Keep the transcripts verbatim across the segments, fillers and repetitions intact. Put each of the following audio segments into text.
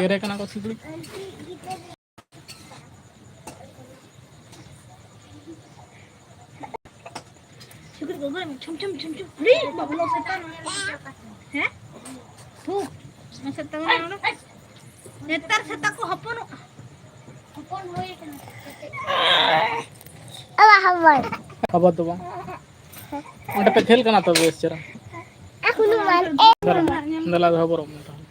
ᱮᱨᱮ ᱠᱟᱱᱟ ᱠᱚ ᱥᱤᱠᱲᱤᱡ᱾ ᱥᱤᱠᱲᱤᱡ ᱠᱚ ᱜᱚᱡ ᱢᱮ, ᱪᱷᱩᱢ, ᱪᱷᱩᱢ, ᱪᱷᱩᱢ, ᱪᱷᱩᱢ᱾ ᱦᱩᱭ ᱵᱟᱵᱞᱳ ᱥᱮᱛᱟ ᱱᱚᱰᱮ᱾ ᱦᱮᱸ? ᱦᱩ᱾ ᱥᱮᱛᱟ ᱠᱟᱱᱟ ᱱᱚᱰᱮ᱾ ᱱᱮᱛᱟᱨ ᱥᱮᱛᱟ ᱠᱚ ᱦᱚᱯᱚᱱᱚᱜᱼᱟ᱾ ᱦᱚᱯᱚᱱ ᱦᱩᱭ ᱠᱟᱱᱟ᱾ ᱟᱵᱟ ᱦᱚᱯᱚᱱ᱾ ᱟᱵᱟ ᱫᱚ ᱵᱟᱝ᱾ ᱚᱸᱰᱮ ᱯᱮ ᱠᱷᱮᱞ ᱠᱟᱱᱟ ᱛᱚ ᱵᱮᱥ ᱪᱮᱦᱨᱟ᱾ ᱟᱠᱚ ᱱᱩᱢᱟᱱ, ᱮ ᱫᱮᱞᱟ, ᱱᱩᱢᱟᱱ᱾ ᱫᱮᱞᱟ ᱫᱚᱦᱚ ᱵᱚᱨᱚᱜ ᱢᱮ ᱛᱟᱦᱚᱞᱮ᱾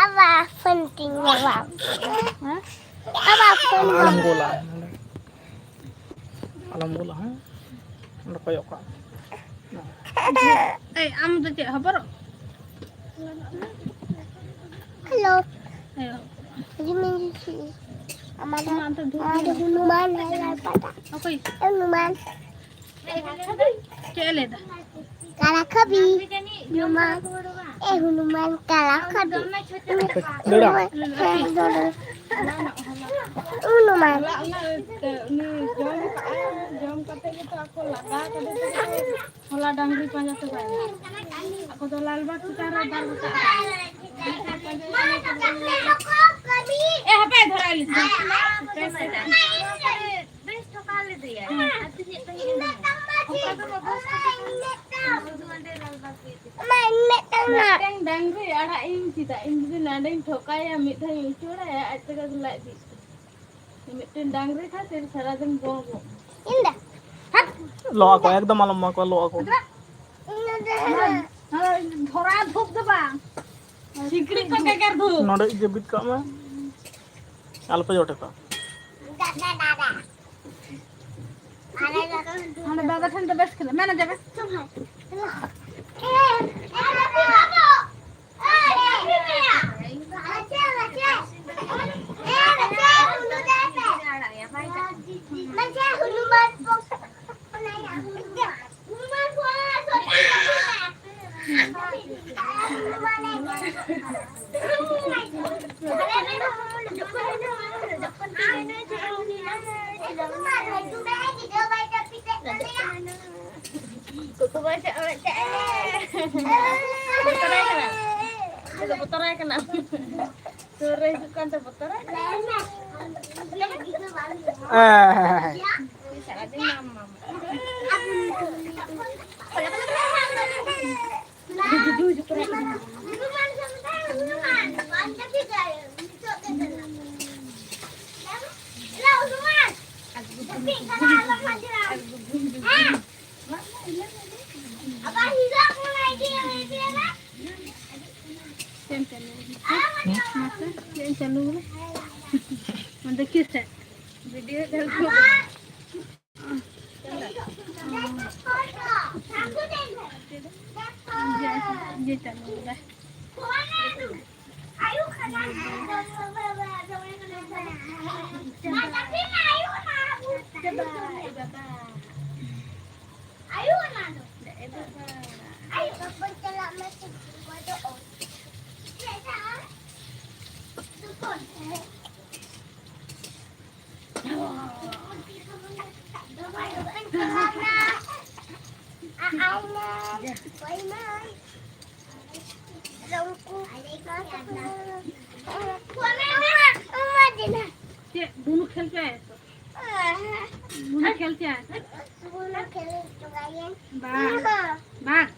ᱟᱵᱟ ᱯᱷᱳᱱ ᱛᱤᱧ ᱧᱟᱢᱟ᱾ ᱦᱮᱸ? ᱟᱵᱟ ᱯᱷᱳᱱ ᱟᱞᱚᱢ ᱧᱟᱢᱟ᱾ ᱜᱳᱞᱟ ᱱᱚᱰᱮ᱾ ᱟᱞᱚᱢ ᱜᱳᱞᱟ, ᱦᱮᱸ? ᱚᱸᱰᱮ ᱠᱚᱭᱚᱜ ᱠᱟᱜ ᱢᱮ᱾ ᱮᱭ, ᱟᱢ ᱫᱚ ᱪᱮᱫ ᱦᱚᱵᱚᱨᱚᱜ? ᱦᱮᱞᱳ᱾ ᱮᱭ, ᱦᱚᱵᱚᱨᱚᱜ᱾ ᱨᱤᱢᱤᱞ ᱡᱩᱥᱤ᱾ ᱟᱢᱟᱜ ᱫᱚ, ᱟᱢᱟᱜ ᱫᱚ ᱫᱩ ᱟᱢᱟᱜ ᱫᱚ ᱦᱚᱱᱩᱢᱟᱱ ᱦᱮᱡ ᱞᱮᱱ ᱯᱟᱛᱟ᱾ ᱚᱠᱚᱭ? ᱦᱚᱱᱩᱢᱟᱱ᱾ ᱪᱮᱫ ᱮ ᱞᱟᱹᱭᱫᱟ? ᱠᱟᱞᱟ ᱠᱷᱟᱹᱵᱤ᱾ ᱦᱚᱱᱩᱢᱟᱱ᱾ ᱮ ᱦᱚᱱᱩᱢᱟᱱ ᱠᱟᱞᱟ ᱠᱷᱟᱹᱵᱤ᱾ ᱫᱟᱹᱲᱟ᱾ ᱦᱮᱸ, ᱫᱟᱹᱲᱟ᱾ ᱦᱚᱱᱩᱢᱟᱱ᱾ ᱦᱚᱞᱟ ᱚᱱᱟ, ᱩᱱᱤ ᱡᱚᱢ ᱠᱟᱜᱼᱟᱭ, ᱡᱚᱢ ᱠᱟᱛᱮ ᱜᱮᱛᱚ ᱟᱠᱚ ᱞᱟᱜᱟ ᱠᱟᱫᱮ ᱛᱮᱠᱚ ᱦᱚᱞᱟ ᱰᱟᱝᱨᱤ ᱯᱟᱸᱡᱟ ᱛᱮ ᱵᱟᱭ ᱧᱟᱢ᱾ ᱟᱠᱚ ᱫᱚ ᱞᱟᱞᱵᱟᱜᱽ ᱪᱮᱛᱟᱱ ᱨᱮ ᱫᱟᱞ ᱠᱟᱜᱼᱟ᱾ ᱮ, ᱦᱟᱯᱮ ᱫᱷᱚᱨᱟᱭ ᱞᱮ᱾ ᱵᱮᱥ ᱴᱷᱚᱠᱟ ᱞᱮᱫᱮᱭᱟᱭ᱾ ᱟᱨ ᱛᱤᱱᱟᱹᱜ ᱛᱟᱺᱜᱤ ᱢᱮᱱᱟᱜᱼᱟ? ᱚᱱᱠᱟ ᱫᱚ ᱵᱟᱵᱚᱥ ᱠᱟᱛᱮ ᱠᱚ ᱥᱩᱫᱷᱩ ᱚᱸᱰᱮ ᱞᱟᱞᱵᱟᱜᱽ ᱜᱮ ᱤᱫᱤ ᱠᱚᱣᱟ᱾ ᱢᱤᱫᱴᱟᱝ ᱰᱟᱝᱨᱤ ᱟᱲᱟᱜ ᱤᱧ ᱪᱮᱫᱟᱜ? ᱤᱧ ᱡᱩᱫᱤ ᱱᱟᱰᱮᱧ ᱴᱷᱚᱠᱟᱭᱟ, ᱢᱤᱫ ᱫᱷᱟᱣ ᱤᱧ ᱩᱪᱟᱹᱲᱟᱭᱟ, ᱟᱡ ᱛᱮᱜᱮ ᱞᱟᱡ ᱵᱤᱜ ᱛᱟᱭᱟ᱾ ᱢᱤᱫᱴᱮᱱ ᱰᱟᱝᱨᱤ ᱠᱷᱟᱹᱛᱤᱨ ᱥᱟᱨᱟᱫᱤᱱ ᱵᱚᱸ ᱵᱚᱸ᱾ ᱤᱧ ᱫᱚ᱾ ᱞᱚ ᱟᱠᱚ, ᱮᱠᱫᱚᱢ ᱟᱞᱚᱢ ᱮᱢᱟ ᱠᱚᱣᱟ, ᱞᱚ ᱟᱠᱚ᱾ ᱤᱧ ᱫᱚ᱾ ᱫᱷᱚᱨᱟ ᱫᱷᱩᱯ ᱫᱚ ᱵᱟᱝ, ᱥᱤᱠᱲᱤᱡ ᱠᱚ ᱜᱮᱜᱮᱨ ᱫᱷᱩᱯ᱾ ᱱᱚᱰᱮ ᱤᱭᱟᱹ ᱵᱤᱫ ᱠᱟᱜ ᱢᱮ, ᱟᱞᱚᱯᱮ ᱡᱚᱴᱮᱫᱟ᱾ ᱦᱟᱸᱰᱮ ᱫᱟᱫᱟ ᱴᱷᱮᱱ ᱫᱚ ᱵᱮᱥ ᱠᱷᱮᱞ ᱢᱮ, ᱱᱚᱰᱮ ᱵᱮᱥ᱾ ᱵᱚᱛᱚᱨᱟᱭ ᱠᱟᱱᱟ᱾ ᱥᱩᱨ ᱨᱮ ᱦᱤᱡᱩᱜ ᱠᱟᱱ ᱛᱮ ᱵᱚᱛᱚᱨᱟᱭ ᱠᱟᱱᱟ᱾ ᱮᱸ᱾ ᱥᱟᱨᱟᱫᱤᱱ ᱢᱟᱢ, ᱢᱟᱢ᱾ ᱪᱮᱫ ᱮᱢ ᱪᱟᱹᱞᱩ ᱠᱮᱫᱟ? ᱪᱮᱫ ᱮᱢ ᱪᱟᱹᱞᱩ ᱠᱮᱫᱟ? ᱚᱸᱰᱮ ᱠᱤᱥ ᱥᱮᱫ? ᱵᱷᱤᱰᱤᱭᱳ ᱪᱟᱹᱞᱩ ᱠᱮᱫᱟ᱾ ᱤᱭᱟᱹ, ᱤᱭᱟᱹ ᱪᱟᱹᱞᱩ ᱠᱮᱫᱟ᱾ ᱪᱟᱵᱟ, ᱮ ᱵᱟᱵᱟ᱾ ᱟᱭᱳ, ᱚᱱᱟ ᱫᱚ᱾ ᱮ ᱵᱟᱵᱟ᱾ ᱟᱭᱳ, ᱵᱟᱵᱟ, ᱪᱟᱞᱟᱜ ᱢᱮ, ᱥᱮ ᱜᱚᱡᱚᱜ ᱟᱢ᱾ ᱪᱮᱫ ᱫᱚ? ᱛᱩᱯᱩᱱ᱾ ᱫᱚᱢᱮ ᱫᱚ ᱵᱟᱹᱧ ᱪᱟᱞᱟᱜ ᱠᱟᱱᱟ᱾ ᱟ-, ᱟᱭ ᱢᱮ, ᱵᱟᱭ ᱢᱮ᱾ ᱟᱫᱚ ᱩᱱᱠᱩ ᱪᱮᱫ ᱵᱩᱱᱩ ᱠᱷᱮᱞ ᱯᱮ? ᱵᱩᱱᱩ ᱠᱷᱮᱞ ᱯᱮ? ᱵᱟᱝ᱾ ᱵᱟᱝ᱾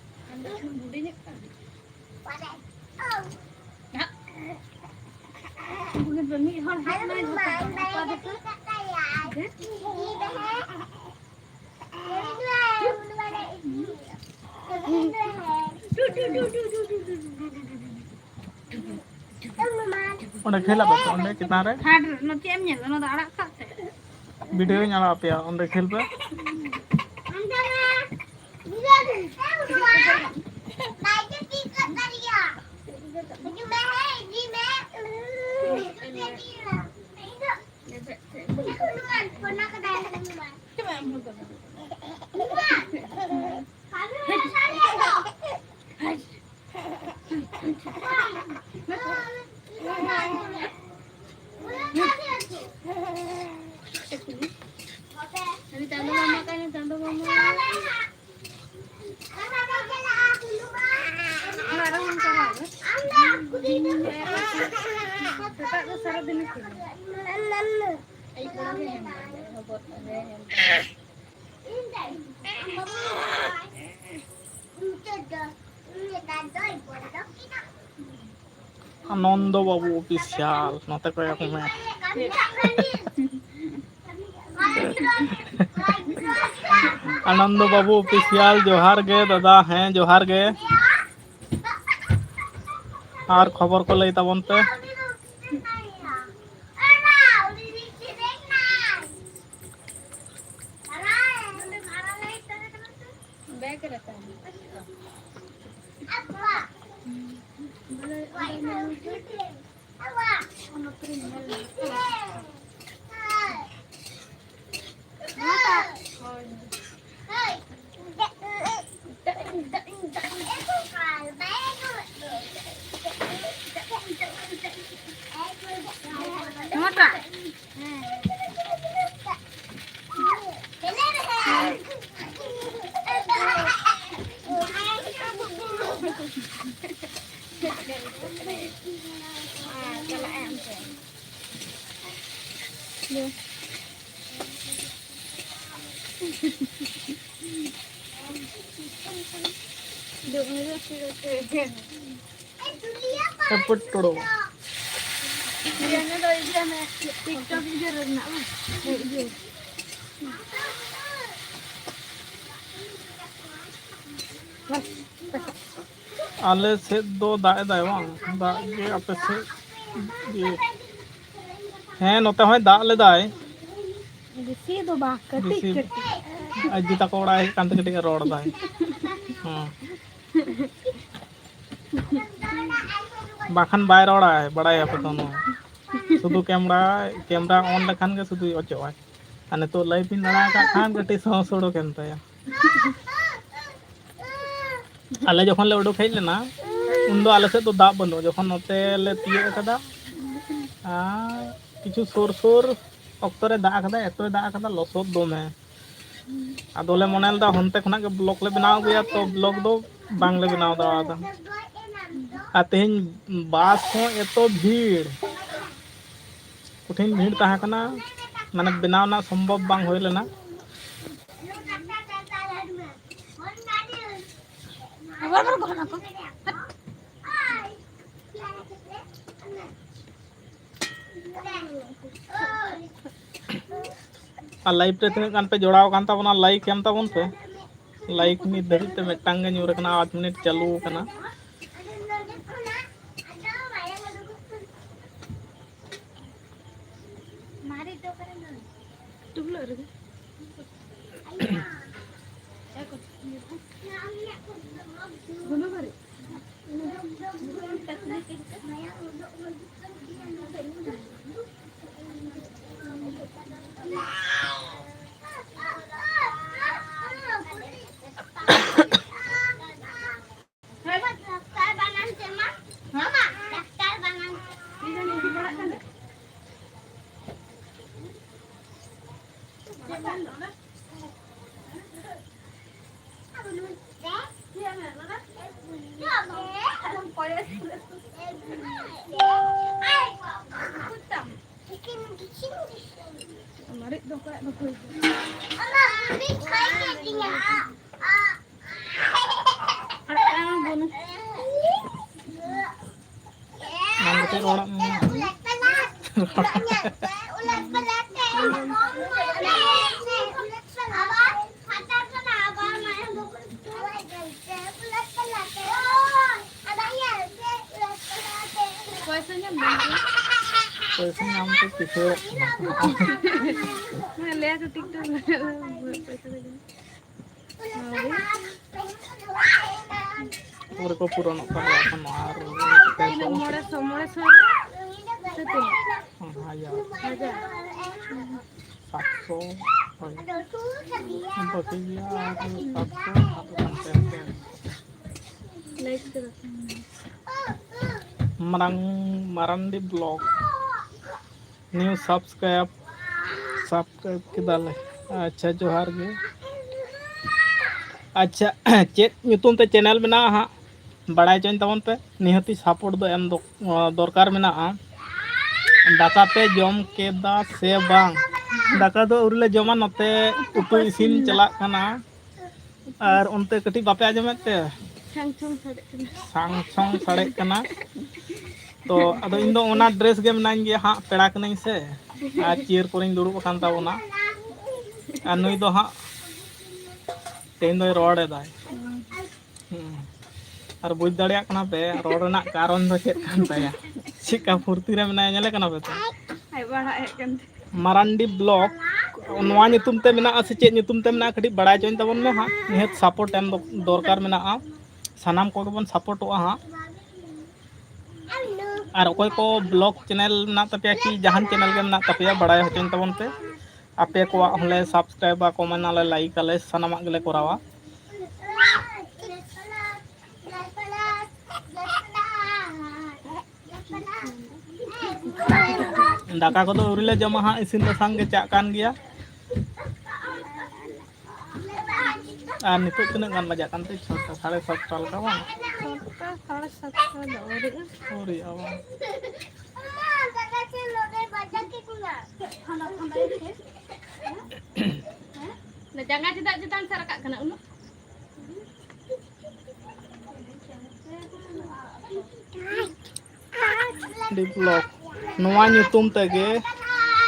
ᱦᱩᱰᱤᱧᱚᱜ ᱠᱟᱱᱟ᱾ ᱢᱤᱫ ᱦᱚᱲ ᱦᱮᱡ ᱮᱱᱟᱭ, ᱡᱷᱚᱛᱚ ᱦᱚᱲ ᱦᱟᱯᱟ ᱫᱮᱯᱮ᱾ ᱚᱸᱰᱮ ᱠᱷᱮᱞ ᱟᱯᱮ ᱛᱚ, ᱚᱸᱰᱮ ᱪᱮᱛᱟᱱ ᱨᱮ? ᱦᱟᱴ ᱨᱮ, ᱱᱚᱣᱟ ᱪᱮᱫ ᱮᱢ ᱧᱮᱞ ᱫᱟ? ᱱᱚᱣᱟ ᱫᱚ ᱟᱲᱟᱜ ᱠᱟᱜ ᱛᱮ᱾ ᱵᱷᱤᱰᱤᱭᱳᱧ ᱟᱲᱟᱜ ᱟᱯᱮᱭᱟ, ᱚᱸᱰᱮ ᱠᱷᱮᱞ ᱯᱮ᱾ ᱥᱮᱛᱟᱜ ᱫᱚ ᱥᱟᱨᱟ ᱫᱤᱱ ᱠᱷᱮᱞᱟ᱾ ᱟᱹᱭᱩᱵ ᱵᱮᱲᱟ ᱜᱮ ᱦᱮᱢ ᱵᱟᱲᱟᱭᱟ, ᱦᱚᱵᱚᱨ ᱟᱞᱮ ᱦᱮᱢ᱾ ᱟᱱᱚᱱᱫᱚ ᱵᱟᱹᱵᱩ ᱚᱯᱷᱤᱥᱤᱭᱟᱞ, ᱱᱚᱛᱮ ᱠᱚᱭᱚᱜ ᱢᱮ᱾ ᱟᱱᱚᱱᱫᱚ ᱵᱟᱹᱵᱩ ᱚᱯᱷᱤᱥᱤᱭᱟᱞ, ᱡᱚᱦᱟᱨ ᱜᱮ ᱫᱟᱫᱟ᱾ ᱦᱮᱸ, ᱡᱚᱦᱟᱨ ᱜᱮ᱾ ᱟᱨ ᱠᱷᱚᱵᱚᱨ ᱠᱚ ᱞᱟᱹᱭ ᱛᱟᱵᱚᱱ ᱯᱮ᱾ ᱵᱮᱜᱽ ᱨᱮ ᱛᱟᱦᱮᱱᱟ᱾ ᱱᱚᱣᱟᱴᱟᱜ? ᱮᱯᱮᱴ ᱴᱚᱲᱚ᱾ ᱤᱭᱟᱹ, ᱚᱱᱟ ᱫᱚ ᱤᱭᱟᱹ, ᱚᱱᱮ TikTok ᱤᱭᱟᱹ ᱨᱮᱱᱟᱜ ᱵᱟᱝ? ᱤᱭᱟᱹ᱾ ᱟᱞᱮ ᱥᱮᱫ ᱫᱚ ᱫᱟᱜ ᱮᱫᱟᱭ ᱵᱟᱝ? ᱫᱟᱜ ᱜᱮ ᱟᱯᱮ ᱥᱮᱫ ᱜᱮ? ᱦᱮᱸ, ᱱᱚᱛᱮ ᱦᱚᱸᱭ ᱫᱟᱜ ᱞᱮᱫᱟᱭ᱾ ᱵᱮᱥᱤ ᱫᱚ ᱵᱟᱝ, ᱠᱟᱹᱴᱤᱡ ᱵᱮᱥᱤ ᱠᱟᱹᱴᱤᱡ᱾ ᱟᱡ ᱫᱤ ᱛᱟᱠᱚ ᱚᱲᱟᱜ ᱦᱮᱡ ᱠᱟᱱ ᱛᱮ ᱠᱟᱹᱴᱤᱡ ᱮ ᱨᱚᱲ ᱮᱫᱟᱭ᱾ ᱦᱮᱸ᱾ ᱵᱟᱠᱷᱟᱱ ᱵᱟᱭ ᱨᱚᱲᱟᱭ, ᱵᱟᱲᱟᱭᱟᱯᱮ ᱛᱚ ᱱᱚᱣᱟ᱾ ᱥᱩᱫᱷᱩ ᱠᱮᱢᱨᱟ, ᱠᱮᱢᱨᱟ on ᱞᱮᱠᱷᱟᱱ ᱜᱮ ᱥᱩᱫᱷᱩᱭ ᱚᱪᱚᱜᱼᱟᱭ᱾ ᱟᱨ ᱱᱤᱛᱚᱜ live ᱤᱧ ᱟᱲᱟᱜ ᱟᱠᱟᱫ ᱠᱷᱟᱱ ᱠᱟᱹᱴᱤᱡ ᱥᱚᱦᱚ ᱥᱚᱲᱚ ᱠᱮᱱ ᱛᱟᱭᱟ᱾ ᱟᱞᱮ ᱡᱚᱠᱷᱚᱱ ᱞᱮ ᱩᱰᱩᱠ ᱦᱮᱡ ᱞᱮᱱᱟ, ᱩᱱᱫᱚ ᱟᱞᱮ ᱥᱮᱫ ᱫᱚ ᱫᱟᱜ ᱵᱟᱹᱱᱩᱜᱼᱟ᱾ ᱡᱚᱠᱷᱚᱱ ᱱᱚᱛᱮ ᱞᱮ ᱛᱤᱭᱳᱜ ᱟᱠᱟᱫᱟ, ᱟᱨ ᱠᱤᱪᱷᱩ ᱥᱩᱨ ᱥᱩᱨ ᱚᱠᱛᱚ ᱨᱮ ᱫᱟᱜ ᱟᱠᱟᱫᱟ, ᱮᱛᱚᱭ ᱫᱟᱜ ᱟᱠᱟᱫᱟ, ᱞᱚᱥᱚᱫ ᱫᱚᱢᱮ᱾ ᱟᱫᱚᱞᱮ ᱢᱚᱱᱮ ᱞᱮᱫᱟ ᱦᱚᱱᱛᱮ ᱠᱷᱚᱱᱟᱜ ᱜᱮ vlog ᱞᱮ ᱵᱮᱱᱟᱣ ᱟᱹᱜᱩᱭᱟ, ᱛᱚ vlog ᱫᱚ ᱵᱟᱝᱞᱮ ᱵᱮᱱᱟᱣ ᱫᱟᱲᱮᱭᱟᱫᱟ᱾ ᱟᱨ ᱛᱮᱦᱮᱧ ᱵᱟᱥ ᱦᱚᱸ ᱮᱛᱚ ᱵᱷᱤᱲ, ᱠᱚᱴᱷᱤᱱ ᱵᱷᱤᱲ ᱛᱟᱦᱮᱸ ᱠᱟᱱᱟ, ᱢᱟᱱᱮ ᱵᱮᱱᱟᱣ ᱨᱮᱱᱟᱜ ᱥᱚᱢᱵᱷᱚᱵ ᱵᱟᱝ ᱦᱩᱭ ᱞᱮᱱᱟ᱾ ᱟᱨ ᱞᱟᱭᱤᱵᱷ ᱨᱮ ᱛᱤᱱᱟᱹᱜ ᱜᱟᱱ ᱯᱮ ᱡᱚᱲᱟᱣ ᱟᱠᱟᱱ ᱛᱟᱵᱚᱱᱟ, ᱞᱟᱭᱤᱠ ᱮᱢ ᱛᱟᱵᱚᱱ ᱯᱮ᱾ ᱞᱟᱭᱤᱠ ᱱᱤᱛ ᱫᱷᱟᱹᱵᱤᱡ ᱛᱮ ᱢᱤᱫᱴᱟᱝ ᱜᱮ ᱧᱩᱨ ᱟᱠᱟᱱᱟ, ᱟᱴ ᱢᱤᱱᱤᱴ ᱪᱟᱹᱞᱩ ᱟᱠᱟᱱᱟ᱾ ᱢᱟᱨᱮ ᱫᱚ ᱚᱠᱟᱨᱮ ᱢᱮᱱᱟᱜᱼᱟ? ᱴᱩᱵᱞᱟᱹᱜ ᱨᱮᱜᱮ᱾ ᱜᱩᱱᱟᱹ ᱵᱟᱹᱲᱤᱡ᱾ ᱢᱟᱨᱤᱪ ᱫᱚ ᱚᱠᱚᱭᱟᱜ ᱫᱚ ᱦᱩᱭ ᱠᱟᱱᱟ? ᱵᱟᱝ ᱠᱟᱛᱮ ᱨᱚᱲᱟᱜ ᱢᱮ᱾ ᱯᱚᱭᱥᱟ ᱧᱟᱢ ᱫᱚ᱾ ᱯᱚᱭᱥᱟ ᱧᱟᱢ ᱛᱮ ᱠᱤᱥᱟᱹᱲᱚᱜ ᱠᱟᱱᱟ᱾ ᱦᱮᱸ, ᱞᱟᱹᱭᱟ ᱠᱚ TikTok ᱨᱮ ᱯᱚᱭᱥᱟ ᱠᱚ ᱧᱟᱢᱟ᱾ ᱯᱩᱨᱟᱹ ᱠᱚ ᱯᱩᱨᱚᱱᱚᱜ ᱠᱟᱱᱟ ᱮᱠᱷᱚᱱ ᱟᱨ ᱛᱤᱱᱟᱹᱜ, ᱢᱚᱬᱮ ᱥᱚ, ᱢᱚᱬᱮ ᱥᱚ ᱨᱮ? ᱥᱮ ᱛᱤᱱᱟᱹᱜ? ᱦᱟᱡᱟᱨ᱾ ᱦᱟᱡᱟᱨ? ᱥᱟᱛᱥᱚ, ᱦᱳᱭ᱾ ᱵᱟᱹᱠᱤ ᱜᱮᱭᱟ ᱟᱨ ᱥᱟᱛᱥᱚ, ᱥᱟᱛᱥᱚ ᱠᱷᱟᱱ ᱯᱮ ᱥᱚ᱾ ᱞᱟᱭᱤᱠ ᱠᱮᱫᱟ ᱠᱚ᱾ ᱢᱟᱨᱟᱝ Marandi blog. New subscribe, subscribe ᱠᱮᱫᱟᱞᱮ᱾ ᱟᱪᱪᱷᱟ, ᱡᱚᱦᱟᱨ ᱜᱮ᱾ ᱟᱪᱪᱷᱟ, ᱪᱮᱫ ᱧᱩᱛᱩᱢ ᱛᱮ ᱪᱮᱱᱮᱞ ᱢᱮᱱᱟᱜᱼᱟ ᱦᱟᱸᱜ? ᱵᱟᱲᱟᱭ ᱦᱚᱪᱚᱧ ᱛᱟᱵᱚᱱ ᱯᱮ, ᱱᱤᱦᱟᱹᱛᱤ ᱥᱟᱯᱳᱨᱴ ᱫᱚ ᱮᱢ ᱫᱚ, ᱫᱚᱨᱠᱟᱨ ᱢᱮᱱᱟᱜᱼᱟ᱾ ᱫᱟᱠᱟ ᱯᱮ ᱡᱚᱢ ᱠᱮᱫᱟ ᱥᱮ ᱵᱟᱝ? ᱫᱟᱠᱟ ᱫᱚ ᱟᱹᱣᱨᱤ ᱞᱮ ᱡᱚᱢᱟ, ᱱᱚᱛᱮ ᱩᱛᱩ ᱤᱥᱤᱱ ᱪᱟᱞᱟᱜ ᱠᱟᱱᱟ᱾ ᱟᱨ ᱚᱱᱛᱮ ᱠᱟᱹᱴᱤᱡ ᱵᱟᱯᱮ ᱟᱸᱡᱚᱢᱮᱫ ᱛᱮ? ᱪᱷᱟᱝ ᱪᱷᱚᱝ ᱥᱟᱰᱮᱜ ᱠᱟᱱᱟ᱾ ᱥᱟᱝ ᱥᱚᱝ ᱥᱟᱰᱮᱜ ᱠᱟᱱᱟ᱾ ᱛᱚ ᱟᱫᱚ ᱤᱧ ᱫᱚ ᱚᱱᱟ ᱰᱨᱮᱥ ᱜᱮ ᱢᱮᱱᱟᱧ ᱜᱮᱭᱟ ᱦᱟᱸᱜ, ᱯᱮᱲᱟ ᱠᱟᱹᱱᱟᱹᱧ ᱥᱮ᱾ ᱟᱨ ᱪᱤᱭᱟᱹᱨ ᱠᱚᱨᱮᱧ ᱫᱩᱲᱩᱵ ᱟᱠᱟᱱ ᱛᱟᱵᱚᱱᱟ᱾ ᱟᱨ ᱱᱩᱭ ᱫᱚ ᱦᱟᱸᱜ ᱛᱮᱦᱮᱧ ᱫᱚᱭ ᱨᱚᱲ ᱮᱫᱟᱭ᱾ ᱦᱩᱸ᱾ ᱟᱨ ᱵᱩᱡᱽ ᱫᱟᱲᱮᱭᱟᱜ ᱠᱟᱱᱟ ᱯᱮ ᱨᱚᱲ ᱨᱮᱱᱟᱜ ᱠᱟᱨᱚᱱ ᱫᱚ ᱪᱮᱫ ᱠᱟᱱ ᱛᱟᱭᱟ, ᱪᱮᱫᱠᱟ ᱯᱷᱩᱨᱛᱤ ᱨᱮ ᱢᱮᱱᱟᱭᱟ, ᱧᱮᱞᱮ ᱠᱟᱱᱟ ᱯᱮ ᱛᱚ? ᱟᱡ ᱯᱟᱲᱦᱟᱜ ᱦᱮᱡ ᱠᱟᱱ ᱛᱮ᱾ ᱢᱟᱨᱟᱱᱰᱤ ᱵᱞᱚᱜ ᱱᱚᱣᱟ ᱧᱩᱛᱩᱢ ᱛᱮ ᱢᱮᱱᱟᱜᱼᱟ ᱥᱮ ᱪᱮᱫ ᱧᱩᱛᱩᱢ ᱛᱮ ᱢᱮᱱᱟᱜᱼᱟ, ᱠᱟᱹᱴᱤᱡ ᱵᱟᱲᱟᱭ ᱦᱚᱪᱚᱧ ᱛᱟᱵᱚᱱ ᱢᱮ ᱦᱟᱸᱜ᱾ ᱱᱤᱦᱟᱹᱛ ᱥᱟᱯᱳᱨᱴ ᱮᱢ ᱫᱚ ᱫᱚᱨᱠᱟᱨ ᱢᱮᱱᱟᱜᱼᱟ, ᱥᱟᱱᱟᱢ ᱠᱚᱜᱮ ᱵᱚᱱ ᱥᱟᱯᱳᱨᱴᱚᱜᱼᱟ ᱦᱟᱸᱜ᱾ ᱟᱨ ᱚᱠᱚᱭ ᱠᱚ ᱵᱞᱚᱜ ᱪᱮᱱᱮᱞ ᱢᱮᱱᱟᱜ ᱛᱟᱯᱮᱭᱟ ᱠᱤ ᱡᱟᱦᱟᱱ ᱪᱮᱱᱮᱞ ᱜᱮ ᱢᱮᱱᱟᱜ ᱛᱟᱯᱮᱭᱟ, ᱵᱟᱲᱟᱭ ᱦᱚᱪᱚᱧ ᱛᱟᱵᱚᱱ ᱯᱮ᱾ ᱟᱯᱮ ᱠᱚᱣᱟᱜ ᱦᱚᱸᱞᱮ ᱥᱟᱵᱥᱠᱨᱟᱭᱤᱵᱟ, ᱠᱚᱢᱮᱱᱴ ᱟᱞᱮ, ᱞᱟᱭᱤᱠ ᱟᱞᱮ, ᱥᱟᱱᱟᱢᱟᱜ ᱜᱮᱞᱮ ᱠᱚᱨᱟᱣᱟ᱾ ᱫᱟᱠᱟ ᱠᱚᱫᱚ ᱟᱹᱣᱨᱤ ᱞᱮ ᱡᱚᱢᱟ ᱦᱟᱸᱜ, ᱤᱥᱤᱱ ᱵᱟᱥᱟᱝ ᱜᱮ ᱪᱟᱜ ᱠᱟᱱ ᱜᱮᱭᱟ᱾ ᱟᱨ ᱱᱤᱛᱚᱜ ᱛᱤᱱᱟᱹᱜ ᱜᱟᱱ ᱵᱟᱡᱟᱜ ᱠᱟᱱᱛᱮ? ᱪᱷᱚᱴᱟ, ᱥᱟᱲᱮ ᱥᱟᱛᱴᱟ ᱞᱮᱠᱟ ᱵᱟᱝ? ᱪᱷᱚᱴᱟ, ᱥᱟᱲᱮ ᱥᱟᱛᱴᱟ ᱫᱚ ᱟᱹᱣᱨᱤᱜᱼᱟ᱾ ᱟᱹᱣᱨᱤᱜᱼᱟ ᱵᱟᱝ? ᱡᱟᱸᱜᱟ ᱪᱮᱫᱟᱜ ᱪᱮᱛᱟᱱ ᱥᱮᱫ ᱨᱟᱠᱟᱵ ᱠᱟᱱᱟ ᱩᱱᱟᱹᱜ? ᱰᱤ ᱵᱞᱚᱜ ᱱᱚᱣᱟ ᱧᱩᱛᱩᱢ ᱛᱮᱜᱮ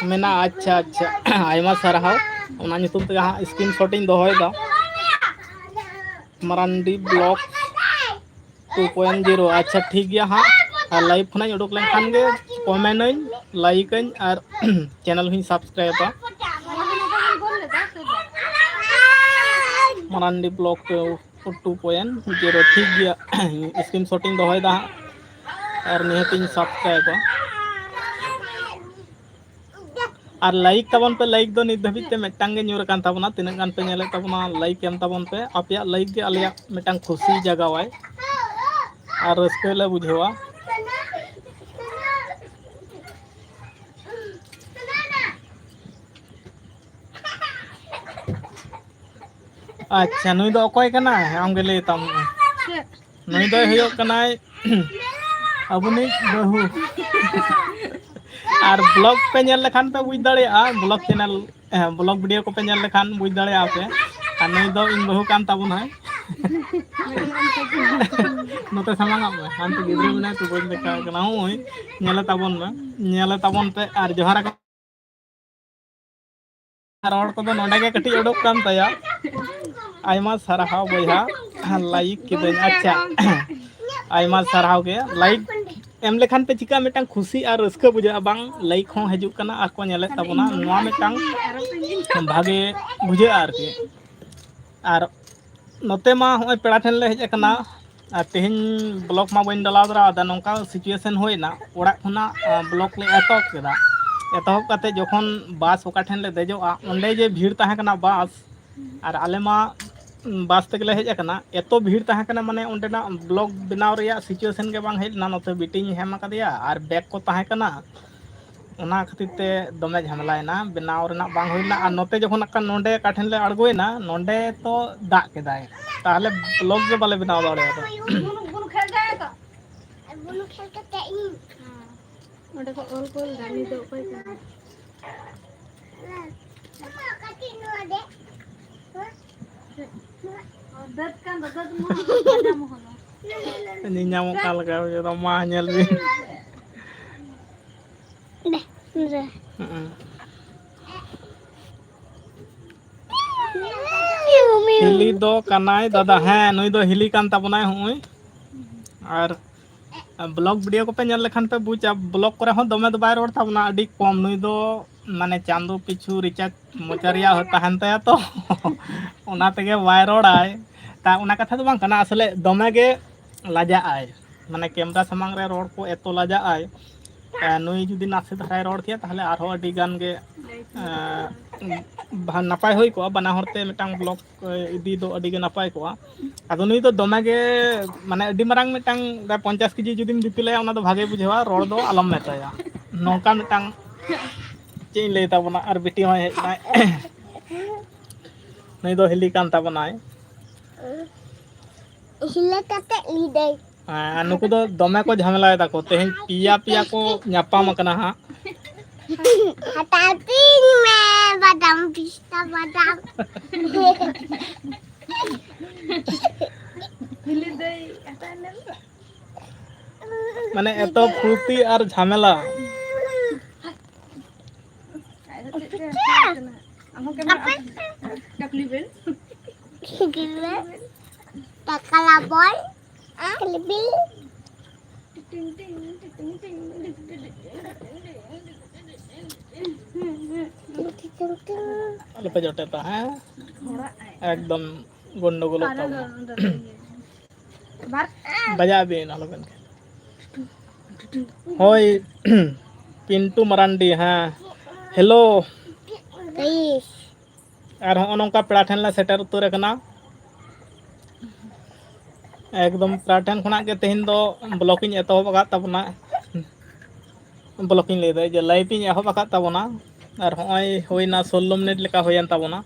ᱢᱮᱱᱟᱜᱼᱟ᱾ ᱟᱪᱪᱷᱟ, ᱟᱪᱪᱷᱟ, ᱟᱭᱢᱟ ᱥᱟᱨᱦᱟᱣ᱾ ᱚᱱᱟ ᱧᱩᱛᱩᱢ ᱛᱮᱜᱮ ᱦᱟᱸᱜ ᱥᱠᱨᱤᱱ ᱥᱚᱴ ᱤᱧ ᱫᱚᱦᱚᱭᱮᱫᱟ᱾ Marandi blog two point zero. ᱟᱪᱪᱷᱟ, ᱴᱷᱤᱠ ᱜᱮᱭᱟ ᱦᱟᱸᱜ᱾ ᱟᱨ ᱞᱟᱭᱤᱵᱷ ᱠᱷᱚᱱᱟᱜ ᱤᱧ ᱩᱰᱩᱠ ᱞᱮᱱᱠᱷᱟᱱ ᱜᱮ ᱠᱚᱢᱮᱱᱴ ᱟᱹᱧ, ᱞᱟᱭᱤᱠ ᱟᱹᱧ ᱟᱨ ᱪᱮᱱᱮᱞ ᱦᱚᱸᱧ ᱥᱟᱵᱥᱠᱨᱟᱭᱤᱵᱟ᱾ Marandi blog two point zero. ᱴᱷᱤᱠ ᱜᱮᱭᱟ, ᱥᱠᱨᱤᱱ ᱥᱚᱴ ᱤᱧ ᱫᱚᱦᱚᱭᱮᱫᱟ ᱦᱟᱸᱜ, ᱟᱨ ᱱᱤᱦᱟᱹᱛᱤᱧ ᱥᱟᱵᱥᱠᱨᱟᱭᱤᱵᱟ᱾ ᱟᱨ ᱞᱟᱭᱤᱠ ᱛᱟᱵᱚᱱ ᱯᱮ, ᱞᱟᱭᱤᱠ ᱫᱚ ᱱᱤᱛ ᱫᱷᱟᱹᱵᱤᱡ ᱛᱮ ᱢᱤᱫᱴᱟᱝ ᱜᱮ ᱧᱩᱨ ᱟᱠᱟᱱ ᱛᱟᱵᱚᱱᱟ᱾ ᱛᱤᱱᱟᱹᱜ ᱜᱟᱱ ᱯᱮ ᱧᱮᱞᱮᱫ ᱛᱟᱵᱚᱱᱟ, ᱞᱟᱭᱤᱠ ᱮᱢ ᱛᱟᱵᱚᱱ ᱯᱮ᱾ ᱟᱯᱮᱭᱟᱜ ᱞᱟᱭᱤᱠ ᱜᱮ ᱟᱞᱮᱭᱟᱜ ᱢᱤᱫᱴᱟᱝ ᱠᱷᱩᱥᱤ ᱡᱟᱜᱟᱣᱟᱭ ᱟᱨ ᱨᱟᱹᱥᱠᱟᱹ ᱞᱮ ᱵᱩᱡᱷᱟᱹᱣᱟ᱾ ᱟᱪᱪᱷᱟ, ᱱᱩᱭ ᱫᱚ ᱚᱠᱚᱭ ᱠᱟᱱᱟᱭ? ᱟᱢᱜᱮ ᱞᱟᱹᱭ ᱛᱟᱢ᱾ ᱪᱮᱫ? ᱱᱩᱭ ᱫᱚᱭ ᱦᱩᱭᱩᱜ ᱠᱟᱱᱟᱭ ᱟᱵᱚᱱᱤᱡ ᱵᱟᱹᱦᱩ᱾ ᱟᱨ ᱵᱞᱚᱜ ᱯᱮ ᱧᱮᱞ ᱞᱮᱠᱷᱟᱱ ᱯᱮ ᱵᱩᱡᱽ ᱫᱟᱲᱮᱭᱟᱜᱼᱟ, ᱵᱞᱚᱜ ᱪᱮᱱᱮᱞ, ᱦᱮᱸ, ᱵᱞᱚᱜ ᱵᱷᱤᱰᱤᱭᱳ ᱠᱚᱯᱮ ᱧᱮᱞ ᱞᱮᱠᱷᱟᱱ ᱵᱩᱡᱽ ᱫᱟᱲᱮᱭᱟᱜᱼᱟ ᱯᱮ᱾ ᱟᱨ ᱱᱩᱭ ᱫᱚ ᱤᱧ ᱵᱟᱹᱦᱩ ᱠᱟᱱ ᱛᱟᱵᱚᱱᱟᱭ᱾ ᱱᱚᱛᱮ ᱥᱟᱢᱟᱝ ᱟᱜ ᱢᱮ, ᱦᱟᱱᱛᱮ ᱜᱤᱫᱽᱨᱟᱹ ᱢᱮᱱᱟᱭ ᱛᱚ, ᱵᱟᱹᱧ ᱫᱮᱠᱷᱟᱣ ᱠᱟᱱᱟ᱾ ᱦᱳᱭ, ᱧᱮᱞᱮ ᱛᱟᱵᱚᱱ ᱢᱮ, ᱧᱮᱞᱮ ᱛᱟᱵᱚᱱ ᱯᱮ ᱟᱨ ᱡᱚᱦᱟᱨ ᱟᱠᱚ᱾ ᱨᱚᱲ ᱠᱚᱫᱚ ᱱᱚᱰᱮ ᱜᱮ ᱠᱟᱹᱴᱤᱡ ᱩᱰᱩᱠ ᱠᱟᱱ ᱛᱟᱭᱟ᱾ ᱟᱭᱢᱟ ᱥᱟᱨᱦᱟᱣ ᱵᱚᱭᱦᱟ, ᱞᱟᱭᱤᱠ ᱠᱤᱫᱟᱹᱧ᱾ ᱟᱪᱪᱷᱟ, ᱟᱭᱢᱟ ᱥᱟᱨᱦᱟᱣ ᱜᱮ᱾ ᱞᱟᱭᱤᱠ ᱮᱢ ᱞᱮᱠᱷᱟᱱ ᱯᱮ ᱪᱤᱠᱟ ᱢᱤᱫᱴᱟᱝ ᱠᱷᱩᱥᱤ ᱟᱨ ᱨᱟᱹᱥᱠᱟᱹ ᱵᱩᱡᱷᱟᱹᱜᱼᱟ, ᱵᱟᱝ? ᱞᱟᱭᱤᱠ ᱦᱚᱸ ᱦᱤᱡᱩᱜ ᱠᱟᱱᱟ ᱟᱨ ᱠᱚ ᱧᱮᱞᱮᱫ ᱛᱟᱵᱚᱱᱟ, ᱱᱚᱣᱟ ᱢᱤᱫᱴᱟᱝ ᱵᱷᱟᱜᱮ ᱵᱩᱡᱷᱟᱹᱜᱼᱟ ᱟᱨᱠᱤ᱾ ᱟᱨ ᱱᱚᱛᱮ ᱢᱟ ᱦᱚᱸᱜᱼᱚᱭ ᱯᱮᱲᱟ ᱴᱷᱮᱱ ᱞᱮ ᱦᱮᱡ ᱟᱠᱟᱱᱟ, ᱟᱨ ᱛᱮᱦᱮᱧ ᱵᱞᱚᱜ ᱢᱟ ᱵᱟᱹᱧ ᱰᱟᱞᱟᱣ ᱫᱟᱲᱮᱭᱟᱫᱟ᱾ ᱱᱚᱝᱠᱟ ᱥᱤᱪᱩᱭᱮᱥᱚᱱ ᱦᱩᱭᱱᱟ, ᱚᱲᱟᱜ ᱠᱷᱚᱱᱟᱜ, ᱟ, ᱵᱞᱚᱜ ᱞᱮ ᱮᱛᱚᱦᱚᱵ ᱠᱮᱫᱟ᱾ ᱮᱛᱚᱦᱚᱵ ᱠᱟᱛᱮ ᱡᱚᱠᱷᱚᱱ ᱵᱟᱥ ᱚᱠᱟ ᱴᱷᱮᱱ ᱞᱮ ᱫᱮᱡᱚᱜᱼᱟ, ᱚᱸᱰᱮ ᱡᱮ ᱵᱷᱤᱲ ᱛᱟᱦᱮᱸ ᱠᱟᱱᱟ ᱵᱟᱥ, ᱟᱨ ᱟᱞᱮ ᱢᱟ, ᱩᱸ, ᱵᱟᱥ ᱛᱮᱜᱮᱞᱮ ᱦᱮᱡ ᱟᱠᱟᱱᱟ᱾ ᱮᱛᱚ ᱵᱷᱤᱲ ᱛᱟᱦᱮᱸ ᱠᱟᱱᱟ, ᱢᱟᱱᱮ ᱚᱸᱰᱮᱱᱟᱜ ᱵᱞᱚᱜ ᱵᱮᱱᱟᱣ ᱨᱮᱭᱟᱜ ᱥᱤᱪᱩᱭᱮᱥᱚᱱ ᱜᱮ ᱵᱟᱝ ᱦᱮᱡ ᱞᱮᱱᱟ᱾ ᱱᱚᱛᱮ ᱵᱤᱴᱤᱧ ᱮᱢ ᱟᱠᱟᱫᱮᱭᱟ ᱟᱨ ᱵᱮᱜᱽ ᱠᱚ ᱛᱟᱦᱮᱸ ᱠᱟᱱᱟ, ᱚᱱᱟ ᱠᱷᱟᱹᱛᱤᱨ ᱛᱮ ᱫᱚᱢᱮ ᱡᱷᱟᱢᱮᱞᱟᱭᱮᱱᱟ, ᱵᱮᱱᱟᱣ ᱨᱮᱱᱟᱜ ᱵᱟᱝ ᱦᱩᱭ ᱞᱮᱱᱟ᱾ ᱟᱨ ᱱᱚᱛᱮ ᱡᱚᱠᱷᱚᱱ ᱱᱟᱜ ᱠᱷᱟᱱ ᱱᱚᱸᱰᱮ ᱚᱠᱟ ᱴᱷᱮᱱ ᱞᱮ ᱟᱬᱜᱚᱭᱮᱱᱟ, ᱱᱚᱸᱰᱮ ᱛᱚ ᱫᱟᱜ ᱠᱮᱫᱟᱭ, ᱛᱟᱦᱚᱞᱮ ᱵᱞᱚᱜ ᱜᱮ ᱵᱟᱞᱮ ᱵᱮᱱᱟᱣ ᱫᱟᱲᱮᱭᱟᱫᱟ᱾ ᱚᱸᱰᱮ ᱠᱚ ᱚᱞ ᱠᱚ ᱞᱮᱫᱟ, ᱱᱩᱭ ᱫᱚ ᱚᱠᱚᱭ ᱠᱟᱱᱟᱭ? ᱫᱟᱹᱛ ᱠᱟᱱ ᱫᱚ, ᱫᱟᱹᱛ ᱢᱚᱦᱚᱱ ᱫᱚ, ᱨᱟᱡᱟ ᱢᱚᱦᱚᱱ ᱫᱚ᱾ ᱧᱮᱞ ᱧᱟᱢᱚᱜ ᱠᱟᱱ ᱞᱮᱠᱟ ᱵᱩᱡᱷᱟᱹᱣ ᱫᱟ, ᱢᱟ ᱧᱮᱞ ᱵᱤᱱ᱾ ᱫᱮ, ᱱᱚᱰᱮ᱾ ᱦᱩᱸ᱾ ᱦᱤᱞᱤ ᱫᱚ ᱠᱟᱱᱟᱭ ᱫᱟᱫᱟ, ᱦᱮᱸ, ᱱᱩᱭ ᱫᱚ ᱦᱤᱞᱤ ᱠᱟᱱ ᱛᱟᱵᱚᱱᱟᱭ᱾ ᱦᱚᱸᱜᱼᱚᱭ, ᱟᱨ ᱵᱞᱚᱜ ᱵᱷᱤᱰᱤᱭᱳ ᱠᱚᱯᱮ ᱧᱮᱞ ᱞᱮᱠᱷᱟᱱ ᱯᱮ ᱵᱩᱡᱟ, ᱵᱞᱚᱜ ᱠᱚᱨᱮ ᱦᱚᱸ ᱫᱚᱢᱮ ᱫᱚ ᱵᱟᱭ ᱨᱚᱲ ᱛᱟᱵᱚᱱᱟ, ᱟᱹᱰᱤ ᱠᱚᱢ᱾ ᱱᱩᱭ ᱫᱚ ᱢᱟᱱᱮ ᱪᱟᱸᱫᱳ ᱯᱤᱪᱷᱩ ᱨᱤᱪᱟᱨᱡᱽ ᱢᱚᱪᱟ ᱨᱮᱭᱟᱜ ᱛᱟᱦᱮᱱ ᱛᱟᱭᱟ ᱛᱚ, ᱚᱱᱟ ᱛᱮᱜᱮ ᱵᱟᱭ ᱨᱚᱲᱟᱭ᱾ ᱛᱟ ᱚᱱᱟ ᱠᱟᱛᱷᱟ ᱫᱚ ᱵᱟᱝ ᱠᱟᱱᱟ, ᱟᱥᱚᱞᱮ ᱫᱚᱢᱮ ᱜᱮ ᱞᱟᱡᱟᱜ ᱟᱭ, ᱢᱟᱱᱮ ᱠᱮᱢᱨᱟ ᱥᱟᱢᱟᱝ ᱨᱮ ᱨᱚᱲ ᱠᱚ ᱮᱛᱚ ᱞᱟᱡᱟᱜ ᱟᱭ᱾ ᱮ, ᱱᱩᱭ ᱡᱩᱫᱤ ᱱᱟᱥᱮ ᱫᱷᱟᱨᱟᱭ ᱨᱚᱲ ᱠᱮᱭᱟ, ᱛᱟᱦᱚᱞᱮ ᱟᱨᱦᱚᱸ ᱟᱹᱰᱤ ᱜᱟᱱ ᱜᱮ, ᱮ, ᱵᱷᱟ-, ᱱᱟᱯᱟᱭ ᱦᱩᱭ ᱠᱚᱜᱼᱟ, ᱵᱟᱱᱟ ᱦᱚᱲ ᱛᱮ ᱢᱤᱫᱴᱟᱝ ᱵᱞᱚᱜ ᱤᱫᱤ ᱫᱚ ᱟᱹᱰᱤ ᱜᱮ ᱱᱟᱯᱟᱭ ᱠᱚᱜᱼᱟ᱾ ᱟᱫᱚ ᱱᱩᱭ ᱫᱚ ᱫᱚᱢᱮ ᱜᱮ, ᱢᱟᱱᱮ, ᱟᱹᱰᱤ ᱢᱟᱨᱟᱝ ᱢᱤᱫᱴᱟᱝ ᱯᱚᱧᱪᱟᱥ ᱠᱮᱡᱤ ᱡᱩᱫᱤᱢ ᱫᱤᱯᱤᱞᱟᱭᱟ, ᱚᱱᱟ ᱫᱚ ᱵᱷᱟᱜᱮ ᱵᱩᱡᱷᱟᱹᱣᱟ, ᱨᱚᱲ ᱫᱚ ᱟᱞᱚᱢ ᱢᱮᱛᱟᱭᱟ, ᱱᱚᱝᱠᱟ ᱢᱤᱫᱴᱟᱝ᱾ ᱪᱮᱫ ᱤᱧ ᱞᱟᱹᱭ ᱛᱟᱵᱚᱱᱟ, ᱟᱨ ᱵᱤᱴᱤ ᱦᱚᱸᱭ ᱦᱮᱡ ᱮᱱᱟᱭ᱾ ᱱᱩᱭ ᱫᱚ ᱦᱤᱞᱤ ᱠᱟᱱ ᱛᱟᱵᱚᱱᱟᱭ᱾ ᱦᱤᱞᱟᱹ ᱠᱟᱛᱮ ᱞᱤᱫᱟᱹᱭ᱾ ᱦᱮᱸ, ᱟᱨ ᱱᱩᱠᱩ ᱫᱚ ᱫᱚᱢᱮ ᱠᱚ ᱡᱷᱟᱢᱮᱞᱟᱭ ᱫᱟᱠᱚ, ᱛᱮᱦᱮᱧ ᱯᱮᱭᱟ ᱯᱮᱭᱟ ᱠᱚ ᱧᱟᱯᱟᱢ ᱟᱠᱟᱱᱟ ᱦᱟᱸᱜ᱾ ᱦᱟᱛᱟᱣ ᱛᱤᱧ ᱢᱮ ᱵᱟᱫᱟᱢ ᱯᱤᱥᱛᱟ ᱵᱟᱫᱟᱢ᱾ ᱦᱤᱞᱤ ᱫᱟᱹᱭ ᱦᱟᱛᱟᱣ ᱞᱮᱢ᱾ ᱢᱟᱱᱮ ᱮᱛᱚ ᱯᱷᱩᱨᱛᱤ ᱟᱨ ᱡᱷᱟᱢᱮᱞᱟ᱾ ᱟᱢ ᱦᱚᱸ ᱠᱮᱢᱮᱨᱟ ᱴᱟᱠᱞᱤ ᱵᱮᱱ᱾ ᱴᱟᱠᱞᱟ ᱵᱚᱭ᱾ ᱴᱤᱝ, ᱴᱤᱝ, ᱴᱤᱝ, ᱴᱤᱝ, ᱴᱤᱝ᱾ ᱟᱞᱚᱯᱮ ᱡᱚᱴᱮᱫᱟ, ᱦᱮᱸ? ᱮᱠᱫᱚᱢ ᱜᱚᱱᱰᱚᱜᱳᱞᱚᱜ ᱛᱟᱵᱚᱱᱟ᱾ ᱵᱟᱡᱟᱜ ᱵᱤᱱ, ᱟᱞᱚᱵᱮᱱ᱾ ᱦᱳᱭ, ᱯᱤᱱᱴᱩ ᱢᱟᱨᱟᱱᱰᱤ, ᱦᱮᱸ᱾ ᱦᱮᱞᱳ᱾ ᱟᱨ ᱦᱚᱸᱜᱼᱚ ᱱᱚᱝᱠᱟ ᱯᱮᱲᱟ ᱴᱷᱮᱱ ᱞᱮ ᱥᱮᱴᱮᱨ ᱩᱛᱟᱹᱨ ᱟᱠᱟᱱᱟ᱾ ᱮᱠᱫᱚᱢ ᱯᱮᱲᱟ ᱴᱷᱮᱱ ᱠᱷᱚᱱᱟᱜ ᱜᱮ ᱛᱮᱦᱮᱧ ᱫᱚ ᱵᱞᱚᱜ ᱤᱧ ᱮᱛᱚᱦᱚᱵ ᱟᱠᱟᱫ ᱛᱟᱵᱚᱱᱟ᱾ ᱵᱞᱚᱜ ᱤᱧ ᱞᱟᱹᱭᱫᱟ ᱡᱮ ᱞᱟᱭᱤᱵᱷ ᱤᱧ ᱮᱦᱚᱵ ᱟᱠᱟᱫ ᱛᱟᱵᱚᱱᱟ᱾ ᱟᱨ ᱦᱚᱸᱜᱼᱚᱭ ᱦᱩᱭᱱᱟ ᱥᱳᱞᱞᱳ ᱢᱤᱱᱤᱴ ᱞᱮᱠᱟ ᱦᱩᱭᱮᱱ ᱛᱟᱵᱚᱱᱟ᱾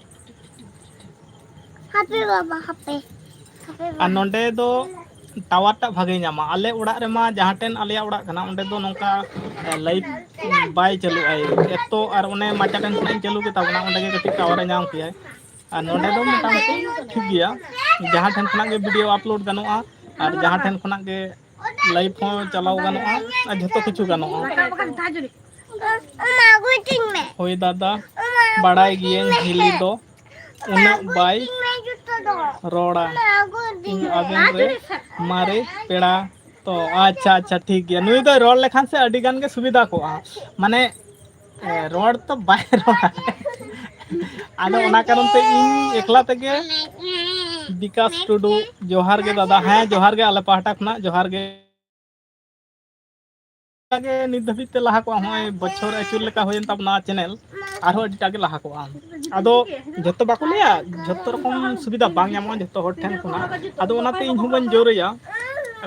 ᱦᱟᱯᱮ ᱵᱟᱵᱟ, ᱦᱟᱯᱮ᱾ ᱦᱟᱯᱮ ᱵᱟᱵᱟ᱾ ᱟᱨ ᱱᱚᱸᱰᱮ ᱫᱚ ᱴᱟᱣᱟᱨ ᱴᱟᱜ ᱵᱷᱟᱜᱮ ᱧᱟᱢᱟ᱾ ᱟᱞᱮ ᱚᱲᱟᱜ ᱨᱮᱢᱟ ᱡᱟᱦᱟᱸ ᱴᱷᱮᱱ ᱟᱞᱮᱭᱟᱜ ᱚᱲᱟᱜ ᱠᱟᱱᱟ, ᱚᱸᱰᱮ ᱫᱚ ᱱᱚᱝᱠᱟ, ᱮ, ᱞᱟᱭᱤᱵᱷ ᱵᱟᱭ ᱪᱟᱹᱞᱩᱜᱼᱟ᱾ ᱮᱛᱚ ᱟᱨ ᱚᱱᱮ ᱢᱟᱪᱟ ᱴᱷᱮᱱ ᱠᱷᱚᱱᱟᱜ ᱤᱧ ᱪᱟᱹᱞᱩ ᱠᱮᱫᱟ, ᱚᱱᱟ ᱚᱸᱰᱮ ᱜᱮ ᱠᱟᱹᱴᱤᱡ ᱴᱟᱣᱟᱨ ᱮ ᱧᱟᱢ ᱠᱮᱭᱟᱭ᱾ ᱟᱨ ᱱᱚᱸᱰᱮ ᱫᱚ ᱢᱚᱴᱟᱢᱩᱴᱤ ᱴᱷᱤᱠ ᱜᱮᱭᱟ, ᱡᱟᱦᱟᱸ ᱴᱷᱮᱱ ᱠᱷᱚᱱᱟᱜ ᱜᱮ ᱵᱷᱤᱰᱤᱭᱳ ᱟᱯᱞᱳᱰ ᱜᱟᱱᱚᱜᱼᱟ ᱟᱨ ᱡᱟᱦᱟᱸ ᱴᱷᱮᱱ ᱠᱷᱚᱱᱟᱜ ᱜᱮ ᱞᱟᱭᱤᱵᱷ ᱦᱚᱸ ᱪᱟᱞᱟᱣ ᱜᱟᱱᱚᱜᱼᱟ ᱟᱨ ᱡᱷᱚᱛᱚ ᱠᱤᱪᱷᱩ ᱜᱟᱱᱚᱜᱼᱟ᱾ ᱦᱳᱭ ᱫᱟᱫᱟ, ᱵᱟᱲᱟᱭ ᱜᱤᱭᱟᱹᱧ ᱦᱤᱞᱤ ᱫᱚ ᱩᱱᱟᱹᱜ ᱵᱟᱭ ᱨᱚᱲᱟ᱾ ᱤᱧ ᱟᱵᱮᱱ ᱨᱮ ᱢᱟᱨᱮ ᱯᱮᱲᱟ᱾ ᱛᱚ ᱟᱪᱪᱷᱟ, ᱟᱪᱪᱷᱟ, ᱴᱷᱤᱠ ᱜᱮᱭᱟ᱾ ᱱᱩᱭ ᱫᱚᱭ ᱨᱚᱲ ᱞᱮᱠᱷᱟᱱ ᱥᱮ ᱟᱹᱰᱤ ᱜᱟᱱ ᱜᱮ ᱥᱩᱵᱤᱫᱷᱟ ᱠᱚᱜᱼᱟ, ᱢᱟᱱᱮ, ᱮ, ᱨᱚᱲ ᱛᱚ ᱵᱟᱭ ᱨᱚᱲᱟ᱾ ᱟᱫᱚ ᱚᱱᱟ ᱠᱟᱨᱚᱱ ᱛᱮ ᱤᱧ ᱮᱠᱞᱟ ᱛᱮᱜᱮ᱾ ᱵᱤᱠᱟᱥ ᱴᱩᱰᱩ, ᱡᱚᱦᱟᱨ ᱜᱮ ᱫᱟᱫᱟ᱾ ᱦᱮᱸ, ᱡᱚᱦᱟᱨ ᱜᱮ ᱟᱞᱮ ᱯᱟᱦᱴᱟ ᱠᱷᱚᱱᱟᱜ, ᱡᱚᱦᱟᱨ ᱜᱮ᱾ ᱜᱮ ᱱᱤᱛ ᱫᱷᱟᱹᱵᱤᱡ ᱛᱮ ᱞᱟᱦᱟ ᱠᱚᱜᱼᱟ᱾ ᱦᱚᱸᱜᱼᱚᱭ ᱵᱚᱪᱷᱚᱨ ᱟᱹᱪᱩᱨ ᱞᱮᱠᱟ ᱦᱩᱭᱮᱱ ᱛᱟᱵᱚᱱᱟ ᱪᱮᱱᱮᱞ, ᱟᱨᱦᱚᱸ ᱟᱹᱰᱤᱴᱟᱜ ᱜᱮ ᱞᱟᱦᱟ ᱠᱚᱜᱼᱟ᱾ ᱟᱫᱚ ᱡᱷᱚᱛᱚ ᱵᱟᱠᱚ ᱞᱟᱹᱭᱟ, ᱡᱷᱚᱛᱚ ᱨᱚᱠᱚᱢ ᱥᱩᱵᱤᱫᱷᱟ ᱵᱟᱝ ᱧᱟᱢᱚᱜᱼᱟ ᱡᱷᱚᱛᱚ ᱦᱚᱲ ᱴᱷᱮᱱ ᱠᱷᱚᱱᱟᱜ᱾ ᱟᱫᱚ ᱚᱱᱟᱛᱮ ᱤᱧ ᱦᱚᱸ ᱵᱟᱹᱧ ᱡᱳᱨᱮᱭᱟ,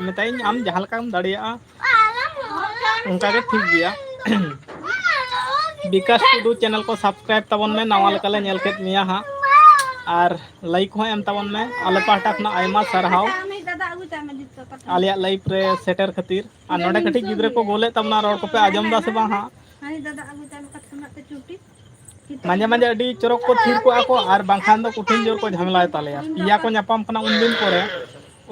ᱢᱮᱛᱟᱭᱟᱹᱧ ᱟᱢ ᱡᱟᱦᱟᱸ ᱞᱮᱠᱟᱢ ᱫᱟᱲᱮᱭᱟᱜᱼᱟ ᱚᱱᱠᱟᱜᱮ ᱴᱷᱤᱠ ᱜᱮᱭᱟ᱾ ᱵᱤᱠᱟᱥ ᱴᱩᱰᱩ ᱪᱮᱱᱮᱞ ᱠᱚ ᱥᱟᱵᱥᱠᱨᱟᱭᱤᱵ ᱛᱟᱵᱚᱱ ᱢᱮ, ᱱᱟᱣᱟ ᱞᱮᱠᱟᱞᱮ ᱧᱮᱞ ᱠᱮᱫ ᱢᱮᱭᱟ ᱦᱟᱸᱜ, ᱟᱨ ᱞᱟᱭᱤᱠ ᱦᱚᱸ ᱮᱢ ᱛᱟᱵᱚᱱ ᱢᱮ᱾ ᱟᱞᱮ ᱯᱟᱦᱴᱟ ᱠᱷᱚᱱᱟᱜ ᱟᱭᱢᱟ ᱥᱟᱨᱦᱟᱣ᱾ ᱟᱞᱮᱭᱟᱜ ᱞᱟᱭᱤᱵᱷ ᱨᱮ ᱥᱮᱴᱮᱨ ᱠᱷᱟᱹᱛᱤᱨ᱾ ᱟᱨ ᱱᱚᱰᱮ ᱠᱟᱹᱴᱤᱡ ᱜᱤᱫᱽᱨᱟᱹ ᱠᱚ ᱜᱳᱞᱮᱫ ᱛᱟᱵᱚᱱᱟ, ᱨᱚᱲ ᱠᱚᱯᱮ ᱟᱸᱡᱚᱢ ᱫᱟ ᱥᱮ ᱵᱟᱝ ᱦᱟᱸᱜ? ᱢᱟᱡᱷᱮ ᱢᱟᱡᱷᱮ ᱟᱹᱰᱤ ᱪᱚᱨᱚᱠ ᱠᱚ ᱛᱷᱤᱨ ᱠᱚᱜᱼᱟ ᱠᱚ, ᱟᱨ ᱵᱟᱝᱠᱷᱟᱱ ᱫᱚ ᱠᱚᱴᱷᱤᱱ ᱡᱳᱨ ᱠᱚ ᱡᱷᱟᱢᱮᱞᱟᱭ ᱛᱟᱞᱮᱭᱟ᱾ ᱯᱮᱭᱟ ᱠᱚ ᱧᱟᱯᱟᱢ ᱠᱟᱱᱟ ᱩᱱᱫᱤᱱ ᱯᱚᱨᱮ᱾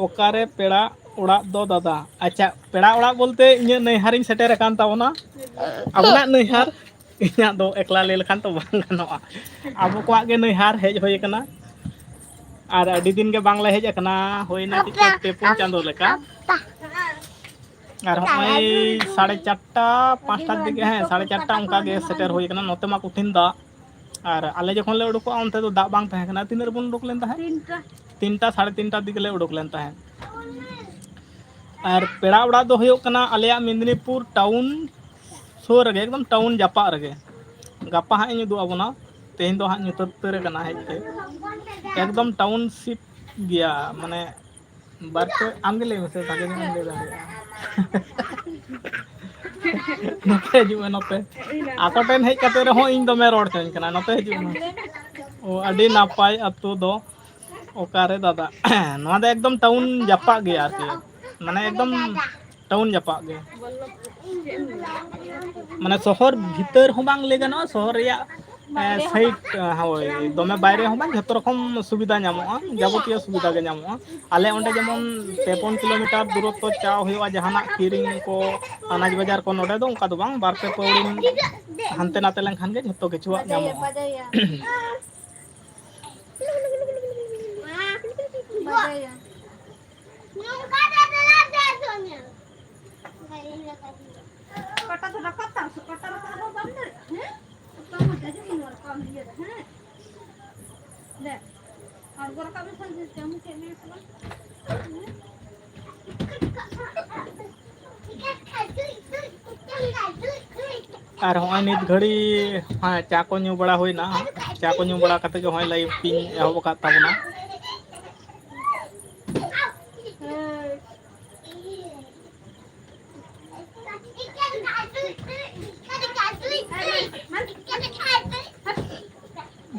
ᱚᱠᱟᱨᱮ ᱯᱮᱲᱟ ᱚᱲᱟᱜ ᱫᱚ ᱫᱟᱫᱟ? ᱟᱪᱪᱷᱟ, ᱯᱮᱲᱟ ᱚᱲᱟᱜ ᱵᱚᱞᱛᱮ ᱤᱧᱟᱹᱜ ᱱᱟᱹᱭᱦᱟᱨᱤᱧ ᱥᱮᱴᱮᱨ ᱟᱠᱟᱱ ᱛᱟᱵᱚᱱᱟ᱾ ᱟᱵᱚᱱᱟᱜ ᱱᱟᱹᱭᱦᱟᱨ, ᱤᱧᱟᱹᱜ ᱫᱚ ᱮᱠᱞᱟ ᱞᱟᱹᱭ ᱞᱮᱠᱷᱟᱱ ᱛᱚ ᱵᱟᱝ ᱜᱟᱱᱚᱜᱼᱟ᱾ ᱟᱵᱚ ᱠᱚᱣᱟᱜ ᱜᱮ ᱱᱟᱹᱭᱦᱟᱨ ᱦᱮᱡ ᱦᱩᱭ ᱟᱠᱟᱱᱟ, ᱟᱨ ᱟᱹᱰᱤ ᱫᱤᱱ ᱜᱮ ᱵᱟᱝᱞᱮ ᱦᱮᱡ ᱟᱠᱟᱱᱟ᱾ ᱦᱩᱭᱱᱟ ᱪᱮᱫ ᱪᱚ ᱯᱮ ᱯᱩᱱ ᱪᱟᱸᱫᱳ ᱞᱮᱠᱟ᱾ ᱟᱨ ᱦᱚᱸᱜᱼᱚᱭ ᱥᱟᱲᱮ ᱪᱟᱨᱴᱟ, ᱯᱟᱸᱪᱴᱟ ᱫᱤᱠᱮ, ᱦᱮᱸ, ᱥᱟᱲᱮ ᱪᱟᱨᱴᱟ ᱚᱱᱠᱟ ᱜᱮ ᱥᱮᱴᱮᱨ ᱦᱩᱭ ᱟᱠᱟᱱᱟ᱾ ᱱᱚᱛᱮ ᱢᱟ ᱠᱚᱴᱷᱤᱱ ᱫᱟᱜ, ᱟᱨ ᱟᱞᱮ ᱡᱚᱠᱷᱚᱱ ᱞᱮ ᱩᱰᱩᱠᱚᱜᱼᱟ, ᱚᱱᱛᱮ ᱫᱚ ᱫᱟᱜ ᱵᱟᱝ ᱛᱟᱦᱮᱸ ᱠᱟᱱᱟ᱾ ᱛᱤᱱᱟᱹᱜ ᱨᱮᱵᱚᱱ ᱩᱰᱩᱠ ᱞᱮᱱ ᱛᱟᱦᱮᱸᱫ? ᱛᱤᱱᱴᱟ᱾ ᱛᱤᱱᱴᱟ, ᱥᱟᱲᱮ ᱛᱤᱱᱴᱟ ᱫᱤᱠᱮ ᱞᱮ ᱩᱰᱩᱠ ᱞᱮᱱ ᱛᱟᱦᱮᱸᱫ᱾ ᱟᱨ ᱯᱮᱲᱟ ᱚᱲᱟᱜ ᱫᱚ ᱦᱩᱭᱩᱜ ᱠᱟᱱᱟ ᱟᱞᱮᱭᱟᱜ ᱢᱮᱫᱽᱱᱤᱯᱩᱨ ᱴᱟᱣᱩᱱ ᱥᱩᱨ ᱨᱮᱜᱮ, ᱮᱠᱫᱚᱢ ᱴᱟᱣᱩᱱ ᱡᱟᱯᱟᱜ ᱨᱮᱜᱮ᱾ ᱜᱟᱯᱟ ᱦᱟᱸᱜ ᱤᱧ ᱩᱫᱩᱜ ᱟᱵᱚᱱᱟ᱾ ᱛᱮᱦᱮᱧ ᱫᱚ ᱦᱟᱸᱜ ᱧᱩᱛᱟᱹᱛ ᱩᱛᱟᱹᱨ ᱟᱠᱟᱱᱟ ᱦᱮᱡ ᱛᱮ᱾ ᱮᱠᱫᱚᱢ ᱴᱟᱣᱩᱱᱥᱤᱯ ᱜᱮᱭᱟ, ᱢᱟᱱᱮ ᱵᱟᱨ ᱯᱮ, ᱟᱢᱜᱮ ᱞᱟᱹᱭ ᱢᱮᱥᱮ, ᱵᱷᱟᱜᱮ ᱧᱚᱜ ᱮᱢ ᱞᱟᱹᱭ ᱫᱟᱲᱮᱭᱟᱜᱼᱟ᱾ ᱱᱚᱛᱮ ᱦᱤᱡᱩᱜ ᱢᱮ, ᱱᱚᱛᱮ᱾ ᱟᱠᱚ ᱴᱷᱮᱱ ᱦᱮᱡ ᱠᱟᱛᱮ ᱨᱮᱦᱚᱸ ᱤᱧ ᱫᱚᱢᱮ ᱨᱚᱲ ᱦᱚᱪᱚᱧ ᱠᱟᱱᱟ᱾ ᱱᱚᱛᱮ ᱦᱤᱡᱩᱜ ᱢᱮ᱾ ᱚ, ᱟᱹᱰᱤ ᱱᱟᱯᱟᱭ ᱟᱹᱛᱩ ᱫᱚ᱾ ᱚᱠᱟᱨᱮ ᱫᱟᱫᱟ? ᱱᱚᱣᱟ ᱫᱚ ᱮᱠᱫᱚᱢ ᱴᱟᱣᱩᱱ ᱡᱟᱯᱟᱜ ᱜᱮᱭᱟ ᱟᱨᱠᱤ, ᱢᱟᱱᱮ ᱮᱠᱫᱚᱢ ᱴᱟᱣᱩᱱ ᱡᱟᱯᱟᱜ ᱜᱮ᱾ ᱢᱟᱱᱮ ᱥᱚᱦᱚᱨ ᱵᱷᱤᱛᱟᱹᱨ ᱦᱚᱸ ᱵᱟᱝ ᱞᱟᱹᱭ ᱜᱟᱱᱚᱜᱼᱟ, ᱥᱚᱦᱚᱨ ᱨᱮᱭᱟᱜ, ᱮ, ᱥᱟᱭᱤᱰ, ᱦᱳᱭ, ᱫᱚᱢᱮ ᱵᱟᱭᱨᱮ ᱦᱚᱸ ᱵᱟᱝ, ᱡᱷᱚᱛᱚ ᱨᱚᱠᱚᱢ ᱥᱩᱵᱤᱫᱷᱟ ᱧᱟᱢᱚᱜᱼᱟ, ᱡᱟᱵᱚᱛᱤᱭᱚ ᱥᱩᱵᱤᱫᱷᱟ ᱜᱮ ᱧᱟᱢᱚᱜᱼᱟ᱾ ᱟᱞᱮ ᱚᱸᱰᱮ ᱡᱮᱢᱚᱱ ᱯᱮ ᱯᱩᱱ ᱠᱤᱞᱳᱢᱤᱴᱟᱨ ᱫᱩᱨᱚᱛᱛᱚ ᱪᱟᱣ ᱦᱩᱭᱩᱜᱼᱟ, ᱡᱟᱦᱟᱱᱟᱜ ᱠᱤᱨᱤᱧ ᱠᱚ, ᱟᱱᱟᱡᱽ ᱵᱟᱡᱟᱨ ᱠᱚ᱾ ᱱᱚᱰᱮ ᱫᱚ ᱚᱱᱠᱟ ᱫᱚ ᱵᱟᱝ, ᱵᱟᱨ ᱯᱮ ᱯᱟᱹᱣᱲᱤ ᱦᱟᱱᱛᱮ ᱱᱟᱛᱮ ᱞᱮᱱᱠᱷᱟᱱ ᱜᱮ ᱡᱷᱚᱛᱚ ᱠᱤᱪᱷᱩᱣᱟᱜ ᱧᱟᱢᱚᱜᱼᱟ᱾ ᱵᱟᱰᱟᱭᱟ᱾ ᱠᱟᱴᱟ ᱫᱚ ᱨᱟᱠᱟᱵ ᱛᱟᱢ ᱥᱮ, ᱠᱟᱴᱟ ᱨᱟᱠᱟᱵ ᱦᱚᱸ ᱵᱟᱢ ᱫᱟᱲᱮᱭᱟᱜᱼᱟ, ᱦᱮᱸ? ᱛᱚ ᱢᱟ ᱡᱟᱡᱩ ᱱᱚᱣᱟ ᱨᱟᱠᱟᱵ ᱤᱭᱟᱹ ᱨᱮ, ᱦᱮᱸ? ᱫᱮ, ᱟᱬᱜᱚ ᱨᱟᱠᱟᱵ ᱞᱮᱠᱷᱟᱱ ᱡᱮ ᱪᱟᱢᱩᱪ ᱦᱮᱡ ᱢᱮᱭᱟ ᱥᱮ ᱵᱟᱝ? ᱟᱨ ᱦᱚᱸᱜᱼᱚᱭ ᱱᱤᱛ ᱜᱷᱟᱹᱲᱤ, ᱦᱮᱸ, ᱪᱟ ᱠᱚ ᱧᱩ ᱵᱟᱲᱟ ᱦᱩᱭᱱᱟ᱾ ᱪᱟ ᱠᱚ ᱧᱩ ᱵᱟᱲᱟ ᱠᱟᱛᱮ ᱜᱮ ᱦᱚᱸᱜᱼᱚᱭ ᱞᱟᱭᱤᱵᱷ ᱤᱧ ᱮᱦᱚᱵ ᱟᱠᱟᱫ ᱛᱟᱵᱚᱱᱟ᱾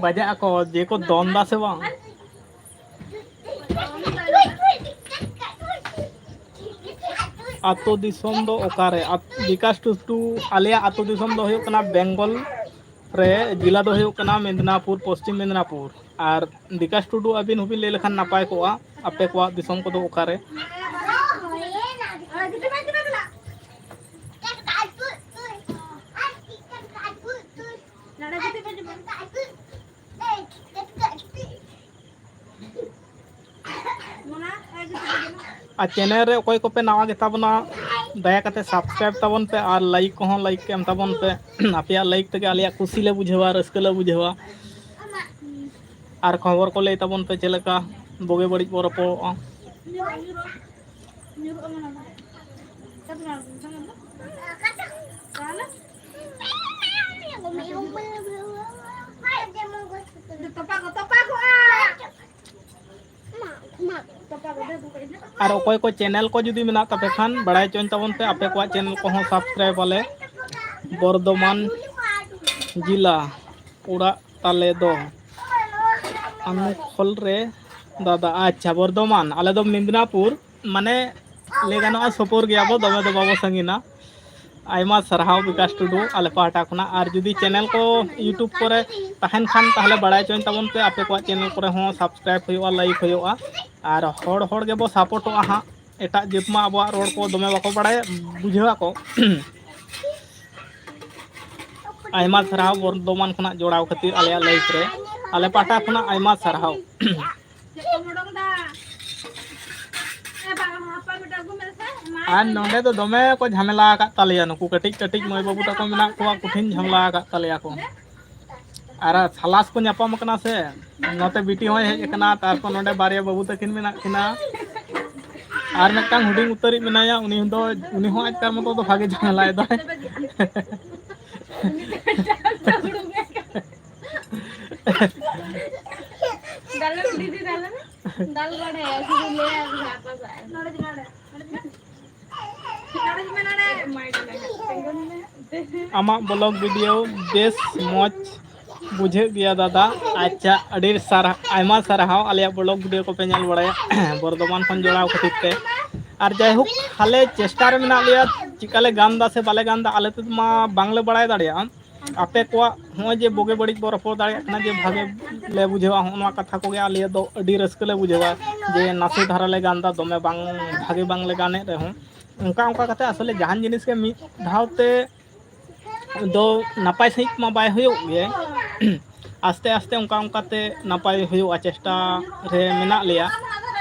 ᱵᱟᱡᱟᱜ ᱟᱠᱚ, ᱡᱮ ᱠᱚ ᱫᱚᱱ ᱫᱟ ᱥᱮ ᱵᱟᱝ? ᱟᱛᱳ ᱫᱤᱥᱚᱢ ᱫᱚ ᱚᱠᱟᱨᱮ? ᱟᱛ-, ᱵᱤᱠᱟᱥ ᱴᱩᱰᱩ, ᱟᱞᱮᱭᱟᱜ ᱟᱛᱳ ᱫᱤᱥᱚᱢ ᱫᱚ ᱦᱩᱭᱩᱜ ᱠᱟᱱᱟ ᱵᱮᱝᱜᱚᱞ ᱨᱮ, ᱡᱮᱞᱟ ᱫᱚ ᱦᱩᱭᱩᱜ ᱠᱟᱱᱟ ᱢᱮᱫᱽᱱᱟᱯᱩᱨ, ᱯᱚᱥᱪᱤᱢ ᱢᱮᱫᱽᱱᱟᱯᱩᱨ᱾ ᱟᱨ ᱵᱤᱠᱟᱥ ᱴᱩᱰᱩ, ᱟᱹᱵᱤᱱ ᱦᱚᱸᱵᱤᱱ ᱞᱟᱹᱭ ᱞᱮᱠᱷᱟᱱ ᱱᱟᱯᱟᱭ ᱠᱚᱜᱼᱟ, ᱟᱯᱮ ᱠᱚᱣᱟᱜ ᱫᱤᱥᱚᱢ ᱠᱚᱫᱚ ᱚᱠᱟᱨᱮ? ᱟᱨ ᱪᱮᱱᱮᱞ ᱨᱮ ᱚᱠᱚᱭ ᱠᱚᱯᱮ ᱱᱟᱣᱟ ᱜᱮᱛᱟ ᱵᱚᱱᱟ, ᱫᱟᱭᱟ ᱠᱟᱛᱮ subscribe ᱛᱟᱵᱚᱱ ᱯᱮ ᱟᱨ like ᱠᱚᱦᱚᱸ like ᱮᱢ ᱛᱟᱵᱚᱱ ᱯᱮ᱾ ᱟᱯᱮᱭᱟᱜ like ᱛᱮᱜᱮ ᱟᱞᱮᱭᱟᱜ ᱠᱩᱥᱤ ᱞᱮ ᱵᱩᱡᱷᱟᱹᱣᱟ, ᱨᱟᱹᱥᱠᱟᱹ ᱞᱮ ᱵᱩᱡᱷᱟᱹᱣᱟ᱾ ᱟᱨ ᱠᱷᱚᱵᱚᱨ ᱠᱚ ᱞᱟᱹᱭ ᱛᱟᱵᱚᱱ ᱯᱮ, ᱪᱮᱫ ᱞᱮᱠᱟ ᱵᱩᱜᱤ ᱵᱟᱹᱲᱤᱡ ᱵᱚ ᱨᱚᱯᱚᱲᱚᱜᱼᱟ᱾ ᱟᱨ ᱚᱠᱚᱭ ᱠᱚ ᱪᱮᱱᱮᱞ ᱠᱚ ᱡᱩᱫᱤ ᱢᱮᱱᱟᱜ ᱛᱟᱯᱮ ᱠᱷᱟᱱ, ᱵᱟᱲᱟᱭ ᱦᱚᱪᱚᱧ ᱛᱟᱵᱚᱱ ᱯᱮ, ᱟᱯᱮ ᱠᱚᱣᱟᱜ ᱪᱮᱱᱮᱞ ᱠᱚᱦᱚᱸ subscribe ᱟᱞᱮ᱾ ᱵᱚᱨᱫᱷᱚᱢᱟᱱ ᱡᱮᱞᱟ, ᱚᱲᱟᱜ ᱛᱟᱞᱮ ᱫᱚ ᱟᱱᱩᱠᱷᱚᱞ ᱨᱮ ᱫᱟᱫᱟ᱾ ᱟᱪᱪᱷᱟ, ᱵᱚᱨᱫᱷᱚᱢᱟᱱ, ᱟᱞᱮ ᱫᱚ ᱢᱮᱫᱽᱱᱟᱯᱩᱨ, ᱢᱟᱱᱮ ᱞᱟᱹᱭ ᱜᱟᱱᱚᱜᱼᱟ ᱥᱩᱯᱩᱨ ᱜᱮᱭᱟ ᱵᱚ, ᱫᱚᱢᱮ ᱫᱚ ᱵᱟᱵᱚ ᱥᱟᱺᱜᱤᱧᱟ᱾ ᱟᱭᱢᱟ ᱥᱟᱨᱦᱟᱣ ᱵᱤᱠᱟᱥ ᱴᱩᱰᱩ ᱟᱞᱮ ᱯᱟᱦᱴᱟ ᱠᱷᱚᱱᱟᱜ᱾ ᱟᱨ ᱡᱩᱫᱤ ᱪᱮᱱᱮᱞ ᱠᱚ YouTube ᱠᱚᱨᱮ ᱛᱟᱦᱮᱱ ᱠᱷᱟᱱ, ᱛᱟᱦᱚᱞᱮ ᱵᱟᱲᱟᱭ ᱦᱚᱪᱚᱧ ᱛᱟᱵᱚᱱ ᱯᱮ, ᱟᱯᱮ ᱠᱚᱣᱟᱜ ᱪᱮᱱᱮᱞ ᱠᱚᱨᱮ ᱦᱚᱸ subscribe ᱦᱩᱭᱩᱜᱼᱟ, like ᱦᱩᱭᱩᱜᱼᱟ᱾ ᱟᱨ ᱦᱚᱲ ᱦᱚᱲ ᱜᱮᱵᱚ ᱥᱟᱯᱳᱨᱴᱚᱜᱼᱟ ᱦᱟᱸᱜ᱾ ᱮᱴᱟᱜ ᱡᱟᱹᱛ ᱢᱟ ᱟᱵᱚᱣᱟᱜ ᱨᱚᱲ ᱠᱚ ᱫᱚᱢᱮ ᱵᱟᱠᱚ ᱵᱟᱲᱟᱭᱟ, ᱵᱩᱡᱷᱟᱹᱣ ᱟᱠᱚ᱾ ᱟᱭᱢᱟ ᱥᱟᱨᱦᱟᱣ ᱵᱚᱨᱫᱷᱚᱢᱟᱱ ᱠᱷᱚᱱᱟᱜ ᱡᱚᱲᱟᱣ ᱠᱷᱟᱹᱛᱤᱨ ᱟᱞᱮᱭᱟᱜ live ᱨᱮ᱾ ᱟᱞᱮ ᱯᱟᱦᱴᱟ ᱠᱷᱚᱱᱟᱜ ᱟᱭᱢᱟ ᱥᱟᱨᱦᱟᱣ᱾ ᱟᱨ ᱱᱚᱰᱮ ᱫᱚ ᱫᱚᱢᱮ ᱠᱚ ᱡᱷᱟᱢᱮᱞᱟ ᱟᱠᱟᱫ ᱛᱟᱞᱮᱭᱟ, ᱱᱩᱠᱩ ᱠᱟᱹᱴᱤᱡ ᱠᱟᱹᱴᱤᱡ ᱢᱟᱹᱭ ᱵᱟᱹᱵᱩ ᱛᱟᱠᱚ ᱢᱮᱱᱟᱜ ᱠᱚᱣᱟ, ᱠᱚᱴᱷᱤᱱ ᱡᱷᱟᱢᱮᱞᱟ ᱟᱠᱟᱫ ᱛᱟᱞᱮᱭᱟ ᱠᱚ᱾ ᱟᱨ ᱥᱟᱞᱟᱥ ᱠᱚ ᱧᱟᱯᱟᱢ ᱟᱠᱟᱱᱟ ᱥᱮ, ᱱᱚᱛᱮ ᱵᱤᱴᱤ ᱦᱚᱸᱭ ᱦᱮᱡ ᱟᱠᱟᱱᱟ, ᱛᱟᱨᱯᱚᱨ ᱱᱚᱰᱮ ᱵᱟᱨᱭᱟ ᱵᱟᱹᱵᱩ ᱛᱟᱹᱠᱤᱱ ᱢᱮᱱᱟᱜ ᱠᱤᱱᱟ, ᱟᱨ ᱢᱤᱫᱴᱟᱝ ᱦᱩᱰᱤᱧ ᱩᱛᱟᱹᱨᱤᱡ ᱢᱮᱱᱟᱭᱟ, ᱩᱱᱤ ᱫᱚ, ᱩᱱᱤ ᱦᱚᱸ ᱟᱡᱠᱟᱨ ᱢᱚᱛᱚ ᱫᱚ ᱵᱷᱟᱜᱮ ᱡᱷᱟᱢᱮᱞᱟᱭ ᱫᱟᱭ᱾ ᱫᱟᱞᱮ ᱫᱤᱫᱤ ᱫᱟᱞᱮ ᱢᱮ᱾ ᱫᱟᱞ ᱵᱟᱲᱟᱭᱟ, ᱥᱩᱫᱷᱩ ᱞᱟᱹᱭᱟ ᱟᱨ ᱦᱟᱯᱟ ᱥᱟᱜ ᱮᱢ᱾ ᱟᱢᱟᱜ vlog video ᱵᱮᱥ ᱢᱚᱡᱽ ᱵᱩᱡᱷᱟᱹᱜ ᱜᱮᱭᱟ ᱫᱟᱫᱟ᱾ ᱟᱪᱪᱷᱟ, ᱟᱹᱰᱤ ᱥᱟᱨᱦᱟ-, ᱟᱭᱢᱟ ᱥᱟᱨᱦᱟᱣ ᱟᱞᱮᱭᱟᱜ vlog video ᱠᱚᱯᱮ ᱧᱮᱞ ᱵᱟᱲᱟᱭᱟ᱾ ᱵᱚᱨᱫᱷᱚᱢᱟᱱ ᱠᱷᱚᱱ ᱡᱚᱲᱟᱣ ᱠᱷᱟᱹᱛᱤᱨ ᱛᱮ᱾ ᱟᱨ ᱡᱟᱭᱦᱳᱠ, ᱟᱞᱮ ᱪᱮᱥᱴᱟ ᱨᱮ ᱢᱮᱱᱟᱜ ᱞᱮᱭᱟ, ᱪᱮᱠᱟ ᱞᱮ ᱜᱟᱱ ᱫᱟ ᱥᱮ ᱵᱟᱞᱮ ᱜᱟᱱ ᱫᱟ, ᱟᱞᱮ ᱛᱮᱫᱚ ᱢᱟ ᱵᱟᱝᱞᱮ ᱵᱟᱲᱟᱭ ᱫᱟᱲᱮᱭᱟᱜᱼᱟ᱾ ᱟᱯᱮ ᱠᱚᱣᱟᱜ ᱱᱚᱜᱼᱚᱭ ᱡᱮ ᱵᱩᱜᱤ ᱵᱟᱹᱲᱤᱡ ᱵᱚ ᱨᱚᱯᱚᱲ ᱫᱟᱲᱮᱭᱟᱜ ᱠᱟᱱᱟ, ᱡᱮ ᱵᱷᱟᱜᱮ ᱞᱮ ᱵᱩᱡᱷᱟᱹᱣᱟ, ᱦᱚᱸᱜᱼᱚ ᱱᱚᱣᱟ ᱠᱟᱛᱷᱟ ᱠᱚᱜᱮ ᱟᱞᱮ ᱫᱚ ᱟᱹᱰᱤ ᱨᱟᱹᱥᱠᱟᱹ ᱞᱮ ᱵᱩᱡᱷᱟᱹᱣᱟ, ᱡᱮ ᱱᱟᱥᱮ ᱫᱷᱟᱨᱟ ᱞᱮ ᱜᱟᱱ ᱫᱟ, ᱫᱚᱢᱮ ᱵᱟᱝ, ᱵᱷᱟᱜᱮ ᱵᱟᱝ ᱞᱮ ᱜᱟᱱᱮᱫ ᱨᱮᱦᱚᱸ᱾ ᱚᱱᱠᱟ ᱚᱱᱠᱟ ᱠᱟᱛᱮ ᱟᱥᱚᱞᱮ ᱡᱟᱦᱟᱱ ᱡᱤᱱᱤᱥ ᱜᱮ ᱢᱤᱫ ᱫᱷᱟᱣ ᱛᱮ ᱫᱚ ᱱᱟᱯᱟᱭ ᱥᱟᱺᱦᱤᱡ ᱢᱟ ᱵᱟᱭ ᱦᱩᱭᱩᱜ ᱜᱮ᱾ ᱟᱥᱛᱮ ᱟᱥᱛᱮ ᱚᱱᱠᱟ ᱚᱱᱠᱟ ᱛᱮ ᱱᱟᱯᱟᱭ ᱦᱩᱭᱩᱜᱼᱟ, ᱪᱮᱥᱴᱟ ᱨᱮ ᱢᱮᱱᱟᱜ ᱞᱮᱭᱟ᱾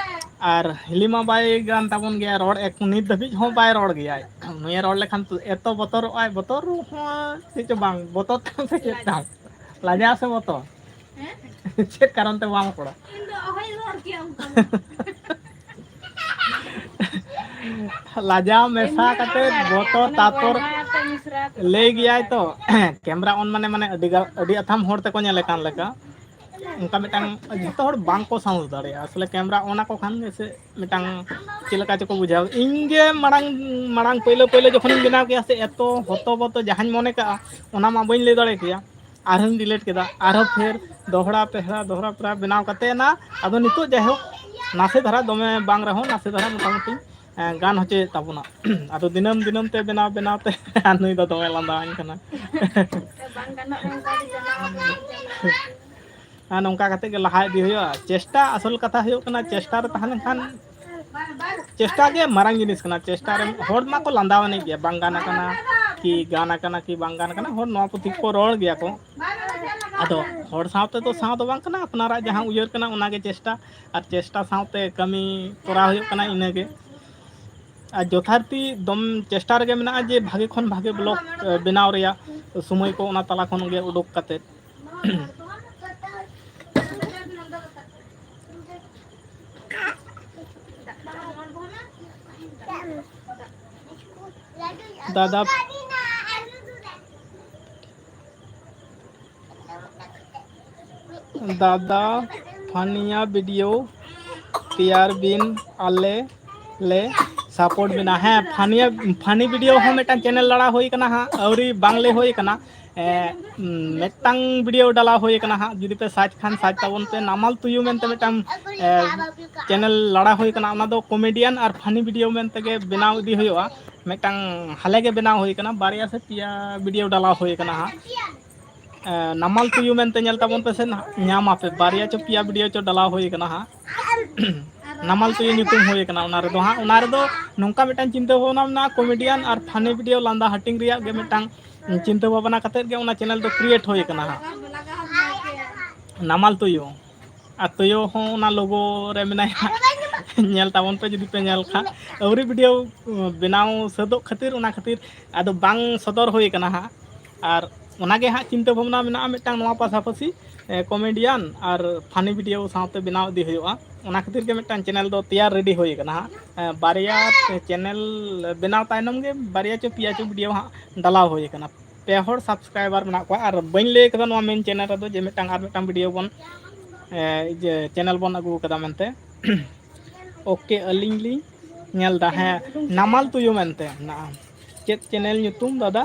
ᱟᱨ ᱦᱤᱞᱤ ᱢᱟ ᱵᱟᱭ ᱜᱟᱱ ᱛᱟᱵᱚᱱ ᱜᱮᱭᱟ ᱨᱚᱲ, ᱮᱠ-, ᱱᱤᱛ ᱫᱷᱟᱹᱵᱤᱡ ᱦᱚᱸ ᱵᱟᱭ ᱨᱚᱲ ᱜᱮᱭᱟᱭ᱾ ᱱᱩᱭᱮ ᱨᱚᱲ ᱞᱮᱠᱷᱟᱱ ᱛᱚ ᱮᱛᱚ ᱵᱚᱛᱚᱨᱚᱜᱼᱟᱭ, ᱵᱚᱛᱚᱨ ᱦᱚᱸ ᱪᱮᱫ ᱪᱚ ᱵᱟᱝ, ᱵᱚᱛᱚᱨ ᱛᱟᱢ ᱥᱮ ᱪᱮᱫ ᱛᱟᱢ? ᱞᱟᱡᱟᱣ ᱥᱮ ᱵᱚᱛᱚᱨ? ᱪᱮᱫ ᱠᱟᱨᱚᱱ ᱛᱮ ᱵᱟᱢ ᱨᱚᱲᱟ? ᱤᱧ ᱫᱚ ᱚᱦᱚᱧ ᱨᱚᱲ ᱠᱮᱭᱟ ᱚᱱᱠᱟ ᱫᱚ᱾ ᱞᱟᱡᱟᱣ ᱢᱮᱥᱟ ᱠᱟᱛᱮ ᱵᱚᱛᱚᱨ, ᱛᱟᱨᱯᱚᱨ ᱞᱟᱹᱭ ᱜᱮᱭᱟᱭ ᱛᱚ, ᱠᱮᱢᱨᱟ ᱚᱱ ᱢᱟᱱᱮ, ᱢᱟᱱᱮ ᱟᱹᱰᱤ ᱜᱟ-, ᱟᱹᱰᱤ ᱟᱛᱷᱟᱢ ᱦᱚᱲ ᱛᱮᱠᱚ ᱧᱮᱞᱮ ᱠᱟᱱ ᱞᱮᱠᱟ᱾ ᱚᱱᱠᱟ ᱢᱤᱫᱴᱟᱝ ᱡᱷᱚᱛᱚ ᱦᱚᱲ ᱵᱟᱝ ᱠᱚ ᱥᱟᱦᱚᱥ ᱫᱟᱲᱮᱭᱟᱜᱼᱟ᱾ ᱟᱥᱚᱞᱮ ᱠᱮᱢᱨᱟ ᱚᱱ ᱟᱠᱚ ᱠᱷᱟᱱ ᱜᱮ ᱥᱮ ᱢᱤᱫᱴᱟᱝ ᱪᱮᱫ ᱞᱮᱠᱟ ᱪᱚᱠᱚ ᱵᱩᱡᱷᱟᱹᱣ᱾ ᱤᱧ ᱜᱮ ᱢᱟᱲᱟᱝ, ᱢᱟᱲᱟᱝ ᱯᱳᱭᱞᱳ ᱯᱳᱭᱞᱳ ᱡᱚᱠᱷᱚᱱᱤᱧ ᱵᱮᱱᱟᱣ ᱠᱮᱭᱟ ᱥᱮ, ᱮᱛᱚ ᱦᱚᱛᱚ ᱵᱚᱛᱚ ᱡᱟᱦᱟᱸᱧ ᱢᱚᱱᱮ ᱠᱟᱜᱼᱟ, ᱚᱱᱟ ᱢᱟ ᱵᱟᱹᱧ ᱞᱟᱹᱭ ᱫᱟᱲᱮ ᱠᱮᱭᱟ᱾ ᱟᱨᱦᱚᱸᱧ delete ᱠᱮᱫᱟ, ᱟᱨᱦᱚᱸ ᱯᱷᱮᱨ ᱫᱚᱦᱲᱟ ᱯᱮᱦᱲᱟ, ᱫᱚᱦᱲᱟ ᱯᱮᱦᱲᱟ ᱵᱮᱱᱟᱣ ᱠᱟᱛᱮ ᱱᱟ, ᱟᱫᱚ ᱱᱤᱛᱚᱜ ᱡᱟᱭᱦᱳᱠ ᱱᱟᱥᱮ ᱫᱷᱟᱨᱟ, ᱫᱚᱢᱮ ᱵᱟᱝ ᱨᱮᱦᱚᱸ ᱱᱟᱥᱮ ᱫᱷᱟᱨᱟ ᱢᱚᱴᱟᱢᱩᱴᱤ, ᱮᱸ, ᱜᱟᱱ ᱦᱚᱪᱚᱭᱮᱫ ᱛᱟᱵᱚᱱᱟ᱾ ᱟᱫᱚ ᱫᱤᱱᱟᱹᱢ ᱫᱤᱱᱟᱹᱢ ᱛᱮ ᱵᱮᱱᱟᱣ ᱵᱮᱱᱟᱣ ᱛᱮ ᱟᱨ ᱱᱩᱭ ᱫᱚ ᱫᱚᱢᱮ ᱞᱟᱸᱫᱟᱣᱟᱹᱧ ᱠᱟᱱᱟ᱾ ᱵᱟᱝ ᱜᱟᱱᱚᱜ ᱨᱮ ᱚᱱᱠᱟ ᱜᱮ ᱡᱟᱱᱟᱣ ᱟᱵᱚᱱ᱾ ᱟᱨ ᱱᱚᱝᱠᱟ ᱠᱟᱛᱮ ᱜᱮ ᱞᱟᱦᱟ ᱤᱫᱤ ᱦᱩᱭᱩᱜᱼᱟ᱾ ᱪᱮᱥᱴᱟ, ᱟᱥᱚᱞ ᱠᱟᱛᱷᱟ ᱦᱩᱭᱩᱜ ᱠᱟᱱᱟ, ᱪᱮᱥᱴᱟ ᱨᱮ ᱛᱟᱦᱮᱸ ᱞᱮᱱᱠᱷᱟᱱ ᱪᱮᱥᱴᱟ ᱜᱮ ᱢᱟᱨᱟᱝ ᱡᱤᱱᱤᱥ ᱠᱟᱱᱟ᱾ ᱪᱮᱥᱴᱟ ᱨᱮ ᱦᱚᱲ ᱢᱟᱠᱚ ᱞᱟᱸᱫᱟ ᱟᱹᱱᱤᱡ ᱜᱮᱭᱟ, ᱵᱟᱝ ᱜᱟᱱ ᱟᱠᱟᱱᱟ ᱠᱤ ᱜᱟᱱ ᱟᱠᱟᱱᱟ ᱠᱤ ᱵᱟᱝ ᱜᱟᱱ ᱟᱠᱟᱱᱟ, ᱦᱚᱲ ᱱᱚᱣᱟ ᱯᱩᱛᱷᱤ ᱠᱚ ᱨᱚᱲ ᱜᱮᱭᱟ ᱠᱚ᱾ ᱟᱫᱚ ᱦᱚᱲ ᱥᱟᱶᱛᱮ ᱫᱚ ᱥᱟᱶ ᱫᱚ ᱵᱟᱝ ᱠᱟᱱᱟ, ᱟᱯᱱᱟᱨᱟᱜ ᱡᱟᱦᱟᱸ ᱩᱭᱦᱟᱹᱨ ᱠᱟᱱᱟ ᱚᱱᱟᱜᱮ ᱪᱮᱥᱴᱟ, ᱟᱨ ᱪᱮᱥᱴᱟ ᱥᱟᱶᱛᱮ ᱠᱟᱹᱢᱤ ᱠᱚᱨᱟᱣ ᱦᱩᱭᱩᱜ ᱠᱟᱱᱟ, ᱤᱱᱟᱹᱜᱮ᱾ ᱟᱨ ᱡᱚᱛᱷᱟᱨᱛᱤ ᱫᱚᱢ ᱪᱮᱥᱴᱟ ᱨᱮᱜᱮ ᱢᱮᱱᱟᱜᱼᱟ ᱡᱮ ᱵᱷᱟᱜᱮ ᱠᱷᱚᱱ ᱵᱷᱟᱜᱮ vlog, ᱮ, ᱵᱮᱱᱟᱣ ᱨᱮᱭᱟᱜ ᱥᱚᱢᱚᱭ ᱠᱚ ᱚᱱᱟ ᱛᱟᱞᱟ ᱠᱷᱚᱱ ᱜᱮ ᱩᱰᱩᱠ ᱠᱟᱛᱮᱫ᱾ ᱫᱟᱫᱟ, ᱫᱟᱫᱟ ᱯᱷᱟᱱᱤᱭᱟ video ᱛᱮᱭᱟᱨ ᱵᱤᱱ, ᱟᱞᱮ ᱞᱮ support ᱵᱤᱱᱟ᱾ ᱦᱮᱸ, ᱯᱷᱟᱱᱤᱭᱟ, funny video ᱦᱚᱸ ᱢᱤᱫᱴᱟᱝ channel ᱞᱟᱲᱟ ᱦᱩᱭ ᱠᱟᱱᱟ ᱦᱟᱸᱜ, ᱟᱹᱣᱨᱤ ᱵᱟᱝ ᱞᱟᱹᱭ ᱦᱩᱭ ᱠᱟᱱᱟ᱾ ᱮ, ᱢᱤᱫᱴᱟᱝ ᱵᱷᱤᱰᱤᱭᱳ ᱰᱟᱞᱟᱣ ᱦᱩᱭ ᱟᱠᱟᱱᱟ ᱦᱟᱸᱜ, ᱡᱩᱫᱤ ᱯᱮ ᱥᱟᱨᱪ ᱠᱷᱟᱱ ᱥᱟᱨᱪ ᱛᱟᱵᱚᱱ ᱯᱮ, ᱱᱟᱢᱟᱞ ᱛᱩᱭᱩ ᱢᱮᱱᱛᱮ ᱢᱤᱫᱴᱟᱝ ᱪᱮᱱᱮᱞ ᱞᱟᱲᱟ ᱦᱩᱭ ᱟᱠᱟᱱᱟ᱾ ᱚᱱᱟ ᱫᱚ ᱠᱚᱢᱮᱰᱤᱭᱟᱱ ᱟᱨ ᱯᱷᱟᱱᱤ ᱵᱷᱤᱰᱤᱭᱳ ᱢᱮᱱᱛᱮ ᱜᱮ ᱵᱮᱱᱟᱣ ᱤᱫᱤ ᱦᱩᱭᱩᱜᱼᱟ᱾ ᱢᱤᱫᱴᱟᱝ ᱦᱟᱞᱮ ᱜᱮ ᱵᱮᱱᱟᱣ ᱦᱩᱭ ᱟᱠᱟᱱᱟ, ᱵᱟᱨᱭᱟ ᱥᱮ ᱯᱮᱭᱟ ᱵᱷᱤᱰᱤᱭᱳ ᱰᱟᱞᱟᱣ ᱦᱩᱭ ᱟᱠᱟᱱᱟ ᱦᱟᱸᱜ᱾ ᱮ, ᱱᱟᱢᱟᱞ ᱛᱩᱭᱩ ᱢᱮᱱᱛᱮ ᱧᱮᱞ ᱛᱟᱵᱚᱱ ᱯᱮ ᱥᱮ, ᱧᱟᱢ ᱟᱯᱮ, ᱵᱟᱨᱭᱟ ᱪᱚ ᱯᱮᱭᱟ ᱵᱷᱤᱰᱤᱭᱳ ᱪᱚ ᱰᱟᱞᱟᱣ ᱦᱩᱭ ᱟᱠᱟᱱᱟ ᱦᱟᱸᱜ᱾ ᱱᱟᱢᱟᱞ ᱛᱩᱭᱩ ᱧᱩᱛᱩᱢ ᱦᱩᱭ ᱟᱠᱟᱱᱟ᱾ ᱚᱱᱟ ᱨᱮᱫᱚ ᱦᱟᱸᱜ, ᱚᱱᱟ ᱨᱮᱫᱚ ᱱᱚᱝᱠᱟ ᱢᱤᱫᱴᱟᱝ ᱪᱤᱱᱛᱟᱹ ᱵᱷᱟᱵᱽᱱᱟ ᱢᱮᱱᱟᱜᱼᱟ, ᱠᱚᱢᱮᱰᱤᱭᱟᱱ ᱟᱨ ᱯᱷᱟᱱᱤ ᱵᱷᱤᱰᱤᱭᱳ ᱞᱟᱸᱫᱟ ᱦᱟᱹᱴᱤᱧ ᱨᱮᱭᱟᱜ ᱜᱮ ᱢᱤᱫᱴᱟᱝ ᱪᱤᱱᱛᱟᱹ ᱵᱷᱟᱵᱽᱱᱟ ᱠᱟᱛᱮᱫ ᱜᱮ ᱚᱱᱟ ᱪᱮᱱᱮᱞ ᱫᱚ ᱠᱨᱤᱭᱮᱴ ᱦᱩᱭ ᱟᱠᱟᱱᱟ ᱦᱟᱸᱜ, ᱱᱟᱢᱟᱞ ᱛᱩᱭᱩ᱾ ᱟᱨ ᱛᱩᱭᱩ ᱦᱚᱸ ᱚᱱᱟ ᱞᱳᱜᱳ ᱨᱮ ᱢᱮᱱᱟᱭᱟ᱾ ᱧᱮᱞ ᱛᱟᱵᱚᱱ ᱯᱮ ᱡᱩᱫᱤ ᱯᱮ ᱧᱮᱞ ᱠᱷᱟᱱ᱾ ᱟᱹᱣᱨᱤ ᱵᱷᱤᱰᱤᱭᱳ ᱵᱮᱱᱟᱣ ᱥᱟᱹᱛᱚᱜ ᱠᱷᱟᱹᱛᱤᱨ, ᱚᱱᱟ ᱠᱷᱟᱹᱛᱤᱨ ᱟᱫᱚ ᱵᱟᱝ ᱥᱚᱫᱚᱨ ᱦᱩᱭ ᱟᱠᱟᱱᱟ ᱦᱟᱸᱜ᱾ ᱟᱨ ᱚᱱᱟᱜᱮ ᱦᱟᱸᱜ ᱪᱤᱱᱛᱟᱹ ᱵᱷᱟᱵᱽᱱᱟ ᱢᱮᱱᱟᱜᱼᱟ ᱢᱤᱫᱴᱟᱝ, ᱱᱚᱣᱟ ᱯᱟᱥᱟᱯᱟᱥᱤ ᱠᱚᱢᱮᱰᱤᱭᱟᱱ ᱟᱨ ᱯᱷᱟᱱᱤ ᱵᱷᱤᱰᱤᱭᱳ ᱥᱟᱶᱛᱮ ᱵᱮᱱᱟᱣ ᱤᱫᱤ ᱦᱩᱭᱩᱜᱼᱟ᱾ ᱚᱱᱟ ᱠᱷᱟᱹᱛᱤᱨ ᱜᱮ ᱢᱤᱫᱴᱟᱝ ᱪᱮᱱᱮᱞ ᱫᱚ ᱛᱮᱭᱟᱨ ᱨᱮᱰᱤ ᱦᱩᱭ ᱟᱠᱟᱱᱟ ᱦᱟᱸᱜ᱾ ᱵᱟᱨᱭᱟ ᱪᱮᱱᱮᱞ ᱵᱮᱱᱟᱣ ᱛᱟᱭᱱᱚᱢ ᱜᱮ ᱵᱟᱨᱭᱟ ᱪᱚ ᱯᱮᱭᱟ ᱪᱚ ᱵᱷᱤᱰᱤᱭᱳ ᱦᱟᱸᱜ ᱰᱟᱞᱟᱣ ᱦᱩᱭ ᱟᱠᱟᱱᱟ᱾ ᱯᱮ ᱦᱚᱲ ᱥᱟᱵᱥᱠᱨᱟᱭᱵᱟᱨ ᱢᱮᱱᱟᱜ ᱠᱚᱣᱟ᱾ ᱟᱨ ᱵᱟᱹᱧ ᱞᱟᱹᱭ ᱠᱟᱫᱟ ᱱᱚᱣᱟ ᱢᱮᱱ ᱪᱮᱱᱮᱞ ᱨᱮᱫᱚ ᱡᱮ ᱢᱤᱫᱴᱟᱝ ᱟᱨ ᱢᱤᱫᱴᱟᱝ ᱵᱷᱤᱰᱤᱭᱳ ᱵᱚᱱ, ᱮ, ᱤᱭᱟᱹ, ᱪᱮᱱᱮᱞ ᱵᱚᱱ ᱟᱹᱜᱩ ᱟᱠᱟᱫᱟ ᱢᱮᱱᱛᱮ᱾ ᱳᱠᱮ, ᱟᱹᱞᱤᱧ ᱞᱤᱧ ᱧᱮᱞ ᱮᱫᱟ᱾ ᱦᱮᱸ, ᱱᱟᱢᱟᱞ ᱛᱩᱭᱩ ᱢᱮᱱᱛᱮ ᱢᱮᱱᱟᱜᱼᱟ᱾ ᱪᱮᱫ ᱪᱮᱱᱮᱞ ᱧᱩᱛᱩᱢ, ᱫᱟᱫᱟ?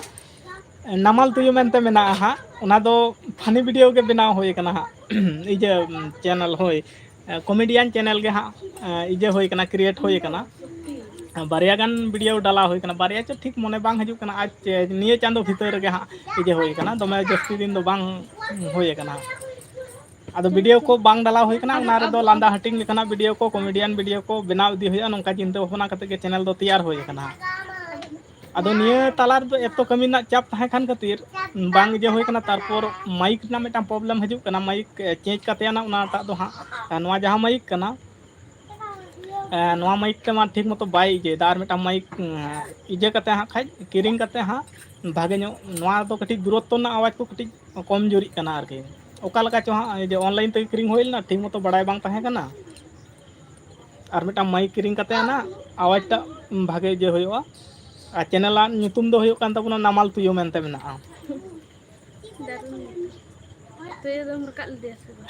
ᱱᱟᱢᱟᱞ ᱛᱩᱭᱩ ᱢᱮᱱᱛᱮ ᱢᱮᱱᱟᱜᱼᱟ ᱦᱟᱸᱜ᱾ ᱚᱱᱟ ᱫᱚ ᱯᱷᱟᱱᱤ ᱵᱷᱤᱰᱤᱭᱳ ᱜᱮ ᱵᱮᱱᱟᱣ ᱦᱩᱭ ᱟᱠᱟᱱᱟ ᱦᱟᱸᱜ᱾ ᱤᱭᱟᱹ, ᱪᱮᱱᱮᱞ, ᱦᱳᱭ, ᱠᱚᱢᱮᱰᱤᱭᱟᱱ ᱪᱮᱱᱮᱞ ᱜᱮ ᱦᱟᱸᱜ, ᱤᱭᱟᱹ ᱦᱩᱭ ᱟᱠᱟᱱᱟ, ᱠᱨᱤᱭᱮᱴ ᱦᱩᱭ ᱟᱠᱟᱱᱟ᱾ ᱵᱟᱨᱭᱟ ᱜᱟᱱ ᱵᱷᱤᱰᱤᱭᱳ ᱰᱟᱞᱟᱣ ᱦᱩᱭ ᱟᱠᱟᱱᱟ, ᱵᱟᱨᱭᱟ ᱪᱚ ᱴᱷᱤᱠ ᱢᱚᱱᱮ ᱵᱟᱝ ᱦᱤᱡᱩᱜ ᱠᱟᱱᱟ᱾ ᱟᱡ ᱱᱤᱭᱟᱹ ᱪᱟᱸᱫᱳ ᱵᱷᱤᱛᱟᱹᱨ ᱨᱮᱜᱮ ᱦᱟᱸᱜ ᱤᱭᱟᱹ ᱦᱩᱭ ᱟᱠᱟᱱᱟ, ᱫᱚᱢᱮ ᱡᱟᱹᱥᱛᱤ ᱫᱤᱱ ᱫᱚ ᱵᱟᱝ ᱦᱩᱭ ᱟᱠᱟᱱᱟ᱾ ᱟᱫᱚ ᱵᱷᱤᱰᱤᱭᱳ ᱠᱚ ᱵᱟᱝ ᱰᱟᱞᱟᱣ ᱦᱩᱭ ᱟᱠᱟᱱᱟ, ᱚᱱᱟ ᱨᱮᱫᱚ ᱞᱟᱸᱫᱟ ᱦᱟᱹᱴᱤᱧ ᱞᱮᱠᱟᱱᱟᱜ ᱵᱷᱤᱰᱤᱭᱳ ᱠᱚ, ᱠᱚᱢᱮᱰᱤᱭᱟᱱ ᱵᱷᱤᱰᱤᱭᱳ ᱠᱚ ᱵᱮᱱᱟᱣ ᱤᱫᱤ ᱦᱩᱭᱩᱜᱼᱟ, ᱱᱚᱝᱠᱟ ᱪᱤᱱᱛᱟᱹ ᱵᱷᱟᱵᱽᱱᱟ ᱠᱟᱛᱮ ᱜᱮ ᱪᱮᱱᱮᱞ ᱫᱚ ᱛᱮᱭᱟᱨ ᱦᱩᱭ ᱟᱠᱟᱱᱟ ᱦᱟᱸᱜ᱾ ᱟᱫᱚ ᱱᱤᱭᱟᱹ ᱛᱟᱞᱟ ᱨᱮᱫᱚ ᱮᱛᱚ ᱠᱟᱹᱢᱤ ᱨᱮᱱᱟᱜ ᱪᱟᱯ ᱛᱟᱦᱮᱸ ᱠᱟᱱ ᱠᱷᱟᱹᱛᱤᱨ ᱵᱟᱝ ᱤᱭᱟᱹ ᱦᱩᱭ ᱠᱟᱱᱟ᱾ ᱛᱟᱨᱯᱚᱨ ᱢᱟᱭᱤᱠ ᱨᱮᱱᱟᱜ ᱢᱤᱫᱴᱟᱝ ᱯᱨᱚᱵᱞᱮᱢ ᱦᱤᱡᱩᱜ ᱠᱟᱱᱟ, ᱢᱟᱭᱤᱠ, ᱮ, ᱪᱮᱧᱡᱽ ᱠᱟᱛᱮ ᱟᱱᱟ ᱚᱱᱟᱴᱟᱜ ᱫᱚ ᱦᱟᱸᱜ, ᱮ, ᱱᱚᱣᱟ ᱡᱟᱦᱟᱸ ᱢᱟᱭᱤᱠ ᱠᱟᱱᱟ, ᱮ, ᱱᱚᱣᱟ ᱢᱟᱭᱤᱠ ᱛᱮᱢᱟ ᱴᱷᱤᱠ ᱢᱚᱛᱚ ᱵᱟᱭ ᱤᱭᱟᱹᱭᱮᱫᱟ᱾ ᱟᱨ ᱢᱤᱫᱴᱟᱝ ᱢᱟᱭᱤᱠ, ᱮ, ᱤᱭᱟᱹ ᱠᱟᱛᱮ ᱦᱟᱸᱜ ᱠᱷᱟᱡ ᱠᱤᱨᱤᱧ ᱠᱟᱛᱮ ᱦᱟᱸᱜ ᱵᱷᱟᱜᱮ ᱧᱚᱜ, ᱱᱚᱣᱟ ᱫᱚ ᱠᱟᱹᱴᱤᱡ ᱫᱩᱨᱚᱛᱛᱚ ᱨᱮᱱᱟᱜ ᱟᱣᱟᱡᱽ ᱠᱚ ᱠᱟᱹᱴᱤᱡ ᱠᱚᱢ ᱡᱳᱨᱤᱜ ᱠᱟᱱᱟ ᱟᱨᱠᱤ᱾ ᱚᱠᱟ ᱞᱮᱠᱟ ᱪᱚ ᱦᱟᱸᱜ, ᱡᱮ ᱚᱱᱞᱟᱭᱤᱱ ᱛᱮᱜᱮ ᱠᱤᱨᱤᱧ ᱦᱩᱭ ᱞᱮᱱᱟ, ᱴᱷᱤᱠ ᱢᱚᱛᱚ ᱵᱟᱲᱟᱭ ᱵᱟᱝ ᱛᱟᱦᱮᱸ ᱠᱟᱱᱟ᱾ ᱟᱨ ᱢᱤᱫᱴᱟᱝ ᱢᱟᱭᱤᱠ ᱠᱤᱨᱤᱧ ᱠᱟᱛᱮ ᱚᱱᱟ ᱟᱣᱟᱡᱽᱴᱟᱜ ᱵᱷᱟᱜᱮ ᱤᱭᱟᱹ ᱦᱩᱭᱩᱜᱼᱟ᱾ ᱟᱨ ᱪᱮᱱᱮᱞᱟᱜ ᱧᱩᱛᱩᱢ ᱫᱚ ᱦᱩᱭᱩᱜ ᱠᱟᱱ ᱛᱟᱵᱚᱱᱟ ᱱᱟᱢᱟᱞ ᱛᱩᱭᱩ ᱢᱮᱱᱛᱮ ᱢᱮᱱᱟᱜᱼᱟ᱾ ᱫᱟᱨᱩᱱ ᱧᱩᱛᱩᱢ᱾ ᱛᱩᱭᱩ ᱫᱚᱢ ᱨᱟᱠᱟᱵ ᱞᱮᱫᱮᱭᱟ ᱥᱮ ᱵᱟᱝ?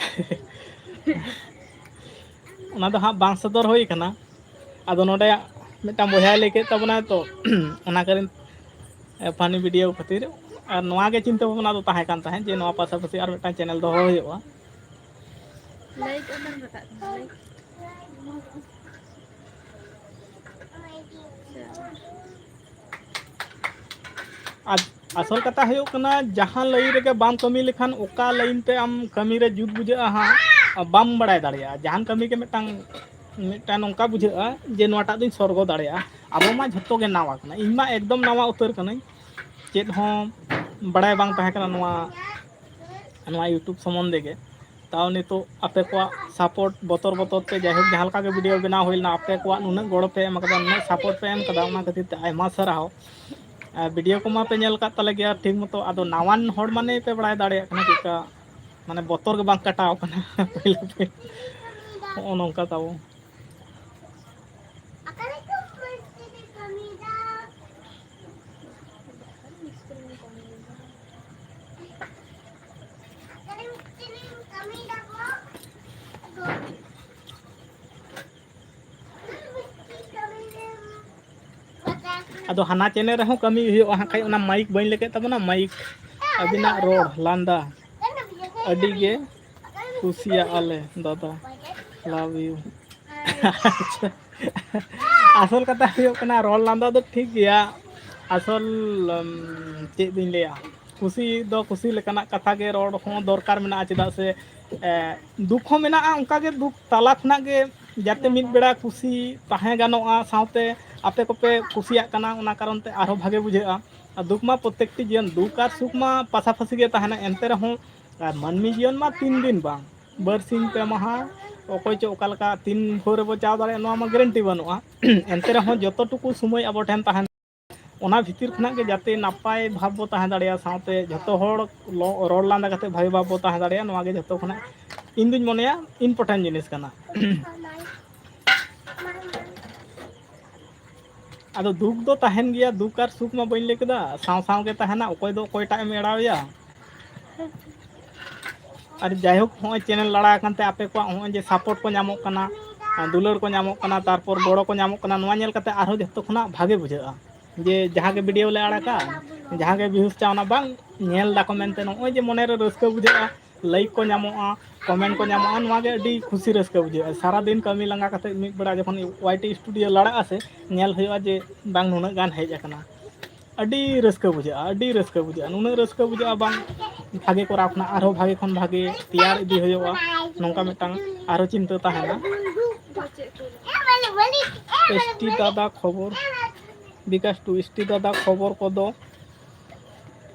ᱚᱱᱟ ᱫᱚ ᱦᱟᱸᱜ ᱵᱟᱝ ᱥᱚᱫᱚᱨ ᱦᱩᱭ ᱠᱟᱱᱟ᱾ ᱟᱫᱚ ᱱᱚᱰᱮ ᱢᱤᱫᱴᱟᱝ ᱵᱚᱭᱦᱟᱭ ᱞᱟᱹᱭ ᱠᱮᱫ ᱛᱟᱵᱚᱱᱟᱭ ᱛᱚ, ᱚᱱᱟ ᱠᱟᱨᱚᱱ, ᱮ, ᱯᱷᱟᱱᱤ ᱵᱷᱤᱰᱤᱭᱳ ᱠᱷᱟᱹᱛᱤᱨ ᱟᱨ ᱱᱚᱣᱟ ᱜᱮ ᱪᱤᱱᱛᱟᱹ ᱵᱷᱟᱵᱽᱱᱟ ᱫᱚ ᱛᱟᱦᱮᱸ ᱠᱟᱱ ᱛᱟᱦᱮᱸᱫ ᱡᱮ ᱱᱚᱣᱟ ᱯᱟᱥᱟᱯᱟᱥᱤ ᱟᱨ ᱢᱤᱫᱴᱟᱝ ᱪᱮᱱᱮᱞ ᱫᱚᱦᱚ ᱦᱩᱭᱩᱜᱼᱟ᱾ ᱞᱟᱭᱤᱠ ᱚᱱᱟ ᱨᱟᱠᱟᱵ ᱠᱟᱱᱟ, ᱞᱟᱭᱤᱠ᱾ ᱟᱨ ᱟᱥᱚᱞ ᱠᱟᱛᱷᱟ ᱦᱩᱭᱩᱜ ᱠᱟᱱᱟ, ᱡᱟᱦᱟᱸ ᱞᱟᱭᱤᱱ ᱨᱮᱜᱮ ᱵᱟᱢ ᱠᱟᱹᱢᱤ ᱞᱮᱠᱷᱟᱱ ᱚᱠᱟ ᱞᱟᱭᱤᱱ ᱛᱮ ᱟᱢ ᱠᱟᱹᱢᱤ ᱨᱮ ᱡᱩᱛ ᱵᱩᱡᱷᱟᱹᱜᱼᱟ ᱦᱟᱸᱜ, ᱵᱟᱢ ᱵᱟᱲᱟᱭ ᱫᱟᱲᱮᱭᱟᱜᱼᱟ᱾ ᱡᱟᱦᱟᱱ ᱠᱟᱹᱢᱤ ᱜᱮ ᱢᱤᱫᱴᱟᱝ, ᱢᱤᱫᱴᱟᱝ ᱱᱚᱝᱠᱟ ᱵᱩᱡᱷᱟᱹᱜᱼᱟ ᱡᱮ ᱱᱚᱣᱟᱴᱟᱜ ᱫᱚᱧ ᱥᱚᱨᱜᱚ ᱫᱟᱲᱮᱭᱟᱜᱼᱟ᱾ ᱟᱵᱚ ᱢᱟ ᱡᱷᱚᱛᱚ ᱜᱮ ᱱᱟᱣᱟ ᱠᱟᱱᱟ, ᱤᱧ ᱢᱟ ᱮᱠᱫᱚᱢ ᱱᱟᱣᱟ ᱩᱛᱟᱹᱨ ᱠᱟᱹᱱᱟᱹᱧ, ᱪᱮᱫ ᱦᱚᱸ ᱵᱟᱲᱟᱭ ᱵᱟᱝ ᱛᱟᱦᱮᱸ ᱠᱟᱱᱟ ᱱᱚᱣᱟ, ᱱᱚᱣᱟ YouTube ᱥᱚᱢᱚᱱᱫᱷᱮ ᱜᱮ᱾ ᱛᱟᱣ ᱱᱤᱛᱚᱜ ᱟᱯᱮ ᱠᱚᱣᱟᱜ ᱥᱟᱯᱳᱨᱴ ᱵᱚᱛᱚᱨ ᱵᱚᱛᱚᱨ ᱛᱮ ᱡᱟᱭᱦᱳᱠ ᱡᱟᱦᱟᱸ ᱞᱮᱠᱟ ᱜᱮ ᱵᱷᱤᱰᱤᱭᱳ ᱵᱮᱱᱟᱣ ᱦᱩᱭ ᱞᱮᱱᱟ, ᱟᱯᱮ ᱠᱚᱣᱟᱜ ᱱᱩᱱᱟᱹᱜ ᱜᱚᱲᱚ ᱯᱮ ᱮᱢ ᱠᱟᱫᱟ, ᱱᱩᱱᱟᱹᱜ ᱥᱟᱯᱳᱨᱴ ᱯᱮ ᱮᱢ ᱠᱟᱫᱟ, ᱚᱱᱟ ᱠᱷᱟᱹᱛᱤᱨ ᱛᱮ ᱟᱭᱢᱟ ᱥᱟᱨᱦᱟᱣ᱾ ᱟᱨ ᱵᱷᱤᱰᱤᱭᱳ ᱠᱚᱢᱟ ᱯᱮ ᱧᱮᱞ ᱠᱟᱫ ᱛᱟᱞᱮ ᱜᱮᱭᱟ ᱴᱷᱤᱠ ᱢᱚᱛᱚ, ᱟᱫᱚ ᱱᱟᱣᱟᱱ ᱦᱚᱲ ᱢᱟᱱᱮ ᱯᱮ ᱵᱟᱲᱟᱭ ᱫᱟᱲᱮᱭᱟᱜ ᱠᱟᱱᱟ ᱪᱮᱫᱠᱟ ᱢᱟᱱᱮ ᱵᱚᱛᱚᱨ ᱜᱮ ᱵᱟᱝ ᱠᱟᱴᱟᱣ ᱠᱟᱱᱟ ᱯᱳᱭᱞᱳ ᱯᱳᱭᱞᱳ᱾ ᱱᱚᱜᱼᱚ ᱱᱚᱝᱠᱟ ᱛᱟᱵᱚ᱾ ᱟᱫᱚ ᱦᱟᱱᱟ ᱪᱮᱱᱮᱞ ᱨᱮᱦᱚᱸ ᱠᱟᱹᱢᱤ ᱦᱩᱭᱩᱜᱼᱟ ᱦᱟᱸᱜ ᱠᱷᱟᱡ, ᱚᱱᱟ ᱢᱟᱭᱤᱠ ᱵᱟᱹᱧ ᱞᱟᱹᱭ ᱠᱮᱫ ᱛᱟᱵᱚᱱᱟ, ᱢᱟᱭᱤᱠ᱾ ᱟᱹᱵᱤᱱᱟᱜ ᱨᱚᱲ ᱞᱟᱸᱫᱟ ᱟᱹᱰᱤ ᱜᱮ ᱠᱩᱥᱤᱭᱟᱜᱼᱟ ᱞᱮ ᱫᱟᱫᱟ, love you᱾ ᱟᱪᱪᱷᱟ, ᱟᱥᱚᱞ ᱠᱟᱛᱷᱟ ᱦᱩᱭᱩᱜ ᱠᱟᱱᱟ, ᱨᱚᱲ ᱞᱟᱸᱫᱟ ᱫᱚ ᱴᱷᱤᱠ ᱜᱮᱭᱟ, ᱟᱥᱚᱞ, ᱩᱢ, ᱪᱮᱫ ᱵᱤᱱ ᱞᱟᱹᱭᱟ, ᱠᱩᱥᱤ ᱫᱚ ᱠᱩᱥᱤ ᱞᱮᱠᱟᱱᱟᱜ ᱠᱟᱛᱷᱟ ᱜᱮ ᱨᱚᱲ ᱦᱚᱸ ᱫᱚᱨᱠᱟᱨ ᱢᱮᱱᱟᱜᱼᱟ, ᱪᱮᱫᱟᱜ ᱥᱮ, ᱮ, ᱫᱩᱠ ᱦᱚᱸ ᱢᱮᱱᱟᱜᱼᱟ, ᱚᱱᱠᱟ ᱜᱮ ᱫᱩᱠ ᱛᱟᱞᱟ ᱠᱷᱚᱱᱟᱜ ᱜᱮ ᱡᱟᱛᱮ ᱢᱤᱫ ᱵᱮᱲᱟ ᱠᱩᱥᱤ ᱛᱟᱦᱮᱸ ᱜᱟᱱᱚᱜᱼᱟ, ᱥᱟᱶᱛᱮ ᱟᱯᱮ ᱠᱚᱯᱮ ᱠᱩᱥᱤᱭᱟᱜ ᱠᱟᱱᱟ, ᱚᱱᱟ ᱠᱟᱨᱚᱱ ᱛᱮ ᱟᱨᱦᱚᱸ ᱵᱷᱟᱜᱮ ᱵᱩᱡᱷᱟᱹᱜᱼᱟ᱾ ᱟᱨ ᱫᱩᱠ ᱢᱟ ᱯᱨᱚᱛᱮᱠᱴᱤ ᱡᱤᱭᱚᱱ, ᱫᱩᱠ ᱟᱨ ᱥᱩᱠ ᱢᱟ ᱯᱟᱥᱟᱯᱟᱥᱤ ᱜᱮ ᱛᱟᱦᱮᱱᱟ, ᱮᱱᱛᱮ ᱨᱮᱦᱚᱸ ᱟᱨ ᱢᱟᱹᱱᱢᱤ ᱡᱤᱭᱚᱱ ᱢᱟ ᱛᱤᱱ ᱫᱤᱱ ᱵᱟᱝ, ᱵᱟᱨᱥᱤᱧ ᱯᱮ ᱢᱟᱦᱟ, ᱚᱠᱚᱭ ᱪᱚ ᱚᱠᱟ ᱞᱮᱠᱟ ᱛᱤᱱ ᱵᱷᱳᱨ ᱨᱮᱵᱚ ᱪᱟᱣ ᱫᱟᱲᱮᱭᱟᱜᱼᱟ, ᱱᱚᱣᱟ ᱢᱟ ᱜᱮᱨᱮᱱᱴᱤ ᱵᱟᱹᱱᱩᱜᱼᱟ᱾ ᱮᱱᱛᱮ ᱨᱮᱦᱚᱸ ᱡᱚᱛᱚ ᱴᱩᱠᱩ ᱥᱚᱢᱚᱭ ᱟᱵᱚ ᱴᱷᱮᱱ ᱛᱟᱦᱮᱱ, ᱚᱱᱟ ᱵᱷᱤᱛᱤᱨ ᱠᱷᱚᱱᱟᱜ ᱜᱮ ᱡᱟᱛᱮ ᱱᱟᱯᱟᱭ ᱵᱷᱟᱵᱽ ᱵᱚ ᱛᱟᱦᱮᱸ ᱫᱟᱲᱮᱭᱟᱜᱼᱟ, ᱥᱟᱶᱛᱮ ᱡᱷᱚᱛᱚ ᱦᱚᱲ ᱞᱚ-, ᱨᱚᱲ ᱞᱟᱸᱫᱟ ᱠᱟᱛᱮ ᱵᱷᱟᱜᱮ ᱵᱷᱟᱵᱽ ᱵᱚ ᱛᱟᱦᱮᱸ ᱫᱟᱲᱮᱭᱟᱜᱼᱟ, ᱱᱚᱣᱟ ᱜᱮ ᱡᱷᱚᱛᱚ ᱠᱷᱚᱱᱟᱜ ᱤᱧ ᱫᱩᱧ ᱢᱚᱱᱮᱭᱟ important ᱡᱤᱱᱤᱥ ᱠᱟᱱᱟ᱾ ᱟᱫᱚ ᱫᱩᱠ ᱫᱚ ᱛᱟᱦᱮᱱ ᱜᱮᱭᱟ, ᱫᱩᱠ ᱟᱨ ᱥᱩᱠ ᱢᱟ ᱵᱟᱹᱧ ᱞᱟᱹᱭ ᱠᱮᱫᱟ, ᱥᱟᱶ ᱥᱟᱶ ᱜᱮ ᱛᱟᱦᱮᱱᱟ, ᱚᱠᱚᱭ ᱫᱚ ᱚᱠᱚᱭᱴᱟᱜ ᱮᱢ ᱮᱲᱟᱣᱮᱭᱟ᱾ ᱟᱨ ᱡᱟᱭᱦᱳᱠ, ᱦᱚᱸᱜᱼᱚᱭ ᱪᱮᱱᱮᱞ ᱞᱟᱲᱟ ᱟᱠᱟᱱ ᱛᱮ ᱟᱯᱮ ᱠᱚᱣᱟᱜ ᱦᱚᱸᱜᱼᱚᱭ ᱡᱮ ᱥᱟᱯᱳᱨᱴ ᱠᱚ ᱧᱟᱢᱚᱜ ᱠᱟᱱᱟ, ᱫᱩᱞᱟᱹᱲ ᱠᱚ ᱧᱟᱢᱚᱜ ᱠᱟᱱᱟ, ᱛᱟᱨᱯᱚᱨ ᱜᱚᱲᱚ ᱠᱚ ᱧᱟᱢᱚᱜ ᱠᱟᱱᱟ, ᱱᱚᱣᱟ ᱧᱮᱞ ᱠᱟᱛᱮ ᱟᱨᱦᱚᱸ ᱡᱷᱚᱛᱚ ᱠᱷᱚᱱᱟᱜ ᱵᱷᱟᱜᱮ ᱵᱩᱡᱷᱟᱹᱜᱼᱟ᱾ ᱡᱮ ᱡᱟᱦᱟᱸ ᱜᱮ ᱵᱷᱤᱰᱤᱭᱳ ᱞᱮ ᱟᱲᱟᱜᱟ, ᱡᱟᱦᱟᱸ ᱜᱮ ᱵᱷᱤᱭᱩᱡᱽ ᱪᱟᱣᱱᱟ, ᱵᱟᱝ ᱧᱮᱞ ᱫᱟᱠᱚ ᱢᱮᱱᱛᱮ ᱱᱚᱜᱼᱚᱭ ᱡᱮ ᱢᱚᱱᱮᱨᱮ ᱨᱟᱹᱥᱠᱟᱹ ᱵᱩᱡᱷᱟᱹᱜᱼᱟ, ᱞᱟᱭᱤᱠ ᱠᱚ ᱧᱟᱢᱚᱜᱼᱟ, ᱠᱚᱢᱮᱱᱴ ᱠᱚ ᱧᱟᱢᱚᱜᱼᱟ, ᱱᱚᱣᱟ ᱜᱮ ᱟᱹᱰᱤ ᱠᱷᱩᱥᱤ ᱨᱟᱹᱥᱠᱟᱹ ᱵᱩᱡᱷᱟᱹᱜᱼᱟ᱾ ᱥᱟᱨᱟᱫᱤᱱ ᱠᱟᱹᱢᱤ ᱞᱟᱸᱜᱟ ᱠᱟᱛᱮ ᱢᱤᱫ ᱵᱮᱲᱟ ᱡᱚᱠᱷᱚᱱ ᱳᱣᱟᱭ ᱴᱤ ᱥᱴᱩᱰᱤᱭᱳ ᱞᱟᱲᱟᱜᱼᱟ ᱥᱮ, ᱧᱮᱞ ᱦᱩᱭᱩᱜᱼᱟ ᱡᱮ ᱵᱟᱝ ᱱᱩᱱᱟᱹᱜ ᱜᱟᱱ ᱦᱮᱡ ᱟᱠᱟᱱᱟ᱾ ᱟᱹᱰᱤ ᱨᱟᱹᱥᱠᱟᱹ ᱵᱩᱡᱷᱟᱹᱜᱼᱟ, ᱟᱹᱰᱤ ᱨᱟᱹᱥᱠᱟᱹ ᱵᱩᱡᱷᱟᱹᱜᱼᱟ, ᱱᱩᱱᱟᱹᱜ ᱨᱟᱹᱥᱠᱟᱹ ᱵᱩᱡᱷᱟᱹᱜᱼᱟ ᱵᱟᱝ ᱵᱷᱟᱜᱮ ᱠᱚᱨᱟᱣ ᱠᱷᱚᱱᱟᱜ ᱟᱨᱦᱚᱸ ᱵᱷᱟᱜᱮ ᱠᱷᱚᱱ ᱵᱷᱟᱜᱮ ᱛᱮᱭᱟᱨ ᱤᱫᱤ ᱦᱩᱭᱩᱜᱼᱟ, ᱱᱚᱝᱠᱟ ᱢᱤᱫᱴᱟᱝ ᱟᱨᱦᱚᱸ ᱪᱤᱱᱛᱟᱹ ᱛᱟᱦᱮᱱᱟ᱾ ᱮᱥ ᱴᱤ ᱫᱟᱫᱟ ᱠᱷᱚᱵᱚᱨ, ᱵᱤᱠᱟᱥ ᱴᱩ, ᱮᱥ ᱴᱤ ᱫᱟᱫᱟ ᱠᱷᱚᱵᱚᱨ ᱠᱚᱫᱚ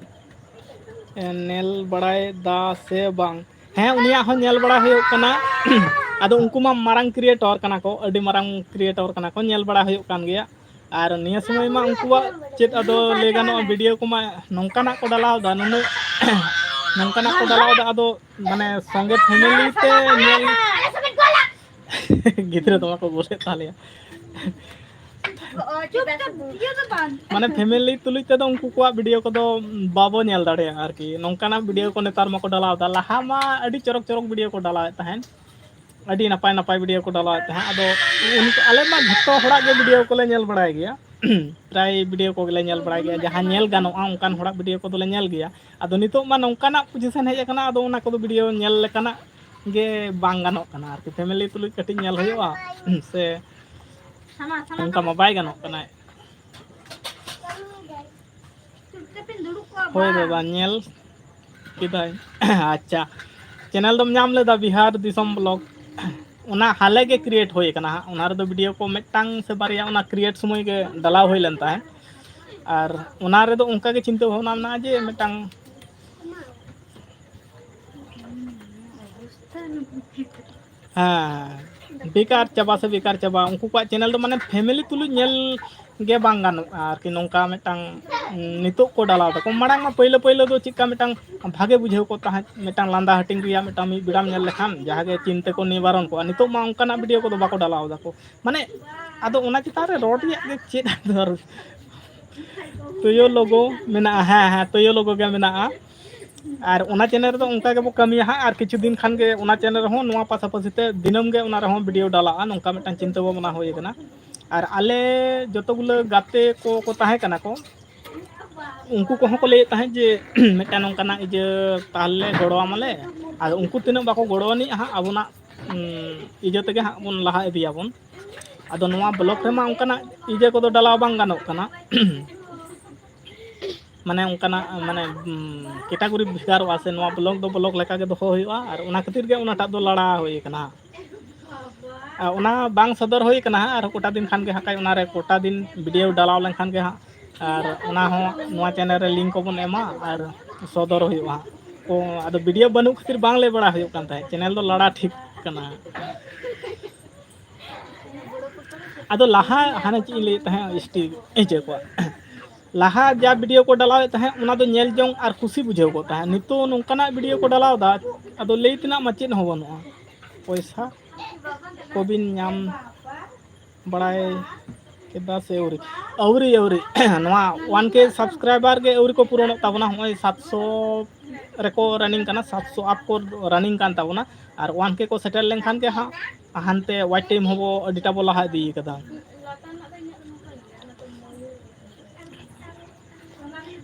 ᱧᱮᱞ ᱵᱟᱲᱟᱭ ᱫᱟ ᱥᱮ ᱵᱟᱝ? ᱦᱮᱸ, ᱩᱱᱤᱭᱟᱜ ᱦᱚᱸ ᱧᱮᱞ ᱵᱟᱲᱟ ᱦᱩᱭᱩᱜ ᱠᱟᱱᱟ᱾ ᱟᱫᱚ ᱩᱱᱠᱩ ᱢᱟ ᱢᱟᱨᱟᱝ ᱠᱨᱤᱭᱮᱴᱚᱨ ᱠᱟᱱᱟ ᱠᱚ, ᱟᱹᱰᱤ ᱢᱟᱨᱟᱝ ᱠᱨᱤᱭᱮᱴᱚᱨ ᱠᱟᱱᱟ ᱠᱚ, ᱧᱮᱞ ᱵᱟᱲᱟ ᱦᱩᱭᱩᱜ ᱠᱟᱱ ᱜᱮᱭᱟ᱾ ᱟᱨ ᱱᱤᱭᱟᱹ ᱥᱚᱢᱚᱭ ᱢᱟ ᱩᱱᱠᱩᱣᱟᱜ ᱪᱮᱫ ᱟᱫᱚ ᱞᱟᱹᱭ ᱜᱟᱱᱚᱜᱼᱟ, ᱵᱷᱤᱰᱤᱭᱳ ᱠᱚᱢᱟ ᱱᱚᱝᱠᱟᱱᱟᱜ ᱠᱚ ᱰᱟᱞᱟᱣ ᱮᱫᱟ, ᱱᱩᱱᱟᱹᱜ ᱱᱚᱝᱠᱟᱱᱟᱜ ᱠᱚ ᱰᱟᱞᱟᱣ ᱮᱫᱟ, ᱟᱫᱚ ᱢᱟᱱᱮ ᱥᱚᱸᱜᱮ ᱯᱷᱮᱢᱮᱞᱤ ᱛᱮ ᱧᱮᱞ ᱜᱤᱫᱽᱨᱟᱹ ᱫᱚᱢᱮ ᱠᱚ ᱜᱳᱞᱮᱫ ᱛᱟᱞᱮᱭᱟ᱾ ᱢᱟᱱᱮ ᱯᱷᱮᱢᱮᱞᱤ ᱛᱩᱞᱩᱡ ᱛᱮᱫᱚ ᱩᱱᱠᱩ ᱠᱚᱣᱟᱜ ᱵᱷᱤᱰᱤᱭᱳ ᱠᱚᱫᱚ ᱵᱟᱵᱚ ᱧᱮᱞ ᱫᱟᱲᱮᱭᱟᱜᱼᱟ ᱟᱨᱠᱤ᱾ ᱱᱚᱝᱠᱟᱱᱟᱜ ᱵᱷᱤᱰᱤᱭᱳ ᱠᱚ ᱱᱮᱛᱟᱨ ᱢᱟᱠᱚ ᱰᱟᱞᱟᱣ ᱮᱫᱟ, ᱞᱟᱦᱟ ᱢᱟ ᱟᱹᱰᱤ ᱪᱚᱨᱚᱠ ᱪᱚᱨᱚᱠ ᱵᱷᱤᱰᱤᱭᱳ ᱠᱚ ᱰᱟᱞᱟᱣᱮᱫ ᱛᱟᱦᱮᱸᱫ, ᱟᱹᱰᱤ ᱱᱟᱯᱟᱭ ᱱᱟᱯᱟᱭ ᱵᱷᱤᱰᱤᱭᱳ ᱠᱚ ᱰᱟᱞᱟᱣᱮᱫ ᱛᱟᱦᱮᱸᱫ᱾ ᱟᱫᱚ ᱩᱱᱠᱩ, ᱟᱞᱮ ᱢᱟ ᱡᱷᱚᱛᱚ ᱦᱚᱲᱟᱜ ᱜᱮ ᱵᱷᱤᱰᱤᱭᱳ ᱠᱚᱞᱮ ᱧᱮᱞ ᱵᱟᱲᱟᱭ ᱜᱮᱭᱟ, ᱯᱨᱟᱭ ᱵᱷᱤᱰᱤᱭᱳ ᱠᱚᱜᱮᱞᱮ ᱧᱮᱞ ᱵᱟᱲᱟᱭ ᱜᱮᱭᱟ, ᱡᱟᱦᱟᱸ ᱧᱮᱞ ᱜᱟᱱᱚᱜᱼᱟ ᱚᱱᱠᱟᱱ ᱦᱚᱲᱟᱜ ᱵᱷᱤᱰᱤᱭᱳ ᱠᱚᱫᱚᱞᱮ ᱧᱮᱞ ᱜᱮᱭᱟ᱾ ᱟᱫᱚ ᱱᱤᱛᱚᱜ ᱢᱟ ᱱᱚᱝᱠᱟᱱᱟᱜ ᱯᱚᱡᱤᱥᱮᱱ ᱦᱮᱡ ᱟᱠᱟᱱᱟ, ᱟᱫᱚ ᱚᱱᱟ ᱠᱚᱫᱚ ᱵᱷᱤᱰᱤᱭᱳ ᱧᱮᱞ ᱞᱮᱠᱟᱱᱟᱜ ᱜᱮ ᱵᱟᱝ ᱜᱟᱱᱚᱜ ᱠᱟᱱᱟ ᱟᱨᱠᱤ᱾ ᱯᱷᱮᱢᱮᱞᱤ ᱛᱩᱞᱩᱡ ᱠᱟᱹᱴᱤᱡ ᱧᱮᱞ ᱦᱩᱭᱩᱜᱼᱟ ᱥᱮ, ᱚᱱᱠᱟ ᱢᱟ ᱵᱟᱭ ᱜᱟᱱᱚᱜ ᱠᱟᱱᱟ᱾ ᱦᱳᱭ ᱵᱟᱵᱟ, ᱧᱮᱞ ᱠᱮᱫᱟᱭ᱾ ᱟᱪᱪᱷᱟ, ᱪᱮᱱᱮᱞ ᱫᱚᱢ ᱧᱟᱢ ᱞᱮᱫᱟ, ᱵᱤᱦᱟᱨ ᱫᱤᱥᱚᱢ ᱵᱞᱚᱜ? ᱚᱱᱟ ᱦᱟᱞᱮ ᱜᱮ ᱠᱨᱤᱭᱮᱴ ᱦᱩᱭ ᱟᱠᱟᱱᱟ ᱦᱟᱸᱜ᱾ ᱚᱱᱟ ᱨᱮᱫᱚ ᱵᱷᱤᱰᱤᱭᱳ ᱠᱚ ᱢᱤᱫᱴᱟᱝ ᱥᱮ ᱵᱟᱨᱭᱟ ᱚᱱᱟ ᱠᱨᱤᱭᱮᱴ ᱥᱚᱢᱚᱭ ᱜᱮ ᱰᱟᱞᱟᱣ ᱦᱩᱭ ᱞᱮᱱ ᱛᱟᱦᱮᱸᱫ᱾ ᱟᱨ ᱚᱱᱟ ᱨᱮᱫᱚ ᱚᱱᱠᱟ ᱜᱮ ᱪᱤᱱᱛᱟᱹ ᱵᱷᱟᱵᱽᱱᱟ ᱢᱮᱱᱟᱜᱼᱟ ᱡᱮ ᱢᱤᱫᱴᱟᱝ ᱦᱮᱸ, ᱵᱮᱠᱟᱨ ᱪᱟᱵᱟ ᱥᱮ ᱵᱮᱠᱟᱨ ᱪᱟᱵᱟ᱾ ᱩᱱᱠᱩ ᱠᱚᱣᱟᱜ ᱪᱮᱱᱮᱞ ᱫᱚ ᱢᱟᱱᱮ ᱯᱷᱮᱢᱮᱞᱤ ᱛᱩᱞᱩᱡ ᱧᱮᱞ ᱜᱮ ᱵᱟᱝ ᱜᱟᱱᱚᱜᱼᱟ ᱟᱨᱠᱤ, ᱱᱚᱝᱠᱟ ᱢᱤᱫᱴᱟᱝ, ᱩᱸ, ᱱᱤᱛᱚᱜ ᱠᱚ ᱰᱟᱞᱟᱣ ᱫᱟᱠᱚ᱾ ᱢᱟᱲᱟᱝ ᱢᱟ ᱯᱳᱭᱞᱳ ᱯᱳᱭᱞᱳ ᱫᱚ ᱪᱮᱫᱠᱟ ᱢᱤᱫᱴᱟᱝ ᱵᱷᱟᱜᱮ ᱵᱩᱡᱷᱟᱹᱣ ᱠᱚᱜ ᱛᱟᱦᱮᱸᱫ, ᱢᱤᱫᱴᱟᱝ ᱞᱟᱸᱫᱟ ᱦᱟᱹᱴᱤᱧ ᱨᱮᱭᱟᱜ ᱢᱤᱫᱴᱟᱝ ᱢᱤᱫ ᱵᱮᱲᱟᱢ ᱧᱮᱞ ᱞᱮᱠᱷᱟᱱ ᱡᱟᱦᱟᱸ ᱜᱮ ᱪᱤᱱᱛᱟᱹ ᱠᱚ ᱱᱤᱵᱟᱨᱚᱱ ᱠᱚᱜᱼᱟ᱾ ᱱᱤᱛᱚᱜ ᱢᱟ ᱚᱱᱠᱟᱱᱟᱜ ᱵᱷᱤᱰᱤᱭᱳ ᱠᱚᱫᱚ ᱵᱟᱠᱚ ᱰᱟᱞᱟᱣ ᱫᱟᱠᱚ᱾ ᱢᱟᱱᱮ ᱟᱫᱚ ᱚᱱᱟ ᱪᱮᱛᱟᱱ ᱨᱮ ᱨᱚᱲ ᱨᱮᱭᱟᱜ ᱜᱮ ᱪᱮᱫ ᱟᱫᱚ ᱟᱨ ᱛᱩᱭᱩ ᱞᱳᱜᱳ ᱢᱮᱱᱟᱜᱼᱟ, ᱦᱮᱸ, ᱦᱮᱸ, ᱛᱩᱭᱩ ᱞᱳᱜᱳ ᱜᱮ ᱢᱮᱱᱟᱜᱼᱟ᱾ ᱟᱨ ᱚᱱᱟ ᱪᱮᱱᱮᱞ ᱨᱮᱫᱚ ᱚᱱᱠᱟ ᱜᱮᱵᱚ ᱠᱟᱹᱢᱤᱭᱟ ᱦᱟᱸᱜ, ᱟᱨ ᱠᱤᱪᱷᱩ ᱫᱤᱱ ᱠᱷᱟᱱ ᱜᱮ ᱚᱱᱟ ᱪᱮᱱᱮᱞ ᱨᱮᱦᱚᱸ ᱱᱚᱣᱟ ᱯᱟᱥᱟᱯᱟᱥᱤ ᱛᱮ ᱫᱤᱱᱟᱹᱢ ᱜᱮ ᱚᱱᱟ ᱨᱮᱦᱚᱸ ᱵᱷᱤᱰᱤᱭᱳ ᱰᱟᱞᱟᱜᱼᱟ, ᱱᱚᱝᱠᱟ ᱢᱤᱫᱴᱟᱝ ᱪᱤᱱᱛᱟᱹ ᱵᱷᱟᱵᱽᱱᱟ ᱦᱩᱭ ᱟᱠᱟᱱᱟ᱾ ᱟᱨ ᱟᱞᱮ ᱡᱚᱛᱚ ᱜᱩᱞᱟᱹ ᱜᱟᱛᱮ ᱠᱚ ᱠᱚ ᱛᱟᱦᱮᱸ ᱠᱟᱱᱟ ᱠᱚ, ᱩᱱᱠᱩ ᱠᱚᱦᱚᱸ ᱠᱚ ᱞᱟᱹᱭᱮᱫ ᱛᱟᱦᱮᱸᱫ ᱡᱮ ᱢᱤᱫᱴᱟᱝ ᱱᱚᱝᱠᱟᱱᱟᱜ ᱤᱭᱟᱹ ᱛᱟᱦᱞᱮ ᱜᱚᱲᱚ ᱟᱢᱟᱞᱮ᱾ ᱟᱫᱚ ᱩᱱᱠᱩ ᱛᱤᱱᱟᱹᱜ ᱵᱟᱠᱚ ᱜᱚᱲᱚ ᱟᱹᱱᱤᱡ ᱦᱟᱸᱜ, ᱟᱵᱚᱱᱟᱜ ᱩᱸ, ᱤᱭᱟᱹ ᱛᱮᱜᱮ ᱦᱟᱸᱜ ᱵᱚᱱ ᱞᱟᱦᱟ ᱤᱫᱤᱭᱟᱵᱚᱱ᱾ ᱟᱫᱚ ᱱᱚᱣᱟ ᱵᱞᱚᱜ ᱨᱮᱢᱟ ᱚᱱᱠᱟᱱᱟᱜ ᱤᱭᱟᱹ ᱠᱚᱫᱚ ᱰᱟᱞᱟᱣ ᱵᱟᱝ ᱜᱟᱱᱚᱜ ᱠᱟᱱᱟ᱾ ᱢᱟᱱᱮ ᱚᱱᱠᱟᱱᱟᱜ ᱢᱟᱱᱮ ᱩᱸ, ᱠᱮᱴᱟᱜᱚᱨᱤ ᱵᱷᱮᱜᱟᱨᱚᱜᱼᱟ ᱥᱮ, ᱱᱚᱣᱟ ᱵᱞᱚᱜ ᱫᱚ ᱵᱞᱚᱜ ᱞᱮᱠᱟ ᱜᱮ ᱫᱚᱦᱚ ᱦᱩᱭᱩᱜᱼᱟ᱾ ᱟᱨ ᱚᱱᱟ ᱠᱷᱟᱹᱛᱤᱨ ᱜᱮ ᱚᱱᱟᱴᱟᱜ ᱫᱚ ᱞᱟᱲᱟ ᱦᱩᱭ ᱠᱟᱱᱟ᱾ ᱟᱨ ᱚᱱᱟ ᱵᱟᱝ ᱥᱚᱫᱚᱨ ᱦᱩᱭ ᱠᱟᱱᱟ ᱦᱟᱸᱜ, ᱟᱨ ᱠᱚᱴᱟ ᱫᱤᱱ ᱠᱷᱟᱱ ᱜᱮ ᱦᱟᱸᱜ ᱠᱷᱟᱡ ᱚᱱᱟ ᱨᱮ ᱠᱚᱴᱟ ᱫᱤᱱ ᱵᱷᱤᱰᱤᱭᱳ ᱰᱟᱞᱟᱣ ᱞᱮᱱᱠᱷᱟᱱ ᱜᱮ ᱦᱟᱸᱜ, ᱟᱨ ᱚᱱᱟ ᱦᱚᱸ ᱱᱚᱣᱟ ᱪᱮᱱᱮᱞ ᱨᱮ ᱞᱤᱝᱠ ᱠᱚᱵᱚᱱ ᱮᱢᱟ ᱟᱨ ᱥᱚᱫᱚᱨ ᱦᱩᱭᱩᱜᱼᱟ ᱦᱟᱸᱜ᱾ ᱛᱚ ᱟᱫᱚ ᱵᱷᱤᱰᱤᱭᱳ ᱵᱟᱹᱱᱩᱜ ᱠᱷᱟᱹᱛᱤᱨ ᱵᱟᱝ ᱞᱟᱹᱭ ᱵᱟᱲᱟ ᱦᱩᱭᱩᱜ ᱠᱟᱱ ᱛᱟᱦᱮᱸᱫ, ᱪᱮᱱᱮᱞ ᱫᱚ ᱞᱟᱲᱟ ᱴᱷᱤᱠ ᱠᱟᱱᱟ᱾ ᱟᱫᱚ ᱞᱟᱦᱟ ᱦᱟᱱᱮ ᱪᱮᱫ ᱤᱧ ᱞᱟᱹᱭᱮᱫ ᱛᱟᱦᱮᱸᱫ, ᱮᱥ ᱴᱤ ᱤᱭᱟᱹ ᱠᱚᱣᱟᱜ, ᱞᱟᱦᱟ ᱡᱟ ᱵᱷᱤᱰᱤᱭᱳ ᱠᱚ ᱰᱟᱞᱟᱣᱮᱫ ᱛᱟᱦᱮᱸᱫ, ᱚᱱᱟ ᱫᱚ ᱧᱮᱞ ᱡᱚᱝ ᱟᱨ ᱠᱩᱥᱤ ᱵᱩᱡᱷᱟᱹᱣ ᱠᱚᱜ ᱛᱟᱦᱮᱸᱫ᱾ ᱱᱤᱛᱚᱜ ᱱᱚᱝᱠᱟᱱᱟᱜ ᱵᱷᱤᱰᱤᱭᱳ ᱠᱚ ᱰᱟᱞᱟᱣ ᱮᱫᱟ, ᱟᱫᱚ ᱞᱟᱹᱭ ᱛᱮᱱᱟᱜ ᱢᱟ ᱪᱮᱫ ᱦᱚᱸ ᱵᱟᱹᱱᱩᱜᱼᱟ᱾ ᱯᱚᱭᱥᱟ ᱠᱚᱵᱤᱱ ᱧᱟᱢ ᱵᱟᱲᱟᱭ ᱠᱮᱫᱟ ᱥᱮ ᱟᱹᱣᱨᱤ? ᱟᱹᱣᱨᱤ, ᱟᱹᱣᱨᱤ᱾ ᱱᱚᱣᱟ ᱚᱣᱟᱱ ᱠᱮ ᱥᱟᱵᱥᱠᱨᱟᱭᱵᱟᱨ ᱜᱮ ᱟᱹᱣᱨᱤ ᱠᱚ ᱯᱩᱨᱚᱱᱚᱜ ᱛᱟᱵᱚᱱᱟ᱾ ᱦᱚᱸᱜᱼᱚᱭ ᱥᱟᱛᱥᱚ ᱨᱮᱠᱚ ᱨᱟᱱᱤᱝ ᱠᱟᱱᱟ, ᱥᱟᱛᱥᱚ ᱟᱯ ᱠᱚ ᱨᱟᱱᱤᱝ ᱠᱟᱱ ᱛᱟᱵᱚᱱᱟ᱾ ᱟᱨ ᱚᱣᱟᱱ ᱠᱮ ᱠᱚ ᱥᱮᱴᱮᱨ ᱞᱮᱱᱠᱷᱟᱱ ᱜᱮ ᱦᱟᱸᱜ ᱦᱟᱱᱛᱮ ᱣᱟᱪ ᱴᱟᱭᱤᱢ ᱦᱚᱸᱵᱚ ᱟᱹᱰᱤᱴᱟ ᱵᱚ ᱞᱟᱦᱟ ᱤᱫᱤ ᱠᱟᱫᱟ᱾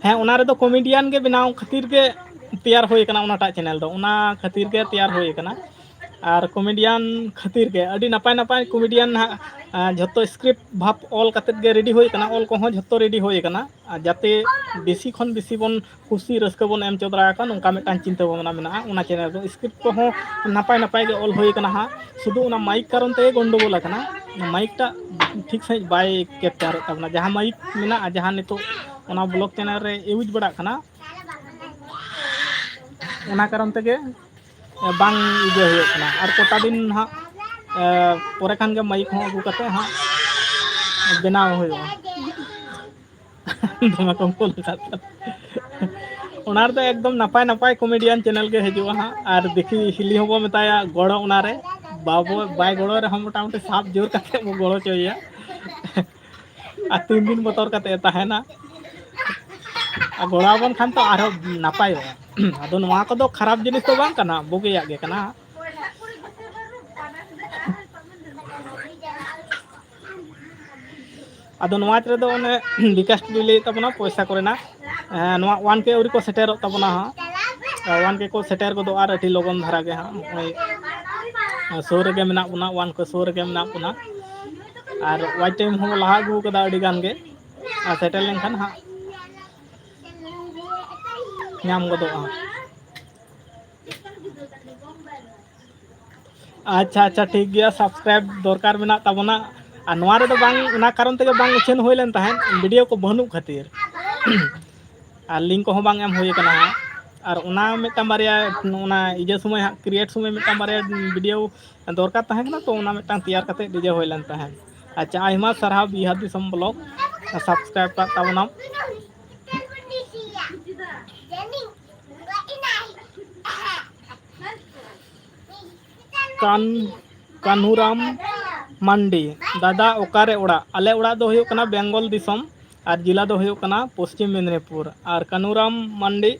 ᱦᱮᱸ, ᱚᱱᱟ ᱨᱮᱫᱚ ᱠᱚᱢᱮᱰᱤᱭᱟᱱ ᱜᱮ ᱵᱮᱱᱟᱣ ᱠᱷᱟᱹᱛᱤᱨ ᱜᱮ ᱛᱮᱭᱟᱨ ᱦᱩᱭ ᱠᱟᱱᱟ ᱚᱱᱟᱴᱟᱜ ᱪᱮᱱᱮᱞ ᱫᱚ, ᱚᱱᱟ ᱠᱷᱟᱹᱛᱤᱨ ᱜᱮ ᱛᱮᱭᱟᱨ ᱦᱩᱭ ᱠᱟᱱᱟ᱾ ᱟᱨ ᱠᱚᱢᱮᱰᱤᱭᱟᱱ ᱠᱷᱟᱹᱛᱤᱨ ᱜᱮ ᱟᱹᱰᱤ ᱱᱟᱯᱟᱭ ᱱᱟᱯᱟᱭ ᱠᱚᱢᱮᱰᱤᱭᱟᱱ ᱦᱟᱸᱜ, ᱟᱸ, ᱡᱷᱚᱛᱚ ᱥᱠᱨᱤᱯᱴ ᱵᱷᱟᱵᱽ ᱚᱞ ᱠᱟᱛᱮᱫ ᱜᱮ ᱨᱮᱰᱤ ᱦᱩᱭ ᱠᱟᱱᱟ, ᱚᱞ ᱠᱚᱦᱚᱸ ᱡᱷᱚᱛᱚ ᱨᱮᱰᱤ ᱦᱩᱭ ᱠᱟᱱᱟ᱾ ᱟᱨ ᱡᱟᱛᱮ ᱵᱮᱥᱤ ᱠᱷᱚᱱ ᱵᱮᱥᱤ ᱵᱚᱱ ᱠᱩᱥᱤ ᱨᱟᱹᱥᱠᱟᱹ ᱵᱚᱱ ᱮᱢ ᱦᱚᱪᱚ ᱫᱟᱲᱮᱭᱟᱜ ᱠᱟᱱ, ᱱᱚᱝᱠᱟ ᱢᱤᱫᱴᱟᱝ ᱪᱤᱱᱛᱟᱹ ᱵᱷᱟᱵᱽᱱᱟ ᱢᱮᱱᱟᱜᱼᱟ᱾ ᱚᱱᱟ ᱪᱮᱱᱮᱞ ᱫᱚ ᱥᱠᱨᱤᱯᱴ ᱠᱚᱦᱚᱸ ᱱᱟᱯᱟᱭ ᱱᱟᱯᱟᱭ ᱜᱮ ᱚᱞ ᱦᱩᱭ ᱠᱟᱱᱟ ᱦᱟᱸᱜ, ᱥᱩᱫᱷᱩ ᱚᱱᱟ ᱢᱟᱭᱤᱠ ᱠᱟᱨᱚᱱ ᱛᱮᱜᱮ ᱜᱚᱱᱰᱳᱜᱳᱞ ᱟᱠᱟᱱᱟ᱾ ᱢᱟᱭᱤᱠ ᱴᱟᱜ ᱴᱷᱤᱠ ᱥᱟᱺᱦᱤᱡ ᱵᱟᱭ ᱠᱮᱯᱪᱟᱨᱮᱫ ᱛᱟᱵᱚᱱᱟ, ᱡᱟᱦᱟᱸ ᱢᱟᱭᱤᱠ ᱢᱮᱱᱟᱜᱼᱟ, ᱡᱟᱦᱟᱸ ᱱᱤᱛᱚᱜ ᱚᱱᱟ ᱵᱞᱚᱜ ᱪᱮᱱᱮᱞ ᱨᱮ ᱤᱭᱩᱡᱽ ᱵᱟᱲᱟᱜ ᱠᱟᱱᱟ, ᱚᱱᱟ ᱠᱟᱨᱚᱱ ᱛᱮᱜᱮ ᱵᱟᱝ ᱤᱭᱟᱹ ᱦᱩᱭᱩᱜ ᱠᱟᱱᱟ᱾ ᱟᱨ ᱠᱚᱴᱟ ᱫᱤᱱ ᱦᱟᱸᱜ, ᱮ, ᱯᱚᱨᱮ ᱠᱷᱟᱱ ᱜᱮ ᱢᱟᱭᱤᱠ ᱦᱚᱸ ᱟᱹᱜᱩ ᱠᱟᱛᱮ ᱦᱟᱸᱜ ᱵᱮᱱᱟᱣ ᱦᱩᱭᱩᱜᱼᱟ᱾ ᱫᱚᱢᱮ ᱠᱚ ᱵᱚᱞ ᱠᱟᱜ ᱠᱟᱱᱟ᱾ ᱚᱱᱟ ᱨᱮᱫᱚ ᱮᱠᱫᱚᱢ ᱱᱟᱯᱟᱭ ᱱᱟᱯᱟᱭ ᱠᱚᱢᱮᱰᱤᱭᱟᱱ ᱪᱮᱱᱮᱞ ᱜᱮ ᱦᱤᱡᱩᱜᱼᱟ ᱦᱟᱸᱜ᱾ ᱟᱨ ᱫᱮᱠᱷᱤ ᱦᱤᱞᱤ ᱦᱚᱸᱵᱚ ᱢᱮᱛᱟᱭᱟ ᱜᱚᱲᱚ ᱚᱱᱟᱨᱮ᱾ ᱵᱟᱵᱚ, ᱵᱟᱭ ᱜᱚᱲᱚ ᱨᱮᱦᱚᱸ ᱢᱚᱴᱟᱢᱩᱴᱤ ᱥᱟᱵ ᱡᱳᱨ ᱠᱟᱛᱮ ᱵᱚ ᱜᱚᱲᱚ ᱦᱚᱪᱚᱭᱮᱭᱟ᱾ ᱟᱨ ᱛᱤᱱ ᱫᱤᱱ ᱵᱚᱛᱚᱨ ᱠᱟᱛᱮ ᱮ ᱛᱟᱦᱮᱱᱟ᱾ ᱟᱨ ᱜᱚᱲᱚ ᱟᱵᱚᱱ ᱠᱷᱟᱱ ᱛᱚ ᱟᱨᱦᱚᱸ ᱱᱟᱯᱟᱭᱚᱜᱼᱟ᱾ ᱟᱫᱚ ᱱᱚᱣᱟ ᱠᱚᱫᱚ ᱠᱷᱟᱨᱟᱯ ᱡᱤᱱᱤᱥ ᱫᱚ ᱵᱟᱝ ᱠᱟᱱᱟ, ᱵᱩᱜᱤᱭᱟᱜ ᱜᱮ ᱠᱟᱱᱟ᱾ ᱟᱫᱚ ᱱᱚᱣᱟ ᱨᱮᱫᱚ ᱚᱱᱮ ᱵᱤᱠᱟᱥ ᱴᱩᱰᱩᱭ ᱞᱟᱹᱭᱮᱫ ᱛᱟᱵᱚᱱᱟ ᱯᱚᱭᱥᱟ ᱠᱚᱨᱮᱱᱟᱜ᱾ ᱦᱮᱸ, ᱱᱚᱣᱟ ᱚᱣᱟᱱ ᱠᱮ ᱟᱹᱣᱨᱤ ᱠᱚ ᱥᱮᱴᱮᱨᱚᱜ ᱛᱟᱵᱚᱱᱟ ᱦᱟᱸᱜ᱾ ᱚᱣᱟᱱ ᱠᱮ ᱠᱚ ᱥᱮᱴᱮᱨ ᱜᱚᱫᱚᱜᱼᱟ ᱟᱨ ᱟᱹᱰᱤ ᱞᱚᱜᱚᱱ ᱫᱷᱟᱨᱟ ᱜᱮ ᱦᱟᱸᱜ᱾ ᱱᱚᱜᱼᱚᱭ ᱥᱩᱨ ᱨᱮᱜᱮ ᱢᱮᱱᱟᱜ ᱵᱚᱱᱟ, ᱚᱣᱟᱱ ᱠᱮ ᱥᱩᱨ ᱨᱮᱜᱮ ᱢᱮᱱᱟᱜ ᱵᱚᱱᱟ᱾ ᱟᱨ ᱣᱟᱪ ᱴᱟᱭᱤᱢ ᱦᱚᱸ ᱞᱟᱦᱟ ᱟᱹᱜᱩ ᱠᱟᱫᱟ ᱟᱹᱰᱤ ᱜᱟᱱ ᱜᱮ᱾ ᱟᱨ ᱥᱮᱴᱮᱨ ᱞᱮᱱᱠᱷᱟᱱ ᱦᱟᱸᱜ ᱧᱟᱢ ᱜᱚᱫᱚᱜᱼᱟ᱾ ᱟᱪᱪᱷᱟ, ᱟᱪᱪᱷᱟ, ᱴᱷᱤᱠ ᱜᱮᱭᱟ, ᱥᱟᱵᱥᱠᱨᱟᱭᱤᱵ ᱫᱚᱨᱠᱟᱨ ᱢᱮᱱᱟᱜ ᱛᱟᱵᱚᱱᱟ᱾ ᱟᱨ ᱱᱚᱣᱟ ᱨᱮᱫᱚ ᱵᱟᱝ, ᱚᱱᱟ ᱠᱟᱨᱚᱱ ᱛᱮᱜᱮ ᱵᱟᱝ ᱩᱪᱷᱟᱹᱱ ᱦᱩᱭ ᱞᱮᱱ ᱛᱟᱦᱮᱸᱫ, ᱵᱷᱤᱰᱤᱭᱳ ᱠᱚ ᱵᱟᱹᱱᱩᱜ ᱠᱷᱟᱹᱛᱤᱨ᱾ ᱟᱨ ᱞᱤᱝᱠ ᱠᱚᱦᱚᱸ ᱵᱟᱝ ᱮᱢ ᱦᱩᱭ ᱠᱟᱱᱟ ᱦᱟᱸᱜ᱾ ᱟᱨ ᱚᱱᱟ ᱢᱤᱫᱴᱟᱝ ᱵᱟᱨᱭᱟ, ᱚᱱᱟ ᱤᱭᱟᱹ ᱥᱚᱢᱚᱭ ᱦᱟᱸᱜ, ᱠᱨᱤᱭᱮᱴ ᱥᱚᱢᱚᱭ ᱢᱤᱫᱴᱟᱝ ᱵᱟᱨᱭᱟ ᱵᱷᱤᱰᱤᱭᱳ ᱫᱚᱨᱠᱟᱨ ᱛᱟᱦᱮᱸ ᱠᱟᱱᱟ, ᱛᱚ ᱚᱱᱟ ᱢᱤᱫᱴᱟᱝ ᱛᱮᱭᱟᱨ ᱠᱟᱛᱮ ᱰᱤᱡᱮ ᱦᱩᱭ ᱞᱮᱱ ᱛᱟᱦᱮᱸᱫ᱾ ᱟᱪᱪᱷᱟ, ᱟᱭᱢᱟ ᱥᱟᱨᱦᱟᱣ ᱵᱤᱦᱟᱨ ᱫᱤᱥᱚᱢ ᱵᱞᱚᱜ, ᱥᱟᱵᱥᱠᱨᱟᱭᱤᱵ ᱠᱟᱜ ᱛᱟᱵᱚᱱᱟᱢ᱾ ᱠᱟᱱ ᱠᱟᱱᱦᱩᱨᱟᱢ ᱢᱟᱱᱰᱤ, ᱫᱟᱫᱟ ᱚᱠᱟᱨᱮ ᱚᱲᱟᱜ? ᱟᱞᱮ ᱚᱲᱟᱜ ᱫᱚ ᱦᱩᱭᱩᱜ ᱠᱟᱱᱟ ᱵᱮᱝᱜᱚᱞ ᱫᱤᱥᱚᱢ ᱟᱨ ᱡᱮᱞᱟ ᱫᱚ ᱦᱩᱭᱩᱜ ᱠᱟᱱᱟ ᱯᱚᱥᱪᱤᱢ ᱢᱮᱫᱽᱱᱤᱯᱩᱨ᱾ ᱟᱨ ᱠᱟᱱᱦᱩᱨᱟᱢ ᱢᱟᱱᱰᱤ,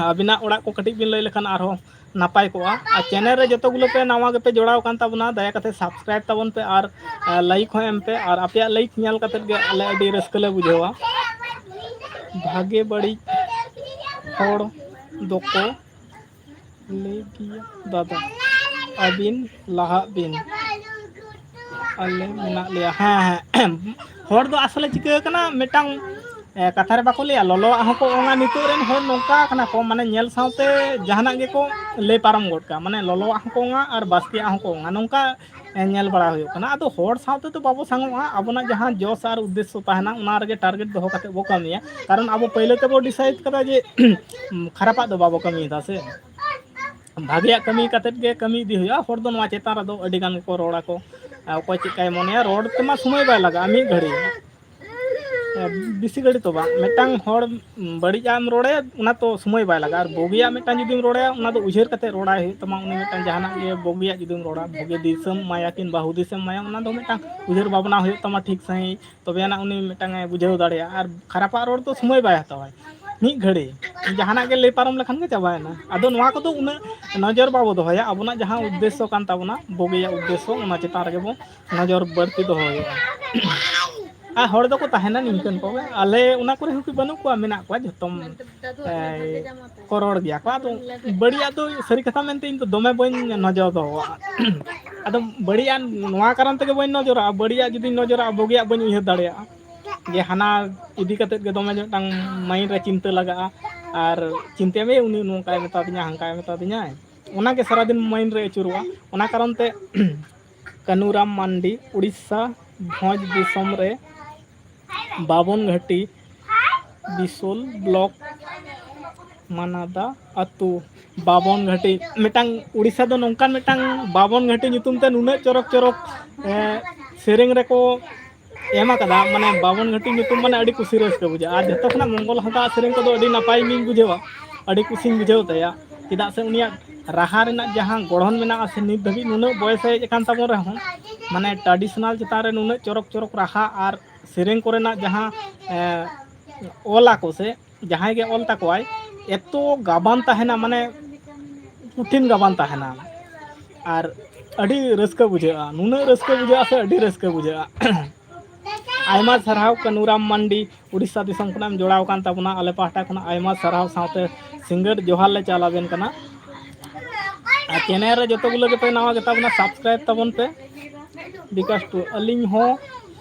ᱟᱹᱵᱤᱱᱟᱜ ᱚᱲᱟᱜ ᱠᱚ ᱠᱟᱹᱴᱤᱡ ᱵᱤᱱ ᱞᱟᱹᱭ ᱞᱮᱠᱷᱟᱱ ᱟᱨᱦᱚᱸ ᱱᱟᱯᱟᱭ ᱠᱚᱜᱼᱟ᱾ ᱟᱨ ᱪᱮᱱᱮᱞ ᱨᱮ ᱡᱚᱛᱚ ᱜᱩᱞᱳ ᱯᱮ ᱱᱟᱣᱟ ᱜᱮᱯᱮ ᱡᱚᱲᱟᱣ ᱟᱠᱟᱱ ᱛᱟᱵᱚᱱᱟ, ᱫᱟᱭᱟ ᱠᱟᱛᱮ ᱥᱟᱵᱥᱠᱨᱟᱭᱤᱵ ᱛᱟᱵᱚᱱ ᱯᱮ ᱟᱨ ᱞᱟᱭᱤᱠ ᱦᱚᱸ ᱮᱢ ᱯᱮ᱾ ᱟᱨ ᱟᱯᱮᱭᱟᱜ ᱞᱟᱭᱤᱠ ᱧᱮᱞ ᱠᱟᱛᱮ ᱜᱮ ᱟᱞᱮ ᱟᱹᱰᱤ ᱨᱟᱹᱥᱠᱟᱹ ᱞᱮ ᱵᱩᱡᱷᱟᱹᱣᱟ᱾ ᱵᱷᱟᱜᱮ ᱵᱟᱹᱲᱤᱡ ᱦᱚᱲ ᱫᱚᱠᱚ ᱞᱟᱹᱭ ᱜᱮᱭᱟ ᱫᱟᱫᱟ, ᱟᱹᱵᱤᱱ ᱞᱟᱦᱟᱜ ᱵᱤᱱ, ᱟᱞᱮ ᱢᱮᱱᱟᱜ ᱞᱮᱭᱟ᱾ ᱦᱮᱸ, ᱦᱮᱸ, ᱦᱚᱲ ᱫᱚ ᱟᱥᱚᱞᱮ ᱪᱤᱠᱟᱹ ᱠᱟᱱᱟ, ᱢᱤᱫᱴᱟᱝ ᱮ, ᱠᱟᱛᱷᱟ ᱨᱮ ᱵᱟᱠᱚ ᱞᱟᱹᱭᱟ, ᱞᱚᱞᱚᱣᱟᱜ ᱦᱚᱸᱠᱚ ᱚᱝᱟ᱾ ᱱᱤᱛᱚᱜ ᱨᱮᱱ ᱦᱚᱲ ᱱᱚᱝᱠᱟ ᱠᱟᱱᱟ ᱠᱚ, ᱢᱟᱱᱮ ᱧᱮᱞ ᱥᱟᱶᱛᱮ ᱡᱟᱦᱟᱱᱟᱜ ᱜᱮᱠᱚ ᱞᱟᱹᱭ ᱯᱟᱨᱚᱢ ᱜᱚᱫ ᱠᱟᱜᱼᱟ, ᱢᱟᱱᱮ ᱞᱚᱞᱚᱣᱟᱜ ᱦᱚᱸᱠᱚ ᱚᱝᱟ ᱟᱨ ᱵᱟᱥᱠᱮᱭᱟᱜ ᱦᱚᱸᱠᱚ ᱚᱝᱟ, ᱱᱚᱝᱠᱟ ᱮ, ᱧᱮᱞ ᱵᱟᱲᱟ ᱦᱩᱭᱩᱜ ᱠᱟᱱᱟ᱾ ᱟᱫᱚ ᱦᱚᱲ ᱥᱟᱶᱛᱮ ᱫᱚ ᱵᱟᱵᱚ ᱥᱟᱝᱚᱜᱼᱟ, ᱟᱵᱚᱱᱟᱜ ᱡᱟᱦᱟᱸ ᱡᱚᱥ ᱟᱨ ᱩᱫᱽᱫᱮᱥᱥᱚ ᱛᱟᱦᱮᱱᱟ, ᱚᱱᱟ ᱨᱮᱜᱮ ᱴᱟᱨᱜᱮᱴ ᱫᱚᱦᱚ ᱠᱟᱛᱮ ᱵᱚ ᱠᱟᱹᱢᱤᱭᱟ᱾ ᱠᱟᱨᱚᱱ ᱟᱵᱚ ᱯᱟᱹᱭᱞᱟᱹ ᱛᱮᱵᱚ ᱰᱤᱥᱟᱭᱤᱰ ᱠᱟᱫᱟ ᱡᱮ ᱠᱷᱟᱨᱟᱯᱟᱜ ᱫᱚ ᱵᱟᱵᱚ ᱠᱟᱹᱢᱤᱭᱮᱫᱟ ᱥᱮ, ᱵᱷᱟᱜᱮᱭᱟᱜ ᱠᱟᱹᱢᱤ ᱠᱟᱛᱮ ᱜᱮ ᱠᱟᱹᱢᱤ ᱤᱫᱤ ᱦᱩᱭᱩᱜᱼᱟ᱾ ᱦᱚᱲ ᱫᱚ ᱱᱚᱣᱟ ᱪᱮᱛᱟᱱ ᱨᱮᱫᱚ ᱟᱹᱰᱤ ᱜᱟᱱ ᱜᱮᱠᱚ ᱨᱚᱲ ᱟᱠᱚ, ᱟᱨ ᱚᱠᱚᱭ ᱪᱮᱫ ᱠᱟᱭ ᱢᱚᱱᱮᱭᱟ, ᱨᱚᱲ ᱛᱮᱢᱟ ᱥᱚᱢᱚᱭ ᱵᱟᱭ ᱞᱟᱜᱟᱜᱼᱟ, ᱢᱤᱫ ᱜᱷᱟᱹᱲᱤᱡ᱾ ᱵᱮᱥᱤ ᱜᱷᱟᱹᱲᱤᱡ ᱫᱚ ᱵᱟᱝ, ᱢᱤᱫᱴᱟᱝ ᱦᱚᱲ ᱵᱟᱹᱲᱤᱡᱟᱜ ᱮᱢ ᱨᱚᱲᱟᱭᱟ, ᱚᱱᱟ ᱛᱚ ᱥᱚᱢᱚᱭ ᱵᱟᱭ ᱞᱟᱜᱟᱜᱼᱟ᱾ ᱟᱨ ᱵᱩᱜᱤᱭᱟᱜ ᱢᱤᱫᱴᱟᱝ ᱡᱩᱫᱤᱢ ᱨᱚᱲᱟᱭᱟ, ᱚᱱᱟ ᱫᱚ ᱩᱭᱦᱟᱹᱨ ᱠᱟᱛᱮ ᱨᱚᱲᱟᱭ ᱦᱩᱭᱩᱜ ᱛᱟᱢᱟ᱾ ᱩᱱᱤ ᱢᱤᱫᱴᱟᱝ ᱡᱟᱦᱟᱱᱟᱜ ᱜᱮ ᱵᱩᱜᱤᱭᱟᱜ ᱡᱩᱫᱤᱢ ᱨᱚᱲᱟ, ᱵᱩᱜᱤ ᱫᱤᱥᱮᱢ ᱮᱢᱟᱭᱟ ᱠᱤᱝᱵᱟ ᱦᱩᱫᱤᱥᱮᱢ ᱮᱢᱟᱭᱟ, ᱚᱱᱟ ᱫᱚ ᱢᱤᱫᱴᱟᱝ ᱩᱭᱦᱟᱹᱨ ᱵᱷᱟᱵᱽᱱᱟ ᱦᱩᱭᱩᱜ ᱛᱟᱢᱟ ᱴᱷᱤᱠ ᱥᱟᱺᱦᱤᱡ, ᱛᱚᱵᱮ ᱟᱱᱟᱜ ᱩᱱᱤ ᱢᱤᱫᱴᱟᱝ ᱮ ᱵᱩᱡᱷᱟᱹᱣ ᱫᱟᱲᱮᱭᱟᱜᱼᱟ᱾ ᱟᱨ ᱠᱷᱟᱨᱟᱯᱟᱜ ᱨᱚᱲ ᱫᱚ ᱥᱚᱢᱚᱭ ᱵᱟᱭ ᱦᱟᱛᱟᱣᱟ, ᱢᱤᱫ ᱜᱷᱟᱹᱲᱤ᱾ ᱡᱟᱦᱟᱱᱟᱜ ᱜᱮ ᱞᱟᱹᱭ ᱯᱟᱨᱚᱢ ᱞᱮᱠᱷᱟᱱ ᱜᱮ ᱪᱟᱵᱟᱭᱮᱱᱟ᱾ ᱟᱫᱚ ᱱᱚᱣᱟ ᱠᱚᱫᱚ ᱩᱱᱟᱹᱜ ᱱᱚᱡᱚᱨ ᱵᱟᱵᱚ ᱫᱚᱦᱚᱭᱟ, ᱟᱵᱚᱱᱟᱜ ᱡᱟᱦᱟᱸ ᱩᱫᱽᱫᱮᱥᱥᱚ ᱠᱟᱱ ᱛᱟᱵᱚᱱᱟ, ᱵᱩᱜᱤᱭᱟᱜ ᱩᱫᱽᱫᱮᱥᱥᱚ, ᱚᱱᱟ ᱪᱮᱛᱟᱱ ᱨᱮᱜᱮ ᱵᱚ ᱱᱚᱡᱚᱨ ᱵᱟᱹᱲᱛᱤ ᱫᱚᱦᱚ ᱦᱩᱭᱩᱜᱼᱟ᱾ ᱟᱨ ᱦᱚᱲ ᱫᱚᱠᱚ ᱛᱟᱦᱮᱱᱟ ᱱᱤᱝᱠᱟᱹᱱ ᱠᱚᱜᱮ᱾ ᱟᱞᱮ ᱚᱱᱟ ᱠᱚᱨᱮ ᱦᱚᱸᱠᱤ ᱵᱟᱹᱱᱩᱜ ᱠᱚᱣᱟ? ᱢᱮᱱᱟᱜ ᱠᱚᱣᱟ, ᱡᱷᱚᱛᱚᱢ ᱠᱚ ᱨᱚᱲ ᱜᱮᱭᱟ ᱠᱚ᱾ ᱟᱫᱚ ᱵᱟᱹᱲᱤᱡᱟᱜ ᱫᱚ ᱥᱟᱹᱨᱤ ᱠᱟᱛᱷᱟ ᱢᱮᱱᱛᱮ ᱤᱧ ᱫᱚ ᱫᱚᱢᱮ ᱵᱟᱹᱧ ᱱᱚᱡᱚᱨ ᱫᱚᱦᱚᱣᱟᱜᱼᱟ᱾ ᱟᱫᱚ ᱵᱟᱹᱲᱤᱡᱟᱜ ᱱᱚᱣᱟ ᱠᱟᱨᱚᱱ ᱛᱮᱜᱮ ᱵᱟᱹᱧ ᱱᱚᱡᱚᱨᱟᱜᱼᱟ, ᱵᱟᱹᱲᱤᱡᱟᱜ ᱡᱩᱫᱤᱧ ᱱᱚᱡᱚᱨᱟᱜᱼᱟ, ᱵᱩᱜᱤᱭᱟᱜ ᱵᱟᱹᱧ ᱩᱭᱦᱟᱹᱨ ᱫᱟᱲᱮᱭᱟᱜᱼᱟ᱾ ᱡᱮ ᱦᱟᱱᱟ ᱤᱫᱤ ᱠᱟᱛᱮᱫ ᱜᱮ ᱫᱚᱢᱮ ᱢᱤᱫᱴᱟᱝ mind ᱨᱮ ᱪᱤᱱᱛᱟᱹ ᱞᱟᱜᱟᱜᱼᱟ, ᱟᱨ ᱪᱤᱱᱛᱟᱹᱭᱟᱢ, "ᱮ, ᱩᱱᱤ ᱱᱚᱝᱠᱟᱭ ᱢᱮᱛᱟᱫᱤᱧᱟ, ᱦᱟᱱᱠᱟᱭ ᱢᱮᱛᱟᱫᱤᱧᱟᱭ", ᱚᱱᱟᱜᱮ ᱥᱟᱨᱟᱫᱤᱱ mind ᱨᱮ ᱟᱹᱪᱩᱨᱚᱜᱼᱟ᱾ ᱚᱱᱟ ᱠᱟᱨᱚᱱ ᱛᱮ ᱠᱟᱹᱱᱩᱨᱟᱢ ᱢᱟᱱᱰᱤ, ᱩᱲᱤᱥᱥᱟ ᱵᱷᱚᱸᱡᱽ ᱫᱤᱥᱚᱢ ᱨᱮ ᱵᱟᱵᱚᱱ ᱜᱷᱟᱹᱴᱤ, ᱵᱤᱥᱳᱞ block, ᱢᱟᱱᱟᱫᱟ ᱟᱹᱛᱩ, ᱵᱟᱵᱚᱱ ᱜᱷᱟᱹᱴᱤ᱾ ᱢᱤᱫᱴᱟᱝ ᱩᱲᱤᱥᱥᱟ ᱫᱚ ᱱᱚᱝᱠᱟᱱ ᱢᱤᱫᱴᱟᱝ ᱵᱟᱵᱚᱱ ᱜᱷᱟᱹᱴᱤ ᱧᱩᱛᱩᱢ ᱛᱮ ᱱᱩᱱᱟᱹᱜ ᱪᱚᱨᱚᱠ ᱪᱚᱨᱚᱠ, ᱮ, ᱥᱮᱨᱮᱧ ᱨᱮᱠᱚ ᱮᱢ ᱟᱠᱟᱫᱟ᱾ ᱢᱟᱱᱮ ᱵᱟᱵᱚᱱ ᱜᱷᱟᱹᱴᱤ ᱧᱩᱛᱩᱢ ᱢᱟᱱᱮ ᱟᱹᱰᱤ ᱠᱩᱥᱤ ᱨᱟᱹᱥᱠᱟᱹ ᱵᱩᱡᱷᱟᱹᱜᱼᱟ᱾ ᱟᱨ ᱡᱚᱛᱚ ᱠᱷᱚᱱᱟᱜ ᱢᱚᱝᱜᱚᱞ ᱦᱟᱸᱥᱫᱟᱜ ᱥᱮᱨᱮᱧ ᱠᱚᱫᱚ ᱟᱹᱰᱤ ᱱᱟᱯᱟᱭ ᱜᱤᱧ ᱵᱩᱡᱷᱟᱹᱣᱟ, ᱟᱹᱰᱤ ᱠᱩᱥᱤᱧ ᱵᱩᱡᱷᱟᱹᱣ ᱛᱟᱭᱟ᱾ ᱪᱮᱫᱟᱜ ᱥᱮ ᱩᱱᱤᱭᱟᱜ ᱨᱟᱦᱟ ᱨᱮᱱᱟᱜ ᱡᱟᱦᱟᱸ ᱜᱚᱲᱦᱚᱱ ᱢᱮᱱᱟᱜᱼᱟ, ᱥᱮ ᱱᱤᱛ ᱫᱷᱟᱹᱵᱤᱡ ᱱᱩᱱᱟᱹᱜ ᱵᱚᱭᱮᱥ ᱦᱮᱡ ᱟᱠᱟᱱ ᱛᱟᱵᱚᱱ ᱨᱮᱦᱚᱸ, ᱢᱟᱱᱮ traditional ᱪᱮᱛᱟᱱ ᱨᱮ ᱱᱩᱱᱟᱹᱜ ᱪᱚᱨᱚᱠ ᱪᱚᱨᱚᱠ ᱨᱟᱦᱟ ᱟᱨ ᱥᱮᱨᱮᱧ ᱠᱚᱨᱮᱱᱟᱜ ᱡᱟᱦᱟᱸ, ᱮ, ᱚᱞᱟ ᱠᱚ ᱥᱮ ᱡᱟᱦᱟᱸᱭ ᱜᱮ ᱚᱞ ᱛᱟᱠᱚᱣᱟᱭ, ᱮᱛᱚ ᱜᱟᱵᱟᱱ ᱛᱟᱦᱮᱱᱟ, ᱢᱟᱱᱮ ᱠᱚᱴᱷᱤᱱ ᱜᱟᱵᱟᱱ ᱛᱟᱦᱮᱱᱟ ᱟᱨ ᱟᱹᱰᱤ ᱨᱟᱹᱥᱠᱟᱹ ᱵᱩᱡᱷᱟᱹᱜᱼᱟ᱾ ᱱᱩᱱᱟᱹᱜ ᱨᱟᱹᱥᱠᱟᱹ ᱵᱩᱡᱷᱟᱹᱜᱼᱟ ᱥᱮ ᱟᱹᱰᱤ ᱨᱟᱹᱥᱠᱟᱹ ᱵᱩᱡᱷᱟᱹᱜᱼᱟ᱾ ᱟᱭᱢᱟ ᱥᱟᱨᱦᱟᱣ ᱠᱟᱹᱱᱩᱨᱟᱢ ᱢᱟᱱᱰᱤ, ᱩᱲᱤᱥᱥᱟ ᱫᱤᱥᱚᱢ ᱠᱷᱚᱱᱟᱜ ᱮᱢ ᱡᱚᱲᱟᱣ ᱟᱠᱟᱱ ᱛᱟᱵᱚᱱᱟ᱾ ᱟᱞᱮ ᱯᱟᱦᱴᱟ ᱠᱷᱚᱱᱟᱜ ᱟᱭᱢᱟ ᱥᱟᱨᱦᱟᱣ ᱥᱟᱶᱛᱮ ᱥᱤᱸᱜᱟᱹᱲ ᱡᱚᱦᱟᱨ ᱞᱮ ᱪᱟᱞ ᱟᱵᱮᱱ ᱠᱟᱱᱟ᱾ ᱟᱨ channel ᱨᱮ ᱡᱚᱛᱚ ᱜᱩᱞᱟᱹ ᱜᱮᱯᱮ ᱱᱟᱣᱟ ᱜᱮᱛᱟ ᱵᱚᱱᱟ, subscribe ᱛᱟᱵᱚᱱ ᱯᱮ᱾ ᱵᱤᱠᱟᱥ ᱴᱩ, ᱟᱹᱞᱤᱧ ᱦᱚᱸ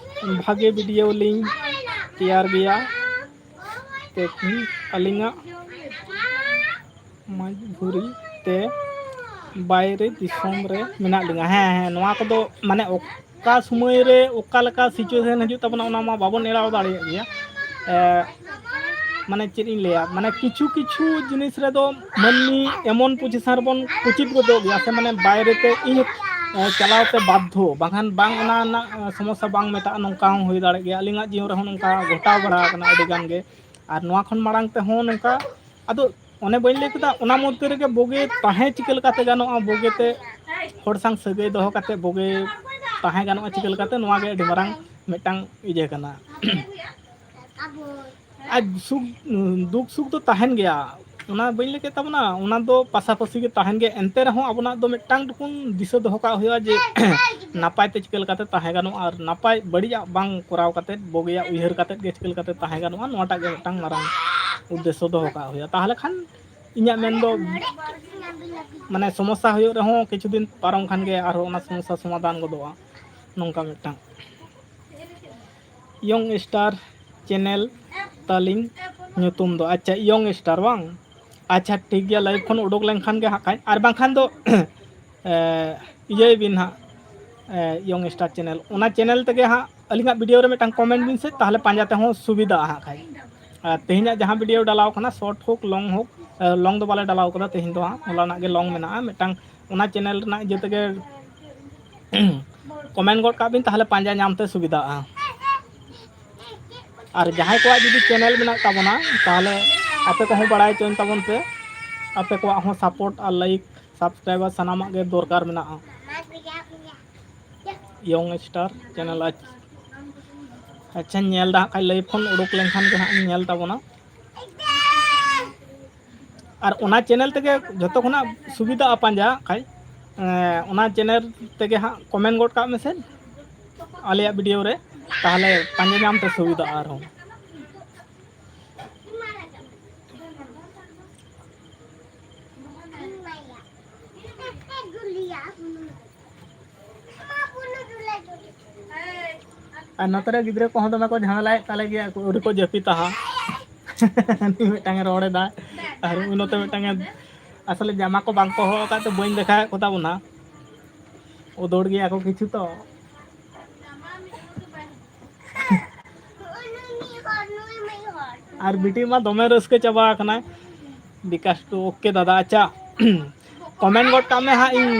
ᱵᱷᱟᱜᱮ video ᱞᱤᱧ ᱛᱮᱭᱟᱨ ᱜᱮᱭᱟ᱾ ᱛᱮᱦᱮᱧ ᱟᱹᱞᱤᱧᱟᱜ ᱢᱟᱡᱽᱵᱷᱩᱨᱤ ᱛᱮ ᱵᱟᱭᱨᱮ ᱫᱤᱥᱚᱢ ᱨᱮ ᱢᱮᱱᱟᱜ ᱞᱤᱧᱟ᱾ ᱦᱮᱸ, ᱦᱮᱸ, ᱱᱚᱣᱟ ᱠᱚᱫᱚ ᱢᱟᱱᱮ ᱚᱠᱟ ᱥᱚᱢᱚᱭ ᱨᱮ ᱚᱠᱟ ᱞᱮᱠᱟ situation ᱦᱤᱡᱩᱜ ᱛᱟᱵᱚᱱᱟ, ᱚᱱᱟ ᱢᱟ ᱵᱟᱵᱚᱱ ᱮᱲᱟᱣ ᱫᱟᱲᱮᱭᱟᱜ ᱜᱮᱭᱟ᱾ ᱮ, ᱢᱟᱱᱮ ᱪᱮᱫ ᱤᱧ ᱞᱟᱹᱭᱟ, ᱢᱟᱱᱮ ᱠᱤᱪᱷᱩ ᱠᱤᱪᱷᱩ ᱡᱤᱱᱤᱥ ᱨᱮᱫᱚ ᱢᱟᱹᱱᱢᱤ ᱮᱢᱚᱱ position ᱨᱮᱵᱚᱱ ᱩᱪᱤᱛ ᱜᱚᱫᱚᱜ ᱜᱮᱭᱟ ᱥᱮ, ᱢᱟᱱᱮ ᱵᱟᱭᱨᱮ ᱛᱮ ᱤᱧ, ᱮ, ᱪᱟᱞᱟᱣ ᱛᱮ ᱵᱟᱫᱽᱫᱷᱚ, ᱵᱟᱝᱠᱷᱟᱱ ᱵᱟᱝ ᱚᱱᱟ ᱨᱮᱱᱟᱜ, ᱮ, ᱥᱚᱢᱚᱥᱥᱟ ᱵᱟᱝ ᱢᱮᱴᱟᱜᱼᱟ, ᱱᱚᱝᱠᱟ ᱦᱚᱸ ᱦᱩᱭ ᱫᱟᱲᱮᱭᱟᱜ ᱜᱮᱭᱟ᱾ ᱟᱹᱞᱤᱧᱟᱜ ᱡᱤᱭᱚᱱ ᱨᱮᱦᱚᱸ ᱱᱚᱝᱠᱟ ᱜᱷᱚᱴᱟᱣ ᱵᱟᱲᱟ ᱟᱠᱟᱱᱟ ᱟᱹᱰᱤ ᱜᱟᱱ ᱜᱮ᱾ ᱟᱨ ᱱᱚᱣᱟ ᱠᱷᱚᱱ ᱢᱟᱲᱟᱝ ᱛᱮᱦᱚᱸ ᱱᱚᱝᱠᱟ, ᱟᱫᱚ ᱚᱱᱮ ᱵᱟᱹᱧ ᱞᱟᱹᱭ ᱠᱮᱫᱟ, ᱚᱱᱟ ᱢᱚᱫᱽᱫᱷᱮ ᱨᱮᱜᱮ ᱵᱩᱜᱤ ᱛᱟᱦᱮᱸ ᱪᱤᱠᱟᱹ ᱞᱮᱠᱟᱛᱮ ᱜᱟᱱᱚᱜᱼᱟ, ᱵᱩᱜᱤᱛᱮ ᱦᱚᱲ ᱥᱟᱶ ᱥᱟᱹᱜᱟᱹᱭ ᱫᱚᱦᱚ ᱠᱟᱛᱮ ᱵᱩᱜᱤ ᱛᱟᱦᱮᱸ ᱜᱟᱱᱚᱜᱼᱟ ᱪᱤᱠᱟᱹ ᱞᱮᱠᱟᱛᱮ, ᱱᱚᱣᱟ ᱜᱮ ᱟᱹᱰᱤ ᱢᱟᱨᱟᱝ ᱢᱤᱫᱴᱟᱝ ᱤᱭᱟᱹ ᱠᱟᱱᱟ᱾ ᱟᱨ ᱥᱩᱠ, ᱫᱩᱠ ᱥᱩᱠ ᱫᱚ ᱛᱟᱦᱮᱱ ᱜᱮᱭᱟ, ᱚᱱᱟ ᱵᱟᱹᱧ ᱞᱟᱹᱭ ᱠᱮᱫ ᱛᱟᱵᱚᱱᱟ, ᱚᱱᱟ ᱫᱚ ᱯᱟᱥᱟᱯᱟᱥᱤ ᱜᱮ ᱛᱟᱦᱮᱱ ᱜᱮᱭᱟ᱾ ᱮᱱᱛᱮ ᱨᱮᱦᱚᱸ ᱟᱵᱚᱱᱟᱜ ᱫᱚ ᱢᱤᱫᱴᱟᱝ ᱴᱩᱠᱩᱱ ᱫᱤᱥᱟᱹ ᱫᱚᱦᱚ ᱠᱟᱜ ᱦᱩᱭᱩᱜᱼᱟ ᱡᱮ ᱱᱟᱯᱟᱭ ᱛᱮ ᱪᱤᱠᱟᱹ ᱞᱮᱠᱟᱛᱮ ᱛᱟᱦᱮᱸ ᱜᱟᱱᱚᱜᱼᱟ, ᱟᱨ ᱱᱟᱯᱟᱭ ᱵᱟᱹᱲᱤᱡᱟᱜ ᱵᱟᱝ ᱠᱚᱨᱟᱣ ᱠᱟᱛᱮᱫ ᱵᱩᱜᱤᱭᱟᱜ ᱩᱭᱦᱟᱹᱨ ᱠᱟᱛᱮᱫ ᱜᱮ ᱪᱤᱠᱟᱹ ᱞᱮᱠᱟᱛᱮ ᱛᱟᱦᱮᱸ ᱜᱟᱱᱚᱜᱼᱟ, ᱱᱚᱣᱟᱴᱟᱜ ᱜᱮ ᱢᱤᱫᱴᱟᱝ ᱢᱟᱨᱟᱝ ᱩᱫᱽᱫᱮᱥᱥᱚ ᱫᱚᱦᱚ ᱠᱟᱜ ᱦᱩᱭᱩᱜᱼᱟ᱾ ᱛᱟᱦᱚᱞᱮ ᱠᱷᱟᱱ ᱤᱧᱟᱹᱜ ᱢᱮᱱ ᱫᱚ ᱢᱟᱱᱮ ᱥᱚᱢᱚᱥᱥᱟ ᱦᱩᱭᱩᱜ ᱨᱮᱦᱚᱸ ᱠᱤᱪᱷᱩ ᱫᱤᱱ ᱯᱟᱨᱚᱢ ᱠᱷᱟᱱ ᱜᱮ ᱟᱨᱦᱚᱸ ᱚᱱᱟ ᱥᱚᱢᱚᱥᱥᱟ ᱥᱚᱢᱟᱫᱷᱟᱱ ᱜᱚᱫᱚᱜᱼᱟ, ᱱᱚᱝᱠᱟ ᱢᱤᱫᱴᱟᱝ᱾ ᱤᱭᱚᱝ ᱥᱴᱟᱨ ᱪᱮᱱᱮᱞ ᱛᱟᱹᱞᱤᱧ ᱧᱩᱛᱩᱢ ᱫᱚ᱾ ᱟᱪᱪᱷᱟ, ᱤᱭᱚᱝ ᱥᱴᱟᱨ ᱵᱟᱝ? ᱟᱪᱪᱷᱟ, ᱴᱷᱤᱠ ᱜᱮᱭᱟ, ᱞᱟᱭᱤᱵᱷ ᱠᱷᱚᱱ ᱩᱰᱩᱠ ᱞᱮᱱᱠᱷᱟᱱ ᱜᱮ ᱦᱟᱸᱜ ᱠᱷᱟᱡ, ᱟᱨ ᱵᱟᱝᱠᱷᱟᱱ ᱫᱚ ᱮ, ᱤᱭᱟᱹᱭ ᱵᱤᱱ ᱦᱟᱸᱜ, ᱮ, ᱤᱭᱚᱝ ᱥᱴᱟᱨ ᱪᱮᱱᱮᱞ, ᱚᱱᱟ ᱪᱮᱱᱮᱞ ᱛᱮᱜᱮ ᱦᱟᱸᱜ ᱟᱹᱞᱤᱧᱟᱜ ᱵᱷᱤᱰᱤᱭᱳ ᱨᱮ ᱢᱤᱫᱴᱟᱝ ᱠᱚᱢᱮᱱᱴ ᱵᱤᱱ ᱥᱮ, ᱛᱟᱦᱚᱞᱮ ᱯᱟᱸᱡᱟ ᱛᱮᱦᱚᱸ ᱥᱩᱵᱤᱫᱷᱟᱜᱼᱟ ᱦᱟᱸᱜ ᱠᱷᱟᱡ᱾ ᱟᱨ ᱛᱮᱦᱮᱧᱟᱜ ᱡᱟᱦᱟᱸ ᱵᱷᱤᱰᱤᱭᱳ ᱰᱟᱞᱟᱣ ᱠᱟᱱᱟ, ᱥᱚᱨᱴ ᱦᱳᱠ, ᱞᱚᱝ ᱦᱳᱠ, ᱮ, ᱞᱚᱝ ᱫᱚ ᱵᱟᱞᱮ ᱰᱟᱞᱟᱣ ᱠᱟᱫᱟ ᱛᱮᱦᱮᱧ ᱫᱚ ᱦᱟᱸᱜ, ᱦᱚᱞᱟᱱᱟᱜ ᱜᱮ ᱞᱚᱝ ᱢᱮᱱᱟᱜᱼᱟ ᱢᱤᱫᱴᱟᱝ, ᱚᱱᱟ ᱪᱮᱱᱮᱞ ᱨᱮᱱᱟᱜ ᱤᱭᱟᱹ ᱛᱮᱜᱮ ᱠᱚᱢᱮᱱᱴ ᱜᱚᱫ ᱠᱟᱜ ᱵᱤᱱ, ᱛᱟᱦᱚᱞᱮ ᱯᱟᱸᱡᱟ ᱧᱟᱢ ᱛᱮ ᱥᱩᱵᱤᱫᱷᱟᱜᱼᱟ᱾ ᱟᱨ ᱡᱟᱦᱟᱸᱭ ᱠᱚᱣᱟᱜ ᱡᱩᱫᱤ ᱪᱮᱱᱮᱞ ᱢᱮᱱᱟᱜ ᱛᱟᱵᱚᱱᱟ, ᱛᱟᱦᱚᱞᱮ ᱟᱯᱮ ᱠᱚᱦᱚᱸ ᱵᱟᱲᱟᱭ ᱦᱚᱪᱚᱧ ᱛᱟᱵᱚᱱ ᱯᱮ, ᱟᱯᱮ ᱠᱚᱣᱟᱜ ᱦᱚᱸ ᱥᱟᱯᱳᱨᱴ ᱟᱨ ᱞᱟᱭᱤᱠ, ᱥᱟᱵᱥᱠᱨᱟᱭᱵᱟᱨ ᱥᱟᱱᱟᱢᱟᱜ ᱜᱮ ᱫᱚᱨᱠᱟᱨ ᱢᱮᱱᱟᱜᱼᱟ᱾ ᱤᱭᱚᱝ ᱥᱴᱟᱨ ᱪᱮᱱᱮᱞ, ᱟᱪᱪᱷᱟ, ᱧᱮᱞ ᱫᱟ ᱦᱟᱸᱜ ᱠᱷᱟᱡ, ᱞᱟᱭᱤᱵᱷ ᱠᱷᱚᱱ ᱩᱰᱩᱠ ᱞᱮᱱᱠᱷᱟᱱ ᱜᱮ ᱦᱟᱸᱜ ᱤᱧ ᱧᱮᱞ ᱛᱟᱵᱚᱱᱟ᱾ ᱟᱨ ᱚᱱᱟ ᱪᱮᱱᱮᱞ ᱛᱮᱜᱮ ᱡᱷᱚᱛᱚ ᱠᱷᱚᱱᱟᱜ ᱥᱩᱵᱤᱫᱷᱟᱜᱼᱟ ᱯᱟᱸᱡᱟ ᱠᱷᱟᱡ, ᱮᱸ, ᱚᱱᱟ ᱪᱮᱱᱮᱞ ᱛᱮᱜᱮ ᱦᱟᱸᱜ ᱠᱚᱢᱮᱱᱴ ᱜᱚᱫ ᱠᱟᱜ ᱢᱮᱥᱮ ᱟᱞᱮᱭᱟᱜ ᱵᱷᱤᱰᱤᱭᱳ ᱨᱮ, ᱛᱟᱦᱚᱞᱮ ᱯᱟᱸᱡᱟ ᱧᱟᱢ ᱛᱮ ᱥᱩᱵᱤᱫᱷᱟᱜᱼᱟ ᱟᱨᱦᱚᱸ᱾ ᱟᱨ ᱱᱚᱛᱮ ᱨᱮ ᱜᱤᱫᱽᱨᱟᱹ ᱠᱚᱦᱚᱸ ᱫᱚᱢᱮ ᱠᱚ ᱡᱷᱟᱢᱮᱞᱟᱭᱮᱫ ᱛᱟᱞᱮ ᱜᱮᱭᱟ, ᱟᱹᱣᱨᱤ ᱠᱚ ᱡᱟᱹᱯᱤᱫᱟ ᱦᱟᱸᱜ᱾ ᱩᱱᱤ ᱢᱤᱫᱴᱟᱝ ᱮ ᱨᱚᱲ ᱮᱫᱟ, ᱟᱨ ᱩᱱᱤ ᱱᱚᱛᱮ ᱢᱤᱫᱴᱟᱝ ᱮ, ᱟᱥᱚᱞᱮ ᱡᱟᱢᱟ ᱠᱚ ᱵᱟᱝ ᱠᱚ ᱦᱚᱨᱚᱜ ᱟᱠᱟᱫ ᱛᱮ ᱵᱟᱹᱧ ᱫᱮᱠᱷᱟᱣᱮᱫ ᱠᱚ ᱛᱟᱵᱚᱱᱟ᱾ ᱩᱫᱚᱲ ᱜᱮᱭᱟ ᱠᱚ ᱠᱤᱪᱷᱩ ᱛᱚ᱾ ᱟᱨ ᱵᱤᱴᱤ ᱢᱟ ᱫᱚᱢᱮ ᱨᱟᱹᱥᱠᱟᱹ ᱪᱟᱵᱟ ᱟᱠᱟᱱᱟᱭ᱾ ᱵᱤᱠᱟᱥ ᱴᱩ, ᱳᱠᱮ ᱫᱟᱫᱟ, ᱟᱪᱪᱷᱟ᱾ ᱠᱚᱢᱮᱱᱴ ᱜᱚᱫ ᱠᱟᱜ ᱢᱮ ᱦᱟᱸᱜ, ᱤᱧ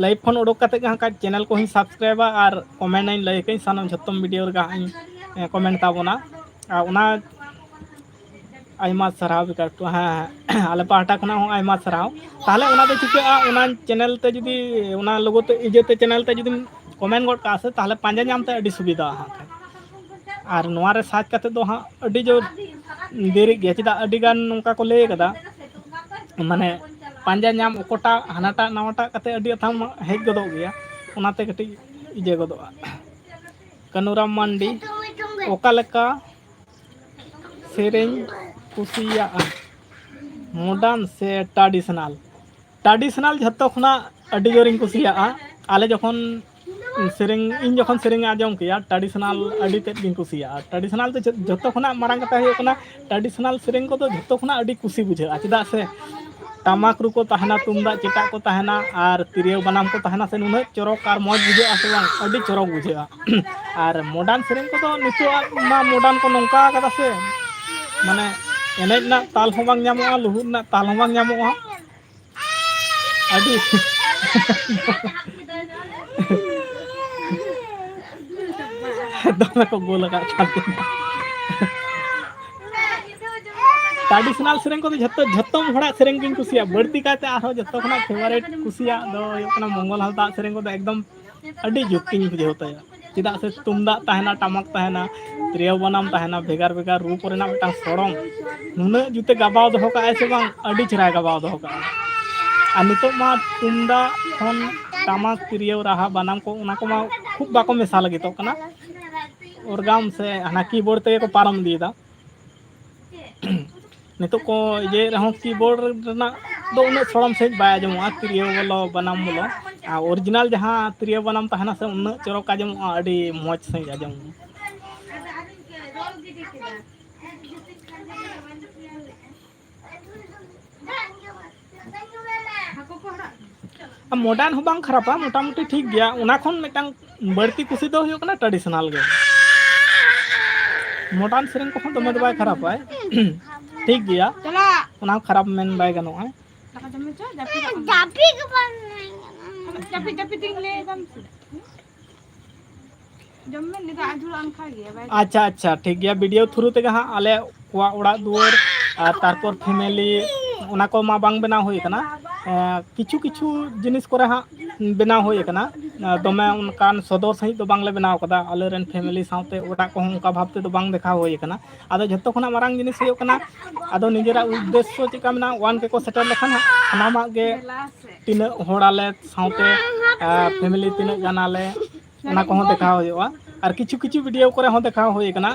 ᱞᱟᱭᱤᱵᱷ ᱠᱷᱚᱱ ᱩᱰᱩᱠ ᱠᱟᱛᱮ ᱜᱮ ᱦᱟᱸᱜ ᱠᱷᱟᱡ ᱪᱮᱱᱮᱞ ᱠᱚᱦᱚᱸᱧ ᱥᱟᱵᱥᱠᱨᱟᱭᱤᱵᱟ ᱟᱨ ᱠᱚᱢᱮᱱᱴ ᱟᱹᱧ, ᱞᱟᱭᱤᱠ ᱟᱹᱧ, ᱥᱟᱱᱟᱢ ᱡᱷᱚᱛᱚᱢ ᱵᱷᱤᱰᱤᱭᱳ ᱨᱮᱜᱮ ᱦᱟᱸᱜ ᱤᱧ, ᱮ, ᱠᱚᱢᱮᱱᱴ ᱛᱟᱵᱚᱱᱟ᱾ ᱟᱨ ᱚᱱᱟ ᱟᱭᱢᱟ ᱥᱟᱨᱦᱟᱣ ᱵᱤᱠᱟᱥ ᱴᱩ, ᱦᱮᱸ, ᱦᱮᱸ, ᱟᱞᱮ ᱯᱟᱦᱴᱟ ᱠᱷᱚᱱᱟᱜ ᱦᱚᱸ ᱟᱭᱢᱟ ᱥᱟᱨᱦᱟᱣ᱾ ᱛᱟᱦᱚᱞᱮ ᱚᱱᱟ ᱫᱚ ᱪᱤᱠᱟᱹᱜᱼᱟ, ᱚᱱᱟ ᱪᱮᱱᱮᱞ ᱛᱮ ᱡᱩᱫᱤ, ᱚᱱᱟ ᱞᱳᱜᱳ ᱛᱮ, ᱤᱭᱟᱹ ᱛᱮ, ᱪᱮᱱᱮᱞ ᱛᱮ ᱡᱩᱫᱤᱢ ᱠᱚᱢᱮᱱᱴ ᱜᱚᱫ ᱠᱟᱜᱼᱟ ᱥᱮ, ᱛᱟᱦᱚᱞᱮ ᱯᱟᱸᱡᱟ ᱧᱟᱢ ᱛᱮ ᱟᱹᱰᱤ ᱥᱩᱵᱤᱫᱷᱟ ᱦᱟᱸᱜ ᱠᱷᱟᱡ᱾ ᱟᱨ ᱱᱚᱣᱟ ᱨᱮ ᱥᱟᱨᱪ ᱠᱟᱛᱮ ᱫᱚ ᱦᱟᱸᱜ ᱟᱹᱰᱤ ᱡᱳᱨ ᱫᱮᱨᱤᱜ ᱜᱮᱭᱟ, ᱪᱮᱫᱟᱜ ᱟᱹᱰᱤ ᱜᱟᱱ ᱱᱚᱝᱠᱟ ᱠᱚ ᱞᱟᱹᱭ ᱠᱟᱫᱟ, ᱢᱟᱱᱮ ᱯᱟᱸᱡᱟ ᱧᱟᱢ ᱚᱠᱚᱴᱟᱜ ᱦᱟᱱᱟᱴᱟᱜ ᱱᱟᱣᱟᱴᱟᱜ ᱠᱟᱛᱮ ᱟᱹᱰᱤ ᱟᱛᱷᱟᱢ ᱦᱮᱡ ᱜᱚᱫᱚᱜ ᱜᱮᱭᱟ, ᱚᱱᱟᱛᱮ ᱠᱟᱹᱴᱤᱡ ᱤᱭᱟᱹ ᱜᱚᱫᱚᱜᱼᱟ᱾ ᱠᱟᱹᱱᱩᱨᱟᱢ ᱢᱟᱱᱰᱤ, ᱚᱠᱟ ᱞᱮᱠᱟ ᱥᱮᱨᱮᱧ ᱠᱩᱥᱤᱭᱟᱜᱼᱟ, ᱢᱚᱰᱟᱨᱱ ᱥᱮ ᱴᱨᱟᱰᱤᱥᱚᱱᱟᱞ? ᱴᱨᱟᱰᱤᱥᱚᱱᱟᱞ ᱡᱷᱚᱛᱚ ᱠᱷᱚᱱᱟᱜ ᱟᱹᱰᱤ ᱡᱳᱨᱤᱧ ᱠᱩᱥᱤᱭᱟᱜᱼᱟ᱾ ᱟᱞᱮ ᱡᱚᱠᱷᱚᱱ ᱥᱮᱨᱮᱧ, ᱤᱧ ᱡᱚᱠᱷᱚᱱ ᱥᱮᱨᱮᱧ ᱟᱸᱡᱚᱢ ᱠᱮᱭᱟ, ᱴᱨᱟᱰᱤᱥᱚᱱᱟᱞ ᱟᱹᱰᱤ ᱛᱮᱫ ᱜᱤᱧ ᱠᱩᱥᱤᱭᱟᱜᱼᱟ᱾ ᱴᱨᱟᱰᱤᱥᱚᱱᱟᱞ ᱫᱚ ᱡᱷᱚ-, ᱡᱷᱚᱛᱚ ᱠᱷᱚᱱᱟᱜ ᱢᱟᱨᱟᱝ ᱠᱟᱛᱷᱟ ᱦᱩᱭᱩᱜ ᱠᱟᱱᱟ, ᱴᱨᱟᱰᱤᱥᱚᱱᱟᱞ ᱥᱮᱨᱮᱧ ᱠᱚᱫᱚ ᱡᱷᱚᱛᱚ ᱠᱷᱚᱱᱟᱜ ᱟᱹᱰᱤ ᱠᱩᱥᱤ ᱵᱩᱡᱷᱟᱹᱜᱼᱟ᱾ ᱪᱮᱫᱟᱜ ᱥᱮ ᱴᱟᱢᱟᱠ ᱨᱩ ᱠᱚ ᱛᱟᱦᱮᱱᱟ, ᱛᱩᱢᱫᱟᱜ ᱪᱮᱴᱟᱜ ᱠᱚ ᱛᱟᱦᱮᱱᱟ, ᱟᱨ ᱛᱤᱨᱭᱳ ᱵᱟᱱᱟᱢ ᱠᱚ ᱛᱟᱦᱮᱱᱟ ᱥᱮ, ᱱᱩᱱᱟᱹᱜ ᱪᱚᱨᱚᱠ ᱟᱨ ᱢᱚᱡᱽ ᱵᱩᱡᱷᱟᱹᱜᱼᱟ ᱥᱮ ᱵᱟᱝ, ᱟᱹᱰᱤ ᱪᱚᱨᱚᱠ ᱵᱩᱡᱷᱟᱹᱜᱼᱟ᱾ ᱟᱨ ᱢᱚᱰᱟᱨᱱ ᱥᱮᱨᱮᱧ ᱠᱚᱫᱚ ᱱᱤᱛᱚᱜ ᱢᱟ ᱢᱚᱰᱟᱨᱱ ᱠᱚ ᱱᱚᱝᱠᱟ ᱠᱟᱫᱟ ᱥᱮ, ᱢᱟᱱᱮ ᱮᱱᱮᱡ ᱨᱮᱱᱟᱜ ᱛᱟᱞ ᱦᱚᱸ ᱵᱟᱝ ᱧᱟᱢᱚᱜᱼᱟ, ᱞᱩᱦᱩᱜ ᱨᱮᱱᱟᱜ ᱛᱟᱞ ᱦᱚᱸ ᱵᱟᱝ ᱧᱟᱢᱚᱜᱼᱟ᱾ ᱟᱹᱰᱤ ᱫᱚᱢᱮ ᱠᱚ ᱜᱳᱞ ᱟᱠᱟᱫ ᱠᱷᱟᱱ᱾ ᱴᱨᱟᱰᱤᱥᱚᱱᱟᱞ ᱥᱮᱨᱮᱧ ᱠᱚᱫᱚ ᱡᱷᱚᱛᱚ, ᱡᱷᱚᱛᱚᱢ ᱦᱚᱲᱟᱜ ᱥᱮᱨᱮᱧ ᱜᱤᱧ ᱠᱩᱥᱤᱭᱟᱜᱼᱟ᱾ ᱵᱟᱹᱲᱛᱤ ᱠᱟᱭᱛᱮ ᱟᱨᱦᱚᱸ ᱡᱷᱚᱛᱚ ᱠᱷᱚᱱᱟᱜ ᱯᱷᱮᱵᱟᱨᱮᱴ ᱠᱩᱥᱤᱭᱟᱜ ᱫᱚ ᱦᱩᱭᱩᱜ ᱠᱟᱱᱟ ᱢᱚᱝᱜᱚᱞ ᱦᱟᱸᱥᱫᱟᱜ ᱥᱮᱨᱮᱧ ᱠᱚᱫᱚ᱾ ᱮᱠᱫᱚᱢ ᱟᱹᱰᱤ ᱡᱩᱛᱤᱧ ᱵᱩᱡᱷᱟᱹᱣ ᱛᱟᱭᱟ᱾ ᱪᱮᱫᱟᱜ ᱥᱮ ᱛᱩᱢᱫᱟᱜ ᱛᱟᱦᱮᱱᱟ, ᱴᱟᱢᱟᱠ ᱛᱟᱦᱮᱱᱟ, ᱛᱤᱨᱭᱳ ᱵᱟᱱᱟᱢ ᱛᱟᱦᱮᱱᱟ, ᱵᱷᱮᱜᱟᱨ ᱵᱷᱮᱜᱟᱨ ᱨᱩ ᱠᱚᱨᱮᱱᱟᱜ ᱢᱤᱫᱴᱟᱝ ᱥᱚᱲᱚᱝ ᱱᱩᱱᱟᱹᱜ ᱡᱩᱛᱮ ᱜᱟᱵᱟᱣ ᱫᱚᱦᱚ ᱠᱟᱜᱼᱟᱭ ᱥᱮ ᱵᱟᱝ, ᱟᱹᱰᱤ ᱪᱮᱦᱨᱟᱭ ᱜᱟᱵᱟᱣ ᱫᱚᱦᱚ ᱠᱟᱜᱼᱟ᱾ ᱟᱨ ᱱᱤᱛᱚᱜ ᱢᱟ ᱛᱩᱢᱫᱟᱜ ᱠᱷᱚᱱ ᱴᱟᱢᱟᱠ, ᱛᱤᱨᱭᱳ, ᱨᱟᱦᱟ, ᱵᱟᱱᱟᱢ ᱠᱚ, ᱚᱱᱟ ᱠᱚᱢᱟ ᱠᱷᱩᱵ ᱵᱟᱠᱚ ᱢᱮᱥᱟ ᱞᱟᱹᱜᱤᱫᱚᱜ ᱠᱟᱱᱟ᱾ ᱚᱨᱜᱟᱢ ᱥᱮ ᱦᱟᱱᱟ ᱠᱤᱵᱳᱨᱰ ᱛᱮᱜᱮ ᱠᱚ ᱯᱟᱨᱚᱢ ᱤᱫᱤᱭᱮᱫᱟ᱾ ᱱᱤᱛᱚᱜ ᱠᱚ ᱤᱭᱟᱹᱭᱮᱫ ᱨᱮᱦᱚᱸ ᱠᱤᱵᱳᱨᱰ ᱨᱮᱱᱟᱜ ᱫᱚ ᱩᱱᱟᱹᱜ ᱥᱚᱲᱚᱢ ᱥᱟᱺᱦᱤᱡ ᱵᱟᱭ ᱟᱸᱡᱚᱢᱚᱜᱼᱟ, ᱛᱤᱨᱭᱳ ᱵᱚᱞᱚ ᱵᱟᱱᱟᱢ ᱵᱚᱞᱚ᱾ ᱟᱨ ᱚᱨᱤᱡᱤᱱᱟᱞ ᱡᱟᱦᱟᱸ ᱛᱤᱨᱭᱳ ᱵᱟᱱᱟᱢ ᱛᱟᱦᱮᱱᱟ ᱥᱮ, ᱩᱱᱟᱹᱜ ᱪᱚᱨᱚᱠ ᱟᱸᱡᱚᱢᱚᱜᱼᱟ, ᱟᱹᱰᱤ ᱢᱚᱡᱽ ᱥᱟᱺᱦᱤᱡ ᱟᱸᱡᱚᱢᱚᱜᱼᱟ᱾ ᱢᱚᱰᱟᱨᱱ ᱦᱚᱸ ᱵᱟᱝ ᱠᱷᱟᱨᱟᱯᱟ, ᱢᱚᱴᱟᱢᱩᱴᱤ ᱴᱷᱤᱠ ᱜᱮᱭᱟ᱾ ᱚᱱᱟ ᱠᱷᱚᱱ ᱢᱤᱫᱴᱟᱝ ᱵᱟᱹᱲᱛᱤ ᱠᱩᱥᱤ ᱫᱚ ᱦᱩᱭᱩᱜ ᱠᱟᱱᱟ ᱴᱨᱟᱰᱤᱥᱚᱱᱟᱞ ᱜᱮ᱾ ᱢᱚᱰᱟᱨᱱ ᱥᱮᱨᱮᱧ ᱠᱚᱦᱚᱸ ᱫᱚᱢᱮ ᱫᱚ ᱵᱟᱭ ᱠᱷᱟᱨᱟᱯᱟᱭ, ᱴᱷᱤᱠ ᱜᱮᱭᱟ, ᱚᱱᱟ ᱦᱚᱸ ᱠᱷᱟᱨᱟᱯ ᱢᱮᱱ ᱵᱟᱭ ᱜᱟᱱᱚᱜᱼᱟ᱾ ᱫᱟᱠᱟ ᱡᱚᱢ ᱢᱮ ᱪᱚ, ᱡᱟᱹᱯᱤᱫ ᱠᱟᱜ ᱢᱮ᱾ ᱡᱟᱹᱯᱤᱫ, ᱡᱟᱹᱯᱤᱫ ᱛᱤᱧ ᱞᱟᱹᱭ ᱫᱟᱢ ᱥᱮ᱾ ᱡᱚᱢ ᱢᱮ, ᱱᱤᱛᱚᱜ ᱟᱡ ᱫᱷᱩᱲᱟᱹ ᱚᱱᱠᱟ ᱜᱮᱭᱟ, ᱵᱟᱭ ᱟᱪᱪᱷᱟ, ᱟᱪᱪᱷᱟ, ᱴᱷᱤᱠ ᱜᱮᱭᱟ᱾ ᱵᱷᱤᱰᱤᱭᱳ ᱛᱷᱨᱩ ᱛᱮᱜᱮ ᱦᱟᱸᱜ ᱟᱞᱮ ᱠᱚᱣᱟᱜ ᱚᱲᱟᱜ ᱫᱩᱣᱟᱹᱨ ᱟᱨ ᱛᱟᱨᱯᱚᱨ ᱯᱷᱮᱢᱮᱞᱤ, ᱚᱱᱟ ᱠᱚᱢᱟ ᱵᱟᱝ ᱵᱮᱱᱟᱣ ᱦᱩᱭ ᱟᱠᱟᱱᱟ᱾ ᱮᱸ, ᱠᱤᱪᱷᱩ ᱠᱤᱪᱷᱩ ᱡᱤᱱᱤᱥ ᱠᱚᱨᱮ ᱦᱟᱸᱜ ᱵᱮᱱᱟᱣ ᱦᱩᱭ ᱟᱠᱟᱱᱟ᱾ ᱮᱸ, ᱫᱚᱢᱮ ᱚᱱᱠᱟᱱ ᱥᱚᱫᱚᱨ ᱥᱟᱺᱦᱤᱡ ᱫᱚ ᱵᱟᱝᱞᱮ ᱵᱮᱱᱟᱣ ᱟᱠᱟᱫᱟ᱾ ᱟᱞᱮ ᱨᱮᱱ ᱯᱷᱮᱢᱮᱞᱤ ᱥᱟᱶᱛᱮ ᱚᱲᱟᱜ ᱠᱚᱦᱚᱸ ᱚᱱᱠᱟ ᱵᱷᱟᱵᱽ ᱛᱮᱫᱚ ᱵᱟᱝ ᱫᱮᱠᱷᱟᱣ ᱦᱩᱭ ᱟᱠᱟᱱᱟ᱾ ᱟᱫᱚ ᱡᱷᱚᱛᱚ ᱠᱷᱚᱱᱟᱜ ᱢᱟᱨᱟᱝ ᱡᱤᱱᱤᱥ ᱦᱩᱭᱩᱜ ᱠᱟᱱᱟ, ᱟᱫᱚ ᱱᱤᱡᱮᱨᱟᱜ ᱩᱫᱽᱫᱮᱥᱥᱚ ᱪᱮᱫᱠᱟ ᱢᱮᱱᱟᱜᱼᱟ, ᱚᱣᱟᱱ ᱠᱮ ᱠᱚ ᱥᱮᱴᱮᱨ ᱞᱮᱠᱷᱟᱱ ᱦᱟᱸᱜ ᱥᱟᱱᱟᱢᱟᱜ ᱜᱮ, ᱛᱤᱱᱟᱹᱜ ᱦᱚᱲ ᱟᱞᱮ ᱥᱟᱶᱛᱮ, ᱟᱨ ᱯᱷᱮᱢᱮᱞᱤ ᱛᱤᱱᱟᱹᱜ ᱜᱟᱱ ᱟᱞᱮ, ᱚᱱᱟ ᱠᱚᱦᱚᱸ ᱫᱮᱠᱷᱟᱣ ᱦᱩᱭᱩᱜᱼᱟ᱾ ᱟᱨ ᱠᱤᱪᱷᱩ ᱠᱤᱪᱷᱩ ᱵᱷᱤᱰᱤᱭᱳ ᱠᱚᱨᱮ ᱦᱚᱸ ᱫᱮᱠᱷᱟᱣ ᱦᱩᱭ ᱠᱟᱱᱟ,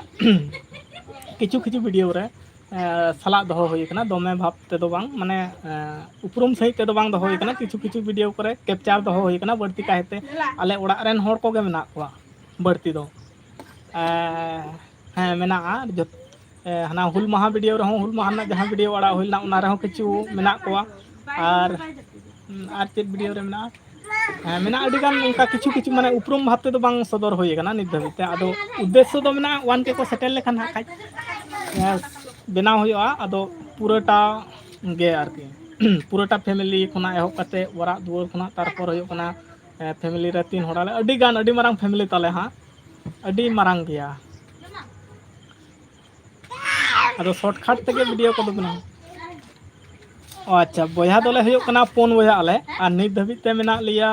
ᱠᱤᱪᱷᱩ ᱠᱤᱪᱷᱩ ᱵᱷᱤᱰᱤᱭᱳ ᱨᱮ ᱮᱸ, ᱥᱟᱞᱟᱜ ᱫᱚᱦᱚ ᱦᱩᱭ ᱠᱟᱱᱟ, ᱫᱚᱢᱮ ᱵᱷᱟᱵ ᱛᱮᱫᱚ ᱵᱟᱝ, ᱢᱟᱱᱮ ᱮᱸ, ᱩᱯᱨᱩᱢ ᱥᱟᱺᱦᱤᱡ ᱛᱮᱫᱚ ᱵᱟᱝ ᱫᱚᱦᱚ ᱦᱩᱭ ᱠᱟᱱᱟ᱾ ᱠᱤᱪᱷᱩ ᱠᱤᱪᱷᱩ ᱵᱷᱤᱰᱤᱭᱳ ᱠᱚᱨᱮ ᱠᱮᱯᱪᱟᱨ ᱫᱚᱦᱚ ᱦᱩᱭ ᱠᱟᱱᱟ, ᱵᱟᱹᱲᱛᱤ ᱠᱟᱭᱛᱮ ᱟᱞᱮ ᱚᱲᱟᱜ ᱨᱮᱱ ᱦᱚᱲ ᱠᱚᱜᱮ ᱢᱮᱱᱟᱜ ᱠᱚᱣᱟ ᱵᱟᱹᱲᱛᱤ ᱫᱚ᱾ ᱮᱸ, ᱦᱮᱸ, ᱢᱮᱱᱟᱜᱼᱟ, ᱡᱚᱛ-, ᱮᱸ, ᱦᱟᱱᱟ ᱦᱩᱞ ᱢᱟᱦᱟ ᱵᱷᱤᱰᱤᱭᱳ ᱨᱮᱦᱚᱸ, ᱦᱩᱞ ᱢᱟᱦᱟ ᱨᱮᱱᱟᱜ ᱡᱟᱦᱟᱸ ᱵᱷᱤᱰᱤᱭᱳ ᱟᱲᱟᱜ ᱦᱩᱭ ᱞᱮᱱᱟ, ᱚᱱᱟ ᱨᱮᱦᱚᱸ ᱠᱤᱪᱷᱩ ᱢᱮᱱᱟᱜ ᱠᱚᱣᱟ᱾ ᱟᱨ, ᱟᱨ ᱪᱮᱫ ᱵᱷᱤᱰᱤᱭᱳ ᱨᱮ ᱢᱮᱱᱟᱜᱼᱟ? ᱦᱮᱸ, ᱢᱮᱱᱟᱜᱼᱟ, ᱟᱹᱰᱤ ᱜᱟᱱ ᱚᱱᱠᱟ ᱠᱤᱪᱷᱩ ᱠᱤᱪᱷᱩ, ᱢᱟᱱᱮ ᱩᱯᱨᱩᱢ ᱵᱷᱟᱵ ᱛᱮᱫᱚ ᱵᱟᱝ ᱥᱚᱫᱚᱨ ᱦᱩᱭ ᱟᱠᱟᱱᱟ ᱱᱤᱛ ᱫᱷᱟᱹᱵᱤᱡ ᱛᱮ᱾ ᱟᱫᱚ ᱩᱫᱽᱫᱮᱥᱥᱚ ᱫᱚ ᱢᱮᱱᱟᱜᱼᱟ, ᱚᱣᱟᱱ ᱠᱮ ᱠᱚ ᱥᱮᱴᱮᱨ ᱞᱮᱠᱷᱟᱱ ᱦᱟᱸᱜ ᱠᱷᱟᱡ, ᱦᱮᱸ, ᱵᱮᱱᱟᱣ ᱦᱩᱭᱩᱜᱼᱟ᱾ ᱟᱫᱚ ᱯᱩᱨᱟᱹᱴᱟ ᱜᱮ ᱟᱨᱠᱤ, ᱯᱩᱨᱟᱹᱴᱟ ᱯᱷᱮᱢᱮᱞᱤ ᱠᱷᱚᱱᱟᱜ ᱮᱦᱚᱵ ᱠᱟᱛᱮ, ᱚᱲᱟᱜ ᱫᱩᱣᱟᱹᱨ ᱠᱷᱚᱱᱟᱜ, ᱛᱟᱨᱯᱚᱨ ᱦᱩᱭᱩᱜ ᱠᱟᱱᱟ, ᱮ, ᱯᱷᱮᱢᱮᱞᱤ ᱨᱮ ᱛᱤᱱ ᱦᱚᱲ ᱟᱞᱮ, ᱟᱹᱰᱤ ᱜᱟᱱ, ᱟᱹᱰᱤ ᱢᱟᱨᱟᱝ ᱯᱷᱮᱢᱮᱞᱤ ᱛᱟᱞᱮ ᱦᱟᱸᱜ, ᱟᱹᱰᱤ ᱢᱟᱨᱟᱝ ᱜᱮᱭᱟ᱾ ᱟᱫᱚ ᱥᱚᱨᱴᱠᱟᱴ ᱛᱮᱜᱮ ᱵᱷᱤᱰᱤᱭᱳ ᱠᱚᱫᱚ ᱵᱮᱱᱟᱣ᱾ ᱚ ᱟᱪᱪᱷᱟ, ᱵᱚᱭᱦᱟ ᱫᱚᱞᱮ ᱦᱩᱭᱩᱜ ᱠᱟᱱᱟ ᱯᱩᱱ ᱵᱚᱭᱦᱟ ᱟᱞᱮ, ᱟᱨ ᱱᱤᱛ ᱫᱷᱟᱹᱵᱤᱡ ᱛᱮ ᱢᱮᱱᱟᱜ ᱞᱮᱭᱟ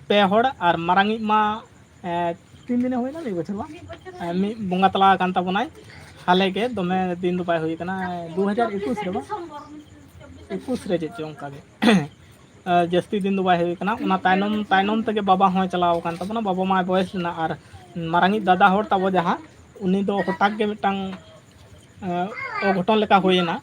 ᱯᱮ ᱦᱚᱲ, ᱟᱨ ᱢᱟᱨᱟᱝᱤᱡ ᱢᱟ, ᱮ, ᱛᱤᱱ ᱫᱤᱱᱮ ᱦᱩᱭᱱᱟ? ᱢᱤᱫ ᱵᱚᱪᱷᱚᱨ ᱵᱟᱝ? ᱮ, ᱢᱤᱫ ᱵᱚᱸᱜᱟ ᱛᱟᱞᱟ ᱟᱠᱟᱱ ᱛᱟᱵᱚᱱᱟᱭ ᱦᱟᱞᱮ ᱜᱮ, ᱫᱚᱢᱮ ᱫᱤᱱ ᱫᱚ ᱵᱟᱭ ᱦᱩᱭ ᱠᱟᱱᱟ, ᱫᱩ ᱦᱟᱡᱟᱨ ᱮᱠᱩᱥ ᱨᱮ ᱵᱟᱝ? ᱮᱠᱩᱥ ᱨᱮ ᱪᱮᱫ ᱪᱚ ᱚᱱᱠᱟ ᱜᱮ᱾ ᱮ, ᱡᱟᱹᱥᱛᱤ ᱫᱤᱱ ᱫᱚ ᱵᱟᱭ ᱦᱩᱭ ᱠᱟᱱᱟ᱾ ᱚᱱᱟ ᱛᱟᱭᱱᱚᱢ, ᱛᱟᱭᱱᱚᱢ ᱛᱮᱜᱮ ᱵᱟᱵᱟ ᱦᱚᱸᱭ ᱪᱟᱞᱟᱣ ᱟᱠᱟᱱ ᱛᱟᱵᱚᱱᱟ᱾ ᱵᱟᱵᱟ ᱢᱟᱭ ᱵᱚᱭᱮᱥ ᱞᱮᱱᱟ, ᱟᱨ ᱢᱟᱨᱟᱝᱤᱡ ᱫᱟᱫᱟ ᱦᱚᱲ ᱛᱟᱵᱚ ᱡᱟᱦᱟᱸ, ᱩᱱᱤ ᱫᱚ ᱦᱚᱴᱟᱛ ᱜᱮ ᱢᱤᱫᱴᱟᱝ, ᱮ, ᱚᱜᱷᱚᱴᱚᱱ ᱞᱮᱠᱟ ᱦᱩᱭᱮᱱᱟ,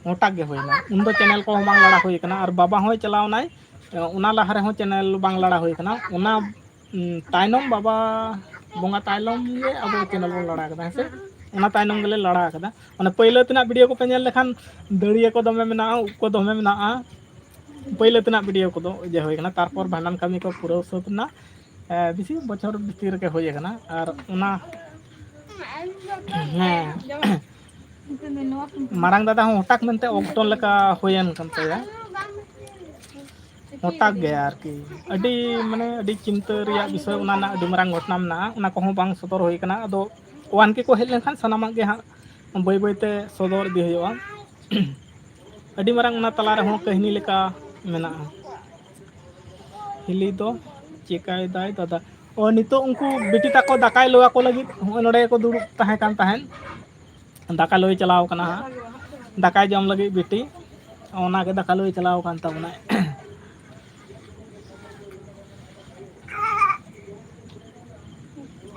ᱦᱚᱴᱟᱛ ᱜᱮ ᱦᱩᱭᱮᱱᱟ᱾ ᱩᱱᱫᱚ ᱪᱮᱱᱮᱞ ᱠᱚᱦᱚᱸ ᱵᱟᱝ ᱞᱟᱲᱟ ᱦᱩᱭ ᱠᱟᱱᱟ, ᱟᱨ ᱵᱟᱵᱟ ᱦᱚᱸᱭ ᱪᱟᱞᱟᱣ ᱮᱱᱟᱭ, ᱮ, ᱚᱱᱟ ᱞᱟᱦᱟ ᱨᱮᱦᱚᱸ ᱪᱮᱱᱮᱞ ᱵᱟᱝ ᱞᱟᱲᱟ ᱦᱩᱭ ᱠᱟᱱᱟ᱾ ᱚᱱᱟ, ᱩᱸ, ᱛᱟᱭᱱᱚᱢ ᱵᱟᱵᱟ ᱵᱚᱸᱜᱟ ᱛᱟᱭᱱᱚᱢ ᱜᱮ ᱟᱵᱚ ᱪᱮᱱᱮᱞ ᱵᱚᱱ ᱞᱟᱲᱟ ᱠᱟᱫᱟ, ᱦᱮᱸ ᱥᱮ? ᱚᱱᱟ ᱛᱟᱭᱱᱚᱢ ᱜᱮᱞᱮ ᱞᱟᱲᱟ ᱠᱟᱫᱟ᱾ ᱚᱱᱟ ᱯᱟᱹᱭᱞᱟᱹ ᱛᱮᱱᱟᱜ ᱵᱷᱤᱰᱤᱭᱳ ᱠᱚᱯᱮ ᱧᱮᱞ ᱞᱮᱠᱷᱟᱱ ᱫᱟᱹᱲᱭᱟᱹ ᱠᱚ ᱫᱚᱢᱮ ᱢᱮᱱᱟᱜᱼᱟ, ᱩᱵ ᱠᱚ ᱫᱚᱢᱮ ᱢᱮᱱᱟᱜᱼᱟ᱾ ᱯᱟᱹᱭᱞᱟᱹ ᱛᱮᱱᱟᱜ ᱵᱷᱤᱰᱤᱭᱳ ᱠᱚᱫᱚ ᱤᱭᱟᱹ ᱦᱩᱭ ᱠᱟᱱᱟ, ᱛᱟᱨᱯᱚᱨ ᱵᱷᱟᱸᱰᱟᱱ ᱠᱟᱹᱢᱤ ᱠᱚ ᱯᱩᱨᱟᱹᱣ ᱥᱟᱹᱛ ᱮᱱᱟ᱾ ᱮ, ᱵᱮᱥᱤ ᱵᱚᱪᱷᱚᱨ ᱵᱷᱤᱛᱤᱨ ᱨᱮᱜᱮ ᱦᱩᱭ ᱟᱠᱟᱱᱟ᱾ ᱟᱨ ᱚᱱᱟ, ᱦᱮᱸ, ᱢᱟᱨᱟᱝ ᱫᱟᱫᱟ ᱦᱚᱸ ᱦᱚᱴᱟᱛ ᱢᱮᱱᱛᱮ ᱚᱜᱷᱚᱴᱚᱱ ᱞᱮᱠᱟ ᱦᱩᱭᱮᱱ ᱠᱟᱱ ᱛᱟᱭᱟ᱾ ᱦᱚᱴᱟᱛ ᱜᱮ ᱟᱨᱠᱤ, ᱟᱹᱰᱤ, ᱢᱟᱱᱮ, ᱟᱹᱰᱤ ᱪᱤᱱᱛᱟᱹ ᱨᱮᱭᱟᱜ ᱵᱤᱥᱚᱭ, ᱚᱱᱟ ᱨᱮᱱᱟᱜ ᱟᱹᱰᱤ ᱢᱟᱨᱟᱝ ᱜᱷᱚᱴᱚᱱᱟ ᱢᱮᱱᱟᱜᱼᱟ, ᱚᱱᱟ ᱠᱚᱦᱚᱸ ᱵᱟᱝ ᱥᱚᱫᱚᱨ ᱦᱩᱭ ᱠᱟᱱᱟ᱾ ᱟᱫᱚ ᱚᱣᱟᱱ ᱠᱮ ᱠᱚ ᱦᱮᱡ ᱞᱮᱱᱠᱷᱟᱱ ᱥᱟᱱᱟᱢᱟᱜ ᱜᱮ ᱦᱟᱸᱜ ᱵᱟᱹᱭ ᱵᱟᱹᱭᱛᱮ ᱥᱚᱫᱚᱨ ᱤᱫᱤ ᱦᱩᱭᱩᱜᱼᱟ᱾ ᱟᱹᱰᱤ ᱢᱟᱨᱟᱝ ᱚᱱᱟ ᱛᱟᱞᱟ ᱨᱮᱦᱚᱸ ᱠᱟᱹᱦᱱᱤ ᱞᱮᱠᱟ ᱢᱮᱱᱟᱜᱼᱟ᱾ ᱦᱤᱞᱤ ᱫᱚ ᱪᱮᱠᱟᱭᱮᱫᱟᱭ ᱫᱟᱫᱟ? ᱚ, ᱱᱤᱛᱚᱜ ᱩᱱᱠᱩ ᱵᱤᱴᱤ ᱛᱟᱠᱚ ᱫᱟᱠᱟᱭ ᱞᱩ ᱟᱠᱚ ᱞᱟᱹᱜᱤᱫ ᱦᱚᱸᱜᱼᱚᱭ ᱱᱚᱰᱮ ᱜᱮᱠᱚ ᱫᱩᱲᱩᱵ ᱛᱟᱦᱮᱸ ᱠᱟᱱ ᱛᱟᱦᱮᱸᱫ᱾ ᱫᱟᱠᱟ ᱞᱩᱭ ᱪᱟᱞᱟᱣ ᱠᱟᱱᱟ ᱦᱟᱸᱜ, ᱫᱟᱠᱟᱭ ᱡᱚᱢ ᱞᱟᱹᱜᱤᱫ ᱵᱤᱴᱤ, ᱚᱱᱟᱜᱮ ᱫᱟᱠᱟ ᱞᱩᱭ ᱪᱟᱞᱟᱣ ᱠᱟᱱ ᱛᱟᱵᱚᱱᱟᱭ᱾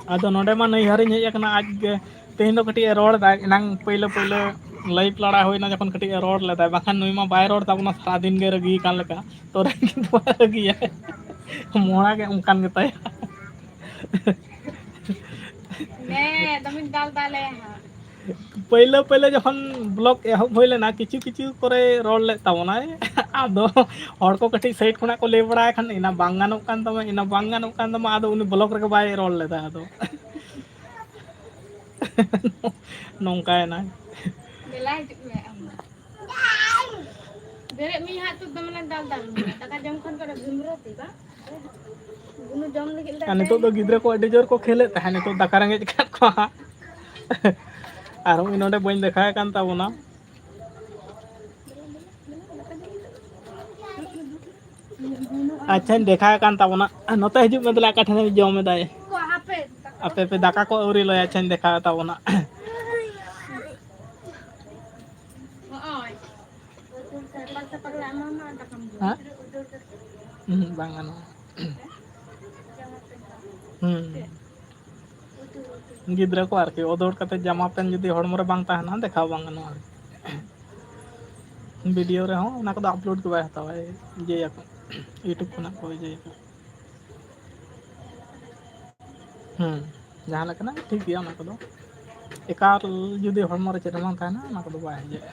ᱟᱫᱚ ᱱᱚᱰᱮ ᱢᱟ ᱱᱟᱹᱭᱦᱟᱹᱨᱤᱧ ᱦᱮᱡ ᱟᱠᱟᱱᱟ, ᱟᱡ ᱜᱮ ᱛᱮᱦᱮᱧ ᱫᱚ ᱠᱟᱹᱴᱤᱡ ᱮ ᱨᱚᱲ ᱮᱫᱟ᱾ ᱮᱱᱟᱝ ᱯᱟᱹᱭᱞᱟᱹ ᱯᱟᱹᱭᱞᱟᱹ ᱞᱟᱭᱤᱵᱷ ᱞᱟᱲᱟ ᱦᱩᱭᱱᱟ ᱡᱚᱠᱷᱚᱱ ᱠᱟᱹᱴᱤᱡ ᱮ ᱨᱚᱲ ᱞᱮᱫᱟ, ᱵᱟᱠᱷᱟᱱ ᱱᱩᱭ ᱢᱟ ᱵᱟᱭ ᱨᱚᱲ ᱛᱟᱵᱚᱱᱟ, ᱥᱟᱨᱟᱫᱤᱱ ᱜᱮ ᱨᱟᱹᱜᱤ ᱠᱟᱱ ᱞᱮᱠᱟ᱾ ᱛᱚ ᱨᱟᱹᱜᱤ ᱫᱚ ᱵᱟᱭ ᱨᱟᱹᱜᱤᱭᱟ, ᱢᱚᱲᱟ ᱜᱮ ᱚᱱᱠᱟᱱ ᱜᱮᱛᱟᱭᱟ᱾ ᱦᱮᱸ, ᱫᱚᱢᱮᱧ ᱫᱟᱞ ᱫᱟᱞᱮ ᱦᱟᱸᱜ᱾ ᱯᱟᱹᱭᱞᱟᱹ ᱯᱟᱹᱭᱞᱟᱹ ᱡᱚᱠᱷᱚᱱ ᱵᱞᱚᱜ ᱮᱦᱚᱵ ᱦᱩᱭ ᱞᱮᱱᱟ, ᱠᱤᱪᱷᱩ ᱠᱤᱪᱷᱩ ᱠᱚᱨᱮ ᱨᱚᱲ ᱞᱮᱫ ᱛᱟᱵᱚᱱᱟᱭ᱾ ᱟᱫᱚ ᱦᱚᱲ ᱠᱚ ᱠᱟᱹᱴᱤᱡ ᱥᱟᱭᱤᱰ ᱠᱷᱚᱱᱟᱜ ᱠᱚ ᱞᱟᱹᱭ ᱵᱟᱲᱟᱭ ᱠᱷᱟᱱ, ᱮᱱᱟ ᱵᱟᱝ ᱜᱟᱱᱚᱜ ᱠᱟᱱ ᱛᱟᱢᱟ, ᱮᱱᱟ ᱵᱟᱝ ᱜᱟᱱᱚᱜ ᱠᱟᱱ ᱛᱟᱢᱟ, ᱟᱫᱚ ᱩᱱᱤ ᱵᱞᱚᱜ ᱨᱮᱜᱮ ᱵᱟᱭ ᱨᱚᱲ ᱞᱮᱫᱟ᱾ ᱟᱫᱚ ᱱᱚᱝᱠᱟᱭᱮᱱᱟ᱾ ᱫᱮᱞᱟ ᱦᱤᱡᱩᱜ ᱢᱮ ᱟᱢ ᱫᱚ᱾ ᱵᱮᱨᱮᱫ ᱢᱮ ᱦᱟᱸᱜ, ᱛᱚ ᱫᱚᱢᱮ ᱞᱮ ᱫᱟᱞ ᱫᱟᱞ ᱢᱮᱭᱟ᱾ ᱫᱟᱠᱟ ᱡᱚᱢ ᱠᱷᱚᱱ ᱯᱚᱨᱮ ᱵᱷᱤᱢᱨᱟᱹ ᱛᱤ ᱵᱟᱝ? ᱵᱩᱱᱩ ᱡᱚᱢ ᱞᱟᱹᱜᱤᱫ ᱞᱮ ᱟᱨ ᱱᱤᱛᱚᱜ ᱫᱚ ᱜᱤᱫᱽᱨᱟᱹ ᱠᱚ ᱟᱹᱰᱤ ᱡᱳᱨ ᱠᱚ ᱠᱷᱮᱞᱮᱫ ᱛᱟᱦᱮᱸᱫ, ᱱᱤᱛᱚᱜ ᱫᱟᱠᱟ ᱨᱮᱸᱜᱮᱡ ᱟᱠᱟᱫ ᱠᱚᱣᱟ ᱦᱟᱸᱜ᱾ ᱟᱨ ᱦᱚᱸᱜᱼᱚᱭ ᱱᱚᱰᱮ ᱵᱟᱹᱧ ᱫᱮᱠᱷᱟᱣ ᱟᱠᱟᱱ ᱛᱟᱵᱚᱱᱟ᱾ ᱟᱪᱪᱷᱟᱧ ᱫᱮᱠᱷᱟᱣ ᱟᱠᱟᱱ ᱛᱟᱵᱚᱱᱟ᱾ ᱱᱚᱛᱮ ᱦᱤᱡᱩᱜ ᱢᱮ ᱫᱮᱞᱟ, ᱚᱠᱟ ᱴᱷᱮᱱ ᱡᱚᱢ ᱮᱫᱟᱭ᱾ ᱟᱯᱮ ᱯᱮ ᱫᱟᱠᱟ ᱠᱚ ᱟᱹᱣᱨᱤ ᱞᱟᱹᱭᱟ, ᱟᱪᱪᱷᱟᱧ ᱫᱮᱠᱷᱟᱣ ᱛᱟᱵᱚᱱᱟ᱾ ᱦᱮᱸ? ᱦᱩᱸ, ᱵᱟᱝ ᱜᱟᱱᱚᱜᱼᱟ᱾ ᱦᱩᱸ᱾ ᱜᱤᱫᱽᱨᱟᱹ ᱠᱚ ᱟᱨᱠᱤ, ᱚᱫᱚᱲ ᱠᱟᱛᱮ ᱡᱟᱢᱟ ᱯᱮᱱ ᱡᱩᱫᱤ ᱦᱚᱲᱢᱚ ᱨᱮ ᱵᱟᱝ ᱛᱟᱦᱮᱱᱟ, ᱫᱮᱠᱷᱟᱣ ᱵᱟᱝ ᱜᱟᱱᱚᱜᱼᱟ ᱟᱨᱠᱤ᱾ ᱵᱷᱤᱰᱤᱭᱳ ᱨᱮᱦᱚᱸ ᱚᱱᱟ ᱠᱚᱫᱚ ᱟᱯᱞᱳᱰ ᱜᱮ ᱵᱟᱭ ᱦᱟᱛᱟᱣᱟ, ᱤᱭᱟᱹᱭᱟᱠᱚ, YouTube ᱠᱷᱚᱱᱟᱜ ᱠᱚ ᱤᱭᱟᱹᱭᱟᱠᱚ᱾ ᱦᱩᱸ, ᱡᱟᱦᱟᱸ ᱞᱮᱠᱟᱱᱟᱜ ᱴᱷᱤᱠ ᱜᱮᱭᱟ ᱚᱱᱟ ᱠᱚᱫᱚ᱾ ᱮᱠᱟᱞ ᱡᱩᱫᱤ ᱦᱚᱲᱢᱚ ᱨᱮ ᱪᱮᱫ ᱦᱚᱸ ᱵᱟᱝ ᱛᱟᱦᱮᱱᱟ, ᱚᱱᱟ ᱠᱚᱫᱚ ᱵᱟᱭ ᱤᱭᱟᱹᱜᱼᱟ᱾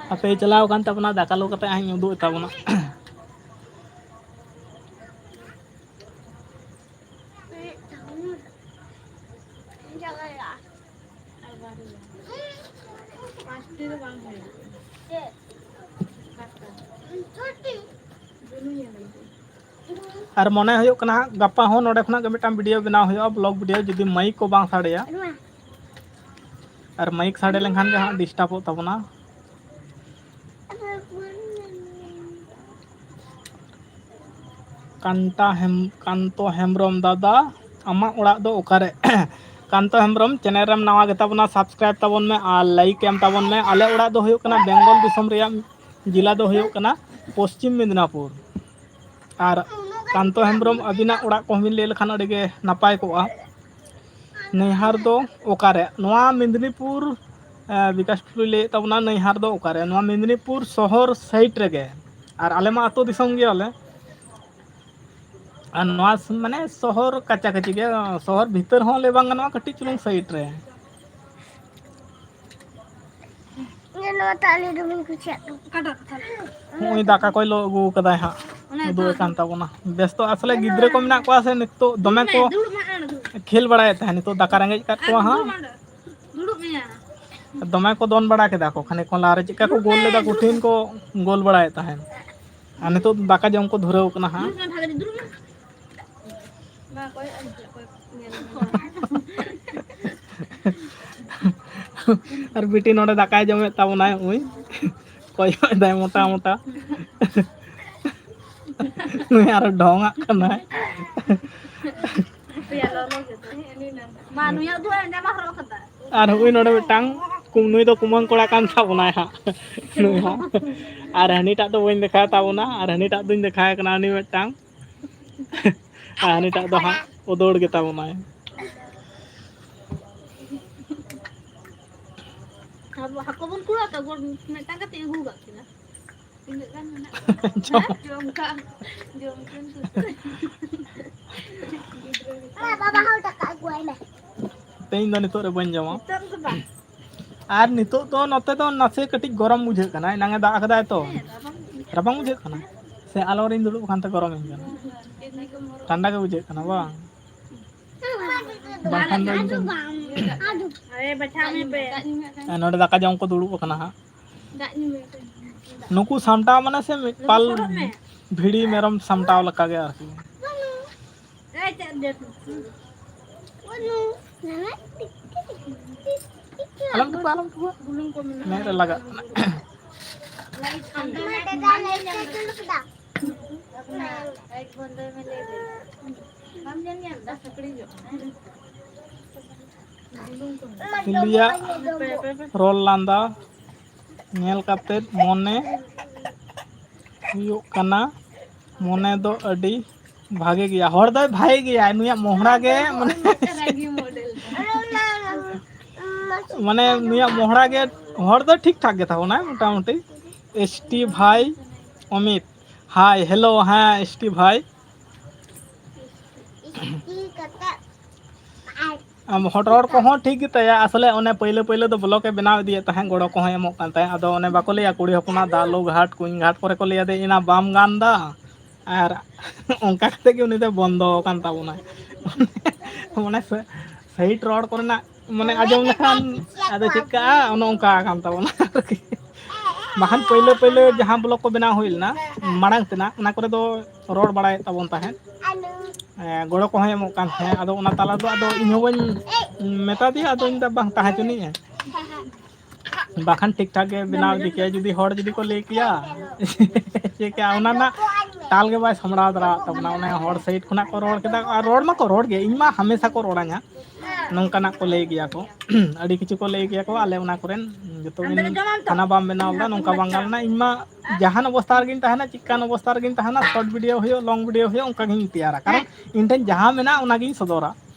ᱦᱟᱯᱮ, ᱪᱟᱞᱟᱣ ᱟᱠᱟᱱ ᱛᱟᱵᱚᱱᱟ, ᱫᱟᱠᱟ ᱞᱩ ᱠᱟᱛᱮ ᱦᱟᱸᱜ ᱤᱧ ᱩᱫᱩᱜ ᱛᱟᱵᱚᱱᱟ᱾ ᱟᱨ ᱢᱚᱱᱮ ᱦᱩᱭᱩᱜ ᱠᱟᱱᱟ ᱦᱟᱸᱜ, ᱜᱟᱯᱟ ᱦᱚᱸ ᱱᱚᱰᱮ ᱠᱷᱚᱱᱟᱜ ᱜᱮ ᱢᱤᱫᱴᱟᱝ ᱵᱷᱤᱰᱤᱭᱳ ᱵᱮᱱᱟᱣ ᱦᱩᱭᱩᱜᱼᱟ, ᱵᱞᱚᱜ ᱵᱷᱤᱰᱤᱭᱳ, ᱡᱩᱫᱤ ᱢᱟᱭᱤᱠ ᱠᱚ ᱵᱟᱝ ᱥᱟᱰᱮᱭᱟ᱾ ᱟᱨ ᱢᱟᱭᱤᱠ ᱥᱟᱰᱮ ᱞᱮᱱᱠᱷᱟᱱ ᱜᱮ ᱦᱟᱸᱜ ᱰᱤᱥᱴᱟᱵᱚᱜ ᱛᱟᱵᱚᱱᱟ᱾ ᱠᱟᱱᱛᱟ ᱦᱮᱢ-, ᱠᱟᱱᱛᱚ ᱦᱮᱢᱵᱨᱚᱢ ᱫᱟᱫᱟ, ᱟᱢᱟᱜ ᱚᱲᱟᱜ ᱫᱚ ᱚᱠᱟᱨᱮ? ᱠᱟᱱᱛᱚ ᱦᱮᱢᱵᱨᱚᱢ, ᱪᱮᱱᱮᱞ ᱨᱮᱢ ᱱᱟᱣᱟ ᱜᱮᱛᱟ ᱵᱚᱱᱟ, ᱥᱟᱵᱥᱠᱨᱟᱭᱤᱵ ᱛᱟᱵᱚᱱ ᱢᱮ ᱟᱨ ᱞᱟᱭᱤᱠ ᱮᱢ ᱛᱟᱵᱚᱱ ᱢᱮ᱾ ᱟᱞᱮ ᱚᱲᱟᱜ ᱫᱚ ᱦᱩᱭᱩᱜ ᱠᱟᱱᱟ ᱵᱮᱝᱜᱚᱞ ᱫᱤᱥᱚᱢ ᱨᱮᱭᱟᱜ ᱡᱮᱞᱟ ᱫᱚ ᱦᱩᱭᱩᱜ ᱠᱟᱱᱟ ᱯᱚᱥᱪᱤᱢ ᱢᱮᱫᱽᱱᱟᱯᱩᱨ᱾ ᱟᱨ ᱠᱟᱱᱛᱚ ᱦᱮᱢᱵᱨᱚᱢ, ᱟᱹᱵᱤᱱᱟᱜ ᱚᱲᱟᱜ ᱠᱚᱦᱚᱸ ᱵᱤᱱ ᱞᱟᱹᱭ ᱞᱮᱠᱷᱟᱱ ᱟᱹᱰᱤ ᱜᱮ ᱱᱟᱯᱟᱭ ᱠᱚᱜᱼᱟ᱾ ᱱᱟᱹᱭᱦᱟᱨ ᱫᱚ ᱚᱠᱟᱨᱮ? ᱱᱚᱣᱟ ᱢᱮᱫᱽᱱᱤᱯᱩᱨ, ᱮ, ᱵᱤᱠᱟᱥ ᱴᱩᱰᱩᱭ ᱞᱟᱹᱭᱮᱫ ᱛᱟᱵᱚᱱᱟ, ᱱᱟᱹᱭᱦᱟᱨ ᱫᱚ ᱚᱠᱟᱨᱮ? ᱱᱚᱣᱟ ᱢᱮᱫᱽᱱᱤᱯᱩᱨ ᱥᱚᱦᱚᱨ ᱥᱟᱭᱤᱰ ᱨᱮᱜᱮ᱾ ᱟᱨ ᱟᱞᱮ ᱢᱟ ᱟᱹᱛᱩ ᱫᱤᱥᱚᱢ ᱜᱮᱭᱟᱞᱮ᱾ ᱟᱨ ᱱᱚᱣᱟ ᱥ-, ᱢᱟᱱᱮ ᱥᱚᱦᱚᱨ ᱠᱟᱪᱟ ᱠᱟᱪᱤ ᱜᱮ, ᱥᱚᱦᱚᱨ ᱵᱷᱤᱛᱟᱹᱨ ᱦᱚᱸ ᱞᱟᱹᱭ ᱵᱟᱝ ᱜᱟᱱᱚᱜᱼᱟ, ᱠᱟᱹᱴᱤᱡ ᱪᱩᱞᱩᱝ ᱥᱟᱭᱤᱰ ᱨᱮ᱾ ᱤᱧ ᱱᱚᱣᱟ ᱛᱟᱞᱮ ᱫᱚᱢᱮᱧ ᱠᱩᱥᱤᱭᱟᱜ ᱠᱟᱱᱟ᱾ ᱚᱠᱟᱴᱟᱜ ᱛᱟᱞᱮ? ᱱᱚᱜᱼᱚᱭ ᱫᱟᱠᱟ ᱠᱚᱭ ᱞᱚ ᱟᱹᱜᱩ ᱠᱟᱫᱟᱭ ᱦᱟᱸᱜ᱾ ᱚᱱᱮ ᱩᱫᱩᱜ ᱛᱚ, ᱮᱫ ᱠᱟᱱ ᱛᱚ᱾ ᱛᱟᱵᱚᱱᱟ᱾ ᱵᱮᱥ ᱛᱚ, ᱟᱥᱚᱞᱮ ᱜᱤᱫᱽᱨᱟᱹ ᱠᱚ ᱢᱮᱱᱟᱜ ᱠᱚᱣᱟ ᱥᱮ, ᱱᱤᱛᱚᱜ ᱫᱚᱢᱮ ᱫᱩᱲᱩᱵ ᱠᱚ ᱢᱮ, ᱫᱩᱲᱩᱵ ᱢᱮ, ᱟᱬᱜᱚ᱾ ᱠᱷᱮᱞ ᱵᱟᱲᱟᱭᱮᱫ ᱛᱟᱦᱮᱸᱫ, ᱱᱤᱛᱚᱜ ᱫᱟᱠᱟ ᱨᱮᱸᱜᱮᱡ ᱠᱟᱫ ᱠᱚᱣᱟ ᱦᱟᱸᱜ᱾ ᱫᱩᱲᱩᱵ ᱢᱮ, ᱟᱬᱜᱚ᱾ ᱫᱩᱲᱩᱵ ᱢᱮᱭᱟ᱾ ᱫᱚᱢᱮ ᱠᱚ ᱫᱚᱱ ᱵᱟᱲᱟ ᱠᱮᱫᱟ ᱠᱚ ᱠᱷᱟᱱᱮᱠ ᱠᱷᱚᱱ ᱞᱟᱦᱟ ᱨᱮ, ᱪᱮᱫᱠᱟ ᱠᱚ ᱜᱳᱞ ᱞᱮᱫᱟ, ᱠᱚᱴᱷᱤᱱ ᱠᱚ ᱜᱳᱞ ᱵᱟᱲᱟᱭᱮᱫ ᱛᱟᱦᱮᱸᱫ᱾ ᱟᱨ ᱱᱤᱛᱚᱜ ᱫᱟᱠᱟ ᱡᱚᱢ ᱠᱚ ᱫᱷᱩᱨᱟᱹᱣ ᱠᱟᱱᱟ ᱦᱟᱸᱜ᱾ ᱫᱩᱲᱩᱵ ᱢᱮ, ᱵᱷᱟᱜᱮ ᱴᱷᱤᱠ ᱫᱩᱲᱩᱵ ᱢᱮ᱾ ᱢᱟ, ᱚᱠᱚᱭ ᱟᱡ ᱚᱠᱚᱭ ᱧᱮᱞ ᱢᱮ᱾ ᱟᱨ ᱵᱤᱴᱤ ᱱᱚᱰᱮ ᱫᱟᱠᱟᱭ ᱡᱚᱢᱮᱫ ᱛᱟᱵᱚᱱᱟᱭ, ᱩᱭ ᱠᱚᱭᱚᱜ ᱮᱫᱟᱭ ᱢᱚᱴᱟ ᱢᱚᱴᱟ᱾ ᱱᱩᱭ ᱟᱨᱚ ᱰᱷᱚᱝᱟᱜ ᱠᱟᱱᱟᱭ᱾ ᱟᱯᱮᱭᱟᱜ ᱞᱚᱞᱚ ᱜᱮ ᱛᱚ᱾ ᱢᱟ, ᱱᱩᱭᱟᱜ ᱫᱚ ᱮᱸᱰᱮ ᱢᱟ ᱦᱚᱨᱚᱜ ᱠᱟᱫᱟ᱾ ᱟᱨ ᱦᱩᱭ ᱱᱚᱰᱮ ᱢᱤᱫᱴᱟᱝ ᱠᱩ-, ᱱᱩᱭ ᱫᱚ ᱠᱩᱢᱟᱹᱝ ᱠᱚᱲᱟ ᱠᱟᱱ ᱛᱟᱵᱚᱱᱟᱭ ᱦᱟᱸᱜ᱾ ᱱᱩᱭ ᱦᱚᱸ᱾ ᱟᱨ ᱦᱟᱹᱱᱤᱴᱟᱜ ᱫᱚ ᱵᱟᱹᱧ ᱫᱮᱠᱷᱟᱣ ᱛᱟᱵᱚᱱᱟ, ᱟᱨ ᱦᱟᱹᱱᱤᱴᱟᱜ ᱫᱚᱧ ᱫᱮᱠᱷᱟᱣ ᱠᱟᱱᱟ, ᱩᱱᱤ ᱢᱤᱫᱴᱟᱝ᱾ ᱟᱨ ᱦᱟᱹᱱᱤᱴᱟᱜ ᱫᱚ ᱦᱟᱸᱜ ᱩᱫᱟᱹᱲ ᱜᱮ ᱛᱟᱵᱚᱱᱟᱭ᱾ ᱟᱵᱚ ᱦᱟᱹᱠᱩ ᱵᱚᱱ ᱠᱩᱲᱟᱹ ᱠᱟᱜ, ᱜᱚᱲ ᱢᱤᱫᱴᱟᱝ ᱠᱟᱛᱮ ᱟᱹᱜᱩ ᱠᱟᱜ ᱠᱤᱱᱟ᱾ ᱛᱤᱱᱟᱹᱜ ᱜᱟᱱ ᱢᱮᱱᱟᱜ ᱠᱚᱣᱟ? ᱡᱚᱢ᱾ ᱦᱮᱸ? ᱡᱚᱢ ᱠᱟᱜ, ᱡᱚᱢ ᱠᱤᱱ ᱛᱩᱥᱟᱹ᱾ ᱜᱤᱫᱽᱨᱟᱹ ᱜᱮ᱾ ᱢᱟ, ᱵᱟᱵᱟ ᱦᱚᱸ ᱫᱟᱠᱟ ᱟᱹᱜᱩᱣᱟᱭ ᱢᱮ᱾ ᱛᱮᱦᱮᱧ ᱫᱚ ᱱᱤᱛᱚᱜ ᱨᱮ ᱵᱟᱹᱧ ᱡᱚᱢᱟ᱾ ᱱᱤᱛᱚᱜ ᱫᱚ ᱵᱟᱝ᱾ ᱟᱨ ᱱᱤᱛᱚᱜ ᱫᱚ ᱱᱚᱛᱮ ᱫᱚ ᱱᱟᱥᱮ ᱠᱟᱹᱴᱤᱡ ᱜᱚᱨᱚᱢ ᱵᱩᱡᱷᱟᱹᱜ ᱠᱟᱱᱟ, ᱮᱱᱟᱝ ᱮ ᱫᱟᱜ ᱠᱟᱫᱟᱭ ᱛᱚ᱾ ᱦᱮᱸ, ᱨᱟᱵᱟᱝ ᱵᱩᱡᱷᱟᱹᱜ ᱠᱟᱱᱟ᱾ ᱥᱮ ᱟᱞᱚ ᱨᱤᱧ ᱫᱩᱲᱩᱵ ᱠᱟᱱ ᱛᱮ ᱜᱚᱨᱚᱢᱤᱧ ᱠᱟᱱᱟ? ᱴᱷᱟᱱᱰᱟ ᱜᱮ ᱵᱩᱡᱷᱟᱹᱜ ᱠᱟᱱᱟ ᱵᱟᱝ? ᱵᱟᱝᱠᱷᱟᱱ ᱫᱚ ᱤᱧ ᱫᱚ ᱟᱨᱮ ᱵᱟᱪᱷᱟᱣ ᱢᱮ ᱯᱮ᱾ ᱟᱨ ᱱᱚᱰᱮ ᱫᱟᱠᱟ ᱡᱚᱢ ᱠᱚ ᱫᱩᱲᱩᱵ ᱟᱠᱟᱱᱟ ᱦᱟᱸᱜ᱾ ᱫᱟᱜ ᱧᱩ ᱢᱮ᱾ ᱱᱩᱠᱩ ᱥᱟᱢᱴᱟᱣ ᱢᱟᱱᱮ ᱥᱮ ᱢᱤᱫ ᱱᱩᱠᱩ ᱯᱟᱞ ᱥᱚᱨᱚᱜ ᱢᱮ᱾ ᱵᱷᱤᱲᱤ ᱢᱮᱨᱚᱢ ᱥᱟᱢᱴᱟᱣ ᱞᱮᱠᱟ ᱜᱮ ᱟᱨᱠᱤ᱾ ᱮᱭ ᱪᱮᱫ ᱰᱮᱴ? ᱟᱞᱚᱢ ᱛᱩᱠᱩ, ᱟᱞᱚᱢ ᱛᱩᱠᱩ᱾ ᱵᱩᱞᱩᱝ ᱠᱚ ᱢᱮᱱᱟᱜᱼᱟ᱾ ᱢᱮᱫ ᱨᱮ ᱞᱟᱜᱟᱜ ᱠᱟᱱᱟ᱾ ᱞᱟᱭᱤᱴ ᱵᱚᱱᱫᱚᱭ ᱢᱮ᱾ ᱵᱟᱢ ᱧᱮᱞ ᱧᱟᱢ ᱮᱫᱟ? ᱥᱤᱠᱲᱤᱡᱚᱜ ᱠᱟᱱᱟ᱾ ᱵᱩᱞᱩᱝ ᱠᱚ ᱢᱮᱱᱟᱜᱼᱟ᱾ ᱥᱤᱞᱤᱭᱟᱜ ᱨᱚᱲ ᱞᱟᱸᱫᱟ ᱧᱮᱞ ᱠᱟᱛᱮᱫ ᱢᱚᱱᱮ ᱦᱩᱭᱩᱜ ᱠᱟᱱᱟ, ᱢᱚᱱᱮ ᱫᱚ ᱟᱹᱰᱤ ᱵᱷᱟᱜᱮ ᱜᱮᱭᱟ, ᱦᱚᱲ ᱫᱚᱭ ᱵᱷᱟᱜᱮ ᱜᱮᱭᱟ, ᱱᱩᱭᱟᱜ ᱢᱚᱦᱲᱟ ᱜᱮ ᱢᱟᱱᱮ ᱢᱟᱱᱮ ᱱᱩᱭᱟᱜ ᱢᱚᱦᱲᱟ ᱜᱮ, ᱦᱚᱲ ᱫᱚ ᱴᱷᱤᱠ ᱴᱷᱟᱠ ᱜᱮ ᱛᱟᱵᱚᱱᱟᱭ ᱢᱚᱴᱟᱢᱩᱴᱤ᱾ ᱮᱥ ᱴᱤ ᱵᱷᱟᱭ ᱚᱢᱤᱛ, ᱦᱟᱭ ᱦᱮᱞᱳ, ᱦᱮᱸ ᱮᱥ ᱴᱤ ᱵᱷᱟᱭ᱾ ᱟᱢ ᱦᱚᱲ ᱨᱚᱲ ᱠᱚᱦᱚᱸ ᱴᱷᱤᱠ ᱜᱮᱛᱟᱭᱟ, ᱟᱥᱚᱞᱮ ᱚᱱᱮ ᱯᱟᱹᱭᱞᱟᱹ ᱯᱟᱹᱭᱞᱟᱹ ᱫᱚ ᱵᱞᱚᱜ ᱮ ᱵᱮᱱᱟᱣ ᱤᱫᱤᱭᱮᱫ ᱛᱟᱦᱮᱸᱫ, ᱜᱚᱲᱚ ᱠᱚᱦᱚᱸᱭ ᱮᱢᱚᱜ ᱠᱟᱱ ᱛᱟᱦᱮᱸᱫ᱾ ᱟᱫᱚ ᱚᱱᱮ ᱵᱟᱠᱚ ᱞᱟᱹᱭᱟ ᱠᱩᱲᱤ ᱦᱚᱯᱚᱱᱟᱜ ᱫᱟᱜ ᱞᱩ ᱜᱷᱟᱴ ᱠᱩᱧ ᱜᱷᱟᱴ ᱠᱚᱨᱮ ᱠᱚ ᱞᱟᱹᱭᱟ ᱫᱮ ᱮᱱᱟ ᱵᱟᱢ ᱜᱟᱱ ᱫᱟ, ᱟᱨ ᱚᱱᱠᱟ ᱠᱟᱛᱮ ᱜᱮ ᱩᱱᱤ ᱫᱚ ᱵᱚᱱᱫᱚ ᱟᱠᱟᱱ ᱛᱟᱵᱚᱱᱟᱭ᱾ ᱢᱟᱱᱮ ᱥᱮ-, ᱥᱟᱭᱤᱰ ᱨᱚᱲ ᱠᱚᱨᱮᱱᱟᱜ ᱢᱟᱱᱮ ᱟᱸᱡᱚᱢ ᱞᱮᱠᱷᱟᱱ ᱟᱫᱚ ᱪᱮᱫ ᱠᱟᱜᱼᱟ, ᱚᱱᱮ ᱚᱱᱠᱟ ᱟᱠᱟᱱ ᱛᱟᱵᱚᱱᱟ ᱟᱨᱠᱤ᱾ ᱵᱟᱠᱷᱟᱱ ᱯᱟᱹᱭᱞᱟᱹ ᱯᱟᱹᱭᱞᱟᱹ ᱡᱟᱦᱟᱸ ᱵᱞᱚᱜ ᱠᱚ ᱵᱮᱱᱟᱣ ᱦᱩᱭ ᱞᱮᱱᱟ ᱢᱟᱲᱟᱝ ᱛᱮᱱᱟᱜ, ᱚᱱᱟ ᱠᱚᱨᱮ ᱫᱚ ᱨᱚᱲ ᱵᱟᱲᱟᱭᱮᱫ ᱛᱟᱵᱚᱱ ᱛᱟᱦᱮᱸᱫ, ᱮᱸ, ᱜᱚᱲᱚ ᱠᱚᱦᱚᱸᱭ ᱮᱢᱚᱜ ᱠᱟᱱ ᱛᱟᱦᱮᱸᱫ᱾ ᱟᱫᱚ ᱚᱱᱟ ᱛᱟᱞᱟ ᱫᱚ ᱟᱫᱚ ᱤᱧ ᱦᱚᱸ ᱵᱟᱹᱧ ᱢᱮᱛᱟ ᱫᱮᱭᱟ, ᱟᱫᱚᱧ ᱢᱮᱱᱫᱟ ᱵᱟᱝ ᱛᱟᱦᱮᱸ ᱦᱚᱪᱚᱱᱤᱡ ᱮ᱾ ᱵᱟᱠᱷᱟᱱ ᱴᱷᱤᱠ ᱴᱷᱟᱠ ᱜᱮ ᱵᱮᱱᱟᱣ ᱤᱫᱤ ᱠᱮᱭᱟ, ᱡᱩᱫᱤ ᱦᱚᱲ ᱡᱩᱫᱤ ᱠᱚ ᱞᱟᱹᱭ ᱠᱮᱭᱟ ᱪᱮᱫ ᱠᱮᱭᱟ, ᱚᱱᱟ ᱨᱮᱱᱟᱜ ᱛᱟᱞ ᱜᱮ ᱵᱟᱭ ᱥᱟᱢᱵᱲᱟᱣ ᱫᱟᱲᱮᱭᱟᱜ ᱛᱟᱵᱚᱱᱟ᱾ ᱚᱱᱮ ᱦᱚᱲ ᱥᱟᱭᱤᱰ ᱠᱷᱚᱱᱟᱜ ᱠᱚ ᱨᱚᱲ ᱠᱮᱫᱟ, ᱟᱨ ᱨᱚᱲ ᱢᱟᱠᱚ ᱨᱚᱲ ᱜᱮ, ᱤᱧ ᱢᱟ ᱦᱟᱢᱮᱥᱟ ᱠᱚ ᱨᱚᱲᱟᱧᱟ, ᱱᱚᱝᱠᱟᱱᱟᱜ ᱠᱚ ᱞᱟᱹᱭ ᱜᱮᱭᱟ ᱠᱚ᱾ ᱟᱹᱰᱤ ᱠᱤᱪᱷᱩ ᱠᱚ ᱞᱟᱹᱭ ᱜᱮᱭᱟ ᱠᱚ, ᱟᱞᱮ ᱚᱱᱟ ᱠᱚᱨᱮᱱ ᱡᱚᱛᱚ ᱜᱮ ᱠᱷᱟᱱᱟ ᱵᱟᱢ ᱵᱮᱱᱟᱣ ᱞᱮᱫᱟ, ᱱᱚᱝᱠᱟ ᱵᱟᱝ ᱜᱟᱱ ᱞᱮᱱᱟ᱾ ᱤᱧ ᱢᱟ ᱡᱟᱦᱟᱱ ᱚᱵᱚᱥᱛᱟ ᱨᱮᱜᱮᱧ ᱛᱟᱦᱮᱱᱟ, ᱪᱮᱫᱠᱟᱱ ᱚᱵᱚᱥᱛᱟ ᱨᱮᱜᱮᱧ ᱛᱟᱦᱮᱱᱟ, ᱥᱚᱨᱴ ᱵᱷᱤᱰᱤᱭᱳ ᱦᱩᱭᱩᱜ, ᱞᱚᱝ ᱵᱷᱤᱰᱤᱭᱳ ᱦᱩᱭᱩᱜ, ᱚᱱᱠᱟ ᱜᱤᱧ ᱛᱮᱭᱟᱨᱟ, ᱠᱟᱨᱚᱱ ᱤᱧ ᱴᱷᱮᱱ ᱡᱟᱦᱟᱸ ᱢᱮᱱᱟᱜᱼᱟ ᱚᱱᱟᱜᱤᱧ ᱥᱚᱫᱚᱨᱟ᱾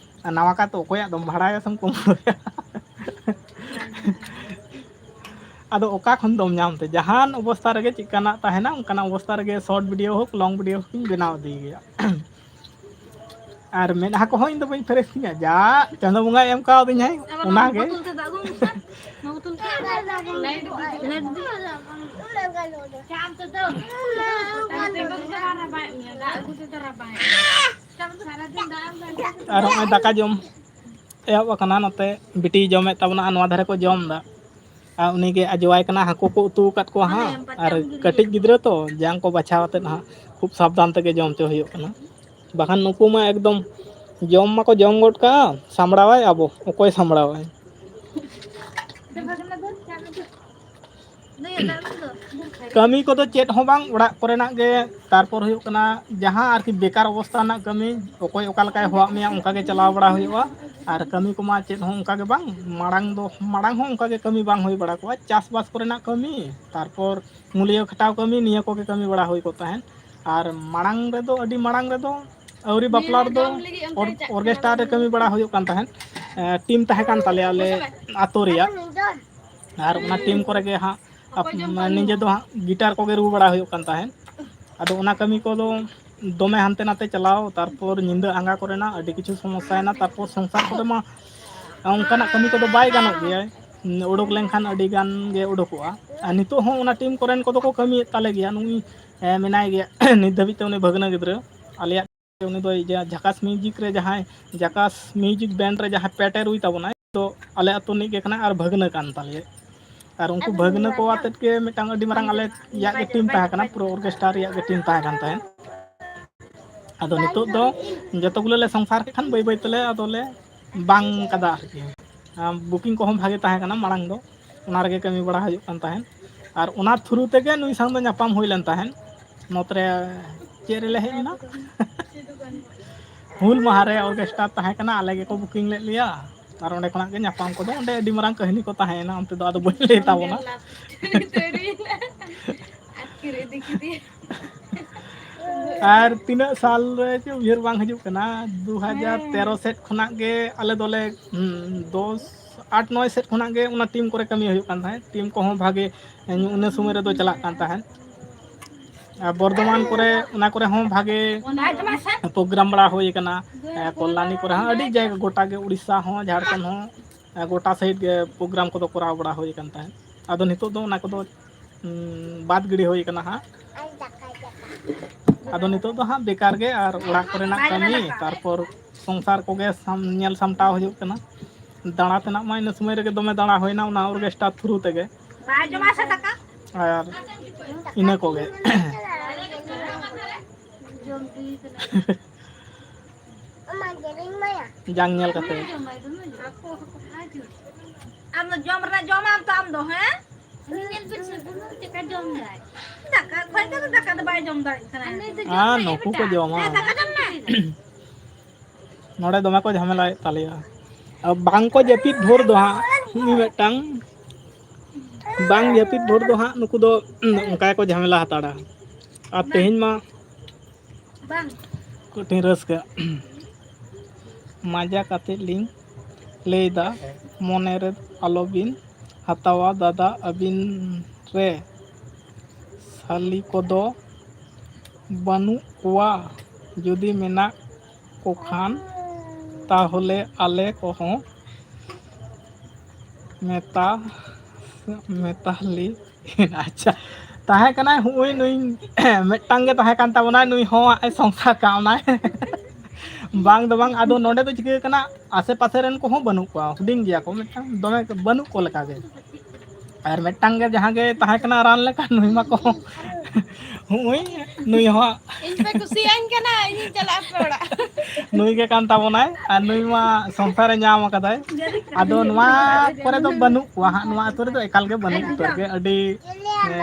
ᱟᱨ ᱱᱟᱣᱟ ᱠᱟᱨ ᱛᱮ ᱚᱠᱚᱭᱟᱜ ᱫᱚᱢ ᱵᱷᱟᱲᱟᱭᱟ ᱥᱮᱢ ᱠᱩᱢᱵᱽᱲᱩᱭᱟ? ᱟᱫᱚ ᱚᱠᱟ ᱠᱷᱚᱱ ᱫᱚᱢ ᱧᱟᱢ ᱛᱮ? ᱡᱟᱦᱟᱱ ᱚᱵᱚᱥᱛᱟ ᱨᱮᱜᱮ ᱪᱮᱫᱠᱟᱱᱟᱜ ᱛᱟᱦᱮᱱᱟ, ᱚᱱᱠᱟᱱᱟᱜ ᱚᱵᱚᱥᱛᱟ ᱨᱮᱜᱮ ᱥᱚᱨᱴ ᱵᱷᱤᱰᱤᱭᱳ ᱦᱳᱠ, ᱞᱚᱝ ᱵᱷᱤᱰᱤᱭᱳ ᱦᱳᱠ, ᱤᱧ ᱵᱮᱱᱟᱣ ᱤᱫᱤᱭ ᱜᱮᱭᱟ᱾ ᱟᱨ ᱢᱮᱫᱦᱟ ᱠᱚᱦᱚᱸ ᱤᱧ ᱫᱚ ᱵᱟᱹᱧ ᱯᱷᱮᱨᱮᱥ ᱛᱤᱧᱟ, ᱡᱟ ᱪᱟᱸᱫᱳ ᱵᱚᱸᱜᱟᱭ ᱮᱢ ᱠᱟᱣᱫᱤᱧᱟᱭ ᱚᱱᱟᱜᱮ᱾ ᱟᱨ ᱱᱚᱜᱼᱚᱭ ᱫᱟᱠᱟ ᱡᱚᱢ ᱮᱦᱚᱵ ᱟᱠᱟᱱᱟ ᱱᱚᱛᱮ, ᱵᱤᱴᱤᱭ ᱡᱚᱢᱮᱫ ᱛᱟᱵᱚᱱᱟ ᱟᱨ ᱱᱚᱣᱟ ᱫᱷᱟᱨᱮ ᱠᱚ ᱡᱚᱢ ᱮᱫᱟ᱾ ᱟᱨ ᱩᱱᱤᱜᱮ ᱟᱡᱚᱣᱟᱭ ᱠᱟᱱᱟ, ᱦᱟᱹᱠᱩ ᱠᱚ ᱩᱛᱩ ᱟᱠᱟᱫ ᱠᱚᱣᱟ ᱦᱟᱸᱜ᱾ ᱟᱨ ᱠᱟᱹᱴᱤᱡ ᱜᱤᱫᱽᱨᱟᱹ ᱛᱚ, ᱡᱟᱝ ᱠᱚ ᱵᱟᱪᱷᱟᱣ ᱟᱛᱮᱫ ᱦᱟᱸᱜ ᱠᱷᱩᱵ ᱥᱟᱵᱫᱷᱟᱱ ᱛᱮᱜᱮ ᱡᱚᱢ ᱦᱚᱪᱚ ᱦᱩᱭᱩᱜ ᱠᱟᱱᱟ, ᱵᱟᱠᱷᱟᱱ ᱱᱩᱠᱩ ᱢᱟ ᱮᱠᱫᱚᱢ ᱡᱚᱢ ᱢᱟᱠᱚ ᱡᱚᱢ ᱜᱚᱫ ᱠᱟᱜᱼᱟ, ᱥᱟᱢᱵᱲᱟᱣᱟᱭ ᱟᱵᱚ, ᱚᱠᱚᱭ ᱥᱟᱢᱵᱲᱟᱣᱟᱭ? ᱠᱟᱹᱢᱤ ᱠᱚᱫᱚ ᱪᱮᱫ ᱦᱚᱸ ᱵᱟᱝ, ᱚᱲᱟᱜ ᱠᱚᱨᱮᱱᱟᱜ ᱜᱮ᱾ ᱛᱟᱨᱯᱚᱨ ᱦᱩᱭᱩᱜ ᱠᱟᱱᱟ ᱡᱟᱦᱟᱸ ᱟᱨᱠᱤ ᱵᱮᱠᱟᱨ ᱚᱵᱚᱥᱛᱟ ᱨᱮᱱᱟᱜ ᱠᱟᱹᱢᱤ, ᱚᱠᱚᱭ ᱚᱠᱟ ᱞᱮᱠᱟᱭ ᱦᱚᱦᱚᱣᱟᱜ ᱢᱮᱭᱟ ᱚᱱᱠᱟ ᱜᱮ ᱪᱟᱞᱟᱣ ᱵᱟᱲᱟ ᱦᱩᱭᱩᱜᱼᱟ᱾ ᱟᱨ ᱠᱟᱹᱢᱤ ᱠᱚᱢᱟ ᱪᱮᱫ ᱦᱚᱸ ᱚᱱᱠᱟ ᱜᱮ ᱵᱟᱝ, ᱢᱟᱲᱟᱝ ᱫᱚ, ᱢᱟᱲᱟᱝ ᱦᱚᱸ ᱚᱱᱠᱟ ᱜᱮ ᱠᱟᱹᱢᱤ ᱵᱟᱝ ᱦᱩᱭ ᱵᱟᱲᱟ ᱠᱚᱜᱼᱟ, ᱪᱟᱥᱵᱟᱥ ᱠᱚᱨᱮᱱᱟᱜ ᱠᱟᱹᱢᱤ, ᱛᱟᱨᱯᱚᱨ ᱢᱩᱞᱤᱭᱟᱹ ᱠᱷᱟᱴᱟᱣ ᱠᱟᱹᱢᱤ, ᱱᱤᱭᱟᱹ ᱠᱚᱜᱮ ᱠᱟᱹᱢᱤ ᱵᱟᱲᱟ ᱦᱩᱭ ᱠᱚᱜ ᱛᱟᱦᱮᱸᱫ᱾ ᱟᱨ ᱢᱟᱲᱟᱝ ᱨᱮᱫᱚ, ᱟᱹᱰᱤ ᱢᱟᱲᱟᱝ ᱨᱮᱫᱚ ᱟᱹᱣᱨᱤ ᱵᱟᱯᱞᱟ ᱨᱮᱫᱚ ᱚᱨ-, ᱚᱨᱜᱮᱥᱴᱟᱨ ᱨᱮ ᱠᱟᱹᱢᱤ ᱵᱟᱲᱟ ᱦᱩᱭᱩᱜ ᱠᱟᱱ ᱛᱟᱦᱮᱸᱫ᱾ ᱮ, ᱴᱤᱢ ᱛᱟᱦᱮᱸ ᱠᱟᱱ ᱛᱟᱞᱮᱭᱟ ᱟᱞᱮ ᱟᱛᱳ ᱨᱮᱭᱟᱜ᱾ ᱟᱨ ᱚᱱᱟ ᱴᱤᱢ ᱠᱚᱨᱮ ᱜᱮ ᱦᱟᱸᱜ ᱟᱯ-, ᱱᱤᱡᱮ ᱫᱚ ᱦᱟᱸᱜ ᱜᱤᱴᱟᱨ ᱠᱚᱜᱮ ᱨᱩ ᱵᱟᱲᱟ ᱦᱩᱭᱩᱜ ᱠᱟᱱ ᱛᱟᱦᱮᱸᱫ᱾ ᱟᱫᱚ ᱚᱱᱟ ᱠᱟᱹᱢᱤ ᱠᱚᱫᱚ ᱫᱚᱢᱮ ᱦᱟᱱᱛᱮ ᱱᱟᱛᱮ ᱪᱟᱞᱟᱣ, ᱛᱟᱨᱯᱚᱨ ᱧᱤᱫᱟᱹ ᱟᱸᱜᱟ ᱠᱚᱨᱮᱱᱟᱜ ᱟᱹᱰᱤ ᱠᱤᱪᱷᱩ ᱥᱚᱢᱚᱥᱥᱟᱭᱮᱱᱟ᱾ ᱛᱟᱨᱯᱚᱨ ᱥᱚᱝᱥᱟᱨ ᱠᱚᱨᱮ ᱢᱟ ᱚᱱᱠᱟᱱᱟᱜ ᱠᱟᱹᱢᱤ ᱠᱚᱫᱚ ᱵᱟᱭ ᱜᱟᱱᱚᱜ ᱜᱮᱭᱟ, ᱩᱰᱩᱠ ᱞᱮᱱᱠᱷᱟᱱ ᱟᱹᱰᱤ ᱜᱟᱱ ᱜᱮ ᱩᱰᱩᱠᱚᱜᱼᱟ᱾ ᱟᱨ ᱱᱤᱛᱚᱜ ᱦᱚᱸ ᱚᱱᱟ ᱴᱤᱢ ᱠᱚᱨᱮᱱ ᱠᱚᱫᱚ ᱠᱚ ᱠᱟᱹᱢᱤᱭᱮᱫ ᱛᱟᱞᱮ ᱜᱮᱭᱟ᱾ ᱱᱩᱭ, ᱮ, ᱢᱮᱱᱟᱭ ᱜᱮᱭᱟ ᱱᱤᱛ ᱫᱷᱟᱹᱵᱤᱡ ᱛᱮ, ᱩᱱᱤ ᱵᱷᱟᱹᱜᱽᱱᱟᱹ ᱜᱤᱫᱽᱨᱟᱹ ᱟᱞᱮᱭᱟᱜ, ᱩᱱᱤ ᱫᱚ ᱡᱟ-, ᱡᱷᱟᱠᱟᱥ ᱢᱤᱣᱡᱤᱠ ᱨᱮ ᱡᱟᱦᱟᱸᱭ, ᱡᱷᱟᱠᱟᱥ ᱢᱤᱣᱡᱤᱠ ᱵᱮᱱᱰ ᱨᱮ ᱡᱟᱦᱟᱸᱭ ᱯᱮᱴᱮ ᱨᱩᱭ ᱛᱟᱵᱚᱱᱟᱭ, ᱛᱚ ᱟᱞᱮ ᱟᱹᱛᱩ ᱨᱤᱱᱤᱡ ᱜᱮ ᱠᱟᱱᱟᱭ ᱟᱨ ᱵᱷᱟᱹᱜᱽᱱᱟᱹ ᱠᱟᱱ ᱛᱟᱞᱮᱭᱟ᱾ ᱟᱨ ᱩᱱᱠᱩ ᱵᱷᱟᱹᱜᱽᱱᱟᱹ ᱠᱚ ᱟᱛᱮᱫ ᱜᱮ ᱢᱤᱫᱴᱟᱝ ᱟᱹᱰᱤ ᱢᱟᱨᱟᱝ ᱟᱞᱮᱭᱟᱜ ᱜᱮ ᱴᱤᱢ ᱛᱟᱦᱮᱸ ᱠᱟᱱᱟ, ᱯᱩᱨᱟᱹ ᱚᱨᱜᱮᱥᱴᱟᱨ ᱨᱮᱭᱟᱜ ᱜᱮ ᱴᱤᱢ ᱛᱟᱦᱮᱸ ᱠᱟᱱ ᱛᱟᱦᱮᱸᱫ᱾ ᱟᱫᱚ ᱱᱤᱛᱚᱜ ᱫᱚ ᱡᱚᱛᱚ ᱜᱩᱞᱟᱹ ᱞᱮ ᱥᱚᱝᱥᱟᱨ ᱠᱮᱫ ᱠᱷᱟᱱ ᱵᱟᱹᱭ ᱵᱟᱹᱭ ᱛᱮᱞᱮ ᱟᱫᱚᱞᱮ ᱵᱟᱝ ᱠᱟᱫᱟ ᱟᱨᱠᱤ᱾ ᱟᱢ, ᱵᱩᱠᱤᱝ ᱠᱚᱦᱚᱸ ᱵᱷᱟᱜᱮ ᱛᱟᱦᱮᱸ ᱠᱟᱱᱟ ᱢᱟᱲᱟᱝ ᱫᱚ, ᱚᱱᱟ ᱨᱮᱜᱮ ᱠᱟᱹᱢᱤ ᱵᱟᱲᱟ ᱦᱩᱭᱩᱜ ᱠᱟᱱ ᱛᱟᱦᱮᱸᱫ᱾ ᱟᱨ ᱚᱱᱟ ᱛᱷᱨᱩ ᱛᱮᱜᱮ ᱱᱩᱭ ᱥᱟᱶ ᱫᱚ ᱧᱟᱯᱟᱢ ᱦᱩᱭ ᱞᱮᱱ ᱛᱟᱦᱮᱸᱫ᱾ ᱱᱚᱛᱮ ᱨᱮ ᱪᱮᱫ ᱨᱮᱞᱮ ᱦᱮᱡ ᱞᱮᱱᱟ? ᱦᱩᱞ ᱢᱟᱦᱟ ᱨᱮ ᱚᱨᱜᱮᱥᱴᱟᱨ ᱛᱟᱦᱮᱸ ᱠᱟᱱᱟ, ᱟᱞᱮ ᱜᱮᱠᱚ ᱵᱩᱠᱤᱝ ᱞᱮᱫ ᱞᱮᱭᱟ᱾ ᱟᱨ ᱚᱸᱰᱮ ᱠᱷᱚᱱᱟᱜ ᱜᱮ ᱧᱟᱯᱟᱢ ᱠᱚᱫᱚ, ᱚᱸᱰᱮ ᱟᱹᱰᱤ ᱢᱟᱨᱟᱝ ᱠᱟᱹᱦᱱᱤ ᱠᱚ ᱛᱟᱦᱮᱸᱭᱮᱱᱟ, ᱚᱱᱛᱮ ᱫᱚ ᱟᱫᱚ ᱵᱟᱹᱧ ᱞᱟᱹᱭ ᱛᱟᱵᱚᱱᱟ᱾ ᱟᱨ ᱛᱤᱱᱟᱹᱜ ᱥᱟᱞ ᱨᱮ ᱪᱚ ᱩᱭᱦᱟᱹᱨ ᱵᱟᱝ ᱦᱤᱡᱩᱜ ᱠᱟᱱᱟ, ᱫᱩ ᱦᱟᱡᱟᱨ ᱛᱮᱨᱚ ᱥᱮᱫ ᱠᱷᱚᱱᱟᱜ ᱜᱮ ᱟᱞᱮ ᱫᱚᱞᱮ, ᱦᱩᱸ, ᱫᱚᱥ, ᱟᱴ, ᱱᱚᱭ ᱥᱮᱫ ᱠᱷᱚᱱᱟᱜ ᱜᱮ ᱚᱱᱟ ᱴᱤᱢ ᱠᱚᱨᱮ ᱠᱟᱹᱢᱤ ᱦᱩᱭᱩᱜ ᱠᱟᱱ ᱛᱟᱦᱮᱸᱫ᱾ ᱴᱤᱢ ᱠᱚᱦᱚᱸ ᱵᱷᱟᱜᱮ ᱤᱱᱟᱹ ᱥᱚᱢᱚᱭ ᱨᱮᱫᱚ ᱪᱟᱞᱟᱜ ᱠᱟᱱ ᱛᱟᱦᱮᱸᱫ᱾ ᱟᱨ ᱵᱚᱨᱫᱷᱚᱢᱟᱱ ᱠᱚᱨᱮ, ᱚᱱᱟ ᱠᱚᱨᱮ ᱦᱚᱸ ᱵᱷᱟᱜᱮ ᱯᱨᱳᱜᱨᱟᱢ ᱵᱟᱲᱟ ᱦᱩᱭ ᱠᱟᱱᱟ᱾ ᱮ, ᱠᱚᱞᱞᱟᱱᱤ ᱠᱚᱨᱮ ᱦᱚᱸ ᱟᱹᱰᱤ ᱡᱟᱭᱜᱟ, ᱜᱚᱴᱟ ᱜᱮ, ᱩᱲᱤᱥᱥᱟ ᱦᱚᱸ, ᱡᱷᱟᱲᱠᱷᱚᱸᱰ ᱦᱚᱸ, ᱮ, ᱜᱚᱴᱟ ᱥᱟᱭᱤᱰ ᱜᱮ ᱯᱨᱳᱜᱨᱟᱢ ᱠᱚᱫᱚ ᱠᱚᱨᱟᱣ ᱵᱟᱲᱟ ᱦᱩᱭ ᱟᱠᱟᱱ ᱛᱟᱦᱮᱸᱫ᱾ ᱟᱫᱚ ᱱᱤᱛᱚᱜ ᱫᱚ ᱚᱱᱟ ᱠᱚᱫᱚ, ᱩᱸ, ᱵᱟᱫ ᱜᱤᱰᱤ ᱦᱩᱭ ᱠᱟᱱᱟ ᱦᱟᱸᱜ᱾ ᱟᱫᱚ ᱱᱤᱛᱚᱜ ᱫᱚ ᱦᱟᱸᱜ ᱵᱮᱠᱟᱨ ᱜᱮ, ᱟᱨ ᱚᱲᱟᱜ ᱠᱚᱨᱮᱱᱟᱜ ᱠᱟᱹᱢᱤ, ᱛᱟᱨᱯᱚᱨ ᱥᱚᱝᱥᱟᱨ ᱠᱚᱜᱮ ᱥᱟᱢ-, ᱧᱮᱞ ᱥᱟᱢᱴᱟᱣ ᱦᱩᱭᱩᱜ ᱠᱟᱱᱟ᱾ ᱫᱟᱬᱟ ᱛᱮᱱᱟᱜ ᱢᱟ ᱤᱱᱟᱹ ᱥᱚᱢᱚᱭ ᱨᱮᱜᱮ ᱫᱚᱢᱮ ᱫᱟᱬᱟ ᱦᱩᱭᱱᱟ ᱚᱱᱟ ᱚᱨᱜᱮᱥᱴᱟᱨ ᱛᱷᱨᱩ ᱛᱮᱜᱮ᱾ ᱟᱨ ᱤᱱᱟᱹ ᱠᱚᱜᱮ᱾ ᱡᱟᱝ ᱧᱮᱞ ᱠᱟᱛᱮ᱾ ᱟᱢ ᱫᱚ ᱡᱚᱢ ᱨᱮᱱᱟᱜ ᱡᱚᱢᱟᱢ ᱛᱚ ᱟᱢ ᱫᱚ, ᱦᱮᱸ? ᱩᱱᱤ ᱧᱮᱞ ᱵᱤᱱ ᱥᱮ ᱵᱩᱱᱩ ᱪᱮᱫᱠᱟ ᱡᱚᱢ ᱫᱟᱭ᱾ ᱫᱟᱠᱟ ᱠᱷᱚᱡ ᱫᱚ ᱫᱟᱠᱟ ᱫᱚ ᱵᱟᱭ ᱡᱚᱢ ᱫᱟᱲᱮᱭᱟᱜ ᱠᱟᱱᱟ᱾ ᱟᱨ ᱱᱩᱠᱩ ᱠᱚ ᱡᱚᱢᱟ᱾ ᱦᱮᱸ, ᱫᱟᱠᱟ ᱡᱚᱢ ᱢᱮ᱾ ᱱᱚᱰᱮ ᱫᱚᱢᱮ ᱠᱚ ᱡᱷᱟᱢᱮᱞᱟᱭᱮᱫ ᱛᱟᱞᱮᱭᱟ᱾ ᱟᱨ ᱵᱟᱝ ᱠᱚ ᱡᱟᱹᱯᱤᱫ ᱵᱷᱳᱨ ᱫᱚ ᱦᱟᱸᱜ, ᱱᱩᱭ ᱢᱤᱫᱴᱟᱝ ᱵᱟᱝ ᱡᱟᱹᱯᱤᱫ ᱵᱷᱳᱨ ᱫᱚ ᱦᱟᱸᱜ ᱱᱩᱠᱩ ᱫᱚ ᱚᱱᱠᱟ ᱜᱮᱠᱚ ᱡᱷᱟᱢᱮᱞᱟ ᱦᱟᱛᱟᱲᱟ᱾ ᱟᱨ ᱛᱮᱦᱮᱧ ᱢᱟ ᱠᱟᱹᱴᱤᱡ ᱨᱟᱹᱥᱠᱟᱹ᱾ ᱢᱟᱡᱟ ᱠᱟᱛᱮᱫ ᱞᱤᱧ ᱞᱟᱹᱭᱫᱟ, ᱢᱚᱱᱮ ᱨᱮ ᱟᱞᱚᱵᱤᱱ ᱦᱟᱛᱟᱣᱟ ᱫᱟᱫᱟ, ᱟᱹᱵᱤᱱ ᱨᱮ ᱥᱟᱞᱤ ᱠᱚᱫᱚ ᱵᱟᱹᱱᱩᱜ ᱠᱚᱣᱟ᱾ ᱡᱩᱫᱤ ᱢᱮᱱᱟᱜ ᱠᱚ ᱠᱷᱟᱱ ᱛᱟᱦᱚᱞᱮ ᱟᱞᱮ ᱠᱚᱦᱚᱸ ᱢᱮᱛᱟ ᱢᱮᱛᱟᱞᱤ᱾ ᱟᱪᱪᱷᱟ, ᱛᱟᱦᱮᱸ ᱠᱟᱱᱟᱭ ᱦᱩᱭ ᱱᱩᱭ ᱢᱤᱫᱴᱟᱝ ᱜᱮ ᱛᱟᱦᱮᱸ ᱠᱟᱱ ᱛᱟᱵᱚᱱᱟᱭ, ᱱᱩᱭ ᱦᱚᱸ ᱦᱟᱸᱜ ᱮ ᱥᱚᱝᱥᱟᱨ ᱠᱟᱣᱱᱟᱭ᱾ ᱵᱟᱝ ᱫᱚ ᱵᱟᱝ, ᱟᱫᱚ ᱱᱚᱰᱮ ᱫᱚ ᱪᱤᱠᱟᱹ ᱠᱟᱱᱟ, ᱟᱥᱮ ᱯᱟᱥᱮ ᱨᱮᱱ ᱠᱚᱦᱚᱸ ᱵᱟᱹᱱᱩᱜ ᱠᱚᱣᱟ, ᱦᱩᱰᱤᱧ ᱜᱮᱭᱟ ᱠᱚ, ᱢᱤᱫᱴᱟᱝ ᱫᱚᱢᱮ ᱵᱟᱹᱱᱩᱜ ᱠᱚ ᱞᱮᱠᱟ ᱜᱮ᱾ ᱟᱨ ᱢᱤᱫᱴᱟᱝ ᱜᱮ ᱡᱟᱦᱟᱸ ᱜᱮ ᱛᱟᱦᱮᱸ ᱠᱟᱱᱟ ᱨᱟᱱ ᱞᱮᱠᱟ, ᱱᱩᱭ ᱢᱟᱠᱚ ᱦᱩᱸᱜᱼᱩᱭ, ᱱᱩᱭ ᱦᱚᱸ ᱤᱧ ᱯᱮ ᱠᱩᱥᱤᱭᱟᱹᱧ ᱠᱟᱱᱟ, ᱤᱧᱤᱧ ᱪᱟᱞᱟᱜᱼᱟ ᱟᱯᱮ ᱚᱲᱟᱜ᱾ ᱱᱩᱭ ᱜᱮ ᱠᱟᱱ ᱛᱟᱵᱚᱱᱟᱭ, ᱟᱨ ᱱᱩᱭ ᱢᱟ ᱥᱚᱝᱥᱟᱨᱮ ᱧᱟᱢ ᱟᱠᱟᱫᱟᱭ᱾ ᱟᱫᱚ ᱱᱚᱣᱟ ᱠᱚᱨᱮ ᱫᱚ ᱵᱟᱹᱱᱩᱜ ᱠᱚᱣᱟ ᱦᱟᱸᱜ, ᱱᱚᱣᱟ ᱟᱹᱛᱩ ᱨᱮᱫᱚ ᱮᱠᱟᱞ ᱜᱮ ᱵᱟᱹᱱᱩᱜ ᱩᱛᱟᱹᱨ ᱜᱮ, ᱟᱹᱰᱤ ᱮ,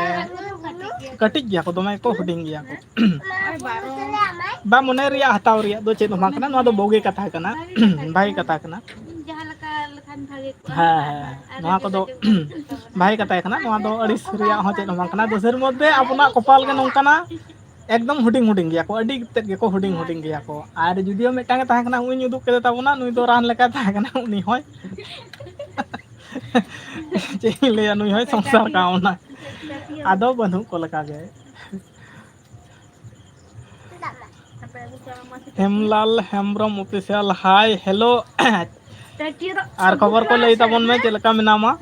ᱠᱟᱹᱴᱤᱡ ᱜᱮᱭᱟ ᱠᱚ, ᱫᱚᱢᱮ ᱠᱚ ᱦᱩᱰᱤᱧ ᱜᱮᱭᱟ ᱠᱚ᱾ ᱵᱟ, ᱢᱚᱱᱮ ᱨᱮᱭᱟᱜ ᱦᱟᱛᱟᱣ ᱨᱮᱭᱟᱜ ᱫᱚ ᱪᱮᱫ ᱦᱚᱸ ᱵᱟᱝ ᱠᱟᱱᱟ, ᱱᱚᱣᱟ ᱫᱚ ᱵᱩᱜᱤ ᱠᱟᱛᱷᱟ ᱠᱟᱱᱟ, ᱵᱷᱟᱜᱮ ᱠᱟᱛᱷᱟ ᱠᱟᱱᱟ᱾ ᱦᱮᱸ, ᱦᱮᱸ, ᱦᱮᱸ᱾ ᱱᱚᱣᱟ ᱠᱚᱫᱚ ᱵᱷᱟᱜᱮ ᱠᱟᱛᱷᱟ ᱠᱟᱱᱟ, ᱱᱚᱣᱟ ᱫᱚ ᱟᱹᱲᱤᱥ ᱨᱮᱭᱟᱜ ᱦᱚᱸ ᱪᱮᱫ ᱦᱚᱸ ᱵᱟᱝ ᱠᱟᱱᱟ᱾ ᱫᱚᱥᱟᱨ ᱢᱚᱫᱽᱫᱷᱮ ᱟᱵᱚᱱᱟᱜ ᱠᱚᱯᱟᱞ ᱜᱮ ᱱᱚᱝᱠᱟᱱᱟ, ᱮᱠᱫᱚᱢ ᱦᱩᱰᱤᱧ ᱦᱩᱰᱤᱧ ᱜᱮᱭᱟ ᱠᱚ, ᱟᱹᱰᱤ ᱛᱮᱫ ᱜᱮᱠᱚ ᱦᱩᱰᱤᱧ ᱦᱩᱰᱤᱧ ᱜᱮᱭᱟ ᱠᱚ᱾ ᱟᱨ ᱡᱩᱫᱤᱭᱳ ᱢᱤᱫᱴᱟᱝ ᱮ ᱛᱟᱦᱮᱸ ᱠᱟᱱᱟ, ᱩᱱᱤᱧ ᱩᱫᱩᱜ ᱠᱮᱫᱮ ᱛᱟᱵᱚᱱᱟ, ᱱᱩᱭ ᱫᱚ ᱨᱟᱱ ᱞᱮᱠᱟᱭ ᱛᱟᱦᱮᱸ ᱠᱟᱱᱟ, ᱩᱱᱤ ᱦᱚᱸᱭ ᱪᱮᱫ ᱤᱧ ᱞᱟᱹᱭᱟ, ᱱᱩᱭ ᱦᱚᱸᱭ ᱥᱚᱝᱥᱟᱨ ᱠᱟᱣᱱᱟ᱾ ᱟᱫᱚ ᱵᱟᱹᱱᱩᱜ ᱠᱚ ᱞᱮᱠᱟ ᱜᱮ᱾ ᱦᱮᱢᱞᱟᱞ ᱦᱮᱢᱵᱨᱚᱢ official, hi, hello᱾ ᱟᱨ ᱠᱷᱚᱵᱚᱨ ᱠᱚ ᱞᱟᱹᱭ ᱛᱟᱵᱚᱱ ᱢᱮ, ᱪᱮᱫ ᱞᱮᱠᱟ ᱢᱮᱱᱟᱢᱟ?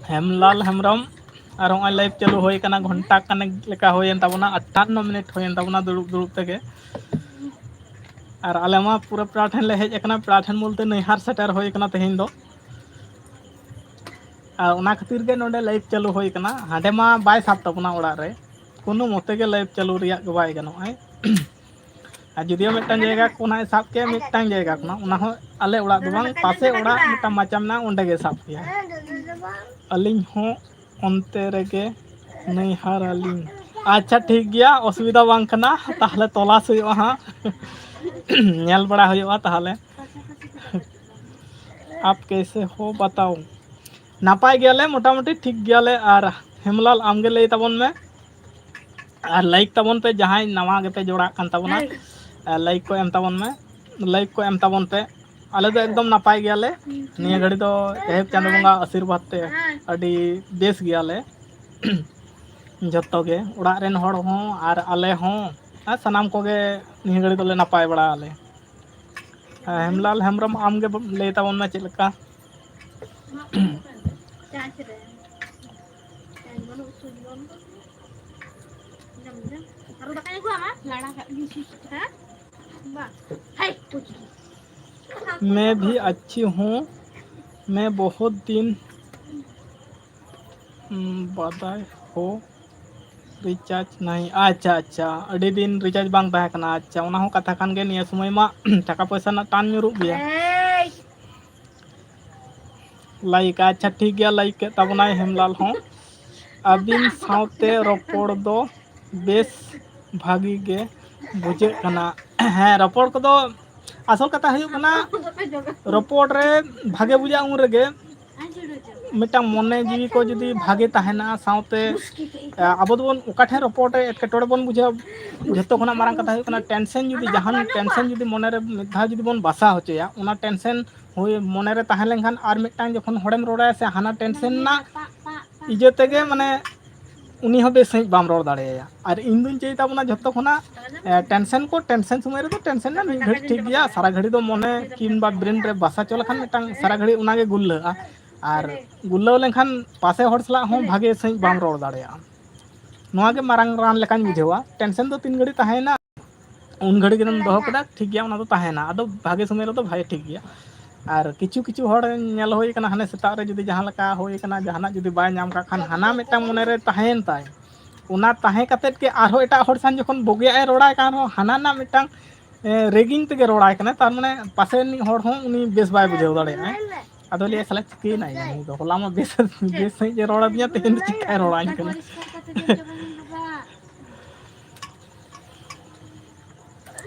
ᱦᱮᱢᱞᱟᱞ ᱦᱮᱢᱵᱨᱚᱢ᱾ ᱟᱨ ᱦᱚᱸᱜᱼᱚᱭ live ᱪᱟᱹᱞᱩ ᱦᱩᱭ ᱠᱟᱱᱟ, ᱜᱷᱚᱱᱴᱟ ᱠᱟᱱᱮᱠ ᱞᱮᱠᱟ ᱦᱩᱭᱮᱱ ᱛᱟᱵᱚᱱᱟ, ᱟᱴᱷᱟᱱᱱᱚ ᱢᱤᱱᱤᱴ ᱦᱩᱭᱮᱱ ᱛᱟᱵᱚᱱᱟ ᱫᱩᱲᱩᱵ ᱫᱩᱲᱩᱵ ᱛᱮᱜᱮ᱾ ᱟᱨ ᱟᱞᱮ ᱢᱟ ᱯᱩᱨᱟᱹ ᱯᱮᱲᱟ ᱴᱷᱮᱱ ᱞᱮ ᱦᱮᱡ ᱟᱠᱟᱱᱟ, ᱯᱮᱲᱟ ᱴᱷᱮᱱ ᱵᱚᱞᱛᱮ ᱱᱟᱹᱭᱦᱟᱨ ᱥᱮᱴᱮᱨ ᱦᱩᱭ ᱠᱟᱱᱟ ᱛᱮᱦᱮᱧ ᱫᱚ᱾ ᱟᱨ ᱚᱱᱟ ᱠᱷᱟᱹᱛᱤᱨ ᱜᱮ ᱱᱚᱰᱮ live ᱪᱟᱹᱞᱩ ᱦᱩᱭ ᱠᱟᱱᱟ, ᱦᱟᱸᱰᱮ ᱢᱟ ᱵᱟᱭ ᱥᱟᱵ ᱛᱟᱵᱚᱱᱟ ᱚᱲᱟᱜ ᱨᱮ, ᱠᱳᱱᱳ ᱢᱚᱛᱮ ᱜᱮ live ᱪᱟᱹᱞᱩ ᱨᱮᱭᱟᱜ ᱜᱮ ᱵᱟᱭ ᱜᱟᱱᱚᱜᱼᱟᱭ᱾ ᱟᱨ ᱡᱩᱫᱤᱭᱳ ᱢᱤᱫᱴᱟᱝ ᱡᱟᱭᱜᱟ ᱠᱷᱚᱱᱟᱜ ᱮ ᱥᱟᱵ ᱠᱮᱭᱟ, ᱢᱤᱫᱴᱟᱝ ᱡᱟᱭᱜᱟ ᱠᱷᱚᱱᱟᱜ, ᱚᱱᱟ ᱦᱚᱸ ᱟᱞᱮ ᱚᱲᱟᱜ ᱫᱚ ᱵᱟᱝ, ᱯᱟᱥᱮ ᱚᱲᱟᱜ ᱢᱤᱫᱴᱟᱝ ᱢᱟᱪᱟ ᱢᱮᱱᱟᱜᱼᱟ, ᱚᱸᱰᱮ ᱜᱮ ᱥᱟᱵ ᱠᱮᱭᱟ᱾ ᱟᱹᱞᱤᱧ ᱦᱚᱸ ᱚᱱᱛᱮ ᱨᱮᱜᱮ ᱱᱟᱹᱭᱦᱟᱨ ᱟᱹᱞᱤᱧ᱾ ᱟᱪᱪᱷᱟ, ᱴᱷᱤᱠ ᱜᱮᱭᱟ, ᱚᱥᱩᱵᱤᱫᱷᱟ ᱵᱟᱝ ᱠᱟᱱᱟ, ᱛᱟᱦᱚᱞᱮ ᱛᱚᱞᱟᱥ ᱦᱩᱭᱩᱜᱼᱟ ᱦᱟᱸᱜ᱾ ᱧᱮᱞ ᱵᱟᱲᱟ ᱦᱩᱭᱩᱜᱼᱟ ᱛᱟᱦᱚᱞᱮ᱾ ᱟᱯ ᱠᱮᱥᱮ ᱦᱳ ᱵᱟᱛᱟᱣ? ᱱᱟᱯᱟᱭ ᱜᱮᱭᱟᱞᱮ, ᱢᱚᱴᱟᱢᱩᱴᱤ ᱴᱷᱤᱠ ᱜᱮᱭᱟᱞᱮ᱾ ᱟᱨ ᱦᱮᱢᱞᱟᱞ, ᱟᱢᱜᱮ ᱞᱟᱹᱭ ᱛᱟᱵᱚᱱ ᱢᱮ, ᱟᱨ ᱞᱟᱭᱤᱠ ᱛᱟᱵᱚᱱ ᱯᱮ, ᱡᱟᱦᱟᱸᱭ ᱱᱟᱣᱟ ᱜᱮᱯᱮ ᱡᱚᱲᱟᱜ ᱠᱟᱱ ᱛᱟᱵᱚᱱᱟ, ᱞᱟᱭᱤᱠ ᱠᱚ ᱮᱢ ᱛᱟᱵᱚᱱ ᱢᱮ, ᱞᱟᱭᱤᱠ ᱠᱚ ᱮᱢ ᱛᱟᱵᱚᱱ ᱯᱮ᱾ ᱟᱞᱮ ᱫᱚ ᱮᱠᱫᱚᱢ ᱱᱟᱯᱟᱭ ᱜᱮᱭᱟᱞᱮ ᱱᱤᱭᱟᱹ ᱜᱷᱟᱹᱲᱤ ᱫᱚ, ᱡᱟᱭᱦᱳᱠ ᱪᱟᱸᱫᱳ ᱵᱚᱸᱜᱟ ᱟᱥᱤᱨᱵᱟᱫᱽ ᱛᱮ ᱟᱹᱰᱤ ᱵᱮᱥ ᱜᱮᱭᱟᱞᱮ᱾ ᱡᱚᱛᱚ ᱜᱮ, ᱚᱲᱟᱜ ᱨᱮᱱ ᱦᱚᱲ ᱦᱚᱸ ᱟᱨ ᱟᱞᱮ ᱦᱚᱸ, ᱟᱨ ᱥᱟᱱᱟᱢ ᱠᱚᱜᱮ ᱱᱤᱭᱟᱹ ᱜᱷᱟᱹᱲᱤ ᱫᱚᱞᱮ ᱱᱟᱯᱟᱭ ᱵᱟᱲᱟ ᱟᱞᱮ᱾ ᱦᱮᱸ, ᱦᱮᱢᱞᱟᱞ ᱦᱮᱢᱵᱨᱚᱢ, ᱟᱢ ᱜᱮ ᱞᱟᱹᱭ ᱛᱟᱵᱚᱱ ᱢᱮ ᱪᱮᱫ ᱞᱮᱠᱟ? ᱞᱟᱲᱟ ᱠᱟᱜ ᱜᱤᱧ ᱥᱩᱥ ᱦᱮᱸ? ᱵᱟ᱾ ᱦᱟᱭ, ᱛᱩᱡ ᱜᱮ᱾ मैं भी अच्छी हूँ। मैं बहुत दिन, ᱩᱸ, ᱵᱟᱰᱟᱭ ᱦᱳ, recharge ᱱᱟᱦᱤ᱾ ᱟᱪᱪᱷᱟ, ᱟᱪᱪᱷᱟ, ᱟᱹᱰᱤ ᱫᱤᱱ recharge ᱵᱟᱝ ᱛᱟᱦᱮᱸ ᱠᱟᱱᱟ᱾ ᱟᱪᱪᱷᱟ, ᱚᱱᱟ ᱦᱚᱸ ᱠᱟᱛᱷᱟ ᱠᱟᱱ ᱜᱮ, ᱱᱤᱭᱟᱹ ᱥᱚᱢᱚᱭ ᱢᱟ ᱴᱟᱠᱟ ᱯᱚᱭᱥᱟ ᱨᱮᱱᱟᱜ ᱴᱟᱱ ᱧᱩᱨᱩᱜ ᱜᱮᱭᱟ᱾ ᱞᱟᱭᱤᱠ, ᱟᱪᱪᱷᱟ, ᱴᱷᱤᱠ ᱜᱮᱭᱟ, ᱞᱟᱭᱤᱠ ᱠᱮᱫ ᱛᱟᱵᱚᱱᱟᱭ ᱦᱮᱢᱞᱟᱞ ᱦᱚᱸ᱾ ᱟᱹᱵᱤᱱ ᱥᱟᱶᱛᱮ ᱨᱚᱯᱚᱲ ᱫᱚ ᱵᱮᱥ ᱵᱷᱟᱹᱜᱤ ᱜᱮ ᱵᱩᱡᱷᱟᱹᱜ ᱠᱟᱱᱟ᱾ ᱦᱮᱸ, ᱨᱚᱯᱚᱲ ᱠᱚᱫᱚ ᱟᱥᱚᱞ ᱠᱟᱛᱷᱟ ᱦᱩᱭᱩᱜ ᱠᱟᱱᱟ, ᱨᱚᱯᱚᱲ ᱨᱮ ᱵᱷᱟᱜᱮ ᱵᱩᱡᱷᱟᱹᱜᱼᱟ ᱩᱱ ᱨᱮᱜᱮ, ᱢᱤᱫᱴᱟᱝ ᱢᱚᱱᱮ ᱡᱤᱣᱤ ᱠᱚ ᱡᱩᱫᱤ ᱵᱷᱟᱜᱮ ᱛᱟᱦᱮᱱᱟ, ᱥᱟᱶᱛᱮ, ᱮ, ᱟᱵᱚ ᱫᱚᱵᱚᱱ ᱚᱠᱟ ᱴᱷᱮᱱ ᱨᱚᱯᱚᱲ ᱨᱮ ᱮᱴᱠᱮᱴᱚᱬᱮ ᱵᱚᱱ ᱵᱩᱡᱷᱟᱹᱣᱟ, ᱡᱷᱚᱛᱚ ᱠᱷᱚᱱᱟᱜ ᱢᱟᱨᱟᱝ ᱠᱟᱛᱷᱟ ᱦᱩᱭᱩᱜ ᱠᱟᱱᱟ ᱴᱮᱱᱥᱮᱱ᱾ ᱡᱩᱫᱤ ᱡᱟᱦᱟᱱ ᱴᱮᱱᱥᱮᱱ ᱡᱩᱫᱤ ᱢᱚᱱᱮ ᱨᱮ ᱢᱤᱫ ᱫᱷᱟᱣ ᱡᱩᱫᱤ ᱵᱚᱱ ᱵᱟᱥᱟ ᱦᱚᱪᱚᱭᱟ, ᱚᱱᱟ ᱴᱮᱱᱥᱮᱱ ᱦᱳᱭ ᱢᱚᱱᱮ ᱨᱮ ᱛᱟᱦᱮᱸ ᱞᱮᱱᱠᱷᱟᱱ ᱟᱨ ᱢᱤᱫᱴᱟᱝ ᱡᱚᱠᱷᱚᱱ ᱦᱚᱲᱮᱢ ᱨᱚᱲᱟᱭᱟ ᱥᱮ, ᱦᱟᱱᱟ ᱴᱮᱱᱥᱮᱱ ᱨᱮᱱᱟᱜ ᱤᱭᱟᱹ ᱛᱮᱜᱮ, ᱢᱟᱱᱮ, ᱩᱱᱤ ᱦᱚᱸ ᱵᱮᱥ ᱥᱟᱺᱦᱤᱡ ᱵᱟᱢ ᱨᱚᱲ ᱫᱟᱲᱮᱭᱟᱭᱟ᱾ ᱟᱨ ᱤᱧ ᱫᱩᱧ ᱪᱟᱹᱭ ᱛᱟᱵᱚᱱᱟ ᱡᱷᱚᱛᱚ ᱠᱷᱚᱱᱟᱜ, ᱮ, ᱴᱮᱱᱥᱮᱱ ᱠᱚ ᱴᱮᱱᱥᱮᱱ ᱥᱚᱢᱚᱭ ᱨᱮᱫᱚ ᱴᱮᱱᱥᱮᱱ ᱨᱮᱱᱟᱜ ᱢᱤᱫ ᱜᱷᱟᱹᱲᱤᱡ ᱴᱷᱤᱠ ᱜᱮᱭᱟ, ᱥᱟᱨᱟ ᱜᱷᱟᱹᱲᱤ ᱫᱚ ᱢᱚᱱᱮ ᱠᱤᱝᱵᱟ ᱵᱨᱮᱱ ᱨᱮ ᱵᱟᱥᱟ ᱦᱚᱪᱚ ᱞᱮᱠᱷᱟᱱ ᱢᱤᱫᱴᱟᱝ ᱥᱟᱨᱟ ᱜᱷᱟᱹᱲᱤ ᱚᱱᱟᱜᱮ ᱜᱩᱞᱞᱟᱹᱜᱼᱟ᱾ ᱟᱨ ᱜᱩᱞᱞᱟᱹᱣ ᱞᱮᱱᱠᱷᱟᱱ ᱯᱟᱥᱮ ᱦᱚᱲ ᱥᱟᱞᱟᱜ ᱦᱚᱸ ᱵᱷᱟᱜᱮ ᱥᱟᱺᱦᱤᱡ ᱵᱟᱢ ᱨᱚᱲ ᱫᱟᱲᱮᱭᱟᱜᱼᱟ᱾ ᱱᱚᱣᱟ ᱜᱮ ᱢᱟᱨᱟᱝ ᱨᱟᱱ ᱞᱮᱠᱟᱧ ᱵᱩᱡᱷᱟᱹᱣᱟ᱾ ᱴᱮᱱᱥᱮᱱ ᱫᱚ ᱛᱤᱱ ᱜᱷᱟᱹᱲᱤ ᱛᱟᱦᱮᱸᱭᱮᱱᱟ, ᱩᱱ ᱜᱷᱟᱹᱲᱤ ᱜᱮᱢ ᱫᱚᱦᱚ ᱠᱮᱫᱟ, ᱴᱷᱤᱠ ᱜᱮᱭᱟ, ᱚᱱᱟ ᱫᱚ ᱛᱟᱦᱮᱸᱭᱮᱱᱟ᱾ ᱟᱫᱚ ᱵᱷᱟᱜᱮ ᱥᱚᱢᱚᱭ ᱨᱮᱫᱚ ᱵᱷᱟᱜᱮ ᱴᱷᱤᱠ ᱜᱮᱭᱟ᱾ ᱟᱨ ᱠᱤᱪᱷᱩ ᱠᱤᱪᱷᱩ ᱦᱚᱲ ᱧᱮᱞ ᱦᱩᱭ ᱠᱟᱱᱟ, ᱦᱟᱱᱮ ᱥᱮᱛᱟᱜ ᱨᱮ ᱡᱩᱫᱤ ᱡᱟᱦᱟᱸ ᱞᱮᱠᱟ ᱦᱩᱭ ᱠᱟᱱᱟ, ᱡᱟᱦᱟᱱᱟᱜ ᱡᱩᱫᱤ ᱵᱟᱭ ᱧᱟᱢ ᱠᱟᱜ ᱠᱷᱟᱱ, ᱦᱟᱱᱟ ᱢᱤᱫᱴᱟᱝ ᱢᱚᱱᱮ ᱨᱮ ᱛᱟᱦᱮᱸᱭᱮᱱ ᱛᱟᱭ, ᱚᱱᱟ ᱛᱟᱦᱮᱸ ᱠᱟᱛᱮᱫ ᱜᱮ ᱟᱨᱦᱚᱸ ᱮᱴᱟᱜ ᱦᱚᱲ ᱥᱟᱶ ᱡᱚᱠᱷᱚᱱ ᱵᱩᱜᱤᱭᱟᱜ ᱮ ᱨᱚᱲᱟᱭ ᱠᱟᱱ ᱨᱮᱦᱚᱸ, ᱦᱟᱱᱟ ᱨᱮᱱᱟᱜ ᱢᱤᱫᱴᱟᱝ, ᱮ, ᱨᱮᱜᱤᱝ ᱛᱮᱜᱮ ᱨᱚᱲᱟᱭ ᱠᱟᱱᱟᱭ᱾ ᱛᱟᱨ ᱢᱟᱱᱮ ᱯᱟᱥᱮ ᱨᱤᱱᱤᱡ ᱦᱚᱲ ᱦᱚᱸ ᱩᱱᱤ ᱵᱮᱥ ᱵᱟᱭ ᱵᱩᱡᱷᱟᱹᱣ ᱫᱟᱲᱮᱭᱟᱜᱼᱟ᱾ ᱟᱫᱚ ᱞᱟᱹᱭᱟ, "ᱥᱟᱞᱟ ᱪᱤᱠᱟᱹᱭᱮᱱᱟᱭ ᱱᱩᱭ ᱫᱚ? ᱦᱚᱞᱟ ᱢᱟ ᱵᱮᱥ, ᱵᱮᱥ ᱥᱟᱺᱦᱤᱡ ᱮ ᱨᱚᱲ ᱟᱹᱫᱤᱧᱟ, ᱛᱮᱦᱮᱧ ᱫᱚ ᱪᱤᱠᱟᱹᱭ ᱨᱚᱲᱟᱹᱧ ᱠᱟᱱᱟ?"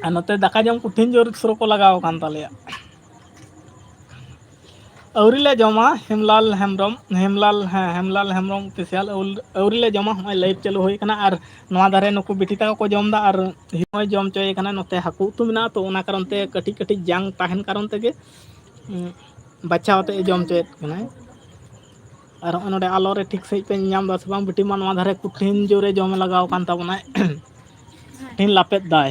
ᱟᱨ ᱱᱚᱛᱮ ᱫᱟᱠᱟ ᱡᱚᱢ ᱠᱚᱴᱷᱤᱱ ᱡᱳᱨ ᱥᱳᱨ ᱠᱚ ᱞᱟᱜᱟᱣ ᱟᱠᱟᱱ ᱛᱟᱞᱮᱭᱟ᱾ ᱟᱹᱣᱨᱤ ᱞᱮ ᱡᱚᱢᱟ, ᱦᱮᱢᱞᱟᱞ ᱦᱮᱢᱵᱨᱚᱢ, ᱦᱮᱢᱞᱟᱞ, ᱦᱮᱸ, ᱦᱮᱢᱞᱟᱞ ᱦᱮᱢᱵᱨᱚᱢ Official, ᱟᱹᱣᱞ-, ᱟᱹᱣᱨᱤ ᱞᱮ ᱡᱚᱢᱟ᱾ ᱦᱚᱸᱜᱼᱚᱭ live ᱪᱟᱹᱞᱩ ᱦᱩᱭ ᱠᱟᱱᱟ ᱟᱨ ᱱᱚᱣᱟ ᱫᱷᱟᱨᱮ ᱱᱩᱠᱩ ᱵᱤᱴᱤ ᱛᱟᱠᱚ ᱠᱚ ᱡᱚᱢ ᱮᱫᱟ ᱟᱨ ᱦᱤᱨᱳᱭ ᱡᱚᱢ ᱦᱚᱪᱚᱭᱮ ᱠᱟᱱᱟ᱾ ᱱᱚᱛᱮ ᱦᱟᱹᱠᱩ ᱩᱛᱩ ᱢᱮᱱᱟᱜᱼᱟ, ᱛᱚ ᱚᱱᱟ ᱠᱟᱨᱚᱱ ᱛᱮ ᱠᱟᱹᱴᱤᱡ ᱠᱟᱹᱴᱤᱡ ᱡᱟᱝ ᱛᱟᱦᱮᱱ ᱠᱟᱨᱚᱱ ᱛᱮᱜᱮ, ᱩᱸ, ᱵᱟᱪᱷᱟᱣ ᱟᱛᱮ ᱮ ᱡᱚᱢ ᱦᱚᱪᱚᱭᱮᱫ ᱠᱟᱱᱟᱭ᱾ ᱟᱨ ᱦᱚᱸᱜᱼᱚᱭ ᱱᱚᱰᱮ ᱟᱞᱚ ᱨᱮ ᱴᱷᱤᱠ ᱥᱟᱺᱦᱤᱡ ᱯᱮ ᱧᱟᱢ ᱮᱫᱟ ᱥᱮ ᱵᱟᱝ? ᱵᱤᱴᱤ ᱢᱟ ᱱᱚᱣᱟ ᱫᱷᱟᱨᱮ ᱠᱩᱴᱷᱤᱱ ᱡᱳᱨᱮ ᱡᱚᱢᱮ ᱞᱟᱜᱟᱣ ᱠᱟᱱ ᱛᱟᱵᱚᱱᱟᱭ᱾ ᱠᱩᱴᱷᱤᱱ ᱞᱟᱯᱮᱫ ᱫᱟᱭ᱾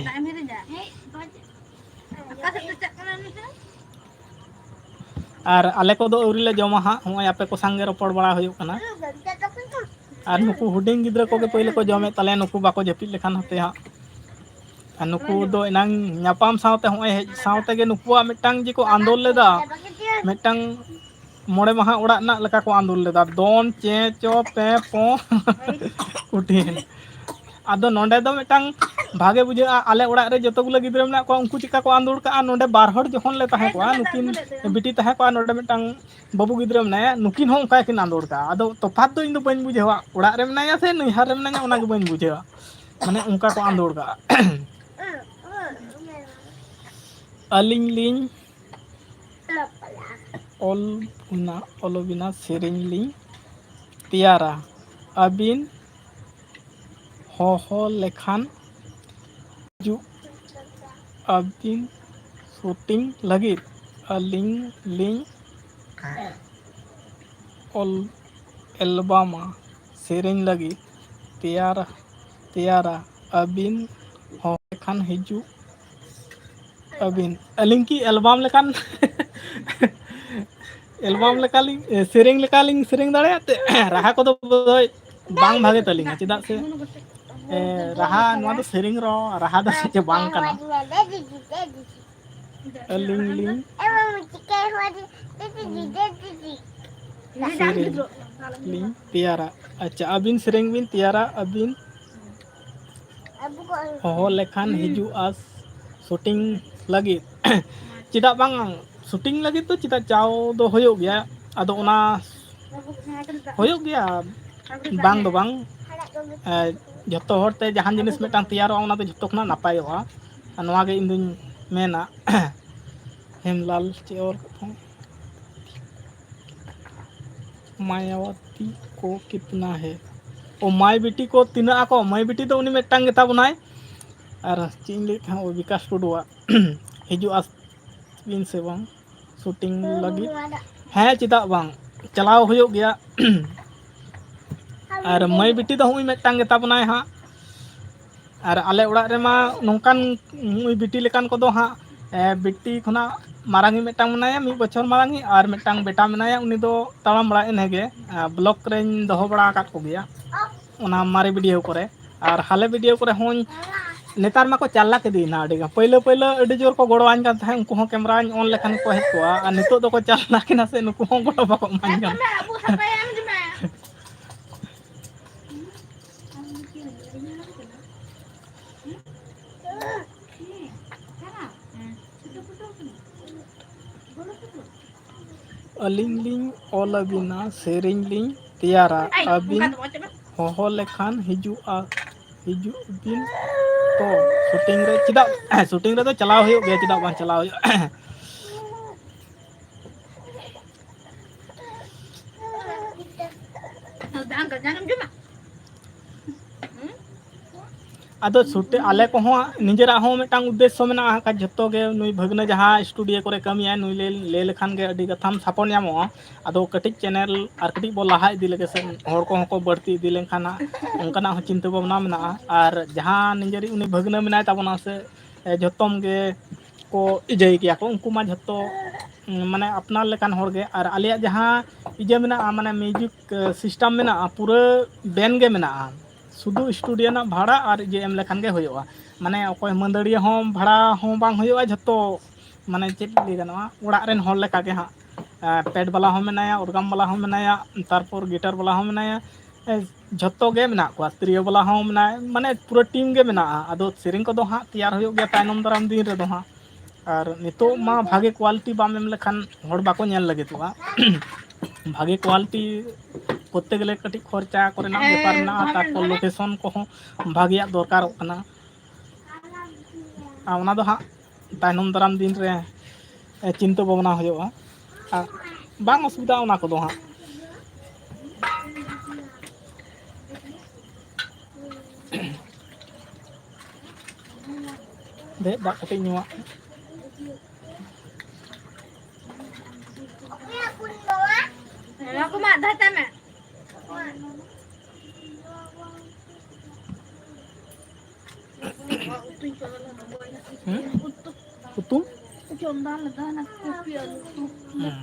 ᱟᱨ ᱟᱞᱮ ᱠᱚᱫᱚ ᱟᱹᱣᱨᱤ ᱞᱮ ᱡᱚᱢᱟ ᱦᱟᱸᱜ, ᱦᱚᱸᱜᱼᱚᱭ ᱟᱯᱮ ᱠᱚ ᱥᱟᱝᱜᱮ ᱨᱚᱯᱚᱲ ᱵᱟᱲᱟ ᱦᱩᱭᱩᱜ ᱠᱟᱱᱟ᱾ ᱟᱨ ᱱᱩᱠᱩ ᱦᱩᱰᱤᱧ ᱜᱤᱫᱽᱨᱟᱹ ᱠᱚᱜᱮ ᱯᱳᱭᱞᱳ ᱠᱚ ᱡᱚᱢᱮᱫ ᱛᱟᱞᱮᱭᱟ, ᱱᱩᱠᱩ ᱵᱟᱠᱚ ᱡᱟᱹᱯᱤᱫ ᱞᱮᱠᱷᱟᱱ ᱦᱟᱯᱮ ᱦᱟᱸᱜ᱾ ᱟᱨ ᱱᱩᱠᱩ ᱫᱚ ᱮᱱᱟᱝ ᱧᱟᱯᱟᱢ ᱥᱟᱶᱛᱮ, ᱦᱚᱸᱜᱼᱚᱭ ᱦᱮᱡ ᱥᱟᱶᱛᱮ ᱜᱮ ᱱᱩᱠᱩᱣᱟᱜ ᱢᱤᱫᱴᱟᱝ ᱡᱮ ᱠᱚ ᱟᱸᱫᱳᱲ ᱞᱮᱫᱟ, ᱢᱤᱫᱴᱟᱝ ᱢᱚᱬᱮ ᱢᱟᱦᱟ ᱚᱲᱟᱜ ᱨᱮᱱᱟᱜ ᱞᱮᱠᱟ ᱠᱚ ᱟᱸᱫᱳᱲ ᱞᱮᱫᱟ, ᱫᱚᱱ ᱪᱮᱸ ᱪᱚ ᱯᱮᱸ ᱯᱚᱸ ᱠᱩᱴᱷᱤᱱ᱾ ᱟᱫᱚ ᱱᱚᱰᱮ ᱫᱚ ᱢᱤᱫᱴᱟᱝ ᱵᱷᱟᱜᱮ ᱵᱩᱡᱷᱟᱹᱜᱼᱟ, ᱟᱞᱮ ᱚᱲᱟᱜ ᱨᱮ ᱡᱚᱛᱚ ᱜᱩᱞᱟᱹ ᱜᱤᱫᱽᱨᱟᱹ ᱢᱮᱱᱟᱜ ᱠᱚᱣᱟ, ᱩᱱᱠᱩ ᱪᱮᱫᱠᱟ ᱠᱚ ᱟᱸᱫᱳᱲ ᱠᱟᱜᱼᱟ, ᱱᱚᱰᱮ ᱵᱟᱨ ᱦᱚᱲ ᱡᱚᱠᱷᱚᱱ ᱞᱮ ᱛᱟᱦᱮᱸ ᱠᱚᱜᱼᱟ, ᱱᱩᱠᱤᱱ ᱵᱤᱴᱤ ᱛᱟᱦᱮᱸ ᱠᱚᱜᱼᱟ, ᱱᱚᱰᱮ ᱢᱤᱫᱴᱟᱝ ᱵᱟᱹᱵᱩ ᱜᱤᱫᱽᱨᱟᱹ ᱢᱮᱱᱟᱭᱟ, ᱱᱩᱠᱤᱱ ᱦᱚᱸ ᱚᱱᱠᱟ ᱜᱮᱠᱤᱱ ᱟᱸᱫᱳᱲ ᱠᱟᱜᱼᱟ᱾ ᱟᱫᱚ ᱛᱚᱯᱷᱟᱛ ᱫᱚ ᱤᱧ ᱫᱚ ᱵᱟᱹᱧ ᱵᱩᱡᱷᱟᱹᱣᱟ, ᱚᱲᱟᱜ ᱨᱮ ᱢᱮᱱᱟᱭᱟ ᱥᱮ ᱱᱟᱹᱭᱦᱟᱹᱨ ᱨᱮ ᱢᱮᱱᱟᱭᱟ, ᱚᱱᱟ ᱜᱮ ᱵᱟᱹᱧ ᱵᱩᱡᱷᱟᱹᱣᱟ, ᱢᱟᱱᱮ ᱚᱱᱠᱟ ᱠᱚ ᱟᱸᱫᱳᱲ ᱠᱟᱜᱼᱟ᱾ ᱟᱹᱞᱤᱧ ᱞᱤᱧ ᱚᱞ ᱵᱮᱱᱟ-, ᱚᱞ ᱵᱮᱱᱟ ᱥᱮᱨᱮᱧ ᱞᱤᱧ ᱛᱮᱭᱟᱨᱟ, ᱟᱹᱵᱤᱱ ᱦᱚᱦᱚ ᱞᱮᱠᱷᱟᱱ ᱦᱤᱡᱩᱜ ᱟᱹᱵᱤᱱ shooting ᱞᱟᱹᱜᱤᱫ᱾ ᱟᱹᱞᱤᱧ ᱞᱤᱧ ᱚᱞ ᱮᱞᱵᱟᱢᱟ ᱥᱮᱨᱮᱧ ᱞᱟᱹᱜᱤᱫ ᱛᱮᱭᱟᱨ, ᱛᱮᱭᱟᱨᱟ, ᱟᱹᱵᱤᱱ ᱦᱚᱦᱚ ᱞᱮᱠᱷᱟᱱ ᱦᱤᱡᱩᱜ ᱟᱹᱵᱤᱱ᱾ ᱟᱹᱞᱤᱧ ᱠᱤ ᱮᱞᱵᱟᱢ ᱞᱮᱠᱟᱱ ᱮᱞᱵᱟᱢ ᱞᱮᱠᱟᱞᱤᱧ, ᱮ, ᱥᱮᱨᱮᱧ ᱞᱮᱠᱟᱞᱤᱧ ᱥᱮᱨᱮᱧ ᱫᱟᱲᱮᱭᱟᱜ ᱛᱮ? ᱨᱟᱦᱟ ᱠᱚᱫᱚ ᱵᱳᱫᱷᱚᱭ ᱵᱟᱝ ᱵᱷᱟᱜᱮ ᱛᱟᱹᱞᱤᱧᱟ, ᱪᱮᱫᱟᱜ ᱥᱮ, ᱮ, ᱨᱟᱦᱟ, ᱱᱚᱣᱟ ᱫᱚ ᱥᱮᱨᱮᱧ ᱨᱚ-, ᱨᱟᱦᱟ ᱫᱚ ᱥᱮ ᱪᱮᱫ ᱵᱟᱝ ᱠᱟᱱᱟ᱾ ᱟᱹᱞᱤᱧ ᱞᱤᱧ ᱥᱮᱨᱮᱧ ᱞᱤᱧ ᱛᱮᱭᱟᱨᱟ᱾ ᱟᱪᱪᱷᱟ, ᱟᱹᱵᱤᱱ ᱥᱮᱨᱮᱧ ᱵᱤᱱ ᱛᱮᱭᱟᱨᱟ, ᱟᱹᱵᱤᱱ ᱦᱚᱦᱚ ᱞᱮᱠᱷᱟᱱ ᱦᱤᱡᱩᱜᱼᱟ shooting ᱞᱟᱹᱜᱤᱫ᱾ ᱪᱮᱫᱟᱜ ᱵᱟᱝ, shooting ᱞᱟᱹᱜᱤᱫ ᱫᱚ ᱪᱮᱫᱟᱜ, ᱪᱟᱣ ᱫᱚ ᱦᱩᱭᱩᱜ ᱜᱮᱭᱟ᱾ ᱟᱫᱚ ᱚᱱᱟ ᱦᱩᱭᱩᱜ ᱜᱮᱭᱟ, ᱵᱟᱝ ᱫᱚ ᱵᱟᱝ᱾ ᱮ, ᱡᱷᱚᱛᱚ ᱦᱚᱲᱛᱮ ᱡᱟᱦᱟᱱ ᱡᱤᱱᱤᱥ ᱢᱤᱫᱴᱟᱝ ᱛᱮᱭᱟᱨᱚᱜᱼᱟ, ᱚᱱᱟ ᱫᱚ ᱡᱷᱚᱛᱚ ᱠᱷᱚᱱᱟᱜ ᱱᱟᱯᱟᱭᱚᱜᱼᱟ᱾ ᱟᱨ ᱱᱚᱣᱟ ᱜᱮ ᱤᱧ ᱫᱩᱧ ᱢᱮᱱᱟ᱾ ᱦᱮᱢᱞᱟᱞ ᱪᱮᱫ ᱚᱞ ᱠᱟᱜ ᱛᱟᱢ? ᱢᱟᱭᱟᱣᱟᱛᱤ ᱠᱚ ᱠᱤᱛᱱᱟ ᱦᱮ? ᱚ, ᱢᱟᱭ ᱵᱤᱴᱤ ᱠᱚ ᱛᱤᱱᱟᱹᱜ ᱟᱠᱚ? ᱢᱟᱭ ᱵᱤᱴᱤ ᱫᱚ ᱩᱱᱤ ᱢᱤᱫᱴᱟᱝ ᱜᱮᱛᱟ ᱵᱚᱱᱟᱭ᱾ ᱟᱨ ᱪᱮᱫ ᱤᱧ ᱞᱟᱹᱭᱮᱫ ᱛᱟᱦᱮᱸᱫ, ᱚ, ᱵᱤᱠᱟᱥ ᱴᱩᱰᱩᱣᱟᱜ ᱦᱤᱡᱩᱜᱼᱟ ᱵᱤᱱ ᱥᱮ ᱵᱟᱝ ᱥᱩᱴᱤᱝ ᱞᱟᱹᱜᱤᱫ? ᱦᱮᱸ, ᱪᱮᱫᱟᱜ ᱵᱟᱝ, ᱪᱟᱞᱟᱣ ᱦᱩᱭᱩᱜ ᱜᱮᱭᱟ᱾ ᱟᱨ ᱢᱟᱹᱭ ᱵᱤᱴᱤ ᱫᱚ ᱦᱩᱭ ᱢᱤᱫᱴᱟᱝ ᱜᱮᱛᱟ ᱵᱚᱱᱟᱭ ᱦᱟᱸᱜ᱾ ᱟᱨ ᱟᱞᱮ ᱚᱲᱟᱜ ᱨᱮᱢᱟ ᱱᱚᱝᱠᱟᱱ ᱱᱩᱭ ᱵᱤᱴᱤ ᱞᱮᱠᱟᱱ ᱠᱚᱫᱚ ᱦᱟᱸᱜ, ᱮ, ᱵᱤᱴᱤ ᱠᱷᱚᱱᱟᱜ ᱢᱟᱨᱟᱝᱤᱡ ᱢᱤᱫᱴᱟᱝ ᱢᱮᱱᱟᱭᱟ, ᱢᱤᱫ ᱵᱚᱪᱷᱚᱨ ᱢᱟᱨᱟᱝᱤᱡ, ᱟᱨ ᱢᱤᱫᱴᱟᱝ ᱵᱮᱴᱟ ᱢᱮᱱᱟᱭᱟ, ᱩᱱᱤ ᱫᱚ ᱛᱟᱲᱟᱢ ᱵᱟᱲᱟᱭ ᱤᱱᱟᱹᱜᱮ᱾ ᱟ, ᱵᱞᱚᱠ ᱨᱮᱧ ᱫᱚᱦᱚ ᱵᱟᱲᱟ ᱟᱠᱟᱫ ᱠᱚᱜᱮᱭᱟ ᱚᱱᱟ ᱢᱟᱨᱮ ᱵᱷᱤᱰᱤᱭᱳ ᱠᱚᱨᱮ᱾ ᱟᱨ ᱦᱟᱞᱮ ᱵᱷᱤᱰᱤᱭᱳ ᱠᱚᱨᱮ ᱦᱚᱸᱧ, ᱱᱮᱛᱟᱨ ᱢᱟᱠᱚ ᱪᱟᱞᱟᱠ ᱤᱫᱤᱭᱮᱱᱟ ᱟᱹᱰᱤ ᱜᱟᱱ᱾ ᱯᱟᱹᱭᱞᱟᱹ ᱯᱟᱹᱭᱞᱟᱹ ᱟᱹᱰᱤ ᱡᱳᱨ ᱠᱚ ᱜᱚᱲᱚᱣᱟᱹᱧ ᱠᱟᱱ ᱛᱟᱦᱮᱸᱫ, ᱩᱱᱠᱩ ᱦᱚᱸ ᱠᱮᱢᱨᱟᱧ ᱚᱱ ᱞᱮᱠᱷᱟᱱ ᱠᱚ ᱦᱮᱡ ᱠᱚᱜᱼᱟ᱾ ᱟᱨ ᱱᱤᱛᱚᱜ ᱫᱚᱠᱚ ᱪᱟᱞᱟᱠ ᱮᱱᱟ ᱥᱮ, ᱱᱩᱠᱩ ᱦᱚᱸ ᱜᱚᱲᱚ ᱵᱟᱠᱚ ᱮᱢᱟᱹᱧ ᱠᱟᱱᱟ᱾ ᱟᱹᱞᱤᱧ ᱞᱤᱧ ᱚᱞ ᱟᱹᱵᱤᱱᱟ, ᱥᱮᱨᱮᱧ ᱞᱤᱧ ᱛᱮᱭᱟᱨᱟ, ᱟᱹᱵᱤᱱ ᱦᱚᱦᱚ ᱞᱮᱠᱷᱟᱱ ᱦᱤᱡᱩᱜᱼᱟ, ᱦᱤᱡᱩᱜ ᱵᱤᱱ ᱛᱚ᱾ ᱥᱩᱴᱤᱝ ᱨᱮ ᱪᱮᱫᱟᱜ, ᱥᱩᱴᱤᱝ ᱨᱮᱫᱚ ᱪᱟᱞᱟᱣ ᱦᱩᱭᱩᱜ ᱜᱮᱭᱟ, ᱪᱮᱫᱟᱜ ᱵᱟᱝ ᱪᱟᱞᱟᱣ ᱦᱩᱭᱩᱜᱼᱟ? ᱟᱫᱚ ᱥᱩᱴᱤ-, ᱟᱞᱮ ᱠᱚᱦᱚᱸ ᱱᱤᱡᱮᱨᱟᱜ ᱦᱚᱸ ᱢᱤᱫᱴᱟᱝ ᱩᱫᱽᱫᱮᱥᱥᱚ ᱢᱮᱱᱟᱜᱼᱟ, ᱡᱷᱚᱛᱚ ᱜᱮ ᱱᱩᱭ ᱵᱷᱟᱹᱜᱽᱱᱟᱹ ᱡᱟᱦᱟᱸ ᱥᱴᱩᱰᱤᱭᱳ ᱠᱚᱨᱮ ᱠᱟᱹᱢᱤᱭᱟᱭ, ᱱᱩᱭ ᱞᱟᱹᱭ, ᱞᱟᱹᱭ ᱞᱮᱠᱷᱟᱱ ᱜᱮ ᱟᱹᱰᱤ ᱜᱟᱛᱷᱟᱢ ᱥᱟᱯᱳᱨᱴ ᱧᱟᱢᱚᱜᱼᱟ᱾ ᱟᱫᱚ ᱠᱟᱹᱴᱤᱡ ᱪᱮᱱᱮᱞ ᱟᱨ ᱠᱟᱹᱴᱤᱡ ᱵᱚ ᱞᱟᱦᱟ ᱤᱫᱤ ᱞᱮᱜᱮ ᱥᱮ, ᱦᱚᱲ ᱠᱚᱦᱚᱸ ᱠᱚ ᱵᱟᱹᱲᱛᱤ ᱤᱫᱤ ᱞᱮᱱᱠᱷᱟᱱ ᱦᱟᱸᱜ, ᱚᱱᱠᱟᱱᱟᱜ ᱦᱚᱸ ᱪᱤᱱᱛᱟᱹ ᱵᱷᱟᱵᱽᱱᱟ ᱢᱮᱱᱟᱜᱼᱟ᱾ ᱟᱨ ᱡᱟᱦᱟᱸ ᱱᱤᱡᱮᱨᱤᱡ ᱩᱱᱤ ᱵᱷᱟᱹᱜᱽᱱᱟᱹ ᱢᱮᱱᱟᱭ ᱛᱟᱵᱚᱱᱟ ᱥᱮ, ᱮ, ᱡᱷᱚᱛᱚᱢ ᱜᱮ ᱠᱚ ᱤᱡᱟᱹᱭ ᱜᱮᱭᱟ ᱠᱚ, ᱩᱱᱠᱩ ᱢᱟ ᱡᱷᱚᱛᱚ, ᱩᱸ, ᱢᱟᱱᱮ ᱟᱯᱱᱟᱨ ᱞᱮᱠᱟᱱ ᱦᱚᱲ ᱜᱮ᱾ ᱟᱨ ᱟᱞᱮᱭᱟᱜ ᱡᱟᱦᱟᱸ ᱤᱭᱟᱹ ᱢᱮᱱᱟᱜᱼᱟ, ᱢᱟᱱᱮ ᱢᱤᱣᱡᱤᱠ, ᱮ, ᱥᱤᱥᱴᱮᱢ ᱢᱮᱱᱟᱜᱼᱟ, ᱯᱩᱨᱟᱹ ᱵᱮᱱᱰ ᱜᱮ ᱢᱮᱱᱟᱜᱼᱟ, ᱥᱩᱫᱷᱩ ᱥᱴᱩᱰᱤᱭᱳ ᱨᱮᱱᱟᱜ ᱵᱷᱟᱲᱟ ᱟᱨ ᱤᱭᱟᱹ ᱮᱢ ᱞᱮᱠᱷᱟᱱ ᱜᱮ ᱦᱩᱭᱩᱜᱼᱟ᱾ ᱢᱟᱱᱮ ᱚᱠᱚᱭ ᱢᱟᱹᱫᱟᱹᱲᱤᱭᱟᱹ ᱦᱚᱸ ᱵᱷᱟᱲᱟ ᱦᱚᱸ ᱵᱟᱝ ᱦᱩᱭᱩᱜᱼᱟ, ᱡᱷᱚᱛᱚ ᱢᱟᱱᱮ ᱪᱮᱫ ᱞᱟᱹᱭ ᱜᱟᱱᱚᱜᱼᱟ, ᱚᱲᱟᱜ ᱨᱮᱱ ᱦᱚᱲ ᱞᱮᱠᱟ ᱜᱮ ᱦᱟᱸᱜ᱾ ᱮ, ᱯᱮᱰ ᱵᱟᱞᱟ ᱦᱚᱸ ᱢᱮᱱᱟᱭᱟ, ᱚᱨᱜᱟᱢ ᱵᱟᱞᱟ ᱦᱚᱸ ᱢᱮᱱᱟᱭᱟ, ᱛᱟᱨᱯᱚᱨ ᱜᱤᱴᱟᱨ ᱵᱟᱞᱟ ᱦᱚᱸ ᱢᱮᱱᱟᱭᱟ, ᱮ, ᱡᱷᱚᱛᱚ ᱜᱮ ᱢᱮᱱᱟᱜ ᱠᱚᱣᱟ, ᱛᱤᱨᱭᱳ ᱵᱟᱞᱟ ᱦᱚᱸ ᱢᱮᱱᱟᱭᱟ, ᱢᱟᱱᱮ ᱯᱩᱨᱟᱹ ᱴᱤᱢ ᱜᱮ ᱢᱮᱱᱟᱜᱼᱟ᱾ ᱟᱫᱚ ᱥᱮᱨᱮᱧ ᱠᱚᱫᱚ ᱦᱟᱸᱜ ᱛᱮᱭᱟᱨ ᱦᱩᱭᱩᱜ ᱜᱮᱭᱟ ᱛᱟᱭᱱᱚᱢ ᱫᱟᱨᱟᱢ ᱫᱤᱱ ᱨᱮᱫᱚ ᱦᱟᱸᱜ᱾ ᱟᱨ ᱱᱤᱛᱚᱜ ᱢᱟ ᱵᱷᱟᱜᱮ ᱠᱳᱣᱟᱞᱤᱴᱤ ᱵᱟᱢ ᱮᱢ ᱞᱮᱠᱷᱟᱱ ᱦᱚᱲ ᱵᱟᱠᱚ ᱧᱮᱞ ᱞᱟᱹᱜᱤᱫᱚᱜᱼᱟ᱾ ᱵᱷᱟᱜᱮ ᱠᱳᱣᱟᱞᱤᱴᱤ ᱠᱚᱨᱛᱮ ᱜᱮᱞᱮ ᱠᱟᱹᱴᱤᱡ ᱠᱷᱚᱨᱪᱟ ᱠᱚᱨᱮᱱᱟᱜ ᱵᱮᱯᱟᱨ ᱢᱮᱱᱟᱜᱼᱟ, ᱛᱟᱨᱯᱚᱨ ᱞᱳᱠᱮᱥᱚᱱ ᱠᱚᱦᱚᱸ ᱵᱷᱟᱜᱮᱭᱟᱜ ᱫᱚᱨᱠᱟᱨᱚᱜ ᱠᱟᱱᱟ᱾ ᱟᱨ ᱚᱱᱟ ᱫᱚ ᱦᱟᱸᱜ ᱛᱟᱭᱱᱚᱢ ᱫᱟᱨᱟᱢ ᱫᱤᱱ ᱨᱮ, ᱮ, ᱪᱤᱱᱛᱟᱹ ᱵᱷᱟᱵᱽᱱᱟ ᱦᱩᱭᱩᱜᱼᱟ᱾ ᱟᱨ ᱵᱟᱝ ᱚᱥᱩᱵᱤᱫᱷᱟᱜᱼᱟ ᱚᱱᱟ ᱠᱚᱫᱚ ᱦᱟᱸᱜ᱾ ᱫᱮᱡ ᱫᱟᱜ ᱠᱟᱹᱴᱤᱡ ᱧᱩᱣᱟᱜ᱾ ᱱᱚᱣᱟ ᱠᱚ ᱢᱟ ᱟᱫᱷᱟ ᱛᱟᱭ ᱢᱮ᱾ ᱦᱩᱸ? ᱩᱛᱩ? ᱪᱚᱸᱫᱟ ᱞᱮᱫᱟ ᱦᱟᱱᱟ ᱠᱚᱯᱤ ᱟᱹᱞᱩ ᱩᱛᱩ᱾ ᱦᱩᱸ᱾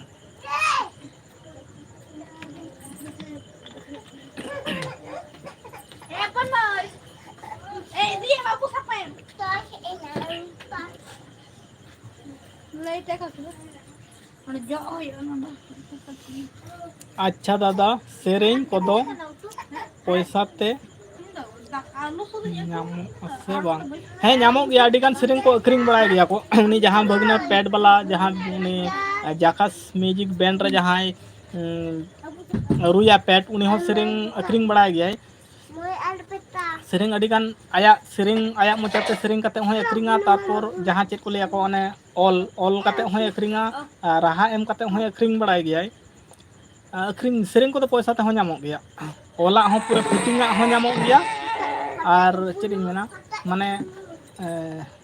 ᱞᱟᱹᱭ ᱛᱮ ᱠᱚ ᱚᱸᱰᱮ ᱡᱚᱜ ᱦᱩᱭᱩᱜᱼᱟ ᱚᱱᱟ ᱫᱚ᱾ ᱟᱪᱪᱷᱟ ᱫᱟᱫᱟ, ᱥᱮᱨᱮᱧ ᱠᱚᱫᱚ ᱯᱚᱭᱥᱟ ᱛᱮ ᱧᱟᱢᱚᱜᱼᱟ ᱥᱮ ᱵᱟᱝ? ᱦᱮᱸ, ᱧᱟᱢᱚᱜ ᱜᱮᱭᱟ, ᱟᱹᱰᱤ ᱜᱟᱱ ᱥᱮᱨᱮᱧ ᱠᱚ ᱟᱹᱠᱷᱨᱤᱧ ᱵᱟᱲᱟᱭ ᱜᱮᱭᱟ ᱠᱚ᱾ ᱩᱱᱤ ᱡᱟᱦᱟᱸ ᱵᱷᱟᱹᱜᱽᱱᱟᱹ ᱯᱮᱰ ᱵᱟᱞᱟ, ᱡᱟᱦᱟᱸ ᱩᱱᱤ ᱡᱟᱠᱟᱥ ᱢᱤᱣᱡᱤᱠ ᱵᱮᱱᱰ ᱨᱮ ᱡᱟᱦᱟᱸᱭ, ᱩᱸ, ᱨᱩᱭᱟ ᱯᱮᱰ, ᱩᱱᱤ ᱦᱚᱸ ᱥᱮᱨᱮᱧ ᱟᱹᱠᱷᱨᱤᱧ ᱵᱟᱲᱟᱭ ᱜᱮᱭᱟᱭ᱾ ᱥᱮᱨᱮᱧ ᱟᱹᱰᱤ ᱜᱟᱱ ᱟᱭᱟᱜ ᱥᱮᱨᱮᱧ, ᱟᱭᱟᱜ ᱢᱚᱪᱟᱛᱮ ᱥᱮᱨᱮᱧ ᱠᱟᱛᱮ ᱦᱚᱸᱭ ᱟᱹᱠᱷᱨᱤᱧᱟ, ᱛᱟᱨᱯᱚᱨ ᱡᱟᱦᱟᱸ ᱪᱮᱫ ᱠᱚ ᱞᱟᱹᱭᱟ ᱠᱚ, ᱚᱱᱮ ᱚᱞ, ᱚᱞ ᱠᱟᱛᱮ ᱦᱚᱸᱭ ᱟᱹᱠᱷᱨᱤᱧᱟ, ᱟᱨ ᱨᱟᱦᱟ ᱮᱢ ᱠᱟᱛᱮ ᱦᱚᱸᱭ ᱟᱹᱠᱷᱨᱤᱧ ᱵᱟᱲᱟᱭ ᱜᱮᱭᱟᱭ᱾ ᱟᱹᱠᱷᱨᱤᱧ, ᱥᱮᱨᱮᱧ ᱠᱚᱫᱚ ᱯᱚᱭᱥᱟ ᱛᱮᱦᱚᱸ ᱧᱟᱢᱚᱜ ᱜᱮᱭᱟ᱾ ᱚᱞᱟᱜ ᱦᱚᱸ ᱯᱩᱨᱟᱹ ᱯᱷᱤᱴᱤᱝ ᱟᱜ ᱦᱚᱸ ᱧᱟᱢᱚᱜ ᱜᱮᱭᱟ, ᱟᱨ ᱪᱮᱫ ᱤᱧ ᱢᱮᱱᱟ, ᱢᱟᱱᱮ, ᱮ,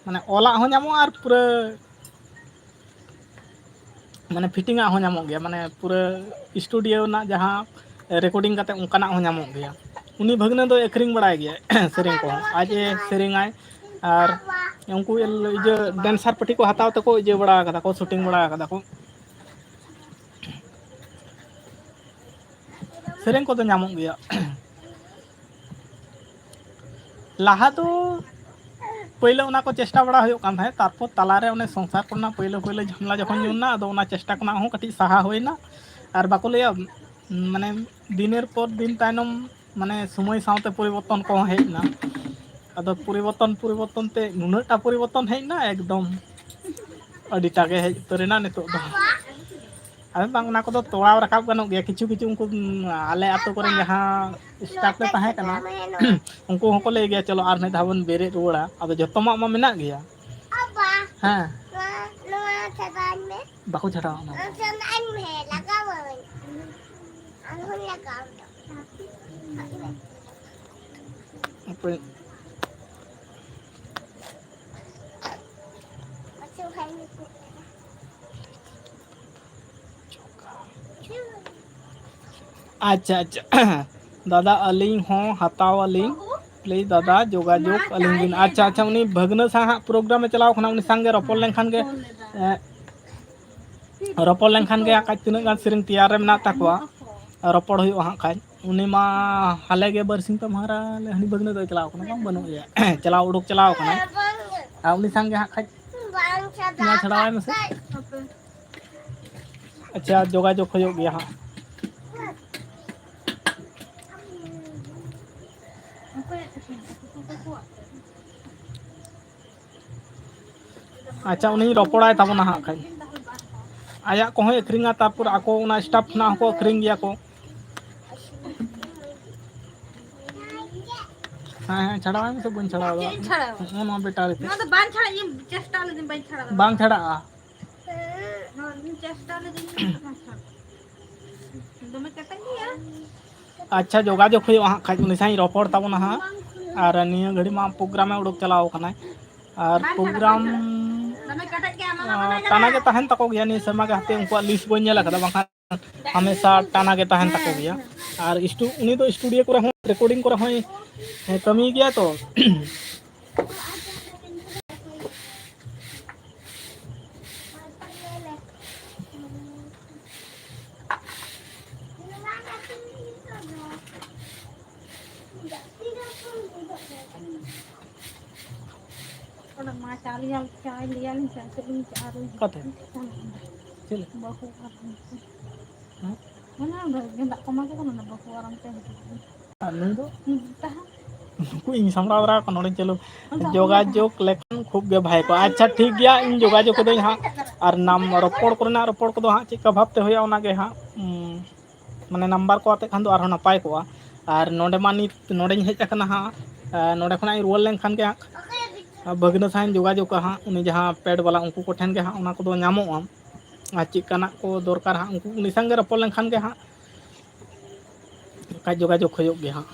ᱢᱟᱱᱮ ᱚᱞᱟᱜ ᱦᱚᱸ ᱧᱟᱢᱚᱜᱼᱟ ᱟᱨ ᱯᱩᱨᱟᱹ ᱢᱟᱱᱮ ᱯᱷᱤᱴᱤᱝ ᱟᱜ ᱦᱚᱸ ᱧᱟᱢᱚᱜ ᱜᱮᱭᱟ, ᱢᱟᱱᱮ ᱯᱩᱨᱟᱹ ᱥᱴᱩᱰᱤᱭᱳ ᱨᱮᱱᱟᱜ ᱡᱟᱦᱟᱸ ᱨᱮᱠᱚᱨᱰᱤᱝ ᱠᱟᱛᱮ ᱚᱱᱠᱟᱱᱟᱜ ᱦᱚᱸ ᱧᱟᱢᱚᱜ ᱜᱮᱭᱟ᱾ ᱩᱱᱤ ᱵᱷᱟᱹᱜᱽᱱᱟᱹ ᱫᱚᱭ ᱟᱹᱠᱷᱨᱤᱧ ᱵᱟᱲᱟᱭ ᱜᱮᱭᱟ ᱥᱮᱨᱮᱧ ᱠᱚᱦᱚᱸ, ᱟᱡ ᱮ ᱥᱮᱨᱮᱧᱟᱭ᱾ ᱟᱨ ᱩᱱᱠᱩ ᱤᱭᱟᱹ ᱰᱮᱱᱥᱟᱨ ᱯᱟᱨᱴᱤ ᱠᱚ ᱦᱟᱛᱟᱣ ᱛᱮᱠᱚ ᱤᱭᱟᱹ ᱵᱟᱲᱟ ᱠᱟᱫᱟ ᱠᱚ, ᱥᱩᱴᱤᱝ ᱵᱟᱲᱟ ᱠᱟᱫᱟ ᱠᱚ᱾ ᱥᱮᱨᱮᱧ ᱠᱚᱫᱚ ᱧᱟᱢᱚᱜ ᱜᱮᱭᱟ᱾ ᱞᱟᱦᱟ ᱫᱚ ᱯᱳᱭᱞᱳ ᱚᱱᱟ ᱠᱚ ᱪᱮᱥᱴᱟ ᱵᱟᱲᱟ ᱦᱩᱭᱩᱜ ᱠᱟᱱ ᱛᱟᱦᱮᱸᱫ, ᱛᱟᱨᱯᱚᱨ ᱛᱟᱞᱟᱨᱮ ᱚᱱᱮ ᱥᱚᱝᱥᱟᱨ ᱠᱚᱨᱮᱱᱟᱜ ᱯᱳᱭᱞᱳ ᱯᱳᱭᱞᱳ ᱡᱷᱟᱢᱮᱞᱟ ᱡᱚᱠᱷᱚᱱ ᱧᱩᱨ ᱮᱱᱟ, ᱟᱫᱚ ᱚᱱᱟ ᱪᱮᱥᱴᱟ ᱠᱷᱚᱱᱟᱜ ᱦᱚᱸ ᱠᱟᱹᱴᱤᱡ ᱥᱟᱦᱟ ᱦᱩᱭᱱᱟ᱾ ᱟᱨ ᱵᱟᱠᱚ ᱞᱟᱹᱭᱟ, ᱢᱟᱱᱮ, ᱫᱤᱱᱮᱨ ᱯᱚᱨ ᱫᱤᱱ ᱛᱟᱭᱱᱚᱢ, ᱢᱟᱱᱮ, ᱥᱚᱢᱚᱭ ᱥᱟᱶᱛᱮ ᱯᱚᱨᱤᱵᱚᱨᱛᱚᱱ ᱠᱚᱦᱚᱸ ᱦᱮᱡ ᱮᱱᱟ᱾ ᱟᱫᱚ ᱯᱚᱨᱤᱵᱚᱨᱛᱚᱱ ᱯᱚᱨᱤᱵᱚᱨᱛᱚᱱ ᱛᱮ ᱱᱩᱱᱟᱹᱜᱴᱟ ᱯᱚᱨᱤᱵᱚᱨᱛᱚᱱ ᱦᱮᱡ ᱮᱱᱟ, ᱮᱠᱫᱚᱢ ᱟᱹᱰᱤᱴᱟ ᱜᱮ ᱦᱮᱡ ᱩᱛᱟᱹᱨ ᱮᱱᱟ ᱱᱤᱛᱚᱜ ᱫᱚ᱾ ᱟᱫᱚ ᱵᱟᱝ, ᱚᱱᱟ ᱠᱚᱫᱚ ᱛᱚᱲᱟᱣ ᱨᱟᱠᱟᱵ ᱜᱟᱱᱚᱜ ᱜᱮᱭᱟ᱾ ᱠᱤᱪᱷᱩ ᱠᱤᱪᱷᱩ ᱩᱱᱠᱩ, ᱩᱢ, ᱟᱞᱮ ᱟᱛᱳ ᱠᱚᱨᱮᱱ ᱡᱟᱦᱟᱸ ᱥᱴᱟᱯ ᱞᱮ ᱛᱟᱦᱮᱸ ᱠᱟᱱᱟ, ᱩᱱᱠᱩ ᱦᱚᱸᱠᱚ ᱞᱟᱹᱭ ᱜᱮᱭᱟ, "ᱪᱚᱞᱚ ᱟᱨ ᱢᱤᱫ ᱫᱷᱟᱣ ᱵᱚᱱ ᱵᱮᱨᱮᱫ ᱨᱩᱣᱟᱹᱲᱟ", ᱟᱫᱚ ᱡᱚᱛᱚ ᱢᱟᱜ ᱢᱟ ᱢᱮᱱᱟᱜ ᱜᱮᱭᱟ᱾ ᱦᱮᱸ᱾ ᱵᱟᱠᱚ ᱪᱷᱟᱰᱟᱣᱟ ᱚᱱᱟ ᱫᱚ᱾ ᱟᱨᱦᱚᱸ ᱞᱟᱜᱟᱣ ᱫᱚ᱾ ᱟᱪᱪᱷᱟ, ᱟᱪᱪᱷᱟ, ᱟᱪᱪᱷᱟ᱾ ᱫᱟᱫᱟ, ᱟᱹᱞᱤᱧ ᱦᱚᱸ ᱦᱟᱛᱟᱣ ᱟᱹᱞᱤᱧ, please ᱫᱟᱫᱟ, ᱡᱳᱜᱟᱡᱳᱜᱽ ᱟᱹᱞᱤᱧ ᱵᱤᱱ᱾ ᱟᱪᱪᱷᱟ, ᱟᱪᱪᱷᱟ, ᱩᱱᱤ ᱵᱷᱟᱹᱜᱽᱱᱟᱹ ᱥᱟᱶ ᱦᱟᱸᱜ program ᱮ ᱪᱟᱞᱟᱣ ᱠᱟᱱᱟ, ᱩᱱᱤ ᱥᱟᱝᱜᱮ ᱨᱚᱯᱚᱲ ᱞᱮᱱᱠᱷᱟᱱ ᱜᱮ, ᱮᱸ, ᱨᱚᱯᱚᱲ ᱞᱮᱱᱠᱷᱟᱱ ᱜᱮ ᱦᱟᱸᱜ ᱠᱷᱟᱡ ᱛᱤᱱᱟᱹᱜ ᱜᱟᱱ ᱥᱮᱨᱮᱧ ᱛᱮᱭᱟᱨ ᱨᱮ ᱢᱮᱱᱟᱜ ᱛᱟᱠᱚᱣᱟ, ᱨᱚᱯᱚᱲ ᱦᱩᱭᱩᱜᱼᱟ ᱦᱟᱸᱜ ᱠᱷᱟᱡ᱾ ᱩᱱᱤ ᱢᱟ ᱦᱟᱞᱮ ᱜᱮ ᱵᱟᱨᱥᱤᱧ ᱯᱮ ᱢᱟᱦᱟ ᱨᱮ ᱦᱟᱹᱱᱤ ᱵᱷᱟᱹᱜᱽᱱᱟᱹ ᱫᱚᱭ ᱪᱟᱞᱟᱣ ᱠᱟᱱᱟ, ᱵᱟᱝ, ᱵᱟᱹᱱᱩᱜ ᱮᱭᱟ, ᱪᱟᱞᱟᱣ, ᱩᱰᱩᱠ ᱪᱟᱞᱟᱣ ᱠᱟᱱᱟᱭ᱾ ᱟᱨ ᱩᱱᱤ ᱥᱟᱝᱜᱮ ᱦᱟᱸᱜ ᱠᱷᱟᱡ ᱱᱚᱣᱟ ᱪᱷᱟᱲᱟᱣᱟᱭ ᱢᱮᱥᱮ᱾ ᱟᱪᱪᱷᱟ, ᱡᱳᱜᱟᱡᱳᱜᱽ ᱦᱩᱭᱩᱜ ᱜᱮᱭᱟ ᱦᱟᱸᱜ᱾ ᱟᱪᱪᱷᱟ, ᱩᱱᱤᱧ ᱨᱚᱯᱚᱲᱟᱭ ᱛᱟᱵᱚᱱᱟ ᱦᱟᱸᱜ ᱠᱷᱟᱡ᱾ ᱟᱭᱟᱜ ᱠᱚᱦᱚᱸᱭ ᱟᱹᱠᱷᱨᱤᱧᱟ, ᱛᱟᱨᱯᱚᱨ ᱟᱠᱚ ᱚᱱᱟ staff ᱠᱷᱚᱱᱟᱜ ᱦᱚᱸᱠᱚ ᱟᱹᱠᱷᱨᱤᱧ ᱜᱮᱭᱟ ᱠᱚ᱾ ᱦᱮᱸ, ᱦᱮᱸ, ᱪᱷᱟᱲᱟᱣᱟᱭ ᱢᱮᱥᱮ, ᱵᱟᱹᱧ ᱪᱷᱟᱲᱟᱣ ᱫᱟ᱾ ᱪᱮᱫ ᱤᱧ ᱪᱷᱟᱲᱟᱣᱟ? ᱱᱚᱜᱼᱚ ᱱᱚᱣᱟ battery ᱛᱮ᱾ ᱱᱚᱣᱟ ᱫᱚ ᱵᱟᱝ ᱪᱷᱟᱲᱟᱜ, ᱤᱧ ᱪᱮᱥᱴᱟ ᱞᱮᱫᱟᱹᱧ, ᱵᱟᱹᱧ ᱪᱷᱟᱲᱟᱣ ᱫᱟᱲᱮᱭᱟᱜᱼᱟ᱾ ᱵᱟᱝ ᱪᱷᱟᱲᱟᱜᱼᱟ᱾ ᱦᱳᱭ, ᱤᱧ ᱪᱮᱥᱴᱟ ᱞᱮᱫᱟᱹᱧ, ᱵᱟᱝ ᱪᱷᱟᱲᱟᱜᱼᱟ᱾ ᱫᱚᱢᱮ ᱠᱮᱴᱮᱡ ᱜᱮᱭᱟ᱾ ᱟᱪᱪᱷᱟ, ᱡᱳᱜᱟᱡᱳᱜᱽ ᱦᱩᱭᱩᱜᱼᱟ ᱦᱟᱸᱜ ᱠᱷᱟᱡ, ᱩᱱᱤ ᱥᱟᱶ ᱤᱧ ᱨᱚᱯᱚᱲ ᱛᱟᱵᱚᱱᱟ ᱦᱟᱸᱜ᱾ ᱟᱨ ᱱᱤᱭᱟᱹ ᱜᱷᱟᱹᱲᱤᱡ ᱢᱟ program ᱮ ᱩᱰᱩᱠ ᱪᱟᱞᱟᱣ ᱠᱟᱱᱟᱭ᱾ ᱟᱨ ᱵᱟᱝ ᱪᱷᱟᱲᱟᱜᱼᱟ, program, ᱵᱟᱝ ᱪᱷᱟᱲᱟᱜᱼᱟ᱾ ᱫᱚᱢᱮ ᱠᱮᱴᱮᱡ ᱜᱮᱭᱟ, ᱟᱢᱟᱜ ᱟᱸ, ᱚᱱᱟ ᱴᱟᱱᱟ ᱜᱮ ᱛᱟᱦᱮᱱ ᱛᱟᱠᱚ ᱜᱮᱭᱟ ᱱᱤᱭᱟᱹ ᱥᱮᱨᱢᱟ ᱜᱮ, ᱦᱟᱯᱮ ᱩᱱᱠᱩᱣᱟᱜ list ᱵᱟᱹᱧ ᱧᱮᱞ ᱟᱠᱟᱫᱟ, ᱵᱟᱝᱠᱷᱟᱱ ᱦᱟᱢᱮᱥᱟ ᱴᱟᱱᱟ ᱜᱮ ᱛᱟᱦᱮᱱ ᱛᱟᱠᱚ ᱜᱮᱭᱟ᱾ ᱟᱨ ᱥᱴᱩ-, ᱩᱱᱤ ᱫᱚ studio ᱠᱚᱨᱮ ᱦᱚᱸ, recording ᱠᱚᱨᱮ ᱦᱚᱸᱭ, ᱮ, ᱠᱟᱹᱢᱤ ᱜᱮᱭᱟ ᱛᱚ᱾ ᱚᱱᱟ ᱢᱟ ᱪᱟ ᱞᱟᱹᱭᱟ, ᱪᱟ ᱞᱟᱹᱭᱟᱞᱤᱧ ᱥᱮ ᱪᱮᱫ ᱞᱤᱧ ᱪᱟ ᱟᱨ ᱚᱠᱟᱛᱮ? ᱪᱮᱫ ᱞᱮᱠᱟ? ᱵᱟᱹᱦᱩ ᱟᱨ ᱦᱮᱸ? ᱚᱱᱟ ᱜᱮᱸᱫᱟᱜ ᱠᱚ ᱮᱢᱟ ᱠᱚ ᱠᱟᱱᱟ, ᱚᱱᱟ ᱵᱟᱹᱦᱩ ᱟᱨ ᱚᱱᱛᱮ ᱦᱤᱡᱩᱜ ᱠᱟᱱᱟ᱾ ᱟᱨ ᱱᱩᱭ ᱫᱚ? ᱛᱟᱦᱮᱸ᱾ ᱱᱩᱠᱩ ᱤᱧ ᱥᱟᱢᱵᱲᱟᱣ ᱫᱟᱲᱮ ᱟᱠᱚ ᱱᱚᱰᱮᱧ ᱪᱟᱹᱞᱩ᱾ ᱵᱟᱹᱦᱩ ᱡᱳᱜᱟᱡᱳᱜᱽ ᱞᱮᱠᱷᱟᱱ ᱠᱷᱩᱵ ᱜᱮ ᱵᱷᱟᱜᱮ ᱠᱚᱜᱼᱟ᱾ ᱟᱪᱪᱷᱟ, ᱴᱷᱤᱠ ᱜᱮᱭᱟ, ᱤᱧ ᱡᱳᱜᱟᱡᱳᱜᱽ ᱠᱚᱫᱚᱧ ᱦᱟᱸᱜ᱾ ᱟᱨ ᱱᱟᱢ ᱨᱚᱯᱚᱲ ᱠᱚᱨᱮᱱᱟᱜ, ᱨᱚᱯᱚᱲ ᱠᱚᱫᱚ ᱦᱟᱸᱜ ᱪᱮᱫ ᱞᱮᱠᱟ ᱵᱷᱟᱵᱽᱛᱮ ᱦᱩᱭᱩᱜᱼᱟ, ᱚᱱᱟ ᱜᱮ ᱦᱟᱸᱜ, ᱩᱸ, ᱢᱟᱱᱮ number ᱠᱚ ᱟᱛᱮᱫ ᱠᱷᱟᱱ ᱫᱚ ᱟᱨᱦᱚᱸ ᱱᱟᱯᱟᱭ ᱠᱚᱜᱼᱟ᱾ ᱟᱨ ᱱᱚᱰᱮ ᱢᱟ ᱱᱤᱛ ᱱᱚᱰᱮᱧ ᱦᱮᱡ ᱟᱠᱟᱱᱟ ᱦᱟᱸᱜ, ᱟᱨ ᱱᱚᱰᱮ ᱠᱷᱚᱱᱟᱜ ᱤᱧ ᱨᱩᱣᱟᱹᱲ ᱞᱮᱱᱠᱷᱟᱱ ᱜᱮ ᱦᱟᱸᱜ ᱵᱷᱟᱹᱜᱽᱱᱟᱹ ᱥᱟᱶ ᱤᱧ ᱡᱳᱜᱟᱡᱳᱜᱽᱼᱟ ᱦᱟᱸᱜ, ᱩᱱᱤ ᱡᱟᱦᱟᱸ pad ᱵᱟᱞᱟ, ᱩᱱᱠᱩ ᱠᱚᱴᱷᱮᱱ ᱜᱮ ᱦᱟᱸᱜ ᱚᱱᱟ ᱠᱚᱫᱚ ᱧᱟᱢᱚᱜᱼᱟ᱾ ᱟᱨ ᱪᱮᱫ ᱞᱮᱠᱟᱱᱟᱜ ᱠᱚ ᱫᱚᱨᱠᱟᱨ ᱦᱟᱸᱜ, ᱩᱱᱠᱩ, ᱩᱱᱤ ᱥᱟᱝ ᱜᱮ ᱨᱚᱯᱚᱲ ᱞᱮᱱᱠᱷᱟᱱ ᱜᱮ ᱦᱟᱸᱜ ᱚᱱᱠᱟ ᱡᱳᱜᱟᱡᱳᱜᱽ ᱦᱩᱭᱩᱜ ᱜᱮᱭᱟ ᱦᱟᱸᱜ᱾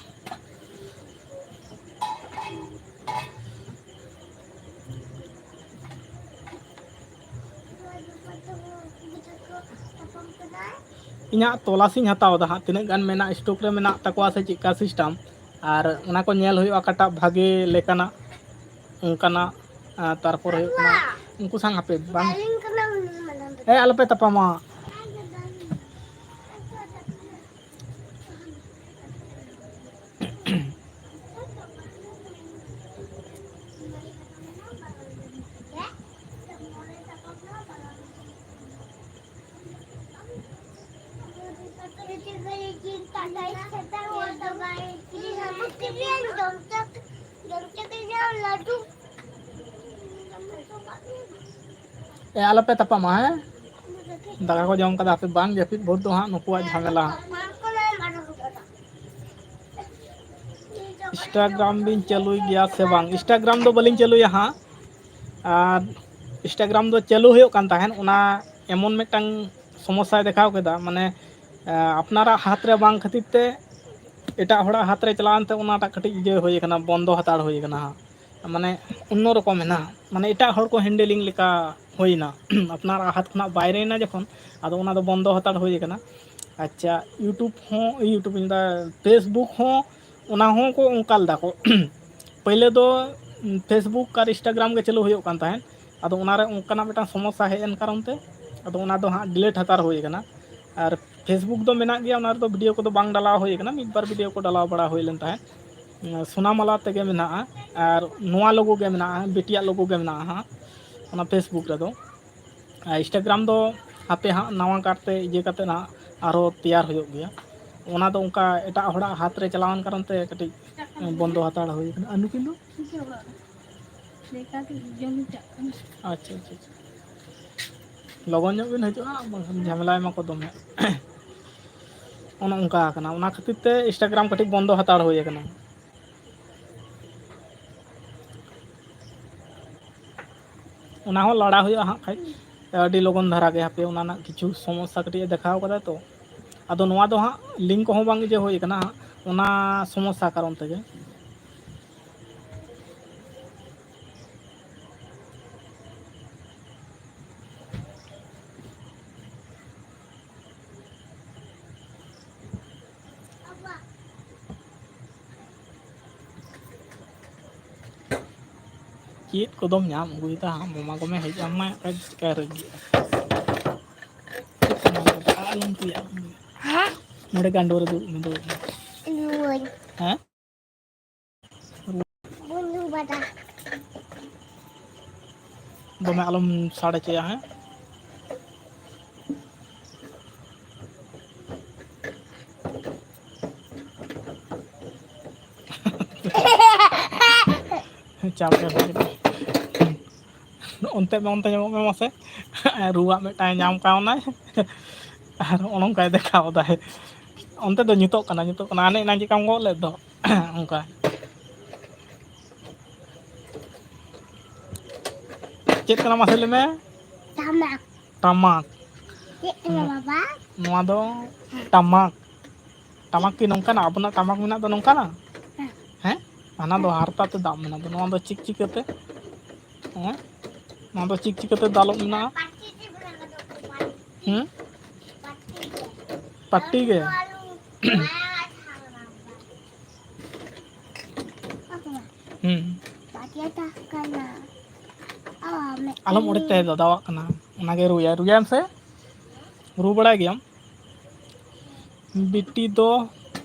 ᱤᱧᱟᱹᱜ ᱛᱚᱞᱟᱥ ᱤᱧ ᱦᱟᱛᱟᱣ ᱮᱫᱟ ᱦᱟᱸᱜ, ᱛᱤᱱᱟᱹᱜ ᱜᱟᱱ ᱢᱮᱱᱟᱜᱼᱟ, ᱥᱴᱚᱠ ᱨᱮ ᱢᱮᱱᱟᱜ ᱛᱟᱠᱚᱣᱟ ᱥᱮ ᱪᱮᱫᱠᱟ ᱥᱤᱥᱴᱮᱢ, ᱟᱨ ᱚᱱᱟ ᱠᱚ ᱧᱮᱞ ᱦᱩᱭᱩᱜᱼᱟ ᱚᱠᱟᱴᱟᱜ ᱵᱷᱟᱜᱮ ᱞᱮᱠᱟᱱᱟᱜ ᱚᱱᱠᱟᱱᱟᱜ᱾ ᱟᱨ ᱛᱟᱨᱯᱚᱨ ᱦᱩᱭᱩᱜ ᱠᱟᱱᱟ ᱩᱱᱠᱩ ᱥᱟᱶ ᱦᱟᱯᱮ ᱵᱟᱝ, ᱦᱮᱸ, ᱟᱞᱚᱯᱮ ᱛᱟᱯᱟᱢᱟ᱾ ᱮ, ᱟᱞᱚᱯᱮ ᱛᱟᱯᱟᱢᱟ, ᱦᱮᱸ? ᱫᱟᱠᱟ ᱠᱚ ᱡᱚᱢ ᱠᱟᱫᱟ, ᱦᱟᱯᱮ ᱵᱟᱝ ᱡᱟᱹᱯᱤᱫ ᱵᱷᱳᱨ ᱫᱚ ᱦᱟᱸᱜ ᱱᱩᱠᱩᱣᱟᱜ ᱡᱷᱟᱢᱮᱞᱟ᱾ Instagram ᱵᱤᱱ ᱪᱟᱹᱞᱩᱭ ᱜᱮᱭᱟ ᱥᱮ ᱵᱟᱝ? Instagram ᱫᱚ ᱵᱟᱹᱞᱤᱧ ᱪᱟᱹᱞᱩᱭᱟ ᱦᱟᱸᱜ᱾ ᱟᱨ Instagram ᱫᱚ ᱪᱟᱹᱞᱩ ᱦᱩᱭᱩᱜ ᱠᱟᱱ ᱛᱟᱦᱮᱸᱫ, ᱚᱱᱟ ᱮᱢᱚᱱ ᱢᱤᱫᱴᱟᱝ ᱥᱚᱢᱚᱥᱥᱟᱭ ᱫᱮᱠᱷᱟᱣ ᱠᱮᱫᱟ, ᱢᱟᱱᱮ, ᱟᱯᱱᱟᱨᱟᱜ ᱦᱟᱛ ᱨᱮ ᱵᱟᱝ ᱠᱷᱟᱹᱛᱤᱨ ᱛᱮ ᱮᱴᱟᱜ ᱦᱚᱲᱟᱜ ᱦᱟᱛ ᱨᱮ ᱪᱟᱞᱟᱣᱮᱱ ᱛᱮ ᱚᱱᱟᱴᱟᱜ ᱠᱟᱹᱴᱤᱡ ᱤᱭᱟᱹ ᱦᱩᱭ ᱠᱟᱱᱟ, ᱵᱚᱱᱫᱚ ᱦᱟᱛᱟᱲ ᱦᱩᱭ ᱠᱟᱱᱟ ᱦᱟᱸᱜ᱾ ᱢᱟᱱᱮ ᱚᱱᱱᱚ ᱨᱚᱠᱚᱢ ᱦᱮᱱᱟᱜᱼᱟ, ᱢᱟᱱᱮ ᱮᱴᱟᱜ ᱦᱚᱲ ᱠᱚ handling ᱞᱮᱠᱟ ᱦᱩᱭᱱᱟ᱾ ᱟᱯᱱᱟᱨᱟᱜ ᱦᱟᱛ ᱠᱷᱚᱱᱟᱜ ᱵᱟᱭᱨᱮᱭᱮᱱᱟ ᱡᱚᱠᱷᱚᱱ, ᱟᱫᱚ ᱚᱱᱟ ᱫᱚ ᱵᱚᱱᱫᱚ ᱦᱟᱛᱟᱲ ᱦᱩᱭ ᱠᱟᱱᱟ᱾ ᱟᱪᱪᱷᱟ, YouTube ᱦᱚᱸ, YouTube ᱤᱧ ᱫᱟ, Facebook ᱦᱚᱸ, ᱚᱱᱟ ᱦᱚᱸ ᱠᱚ ᱚᱱᱠᱟ ᱞᱮᱫᱟ ᱠᱚ᱾ ᱯᱳᱭᱞᱳ ᱫᱚ Facebook ᱟᱨ Instagram ᱜᱮ ᱪᱟᱹᱞᱩ ᱦᱩᱭᱩᱜ ᱠᱟᱱ ᱛᱟᱦᱮᱸᱫ, ᱟᱫᱚ ᱚᱱᱟᱨᱮ ᱚᱱᱠᱟᱱᱟᱜ ᱢᱤᱫᱴᱟᱝ ᱥᱚᱢᱚᱥᱥᱟ ᱦᱮᱡ ᱮᱱ ᱠᱟᱨᱚᱱ ᱛᱮ ᱟᱫᱚ ᱚᱱᱟ ᱫᱚ ᱦᱟᱸᱜ delete ᱦᱟᱛᱟᱲ ᱦᱩᱭ ᱠᱟᱱᱟ᱾ ᱟᱨ Facebook ᱫᱚ ᱢᱮᱱᱟᱜ ᱜᱮᱭᱟ, ᱚᱱᱟ ᱨᱮᱫᱚ video ᱠᱚᱫᱚ ᱵᱟᱝ ᱰᱟᱞᱟᱣ ᱦᱩᱭ ᱠᱟᱱᱟ, ᱢᱤᱫ ᱵᱟᱨ video ᱠᱚ ᱰᱟᱞᱟᱣ ᱵᱟᱲᱟ ᱦᱩᱭ ᱞᱮᱱ ᱛᱟᱦᱮᱸᱫ᱾ ᱥᱳᱱᱟᱢᱟᱞᱟ ᱛᱮᱜᱮ ᱢᱮᱱᱟᱜᱼᱟ, ᱟᱨ ᱱᱚᱣᱟ logo ᱜᱮ ᱢᱮᱱᱟᱜᱼᱟ, ᱵᱤᱴᱤᱭᱟᱜ logo ᱜᱮ ᱢᱮᱱᱟᱜᱼᱟ ᱦᱟᱸᱜ ᱚᱱᱟ Facebook ᱨᱮᱫᱚ᱾ ᱟᱨ Instagram ᱫᱚ ᱦᱟᱯᱮ ᱦᱟᱸᱜ ᱱᱟᱣᱟ ᱠᱟᱨᱛᱮ ᱤᱭᱟᱹ ᱠᱟᱛᱮ ᱦᱟᱸᱜ ᱟᱨᱦᱚᱸ ᱛᱮᱭᱟᱨ ᱦᱩᱭᱩᱜ ᱜᱮᱭᱟ᱾ ᱚᱱᱟ ᱫᱚ ᱚᱱᱠᱟ ᱮᱴᱟᱜ ᱦᱚᱲᱟᱜ ᱦᱟᱛ ᱨᱮ ᱪᱟᱞᱟᱣᱮᱱ ᱠᱟᱨᱚᱱ ᱛᱮ ᱠᱟᱹᱴᱤᱡ ᱵᱚᱱᱫᱚ ᱦᱟᱛᱟᱲ ᱦᱩᱭ ᱠᱟᱱᱟ᱾ ᱟᱨ ᱱᱩᱠᱤᱱ ᱫᱚ? ᱩᱱᱠᱤᱱ ᱚᱲᱟᱜ ᱨᱮ᱾ ᱞᱮᱠᱟ ᱜᱮ ᱡᱚᱢ ᱪᱟᱜ ᱠᱟᱱᱟ᱾ ᱟᱪᱪᱷᱟ, ᱟᱪᱪᱷᱟ, ᱟᱪᱪᱷᱟ᱾ ᱞᱚᱜᱚᱱ ᱧᱚᱜ ᱵᱤᱱ ᱦᱤᱡᱩᱜᱼᱟ, ᱵᱟᱝᱠᱷᱟᱱ ᱡᱷᱟᱢᱮᱞᱟᱭ ᱢᱟᱠᱚ ᱫᱚᱢᱮ᱾ ᱚᱱᱮ ᱚᱱᱠᱟ ᱠᱟᱱᱟ, ᱚᱱᱟ ᱠᱷᱟᱹᱛᱤᱨ ᱛᱮ Instagram ᱠᱟᱹᱴᱤᱡ ᱵᱚᱱᱫᱚ ᱦᱟᱛᱟᱲ ᱦᱩᱭ ᱠᱟᱱᱟ᱾ ᱚᱱᱟ ᱦᱚᱸ ᱞᱟᱲᱟ ᱦᱩᱭᱩᱜᱼᱟ ᱦᱟᱸᱜ ᱠᱷᱟᱡ, ᱟᱹᱰᱤ ᱞᱚᱜᱚᱱ ᱫᱷᱟᱨᱟ ᱜᱮ᱾ ᱦᱟᱯᱮ, ᱚᱱᱟ ᱨᱮᱱᱟᱜ ᱠᱤᱪᱷᱩ ᱥᱚᱢᱚᱥᱥᱟ ᱠᱟᱹᱴᱤᱡ ᱮ ᱫᱮᱠᱷᱟᱣ ᱠᱟᱫᱟ ᱛᱚ, ᱟᱫᱚ ᱱᱚᱣᱟ ᱫᱚ ᱦᱟᱸᱜ link ᱠᱚᱦᱚᱸ ᱵᱟᱝ ᱤᱭᱟᱹ ᱦᱩᱭ ᱠᱟᱱᱟ ᱦᱟᱸᱜ, ᱚᱱᱟ ᱥᱚᱢᱚᱥᱥᱟ ᱠᱟᱨᱚᱱ ᱛᱮᱜᱮ᱾ ᱪᱮᱫ ᱠᱚᱫᱚᱢ ᱧᱟᱢ ᱟᱹᱜᱩᱭᱮᱫᱟ ᱟᱢ? ᱢᱟᱢᱟ ᱜᱚᱢᱮ ᱦᱮᱡ ᱟᱢ ᱢᱟ, ᱚᱠᱟ ᱪᱤᱠᱟᱹ ᱨᱟᱹᱜᱤᱜᱼᱟ? ᱟᱞᱚᱢ ᱛᱮᱭᱟᱜ᱾ ᱦᱮᱸ? ᱱᱚᱰᱮ ᱜᱟᱸᱰᱳ ᱨᱮ ᱫᱩᱲᱩᱵ ᱢᱮ, ᱫᱩᱲᱩᱵ ᱢᱮ᱾ ᱨᱩᱣᱟᱹᱧ᱾ ᱦᱮᱸ? ᱵᱚᱱᱫᱷᱩ ᱵᱟᱫᱟ᱾ ᱫᱚᱢᱮ ᱟᱞᱚᱢ ᱥᱟᱰᱮ ᱦᱚᱪᱚᱭᱟ, ᱦᱮᱸ? ᱪᱟᱯ ᱨᱮ ᱵᱷᱟᱜᱮ ᱴᱷᱤᱠ᱾ ᱚᱱᱛᱮ ᱢᱮ, ᱚᱱᱛᱮ ᱧᱟᱢᱚᱜ ᱢᱮ ᱢᱟᱥᱮ᱾ ᱨᱩᱣᱟᱜ ᱢᱤᱫᱴᱟᱝ ᱧᱟᱢ ᱠᱟᱣᱱᱟᱭ᱾ ᱟᱨ ᱱᱚᱜᱼᱚ ᱱᱚᱝᱠᱟᱭ ᱫᱮᱠᱷᱟᱣ ᱫᱟᱭ᱾ ᱚᱱᱛᱮ ᱫᱚ ᱧᱩᱛᱚᱜ ᱠᱟᱱᱟ, ᱧᱩᱛᱚᱜ ᱠᱟᱱᱟ᱾ ᱦᱟᱱᱮ ᱮᱱᱟᱝ ᱪᱮᱫᱠᱟᱢ ᱜᱚᱜ ᱞᱮᱫ ᱫᱚ, ᱚᱱᱠᱟ᱾ ᱪᱮᱫ ᱠᱟᱱᱟ ᱢᱟᱥᱮ ᱞᱟᱹᱭ ᱢᱮ? ᱴᱟᱢᱟᱠ᱾ ᱴᱟᱢᱟᱠ᱾ ᱪᱮᱫ ᱠᱟᱱᱟ ᱵᱟᱵᱟ? ᱱᱚᱣᱟ ᱫᱚ ᱴᱟᱢᱟᱠ᱾ ᱴᱟᱢᱟᱠ ᱠᱤ ᱱᱚᱝᱠᱟᱱᱟ? ᱟᱵᱚᱱᱟᱜ ᱴᱟᱢᱟᱠ ᱢᱮᱱᱟᱜ ᱫᱚ ᱱᱚᱝᱠᱟᱱᱟ? ᱦᱮᱸ᱾ ᱦᱮᱸ? ᱦᱟᱱᱟ ᱫᱚ ᱦᱟᱨᱛᱟ ᱛᱮ ᱫᱟᱵ ᱢᱮᱱᱟᱜ ᱫᱚ, ᱱᱚᱣᱟ ᱫᱚ ᱪᱤᱠ ᱪᱤᱠᱟᱹᱛᱮ? ᱦᱮᱸ? ᱱᱚᱣᱟ ᱫᱚ ᱪᱤᱠ ᱪᱤᱠᱟᱹᱛᱮ ᱫᱟᱞᱚᱵ ᱢᱮᱱᱟᱜᱼᱟ? ᱦᱮᱸ? ᱯᱟᱴᱤ ᱜᱮ? ᱦᱩᱸ᱾ ᱟᱞᱚᱢ ᱚᱲᱮᱡ ᱛᱟᱭᱟ, ᱫᱟᱫᱟᱣᱟᱜ ᱠᱟᱱᱟ᱾ ᱚᱱᱟᱜᱮ ᱨᱩᱭᱟ, ᱨᱩᱭᱟᱭ ᱢᱮᱥᱮ᱾ ᱨᱩ ᱵᱟᱲᱟᱭ ᱜᱮᱭᱟᱢ? ᱵᱤᱴᱤ ᱫᱚ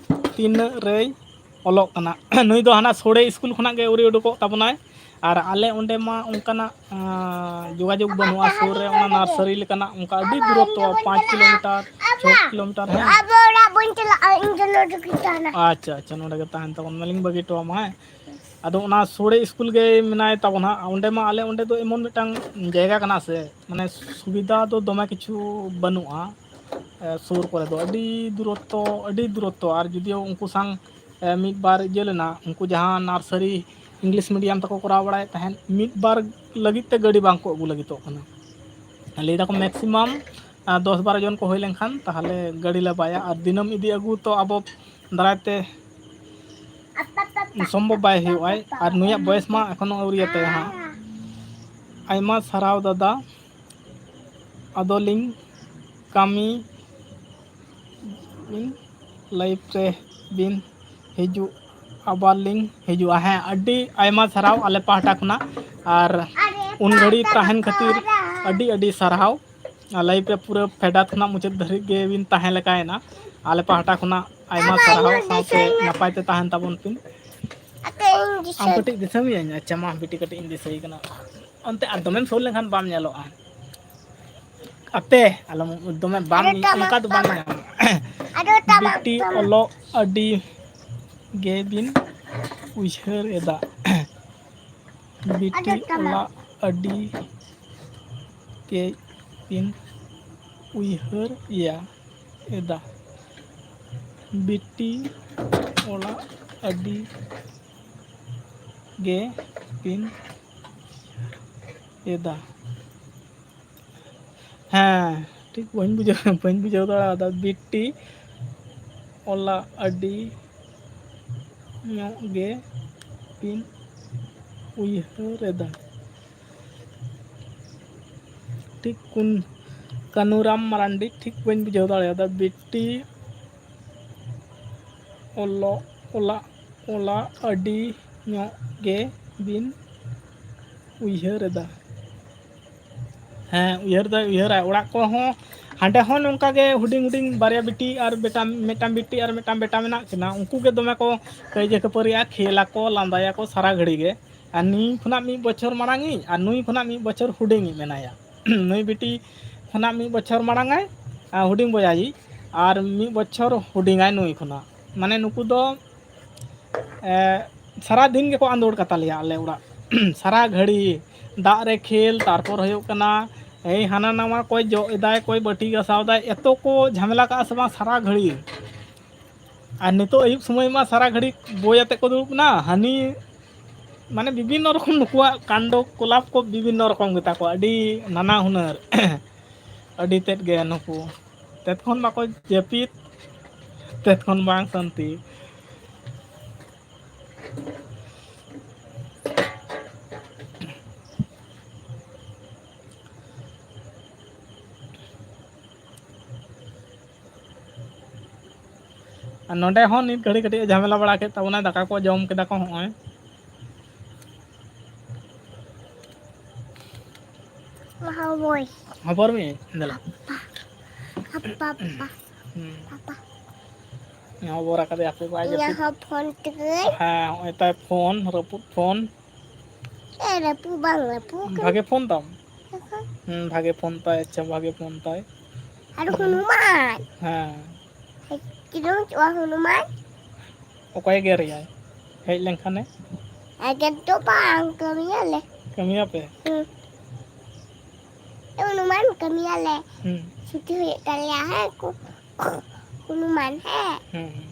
ᱛᱤᱱᱟᱹᱜ ᱨᱮᱭ ᱚᱞᱚᱜ ᱠᱟᱱᱟ? ᱱᱩᱭ ᱫᱚ ᱦᱟᱱᱟ ᱥᱳᱲᱮ ᱥᱠᱩᱞ ᱠᱷᱚᱱᱟᱜ ᱜᱮ ᱟᱹᱣᱨᱤ ᱩᱰᱩᱠᱚᱜ ᱛᱟᱵᱚᱱᱟᱭ᱾ ᱟᱨ ᱟᱞᱮ ᱚᱸᱰᱮ ᱢᱟ ᱚᱱᱠᱟᱱᱟᱜ, ᱟᱸ, ᱡᱳᱜᱟᱡᱳᱜᱽ ᱵᱟᱹᱱᱩᱜᱼᱟ᱾ ᱥᱩᱨ ᱨᱮ ᱚᱱᱟ ᱱᱟᱨᱥᱟᱨᱤ ᱞᱮᱠᱟᱱᱟᱜ ᱚᱱᱠᱟ ᱟᱹᱰᱤ ᱫᱩᱨᱚᱛᱛᱚ, ᱯᱟᱸᱪ ᱠᱤᱞᱳᱢᱤᱴᱟᱨ, ᱪᱷᱚ ᱠᱤᱞᱳᱢᱤᱴᱟᱨ, ᱦᱮᱸ᱾ ᱟᱵᱚ ᱚᱲᱟᱜ ᱵᱟᱹᱧ ᱪᱟᱞᱟᱜᱼᱟ, ᱤᱧ ᱫᱚ ᱱᱚᱰᱮ ᱜᱤᱧ ᱛᱟᱦᱮᱱᱟ᱾ ᱟᱪᱪᱷᱟ, ᱟᱪᱪᱷᱟ, ᱱᱚᱰᱮ ᱜᱮ ᱛᱟᱦᱮᱱ ᱛᱟᱵᱚᱱ ᱢᱮ, ᱟᱹᱞᱤᱧ ᱵᱟᱹᱜᱤ ᱦᱚᱴᱚ ᱟᱢᱟ, ᱦᱮᱸ᱾ ᱟᱫᱚ ᱚᱱᱟ ᱥᱳᱲᱮ ᱥᱠᱩᱞ ᱜᱮ ᱢᱮᱱᱟᱭ ᱛᱟᱵᱚᱱ ᱦᱟᱸᱜ᱾ ᱚᱸᱰᱮ ᱢᱟ, ᱟᱞᱮ ᱚᱸᱰᱮ ᱫᱚ ᱮᱢᱚᱱ ᱢᱤᱫᱴᱟᱝ ᱡᱟᱭᱜᱟ ᱠᱟᱱᱟ ᱥᱮ, ᱢᱟᱱᱮ ᱥᱩᱵᱤᱫᱷᱟ ᱫᱚ ᱫᱚᱢᱮ ᱠᱤᱪᱷᱩ ᱵᱟᱹᱱᱩᱜᱼᱟ᱾ ᱮ, ᱥᱩᱨ ᱠᱚᱨᱮ ᱫᱚ ᱟᱹᱰᱤ ᱫᱩᱨᱚᱛᱛᱚ, ᱟᱹᱰᱤ ᱫᱩᱨᱚᱛᱛᱚ᱾ ᱟᱨ ᱡᱩᱫᱤᱭᱳ ᱩᱱᱠᱩ ᱥᱟᱝ, ᱮ, ᱢᱤᱫ ᱵᱟᱨ ᱤᱭᱟᱹ ᱞᱮᱱᱟ, ᱩᱱᱠᱩ ᱡᱟᱦᱟᱸ ᱱᱟᱨᱥᱟᱨᱤ English medium ᱛᱮᱠᱚ ᱠᱚᱨᱟᱣ ᱵᱟᱲᱟᱭᱮᱫ ᱛᱟᱦᱮᱸᱫ, ᱢᱤᱫ ᱵᱟᱨ ᱞᱟᱹᱜᱤᱫ ᱛᱮ ᱜᱟᱹᱰᱤ ᱵᱟᱝ ᱠᱚ ᱟᱹᱜᱩ ᱞᱟᱹᱜᱤᱫᱚᱜ ᱠᱟᱱᱟ᱾ ᱞᱟᱹᱭ ᱫᱟᱠᱚ maximum, ᱟ, ᱫᱚᱥ ᱵᱟᱨᱚ ᱡᱚᱱ ᱠᱚ ᱦᱩᱭ ᱞᱮᱱᱠᱷᱟᱱ ᱛᱟᱦᱚᱞᱮ ᱜᱟᱹᱰᱤ ᱞᱮ ᱵᱟᱭᱟ, ᱟᱨ ᱫᱤᱱᱟᱹᱢ ᱤᱫᱤ ᱟᱹᱜᱩ ᱛᱚ ᱟᱵᱚ ᱫᱟᱨᱟᱭ ᱛᱮ ᱥᱚᱢᱵᱷᱚᱵ ᱵᱟᱭ ᱦᱩᱭᱩᱜᱼᱟᱭ᱾ ᱟᱨ ᱱᱩᱭᱟᱜ ᱵᱚᱭᱮᱥ ᱢᱟ ᱮᱠᱷᱚᱱᱳ ᱟᱹᱣᱨᱤᱭᱟᱛᱟᱭᱟ ᱦᱟᱸᱜ᱾ ᱟᱭᱢᱟ ᱥᱟᱨᱦᱟᱣ ᱫᱟᱫᱟ, ᱟᱫᱚᱞᱤᱧ ᱠᱟᱹᱢᱤ ᱵᱤᱱ, live ᱨᱮ ᱵᱤᱱ ᱦᱤᱡᱩᱜ, ᱟᱵᱟᱨ ᱞᱤᱧ ᱦᱤᱡᱩᱜᱼᱟ᱾ ᱦᱮᱸ, ᱟᱹᱰᱤ ᱟᱭᱢᱟ ᱥᱟᱨᱦᱟᱣ ᱟᱞᱮ ᱯᱟᱦᱴᱟ ᱠᱷᱚᱱᱟᱜ᱾ ᱟᱨ ᱩᱱ ᱜᱷᱟᱹᱲᱤᱡ ᱛᱟᱦᱮᱱ ᱠᱷᱟᱹᱛᱤᱨ ᱟᱹᱰᱤ ᱟᱹᱰᱤ ᱥᱟᱨᱦᱟᱣ᱾ ᱟᱨ live ᱨᱮ ᱯᱩᱨᱟᱹ ᱯᱷᱮᱰᱟᱛ ᱠᱷᱚᱱᱟᱜ ᱢᱩᱪᱟᱹᱫ ᱫᱷᱟᱹᱨᱤᱡ ᱜᱮᱵᱤᱱ ᱛᱟᱦᱮᱸ ᱞᱮᱠᱟᱭᱮᱱᱟ᱾ ᱟᱞᱮ ᱯᱟᱦᱴᱟ ᱠᱷᱚᱱᱟᱜ ᱟᱭᱢᱟ ᱥᱟᱨᱦᱟᱣ ᱥᱟᱶᱛᱮ ᱱᱟᱯᱟᱭ ᱛᱮ ᱛᱟᱦᱮᱱ ᱛᱟᱵᱚᱱ ᱯᱮ᱾ ᱟᱢ ᱠᱟᱹᱴᱤᱡ ᱫᱤᱥᱟᱹᱢᱤᱭᱟᱹᱧ? ᱟᱪᱪᱷᱟ, ᱢᱟ ᱵᱤᱴᱤ ᱠᱟᱹᱴᱤᱡ ᱤᱧ ᱫᱤᱥᱟᱹᱭ ᱠᱟᱱᱟ᱾ ᱚᱱᱛᱮ ᱟᱨ ᱫᱚᱢᱮᱢ ᱥᱩᱨ ᱞᱮᱱᱠᱷᱟᱱ ᱵᱟᱢ ᱧᱮᱞᱚᱜᱼᱟ᱾ ᱟᱯᱮ ᱟᱞᱚᱢ ᱫᱚᱢᱮ ᱵᱟᱢ, ᱟᱫᱚ ᱛᱟᱢᱟ, ᱚᱱᱠᱟ ᱫᱚ ᱵᱟᱢ ᱛᱟᱢᱟ᱾ ᱧᱟᱢᱟ᱾ ᱟᱫᱚ ᱛᱟᱢᱟ, ᱵᱤᱴᱤ ᱛᱟᱢᱟ᱾ ᱚᱞᱚᱜ ᱟᱹᱰᱤ ᱜᱮᱵᱤᱱ ᱩᱭᱦᱟᱹᱨ ᱮᱫᱟ᱾ ᱵᱤᱴᱤ ᱟᱫᱚ ᱛᱟᱢᱟ᱾ ᱚᱞᱚᱜ ᱟᱹᱰᱤ ᱜᱮ ᱵᱤᱱ ᱩᱭᱦᱟᱹᱨ ᱮᱭᱟ, ᱮᱫᱟ᱾ ᱵᱤᱴᱤ ᱚᱞᱚᱜ ᱟᱹᱰᱤ ᱜᱮ ᱵᱤᱱ ᱮᱫᱟ᱾ ᱦᱮᱸ, ᱴᱷᱤᱠ ᱵᱟᱹᱧ ᱵᱩᱡᱷᱟᱹᱣ, ᱵᱟᱹᱧ ᱵᱩᱡᱷᱟᱹᱣ ᱫᱟᱲᱮᱭᱟᱫᱟ᱾ ᱵᱤᱴᱤ ᱚᱞᱚᱜ ᱟᱹᱰᱤ ᱧᱚᱜ ᱜᱮ ᱵᱤᱱ ᱩᱭᱦᱟᱹᱨ ᱮᱫᱟ᱾ ᱴᱷᱤᱠ ᱠᱩᱱ-, ᱠᱟᱹᱱᱩᱨᱟᱢ ᱢᱟᱨᱟᱱᱰᱤ, ᱴᱷᱤᱠ ᱵᱟᱹᱧ ᱵᱩᱡᱷᱟᱹᱣ ᱫᱟᱲᱮᱭᱟᱫᱟ᱾ ᱵᱤᱴᱤ ᱚᱞᱚᱜ, ᱚᱞᱚᱜ, ᱚᱞᱚᱜ ᱟᱹᱰᱤ ᱧᱚᱜ ᱜᱮ ᱵᱤᱱ ᱩᱭᱦᱟᱹᱨ ᱮᱫᱟ᱾ ᱦᱮᱸ, ᱩᱭᱦᱟᱹᱨ ᱫᱚᱭ ᱩᱭᱦᱟᱹᱨᱟ᱾ ᱚᱲᱟᱜ ᱠᱚᱦᱚᱸ ᱦᱟᱸᱰᱮ ᱦᱚᱸ ᱱᱚᱝᱠᱟ ᱜᱮ ᱦᱩᱰᱤᱧ ᱦᱩᱰᱤᱧ ᱵᱟᱨᱭᱟ ᱵᱤᱴᱤ ᱟᱨ ᱵᱮᱴᱟ, ᱢᱤᱫᱴᱟᱝ ᱵᱤᱴᱤ ᱟᱨ ᱢᱤᱫᱴᱟᱝ ᱵᱮᱴᱟ ᱢᱮᱱᱟᱜ ᱠᱤᱱᱟ᱾ ᱩᱱᱠᱩ ᱜᱮ ᱫᱚᱢᱮ ᱠᱚ ᱠᱟᱹᱭᱡᱟᱹ ᱠᱷᱟᱹᱯᱟᱹᱨᱤᱜᱼᱟ, ᱠᱷᱮᱞ ᱟᱠᱚ, ᱞᱟᱸᱫᱟᱭᱟᱠᱚ ᱥᱟᱨᱟ ᱜᱷᱟᱹᱲᱤ ᱜᱮ᱾ ᱟᱨ ᱱᱩᱭ ᱠᱷᱚᱱᱟᱜ ᱢᱤᱫ ᱵᱚᱪᱷᱚᱨ ᱢᱟᱲᱟᱝ ᱤᱡ ᱟᱨ ᱱᱩᱭ ᱠᱷᱚᱱᱟᱜ ᱢᱤᱫ ᱵᱚᱪᱷᱚᱨ ᱦᱩᱰᱤᱧ ᱤᱡ ᱢᱮᱱᱟᱭᱟ᱾ ᱱᱩᱭ ᱵᱤᱴᱤ ᱠᱷᱚᱱᱟᱜ ᱢᱤᱫ ᱵᱚᱪᱷᱚᱨ ᱢᱟᱲᱟᱝ ᱟᱭ, ᱟᱨ ᱦᱩᱰᱤᱧ ᱵᱚᱭᱦᱟ ᱤᱡ, ᱟᱨ ᱢᱤᱫ ᱵᱚᱪᱷᱚᱨ ᱦᱩᱰᱤᱧ ᱟᱭ ᱱᱩᱭ ᱠᱷᱚᱱᱟᱜ᱾ ᱢᱟᱱᱮ ᱱᱩᱠᱩ ᱫᱚ, ᱮ, ᱥᱟᱨᱟ ᱫᱤᱱ ᱜᱮᱠᱚ ᱟᱸᱫᱳᱲ ᱠᱟᱛᱟ ᱞᱮᱭᱟ ᱟᱞᱮ ᱚᱲᱟᱜ᱾ ᱥᱟᱨᱟ ᱜᱷᱟᱹᱲᱤ ᱫᱟᱜ ᱨᱮ ᱠᱷᱮᱞ, ᱛᱟᱨᱯᱚᱨ ᱦᱩᱭᱩᱜ ᱠᱟᱱᱟ, ᱮᱭ ᱦᱟᱱᱟ ᱱᱟᱣᱟ ᱠᱚᱭ ᱡᱚᱜ ᱮᱫᱟᱭ, ᱠᱚᱭ ᱵᱟᱹᱴᱤ ᱜᱟᱥᱟᱣ ᱫᱟᱭ, ᱮᱛᱚ ᱠᱚ ᱡᱷᱟᱢᱮᱞᱟ ᱠᱟᱜᱼᱟ ᱥᱮ ᱵᱟᱝ ᱥᱟᱨᱟ ᱜᱷᱟᱹᱲᱤ᱾ ᱟᱨ ᱱᱤᱛᱚᱜ ᱟᱹᱭᱩᱵ ᱥᱚᱢᱚᱭ ᱢᱟ ᱥᱟᱨᱟ ᱜᱷᱟᱹᱲᱤ ᱵᱳᱭ ᱟᱛᱮ ᱠᱚ ᱫᱩᱲᱩᱵ ᱠᱟᱱᱟ, ᱦᱟᱹᱱᱤ ᱢᱟᱱᱮ ᱵᱤᱵᱷᱤᱱᱱᱚ ᱨᱚᱠᱚᱢ ᱱᱩᱠᱩᱣᱟᱜ ᱠᱟᱱᱰᱚ ᱠᱚᱞᱟᱯ ᱠᱚ ᱵᱤᱵᱷᱤᱱᱱᱚ ᱨᱚᱠᱚᱢ ᱜᱮᱛᱟ ᱠᱚᱣᱟ, ᱟᱹᱰᱤ ᱱᱟᱱᱟ ᱦᱩᱱᱟᱹᱨ᱾ ᱟᱹᱰᱤ ᱛᱮᱫ ᱜᱮ ᱱᱩᱠᱩ, ᱛᱮᱫ ᱠᱷᱚᱱ ᱵᱟᱠᱚ ᱡᱟᱹᱯᱤᱫ, ᱛᱮᱫ ᱠᱷᱚᱱ ᱵᱟᱝ ᱥᱟᱱᱛᱤ᱾ ᱟᱨ ᱱᱚᱸᱰᱮ ᱦᱚᱸ ᱱᱤᱛ ᱜᱷᱟᱹᱲᱤ ᱠᱟᱹᱴᱤᱡ ᱮ ᱡᱷᱟᱢᱮᱞᱟ ᱵᱟᱲᱟ ᱠᱮᱫ ᱛᱟᱵᱚᱱᱟ, ᱫᱟᱠᱟ ᱠᱚ ᱡᱚᱢ ᱠᱮᱫᱟ ᱠᱚ ᱦᱚᱸᱜᱼᱚᱭ᱾ ᱦᱚᱵᱚᱨ ᱢᱮ, ᱫᱮᱞᱟ᱾ ᱟᱯᱟ, ᱟᱯᱟ, ᱦᱩᱸ᱾ ᱟᱯᱟ᱾ ᱦᱚᱵᱚᱨ ᱟᱠᱟᱫᱮᱭᱟ ᱦᱟᱯᱮ ᱵᱟᱭ ᱤᱧᱟᱹᱜ ᱡᱟᱹᱯᱤᱫ᱾ ᱦᱚᱸ ᱯᱷᱳᱱ ᱛᱮᱜᱮ᱾ ᱦᱮᱸ, ᱦᱚᱸᱜᱼᱚᱭ ᱛᱟᱭ ᱯᱷᱳᱱ, ᱨᱟᱹᱯᱩᱫ ᱯᱷᱳᱱ᱾ ᱮ, ᱨᱟᱹᱯᱩᱫ ᱵᱟᱝ ᱨᱟᱹᱯᱩᱫ ᱠᱟᱱᱟ᱾ ᱵᱷᱟᱜᱮ ᱯᱷᱳᱱ ᱛᱟᱢ? ᱦᱮᱸ᱾ ᱦᱩᱸ, ᱵᱷᱟᱜᱮ ᱯᱷᱳᱱ ᱛᱟᱭ, ᱟᱪᱪᱷᱟ, ᱵᱷᱟᱜᱮ ᱯᱷᱳᱱ ᱛᱟᱭ᱾ ᱟᱨ ᱦᱚᱱᱩᱢᱟᱱ᱾ ᱦᱮᱸ᱾ ᱪᱤᱞᱤᱢ ᱪᱚᱜᱼᱟ ᱦᱚᱱᱩᱢᱟᱱ? ᱚᱠᱚᱭᱮ ᱜᱮᱨᱮᱭᱟᱭ? ᱦᱮᱡ ᱞᱮᱱᱠᱷᱟᱱᱮ? ᱮᱜᱮᱨ ᱫᱚ ᱵᱟᱝ, ᱠᱟᱹᱢᱤᱭᱟᱞᱮ᱾ ᱠᱟᱹᱢᱤᱭᱟᱯᱮ? ᱦᱩᱸ᱾ ᱦᱚᱱᱩᱢᱟᱱ ᱠᱟᱹᱢᱤᱭᱟᱞᱮ᱾ ᱦᱩᱸ᱾ ᱪᱷᱩᱴᱤ ᱦᱩᱭᱩᱜ ᱛᱟᱞᱮᱭᱟ, ᱦᱮᱸ, ᱠᱚ, ᱦᱚᱱᱩᱢᱟᱱ, ᱦᱮᱸ᱾ ᱦᱩᱸ, ᱦᱩᱸ᱾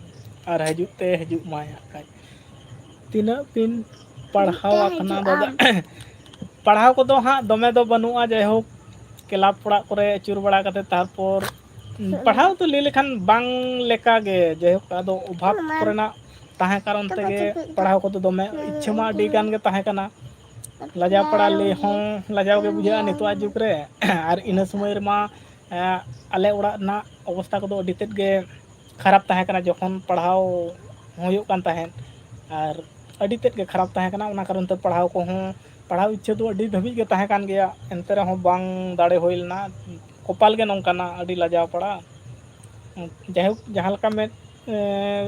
ᱟᱨ ᱦᱤᱡᱩᱜ ᱛᱮ ᱦᱤᱡᱩᱜ ᱢᱟᱭ ᱦᱟᱸᱜ ᱠᱷᱟᱡ᱾ ᱛᱤᱱᱟᱹᱜ ᱵᱤᱱ ᱯᱟᱲᱦᱟᱣ ᱦᱤᱡᱩᱜ ᱛᱮ ᱟᱠᱟᱱᱟ ᱦᱤᱡᱩᱜ ᱫᱟᱫᱟ? ᱟᱢ᱾ ᱯᱟᱲᱦᱟᱣ ᱠᱚᱫᱚ ᱦᱟᱸᱜ ᱫᱚᱢᱮ ᱫᱚ ᱵᱟᱹᱱᱩᱜᱼᱟ, ᱡᱟᱭᱦᱳᱠ, ᱠᱞᱟᱵᱽ ᱚᱲᱟᱜ ᱠᱚᱨᱮ ᱟᱹᱪᱩᱨ ᱵᱟᱲᱟ ᱠᱟᱛᱮ, ᱛᱟᱨᱯᱚᱨ, ᱦᱩᱸ᱾ ᱯᱟᱲᱦᱟᱣ ᱫᱚ ᱞᱟᱹᱭ ᱞᱮᱠᱷᱟᱱ ᱵᱟᱝ ᱞᱮᱠᱟ ᱜᱮ, ᱡᱟᱭᱦᱳᱠ, ᱟᱫᱚ ᱚᱵᱷᱟᱵᱽ ᱦᱩᱸ, ᱢᱟ᱾ ᱠᱚᱨᱮᱱᱟᱜ ᱛᱟᱦᱮᱸ ᱠᱟᱨᱚᱱ ᱛᱚᱵᱮ ᱛᱮᱜᱮ ᱪᱮᱫ ᱠᱚ ᱯᱟᱲᱦᱟᱣ ᱠᱚᱫᱚ ᱫᱚᱢᱮ ᱦᱩᱸ, ᱤᱪᱪᱷᱟᱹ ᱢᱟ ᱟᱹᱰᱤ ᱦᱩᱸ᱾ ᱜᱟᱱ ᱜᱮ ᱛᱟᱦᱮᱸ ᱠᱟᱱᱟ᱾ ᱞᱟᱡᱟᱣ ᱯᱟᱲᱟ ᱞᱟᱹᱭ ᱦᱚᱸ ᱞᱟᱡᱟᱣ ᱜᱮ ᱵᱩᱡᱷᱟᱹᱜᱼᱟ ᱱᱤᱛᱚᱜ ᱟᱜ ᱡᱩᱜᱽ ᱨᱮ᱾ ᱟᱨ ᱤᱱᱟᱹ ᱥᱚᱢᱚᱭ ᱨᱮᱢᱟ, ᱮᱸ, ᱟᱞᱮ ᱚᱲᱟᱜ ᱨᱮᱱᱟᱜ ᱚᱵᱚᱥᱛᱟ ᱠᱚᱫᱚ ᱟᱹᱰᱤ ᱛᱮᱫ ᱜᱮ ᱠᱷᱟᱨᱟᱯ ᱛᱟᱦᱮᱸ ᱠᱟᱱᱟ ᱡᱚᱠᱷᱚᱱ ᱯᱟᱲᱦᱟᱣ ᱦᱩᱭᱩᱜ ᱠᱟᱱ ᱛᱟᱦᱮᱸᱫ, ᱟᱨ ᱟᱹᱰᱤ ᱛᱮᱫ ᱜᱮ ᱠᱷᱟᱨᱟᱯ ᱛᱟᱦᱮᱸ ᱠᱟᱱᱟ᱾ ᱚᱱᱟ ᱠᱟᱨᱚᱱ ᱛᱮ ᱯᱟᱲᱦᱟᱣ ᱠᱚᱦᱚᱸ, ᱯᱟᱲᱦᱟᱣ ᱤᱪᱪᱷᱟᱹ ᱫᱚ ᱟᱹᱰᱤ ᱫᱷᱟᱹᱵᱤᱡ ᱜᱮ ᱛᱟᱦᱮᱸ ᱠᱟᱱ ᱜᱮᱭᱟ, ᱮᱱᱛᱮ ᱨᱮᱦᱚᱸ ᱵᱟᱝ ᱫᱟᱲᱮ ᱦᱩᱭ ᱞᱮᱱᱟ᱾ ᱠᱚᱯᱟᱞ ᱜᱮ ᱱᱚᱝᱠᱟᱱᱟ, ᱟᱹᱰᱤ ᱞᱟᱡᱟᱣ ᱯᱟᱲᱟ᱾ ᱡᱟᱭᱦᱳᱠ, ᱡᱟᱦᱟᱸ ᱞᱮᱠᱟ ᱢᱮᱫ, ᱮᱸ,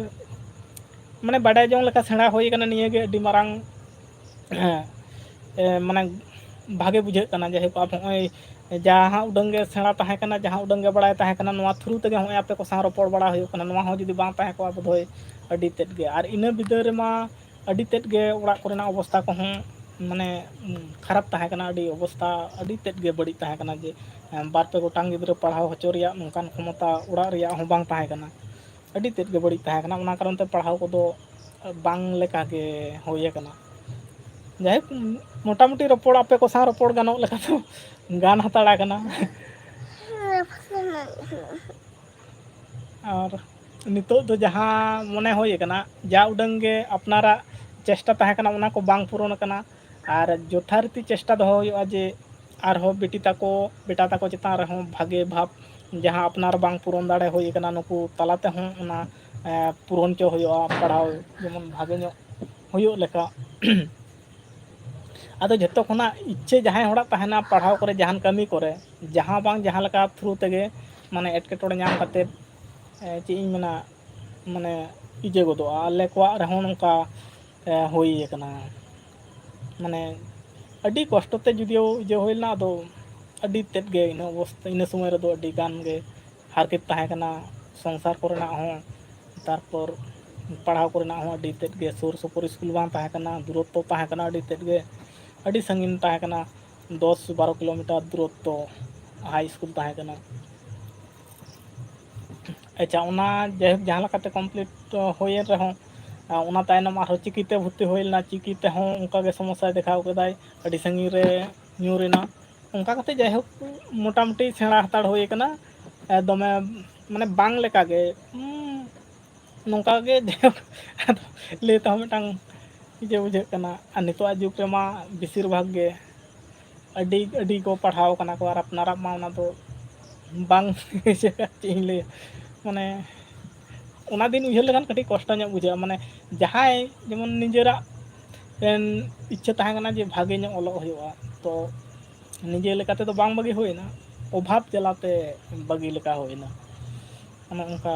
ᱢᱟᱱᱮ, ᱵᱟᱰᱟᱭ ᱡᱚᱝ ᱞᱮᱠᱟ ᱥᱮᱬᱟ ᱦᱩᱭ ᱠᱟᱱᱟ, ᱱᱤᱭᱟᱹ ᱜᱮ ᱟᱹᱰᱤ ᱢᱟᱨᱟᱝ, ᱦᱮᱸ, ᱮ, ᱢᱟᱱᱮ, ᱵᱷᱟᱜᱮ ᱵᱩᱡᱷᱟᱹᱜ ᱠᱟᱱᱟ᱾ ᱡᱟᱭᱦᱳᱠ, ᱟᱵᱚ ᱦᱚᱸᱜᱼᱚᱭ ᱡᱟᱦᱟᱸ ᱩᱰᱟᱹᱝ ᱜᱮ ᱥᱮᱬᱟ ᱛᱟᱦᱮᱸ ᱠᱟᱱᱟ, ᱡᱟᱦᱟᱸ ᱩᱰᱟᱹᱝ ᱜᱮ ᱵᱟᱲᱟᱭ ᱛᱟᱦᱮᱸ ᱠᱟᱱᱟ, ᱱᱚᱣᱟ through ᱛᱮᱜᱮ ᱦᱚᱸᱜᱼᱚᱭ ᱟᱯᱮ ᱠᱚ ᱥᱟᱶ ᱨᱚᱯᱚᱲ ᱵᱟᱲᱟ ᱦᱩᱭᱩᱜ ᱠᱟᱱᱟ᱾ ᱱᱚᱣᱟ ᱦᱚᱸ ᱡᱩᱫᱤ ᱵᱟᱝ ᱛᱟᱦᱮᱸ ᱠᱚᱜᱼᱟ, ᱵᱳᱫᱷᱚᱭ ᱟᱹᱰᱤ ᱛᱮᱫ ᱜᱮ, ᱟᱨ ᱤᱱᱟᱹ ᱵᱤᱫᱟᱹᱞ ᱨᱮᱢᱟ ᱟᱹᱰᱤ ᱛᱮᱫ ᱜᱮ ᱚᱲᱟᱜ ᱠᱚᱨᱮᱱᱟᱜ ᱚᱵᱚᱥᱛᱟ ᱠᱚᱦᱚᱸ, ᱢᱟᱱᱮ, ᱠᱷᱟᱨᱟᱯ ᱛᱟᱦᱮᱸ ᱠᱟᱱᱟ, ᱟᱹᱰᱤ ᱚᱵᱚᱥᱛᱟ ᱟᱹᱰᱤ ᱛᱮᱫ ᱜᱮ ᱵᱟᱹᱲᱤᱡ ᱛᱟᱦᱮᱸ ᱠᱟᱱᱟ, ᱡᱮ ᱵᱟᱨ ᱯᱮ ᱜᱚᱴᱟᱝ ᱜᱤᱫᱽᱨᱟᱹ ᱯᱟᱲᱦᱟᱣ ᱦᱚᱪᱚ ᱨᱮᱭᱟᱜ ᱱᱚᱝᱠᱟᱱ ᱠᱷᱚᱢᱚᱛᱟ ᱚᱲᱟᱜ ᱨᱮᱭᱟᱜ ᱦᱚᱸ ᱵᱟᱝ ᱛᱟᱦᱮᱸ ᱠᱟᱱᱟ᱾ ᱟᱹᱰᱤ ᱛᱮᱫ ᱜᱮ ᱵᱟᱹᱲᱤᱡ ᱛᱟᱦᱮᱸ ᱠᱟᱱᱟ, ᱚᱱᱟ ᱠᱟᱨᱚᱱ ᱛᱮ ᱯᱟᱲᱦᱟᱣ ᱠᱚᱫᱚ ᱵᱟᱝ ᱞᱮᱠᱟ ᱜᱮ ᱦᱩᱭ ᱟᱠᱟᱱᱟ᱾ ᱡᱟᱭᱦᱳᱠ, ᱢᱚᱴᱟᱢᱩᱴᱤ ᱨᱚᱯᱚᱲ, ᱟᱯᱮ ᱠᱚ ᱥᱟᱶ ᱨᱚᱯᱚᱲ ᱜᱟᱱᱚᱜ ᱞᱮᱠᱟ ᱫᱚ ᱜᱟᱱ ᱦᱟᱛᱟᱲ ᱟᱠᱟᱱᱟ᱾ ᱟᱨ ᱱᱤᱛᱚᱜ ᱫᱚ ᱡᱟᱦᱟᱸ ᱢᱚᱱᱮ ᱦᱩᱭ ᱟᱠᱟᱱᱟ, ᱡᱟ ᱩᱰᱟᱹᱝ ᱜᱮ ᱟᱯᱱᱟᱨᱟᱜ ᱪᱮᱥᱴᱟ ᱛᱟᱦᱮᱸ ᱠᱟᱱᱟ, ᱚᱱᱟ ᱠᱚ ᱵᱟᱝ ᱯᱩᱨᱚᱱ ᱟᱠᱟᱱᱟ᱾ ᱟᱨ ᱡᱚᱛᱷᱟᱨᱤᱛᱤ ᱪᱮᱥᱴᱟ ᱫᱚᱦᱚ ᱦᱩᱭᱩᱜᱼᱟ ᱡᱮ ᱟᱨᱦᱚᱸ ᱵᱤᱴᱤ ᱛᱟᱠᱚ, ᱵᱮᱴᱟ ᱛᱟᱠᱚ ᱪᱮᱛᱟᱱ ᱨᱮᱦᱚᱸ ᱵᱷᱟᱜᱮ ᱵᱷᱟᱵᱽ, ᱡᱟᱦᱟᱸ ᱟᱯᱱᱟᱨ ᱵᱟᱝ ᱯᱩᱨᱚᱱ ᱫᱟᱲᱮ ᱦᱩᱭ ᱟᱠᱟᱱᱟ, ᱱᱩᱠᱩ ᱛᱟᱞᱟ ᱛᱮᱦᱚᱸ ᱚᱱᱟ, ᱮ, ᱯᱩᱨᱚᱱ ᱦᱚᱪᱚ ᱦᱩᱭᱩᱜᱼᱟ, ᱯᱟᱲᱦᱟᱣ ᱡᱮᱢᱚᱱ ᱵᱷᱟᱜᱮ ᱧᱚᱜ ᱦᱩᱭᱩᱜ ᱞᱮᱠᱟ᱾ ᱟᱫᱚ ᱡᱷᱚᱛᱚ ᱠᱷᱚᱱᱟᱜ ᱤᱪᱪᱷᱟᱹ ᱡᱟᱦᱟᱸᱭ ᱦᱚᱲᱟᱜ ᱛᱟᱦᱮᱱᱟ ᱯᱟᱲᱦᱟᱣ ᱠᱚᱨᱮ, ᱡᱟᱦᱟᱱ ᱠᱟᱹᱢᱤ ᱠᱚᱨᱮ, ᱡᱟᱦᱟᱸ ᱵᱟᱝ ᱡᱟᱦᱟᱸ ᱞᱮᱠᱟ ᱛᱷᱨᱩ ᱛᱮᱜᱮ, ᱢᱟᱱᱮ, ᱮᱴᱠᱮᱴᱚᱬᱮ ᱧᱟᱢ ᱠᱟᱛᱮᱫ, ᱮ, ᱪᱮᱫ ᱤᱧ ᱢᱮᱱᱟ, ᱢᱟᱱᱮ, ᱤᱭᱟᱹ ᱜᱚᱫᱚᱜᱼᱟ᱾ ᱟᱞᱮ ᱠᱚᱣᱟᱜ ᱨᱮᱦᱚᱸ ᱱᱚᱝᱠᱟ, ᱮ, ᱦᱩᱭ ᱟᱠᱟᱱᱟ᱾ ᱢᱟᱱᱮ, ᱟᱹᱰᱤ ᱠᱚᱥᱴᱚ ᱛᱮ ᱡᱩᱫᱤᱭᱳ ᱤᱭᱟᱹ ᱦᱩᱭ ᱞᱮᱱᱟ, ᱟᱫᱚ ᱟᱹᱰᱤ ᱛᱮᱫ ᱜᱮ ᱤᱱᱟᱹ ᱚᱵᱚᱥᱛᱟ, ᱤᱱᱟᱹ ᱥᱚᱢᱚᱭ ᱨᱮᱫᱚ ᱟᱹᱰᱤ ᱜᱟᱱ ᱜᱮ ᱦᱟᱨᱠᱮᱛ ᱛᱟᱦᱮᱸ ᱠᱟᱱᱟ, ᱥᱚᱝᱥᱟᱨ ᱠᱚᱨᱮᱱᱟᱜ ᱦᱚᱸ, ᱛᱟᱨᱯᱚᱨ ᱯᱟᱲᱦᱟᱣ ᱠᱚᱨᱮᱱᱟᱜ ᱦᱚᱸ ᱟᱹᱰᱤ ᱛᱮᱫ ᱜᱮ, ᱥᱩᱨ ᱥᱩᱯᱩᱨ ᱥᱠᱩᱞ ᱵᱟᱝ ᱛᱟᱦᱮᱸ ᱠᱟᱱᱟ, ᱫᱩᱨᱚᱛᱛᱚ ᱛᱟᱦᱮᱸ ᱠᱟᱱᱟ ᱟᱹᱰᱤ ᱛᱮᱫ ᱜᱮ, ᱟᱹᱰᱤ ᱥᱟᱺᱜᱤᱧ ᱛᱟᱦᱮᱸ ᱠᱟᱱᱟ, ᱫᱚᱥ ᱵᱟᱨᱚ ᱠᱤᱞᱳᱢᱤᱴᱟᱨ ᱫᱩᱨᱚᱛᱛᱚ ᱦᱟᱭ ᱥᱠᱩᱞ ᱛᱟᱦᱮᱸ ᱠᱟᱱᱟ᱾ ᱟᱪᱪᱷᱟ, ᱚᱱᱟ ᱡᱟᱭᱦᱳᱠ ᱡᱟᱦᱟᱸ ᱞᱮᱠᱟᱛᱮ ᱠᱚᱢᱯᱞᱤᱴ ᱦᱩᱭᱮᱱ ᱨᱮᱦᱚᱸ, ᱚᱱᱟ ᱛᱟᱭᱱᱚᱢ ᱟᱨᱦᱚᱸ ᱪᱤᱠᱤᱛᱮ ᱵᱷᱚᱨᱛᱤ ᱦᱩᱭ ᱞᱮᱱᱟ, ᱪᱤᱠᱤ ᱛᱮᱦᱚᱸ ᱚᱱᱠᱟᱜᱮ ᱥᱚᱢᱚᱥᱥᱟᱭ ᱫᱮᱠᱷᱟᱣ ᱠᱮᱫᱟᱭ, ᱟᱹᱰᱤ ᱥᱟᱺᱜᱤᱧ ᱨᱮ ᱧᱩᱨ ᱮᱱᱟ᱾ ᱚᱱᱠᱟ ᱠᱟᱛᱮ ᱡᱟᱭᱦᱳᱠ ᱢᱚᱴᱟᱢᱩᱴᱤ ᱥᱮᱬᱟ ᱦᱟᱛᱟᱲ ᱦᱩᱭ ᱟᱠᱟᱱᱟ᱾ ᱮ, ᱫᱚᱢᱮ, ᱢᱟᱱᱮ, ᱵᱟᱝ ᱞᱮᱠᱟᱜᱮ, ᱩᱸ, ᱱᱚᱝᱠᱟ ᱜᱮ ᱡᱟᱭᱦᱳᱠ, ᱟᱫᱚ ᱞᱟᱹᱭ ᱛᱮᱦᱚᱸ ᱢᱤᱫᱴᱟᱝ ᱤᱭᱟᱹ ᱵᱩᱡᱷᱟᱹᱜ ᱠᱟᱱᱟ᱾ ᱟᱨ ᱱᱤᱛᱚᱜᱟᱜ ᱡᱩᱜᱽ ᱨᱮᱢᱟ ᱵᱮᱥᱤᱨ ᱵᱷᱟᱜᱽ ᱜᱮ ᱟᱹᱰᱤ, ᱟᱹᱰᱤ ᱠᱚ ᱯᱟᱲᱦᱟᱣ ᱠᱟᱱᱟ ᱠᱚ, ᱟᱨ ᱟᱯᱱᱟᱨᱟᱜ ᱢᱟ ᱚᱱᱟ ᱫᱚ ᱵᱟᱝ ᱪᱮᱫ ᱤᱧ ᱞᱟᱹᱭᱟ, ᱢᱟᱱᱮ, ᱚᱱᱟ ᱫᱤᱱ ᱩᱭᱦᱟᱹᱨ ᱞᱮᱠᱷᱟᱱ ᱠᱟᱹᱴᱤᱡ ᱠᱚᱥᱴᱚ ᱧᱚᱜ ᱵᱩᱡᱷᱟᱹᱜᱼᱟ᱾ ᱢᱟᱱᱮ, ᱡᱟᱦᱟᱸᱭ ᱡᱮᱢᱚᱱ ᱱᱤᱡᱮᱨᱟᱜ ᱮᱱ ᱤᱪᱪᱷᱟᱹ ᱛᱟᱦᱮᱸ ᱠᱟᱱᱟ ᱡᱮ ᱵᱷᱟᱜᱮ ᱧᱚᱜ ᱚᱞᱚᱜ ᱦᱩᱭᱩᱜᱼᱟ, ᱛᱚ ᱱᱤᱡᱮ ᱞᱮᱠᱟ ᱛᱮᱫᱚ ᱵᱟᱝ ᱵᱟᱹᱜᱤ ᱦᱩᱭᱱᱟ, ᱚᱵᱷᱟᱵᱽ ᱡᱟᱞᱟᱛᱮ ᱵᱟᱹᱜᱤ ᱞᱮᱠᱟ ᱦᱩᱭᱱᱟ, ᱚᱱᱮ ᱚᱱᱠᱟ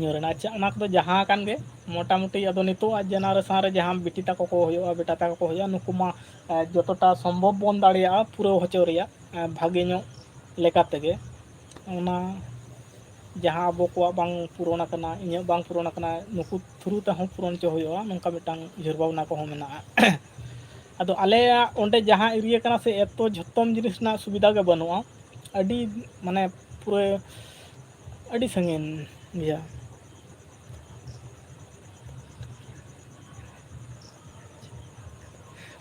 ᱧᱩᱨ ᱮᱱᱟ᱾ ᱟᱪᱪᱷᱟ, ᱚᱱᱟ ᱠᱚᱫᱚ ᱡᱟᱦᱟᱸ ᱠᱟᱱ ᱜᱮ, ᱢᱚᱴᱟᱢᱩᱴᱤ ᱟᱫᱚ ᱱᱤᱛᱚᱜ ᱟᱜ ᱡᱮᱱᱟᱨᱮᱥᱚᱱ ᱨᱮ ᱡᱟᱦᱟᱸ ᱵᱤᱴᱤ ᱛᱟᱠᱚ ᱠᱚ ᱦᱩᱭᱩᱜᱼᱟ, ᱵᱮᱴᱟ ᱛᱟᱠᱚ ᱠᱚ ᱦᱩᱭᱩᱜᱼᱟ, ᱱᱩᱠᱩ ᱢᱟ, ᱮ, ᱡᱚᱛᱚᱴᱟ ᱥᱚᱢᱵᱷᱚᱵ ᱵᱚᱱ ᱫᱟᱲᱮᱭᱟᱜᱼᱟ ᱯᱩᱨᱟᱹᱣ ᱦᱚᱪᱚ ᱨᱮᱭᱟᱜ, ᱮ, ᱵᱷᱟᱜᱮ ᱧᱚᱜ ᱞᱮᱠᱟ ᱛᱮᱜᱮ᱾ ᱚᱱᱟ ᱡᱟᱦᱟᱸ ᱟᱵᱚ ᱠᱚᱣᱟᱜ ᱵᱟᱝ ᱯᱩᱨᱚᱱ ᱟᱠᱟᱱᱟ, ᱤᱧᱟᱹᱜ ᱵᱟᱝ ᱯᱩᱨᱚᱱ ᱟᱠᱟᱱᱟ, ᱱᱩᱠᱩ ᱛᱷᱨᱩ ᱛᱮᱦᱚᱸ ᱯᱩᱨᱚᱱ ᱦᱚᱪᱚ ᱦᱩᱭᱩᱜᱼᱟ, ᱱᱚᱝᱠᱟ ᱢᱤᱫᱴᱟᱝ ᱩᱭᱦᱟᱹᱨ ᱵᱷᱟᱵᱽᱱᱟ ᱠᱚᱦᱚᱸ ᱢᱮᱱᱟᱜᱼᱟ᱾ ᱟᱫᱚ ᱟᱞᱮᱭᱟᱜ ᱚᱸᱰᱮ ᱡᱟᱦᱟᱸ ᱮᱨᱤᱭᱟ ᱠᱟᱱᱟ ᱥᱮ, ᱮᱛᱚ ᱡᱷᱚᱛᱚᱢ ᱡᱤᱱᱤᱥ ᱨᱮᱱᱟᱜ ᱥᱩᱵᱤᱫᱷᱟ ᱜᱮ ᱵᱟᱹᱱᱩᱜᱼᱟ, ᱟᱹᱰᱤ, ᱢᱟᱱᱮ, ᱯᱩᱨᱟᱹ ᱟᱹᱰᱤ ᱥᱟᱺᱜᱤᱧ ᱜᱮᱭᱟ᱾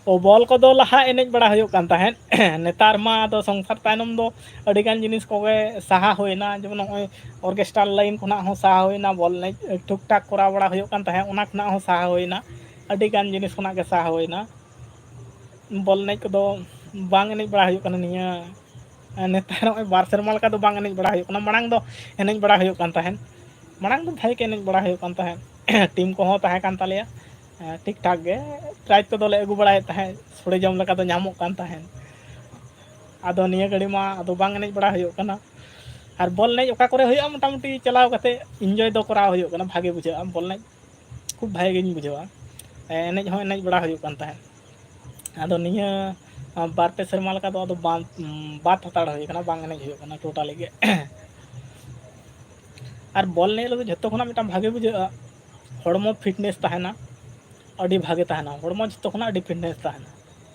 ᱚ, ᱵᱚᱞ ᱠᱚᱫᱚ ᱞᱟᱦᱟ ᱮᱱᱮᱡ ᱵᱟᱲᱟ ᱦᱩᱭᱩᱜ ᱠᱟᱱ ᱛᱟᱦᱮᱸᱫ᱾ ᱱᱮᱛᱟᱨ ᱢᱟ ᱟᱫᱚ ᱥᱚᱝᱥᱟᱨ ᱛᱟᱭᱱᱚᱢ ᱫᱚ ᱟᱹᱰᱤᱜᱟᱱ ᱡᱤᱱᱤᱥ ᱠᱚᱜᱮ ᱥᱟᱦᱟ ᱦᱩᱭᱱᱟ, ᱡᱮᱢᱚᱱ ᱱᱚᱜᱼᱚᱭ ᱚᱨᱠᱮᱥᱴᱟᱨ ᱞᱟᱭᱤᱱ ᱠᱷᱚᱱᱟᱜ ᱦᱚᱸ ᱥᱟᱦᱟ ᱦᱩᱭᱱᱟ, ᱵᱚᱞ ᱮᱱᱮᱡ ᱴᱷᱩᱠ ᱴᱷᱟᱠ ᱠᱚᱨᱟᱣ ᱵᱟᱲᱟ ᱦᱩᱭᱩᱜ ᱠᱟᱱ ᱛᱟᱦᱮᱸᱫ, ᱚᱱᱟ ᱠᱷᱚᱱᱟᱜ ᱦᱚᱸ ᱥᱟᱦᱟ ᱦᱩᱭᱱᱟ, ᱟᱹᱰᱤᱜᱟᱱ ᱡᱤᱱᱤᱥ ᱠᱷᱚᱱᱟᱜ ᱜᱮ ᱥᱟᱦᱟ ᱦᱩᱭᱱᱟ᱾ ᱵᱚᱞ ᱮᱱᱮᱡ ᱠᱚᱫᱚ ᱵᱟᱝ ᱮᱱᱮᱡ ᱵᱟᱲᱟ ᱦᱩᱭᱩᱜ ᱠᱟᱱᱟ ᱱᱤᱭᱟᱹ, ᱱᱮᱛᱟᱨ ᱱᱚᱜᱼᱚᱭ ᱵᱟᱨ ᱥᱮᱨᱢᱟ ᱞᱮᱠᱟ ᱫᱚ ᱵᱟᱝ ᱮᱱᱮᱡ ᱵᱟᱲᱟ ᱦᱩᱭᱩᱜ ᱠᱟᱱᱟ᱾ ᱢᱟᱲᱟᱝ ᱫᱚ ᱮᱱᱮᱡ ᱵᱟᱲᱟ ᱦᱩᱭᱩᱜ ᱠᱟᱱ ᱛᱟᱦᱮᱸᱫ, ᱢᱟᱲᱟᱝ ᱫᱚ ᱵᱷᱟᱜᱮ ᱜᱮ ᱮᱱᱮᱡ ᱵᱟᱲᱟ ᱦᱩᱭᱩᱜ ᱠᱟᱱ ᱛᱟᱦᱮᱸᱫ᱾ ᱴᱤᱢ ᱠᱚᱦᱚᱸ ᱛᱟᱦᱮᱸ ᱠᱟᱱ ᱛᱟᱞᱮᱭᱟ᱾ ᱴᱷᱤᱠ ᱴᱷᱟᱠ ᱜᱮ ᱯᱨᱟᱭᱤᱡᱽ ᱠᱚᱫᱚᱞᱮ ᱟᱹᱜᱩ ᱵᱟᱲᱟᱭᱮᱫ ᱛᱟᱦᱮᱸᱫ, ᱥᱳᱲᱮ ᱡᱚᱢ ᱞᱮᱠᱟ ᱫᱚ ᱧᱟᱢᱚᱜ ᱠᱟᱱ ᱛᱟᱦᱮᱸᱫ᱾ ᱟᱫᱚ ᱱᱤᱭᱟᱹ ᱜᱷᱟᱹᱲᱤ ᱢᱟ ᱟᱫᱚ ᱵᱟᱝ ᱮᱱᱮᱡ ᱵᱟᱲᱟ ᱦᱩᱭᱩᱜ ᱠᱟᱱᱟ᱾ ᱟᱨ ᱵᱚᱞ ᱮᱱᱮᱡ ᱚᱠᱟ ᱠᱚᱨᱮ ᱦᱩᱭᱩᱜᱼᱟ, ᱢᱚᱴᱟᱢᱩᱴᱤ ᱪᱟᱞᱟᱣ ᱠᱟᱛᱮ ᱤᱱᱡᱚᱭ ᱫᱚ ᱠᱚᱨᱟᱣ ᱦᱩᱭᱩᱜ ᱠᱟᱱᱟ, ᱵᱷᱟᱜᱮ ᱵᱩᱡᱷᱟᱹᱜᱼᱟ ᱵᱚᱞ ᱮᱱᱮᱡ᱾ ᱠᱷᱩᱵ ᱵᱷᱟᱜᱮ ᱜᱤᱧ ᱵᱩᱡᱷᱟᱹᱣᱟ᱾ ᱮᱱᱮᱡ ᱦᱚᱸ ᱮᱱᱮᱡ ᱵᱟᱲᱟ ᱦᱩᱭᱩᱜ ᱠᱟᱱ ᱛᱟᱦᱮᱸᱫ᱾ ᱟᱫᱚ ᱱᱤᱭᱟᱹ ᱵᱟᱨ ᱯᱮ ᱥᱮᱨᱢᱟ ᱞᱮᱠᱟ ᱫᱚ ᱟᱫᱚ ᱵᱟᱫ, ᱵᱟᱫ ᱦᱟᱛᱟᱲ ᱦᱩᱭ ᱠᱟᱱᱟ, ᱵᱟᱝ ᱮᱱᱮᱡ ᱦᱩᱭᱩᱜ ᱠᱟᱱᱟ ᱴᱳᱴᱟᱞᱤ ᱜᱮ᱾ ᱟᱨ ᱵᱚᱞ ᱮᱱᱮᱡ ᱨᱮᱫᱚ ᱡᱷᱚᱛᱚ ᱠᱷᱚᱱᱟᱜ ᱢᱤᱫᱴᱟᱝ ᱵᱷᱟᱜᱮ ᱵᱩᱡᱷᱟᱹᱜᱼᱟ, ᱦᱚᱲᱢᱚ ᱯᱷᱤᱴᱱᱮᱥ ᱛᱟᱦᱮᱱᱟ, ᱟᱹᱰᱤ ᱵᱷᱟᱜᱮ ᱛᱟᱦᱮᱱᱟ ᱦᱚᱲᱢᱚ, ᱡᱷᱚᱛᱚ ᱠᱷᱚᱱᱟᱜ ᱟᱹᱰᱤ ᱯᱷᱤᱴᱱᱮᱥ ᱛᱟᱦᱮᱱᱟ᱾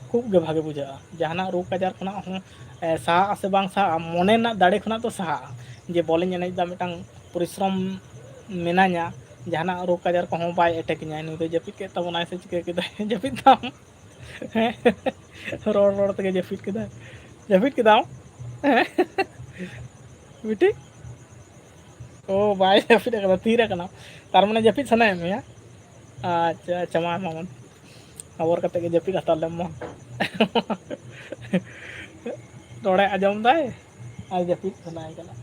ᱠᱷᱩᱵ ᱜᱮ ᱵᱷᱟᱜᱮ ᱵᱩᱡᱷᱟᱹᱜᱼᱟ᱾ ᱡᱟᱦᱟᱱᱟᱜ ᱨᱳᱜᱽ ᱟᱡᱟᱨ ᱠᱷᱚᱱᱟᱜ ᱦᱚᱸ ᱥᱟᱦᱟᱜ ᱟᱥᱮ ᱵᱟᱝ ᱥᱟᱦᱟᱜᱼᱟ, ᱢᱚᱱᱮ ᱨᱮᱱᱟᱜ ᱫᱟᱲᱮ ᱠᱷᱚᱱᱟᱜ ᱫᱚ ᱥᱟᱦᱟᱜᱼᱟ᱾ ᱡᱮ ᱵᱚᱞᱤᱧ ᱮᱱᱮᱡ ᱮᱫᱟ, ᱢᱤᱫᱴᱟᱝ ᱯᱚᱨᱤᱥᱨᱚᱢ ᱢᱮᱱᱟᱧᱟ, ᱡᱟᱦᱟᱱᱟᱜ ᱨᱳᱜᱽ ᱟᱡᱟᱨ ᱠᱚᱦᱚᱸ ᱵᱟᱭ ᱮᱴᱮᱠᱤᱧᱟ᱾ ᱱᱩᱭ ᱫᱚ ᱡᱟᱹᱯᱤᱫ ᱠᱮᱫ ᱛᱟᱵᱚᱱᱟᱭ ᱥᱮ ᱪᱤᱠᱟᱹ ᱠᱮᱫᱟᱭ? ᱡᱟᱹᱯᱤᱫ ᱛᱟᱢ᱾ ᱦᱮᱸ, ᱨᱚᱲ ᱨᱚᱲ ᱛᱮᱜᱮ ᱡᱟᱹᱯᱤᱫ ᱠᱮᱫᱟᱭ᱾ ᱡᱟᱹᱯᱤᱫ ᱠᱮᱫᱟᱢ? ᱦᱮᱸ, ᱵᱤᱴᱤ? ᱳ, ᱵᱟᱭ ᱡᱟᱹᱯᱤᱫ ᱟᱠᱟᱫᱟ, ᱛᱷᱤᱨ ᱟᱠᱟᱱᱟ᱾ ᱛᱟᱨ ᱢᱟᱱᱮ ᱡᱟᱹᱯᱤᱫ ᱥᱟᱱᱟᱭᱮᱫ ᱢᱮᱭᱟ? ᱟᱪᱪᱷᱟ, ᱟᱪᱪᱷᱟ, ᱢᱟ ᱮᱢᱟ ᱵᱚᱱ᱾ ᱟᱵᱚᱨ ᱠᱟᱛᱮ ᱜᱮ ᱡᱟᱹᱯᱤᱫ ᱦᱟᱛᱟᱲ ᱞᱮᱢ ᱢᱟ᱾ ᱨᱚᱲᱮ ᱟᱸᱡᱚᱢ ᱫᱟᱭ ᱟᱨ ᱡᱟᱹᱯᱤᱫ ᱥᱟᱱᱟᱭᱮ ᱠᱟᱱᱟ᱾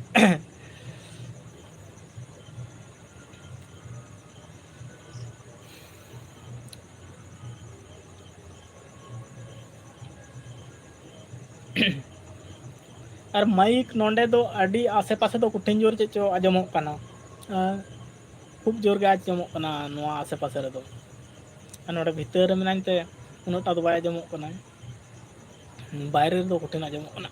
ᱟᱨ ᱢᱟᱭᱤᱠ ᱱᱚᱰᱮ ᱫᱚ ᱟᱹᱰᱤ ᱟᱥᱮ ᱯᱟᱥᱮ ᱫᱚ ᱠᱚᱴᱷᱤᱱ ᱡᱳᱨ ᱪᱮᱫ ᱪᱚ ᱟᱸᱡᱚᱢᱚᱜ ᱠᱟᱱᱟ᱾ ᱟᱨ ᱠᱷᱩᱵ ᱡᱳᱨ ᱜᱮ ᱟᱸᱡᱚᱢᱚᱜ ᱠᱟᱱᱟ ᱱᱚᱣᱟ ᱟᱥᱮ ᱯᱟᱥᱮ ᱨᱮᱫᱚ᱾ ᱟᱨ ᱱᱚᱰᱮ ᱵᱷᱤᱛᱟᱹᱨ ᱨᱮ ᱢᱮᱱᱟᱹᱧ ᱛᱮ ᱩᱱᱟᱹᱜ ᱴᱟ ᱫᱚ ᱵᱟᱭ ᱟᱸᱡᱚᱢᱚᱜ ᱠᱟᱱᱟ, ᱵᱟᱭᱨᱮ ᱨᱮᱫᱚ ᱠᱚᱴᱷᱤᱱ ᱟᱸᱡᱚᱢᱚᱜ ᱠᱟᱱᱟ᱾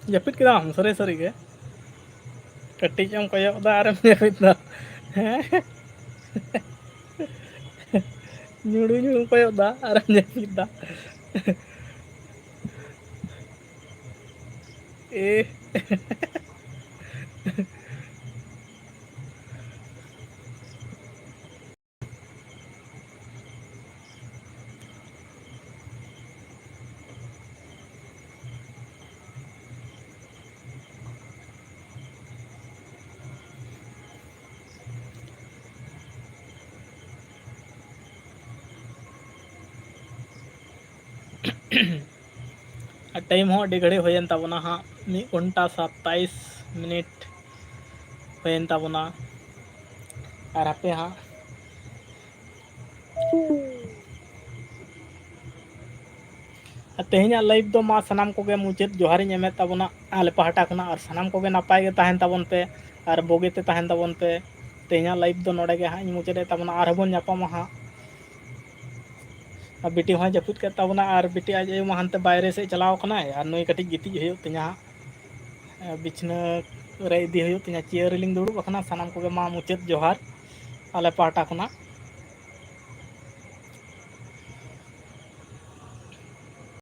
ᱡᱟᱹᱯᱤᱫ ᱠᱮᱫᱟᱢ ᱥᱟᱹᱨᱤ ᱥᱟᱹᱨᱤ ᱜᱮ? ᱠᱟᱹᱴᱤᱡ ᱮᱢ ᱠᱚᱭᱚᱜ ᱫᱟ ᱟᱨᱮᱢ ᱡᱟᱹᱯᱤᱫ ᱫᱟ᱾ ᱦᱮᱸ? ᱧᱩᱲᱩ ᱧᱩᱲᱩᱢ ᱠᱚᱭᱚᱜ ᱫᱟ ᱟᱨᱮᱢ ᱡᱟᱹᱯᱤᱫ ᱫᱟ᱾ ᱮ᱾ ᱟᱨ time ᱦᱚᱸ ᱟᱹᱰᱤ ᱜᱷᱟᱹᱲᱤᱡ ᱦᱩᱭᱮᱱ ᱛᱟᱵᱚᱱᱟ ᱦᱟᱸᱜ, ᱢᱤᱫ ᱜᱷᱚᱱᱴᱟ ᱥᱟᱛᱟᱭᱤᱥ ᱢᱤᱱᱤᱴ ᱦᱩᱭᱮᱱ ᱛᱟᱵᱚᱱᱟ᱾ ᱟᱨ ᱦᱟᱯᱮ ᱦᱟᱸᱜ, ᱟᱨ ᱛᱮᱦᱮᱧᱟᱜ live ᱫᱚ ᱢᱟ ᱥᱟᱱᱟᱢ ᱠᱚᱜᱮ ᱢᱩᱪᱟᱹᱫ ᱡᱚᱦᱟᱨᱤᱧ ᱮᱢᱮᱫ ᱛᱟᱵᱚᱱᱟ ᱟᱞᱮ ᱯᱟᱦᱴᱟ ᱠᱷᱚᱱᱟᱜ, ᱟᱨ ᱥᱟᱱᱟᱢ ᱠᱚᱜᱮ ᱱᱟᱯᱟᱭ ᱜᱮ ᱛᱟᱦᱮᱱ ᱛᱟᱵᱚᱱ ᱯᱮ ᱟᱨ ᱵᱩᱜᱤ ᱛᱮ ᱛᱟᱦᱮᱱ ᱛᱟᱵᱚᱱ ᱯᱮ᱾ ᱛᱮᱦᱮᱧᱟᱜ live ᱫᱚ ᱱᱚᱰᱮ ᱜᱮ ᱦᱟᱸᱜ ᱤᱧ ᱢᱩᱪᱟᱹᱫᱮᱫ ᱛᱟᱵᱚᱱᱟ, ᱟᱨᱦᱚᱸ ᱵᱚᱱ ᱧᱟᱯᱟᱢᱟ ᱦᱟᱸᱜ᱾ ᱟᱨ ᱵᱤᱴᱤ ᱦᱚᱸᱭ ᱡᱟᱹᱯᱤᱫ ᱠᱮᱫ ᱛᱟᱵᱚᱱᱟ, ᱟᱨ ᱵᱤᱴᱤ ᱟᱡ ᱟᱭᱳ ᱢᱟ ᱦᱟᱱᱛᱮ ᱵᱟᱭᱨᱮ ᱥᱮᱫ ᱪᱟᱞᱟᱣ ᱠᱟᱱᱟᱭ, ᱟᱨ ᱱᱩᱭ ᱠᱟᱹᱴᱤᱡ ᱜᱤᱛᱤᱡ ᱦᱩᱭᱩᱜ ᱛᱤᱧᱟ ᱦᱟᱸᱜ᱾ ᱵᱤᱪᱷᱱᱟᱹ ᱨᱮ ᱤᱫᱤ ᱦᱩᱭᱩᱜ ᱛᱤᱧᱟ, chair ᱨᱮᱞᱤᱧ ᱫᱩᱲᱩᱵ ᱟᱠᱟᱱᱟ᱾ ᱥᱟᱱᱟᱢ ᱠᱚᱜᱮ ᱢᱟ ᱢᱩᱪᱟᱹᱫ ᱡᱚᱦᱟᱨ ᱟᱞᱮ ᱯᱟᱦᱴᱟ ᱠᱷᱚᱱᱟᱜ᱾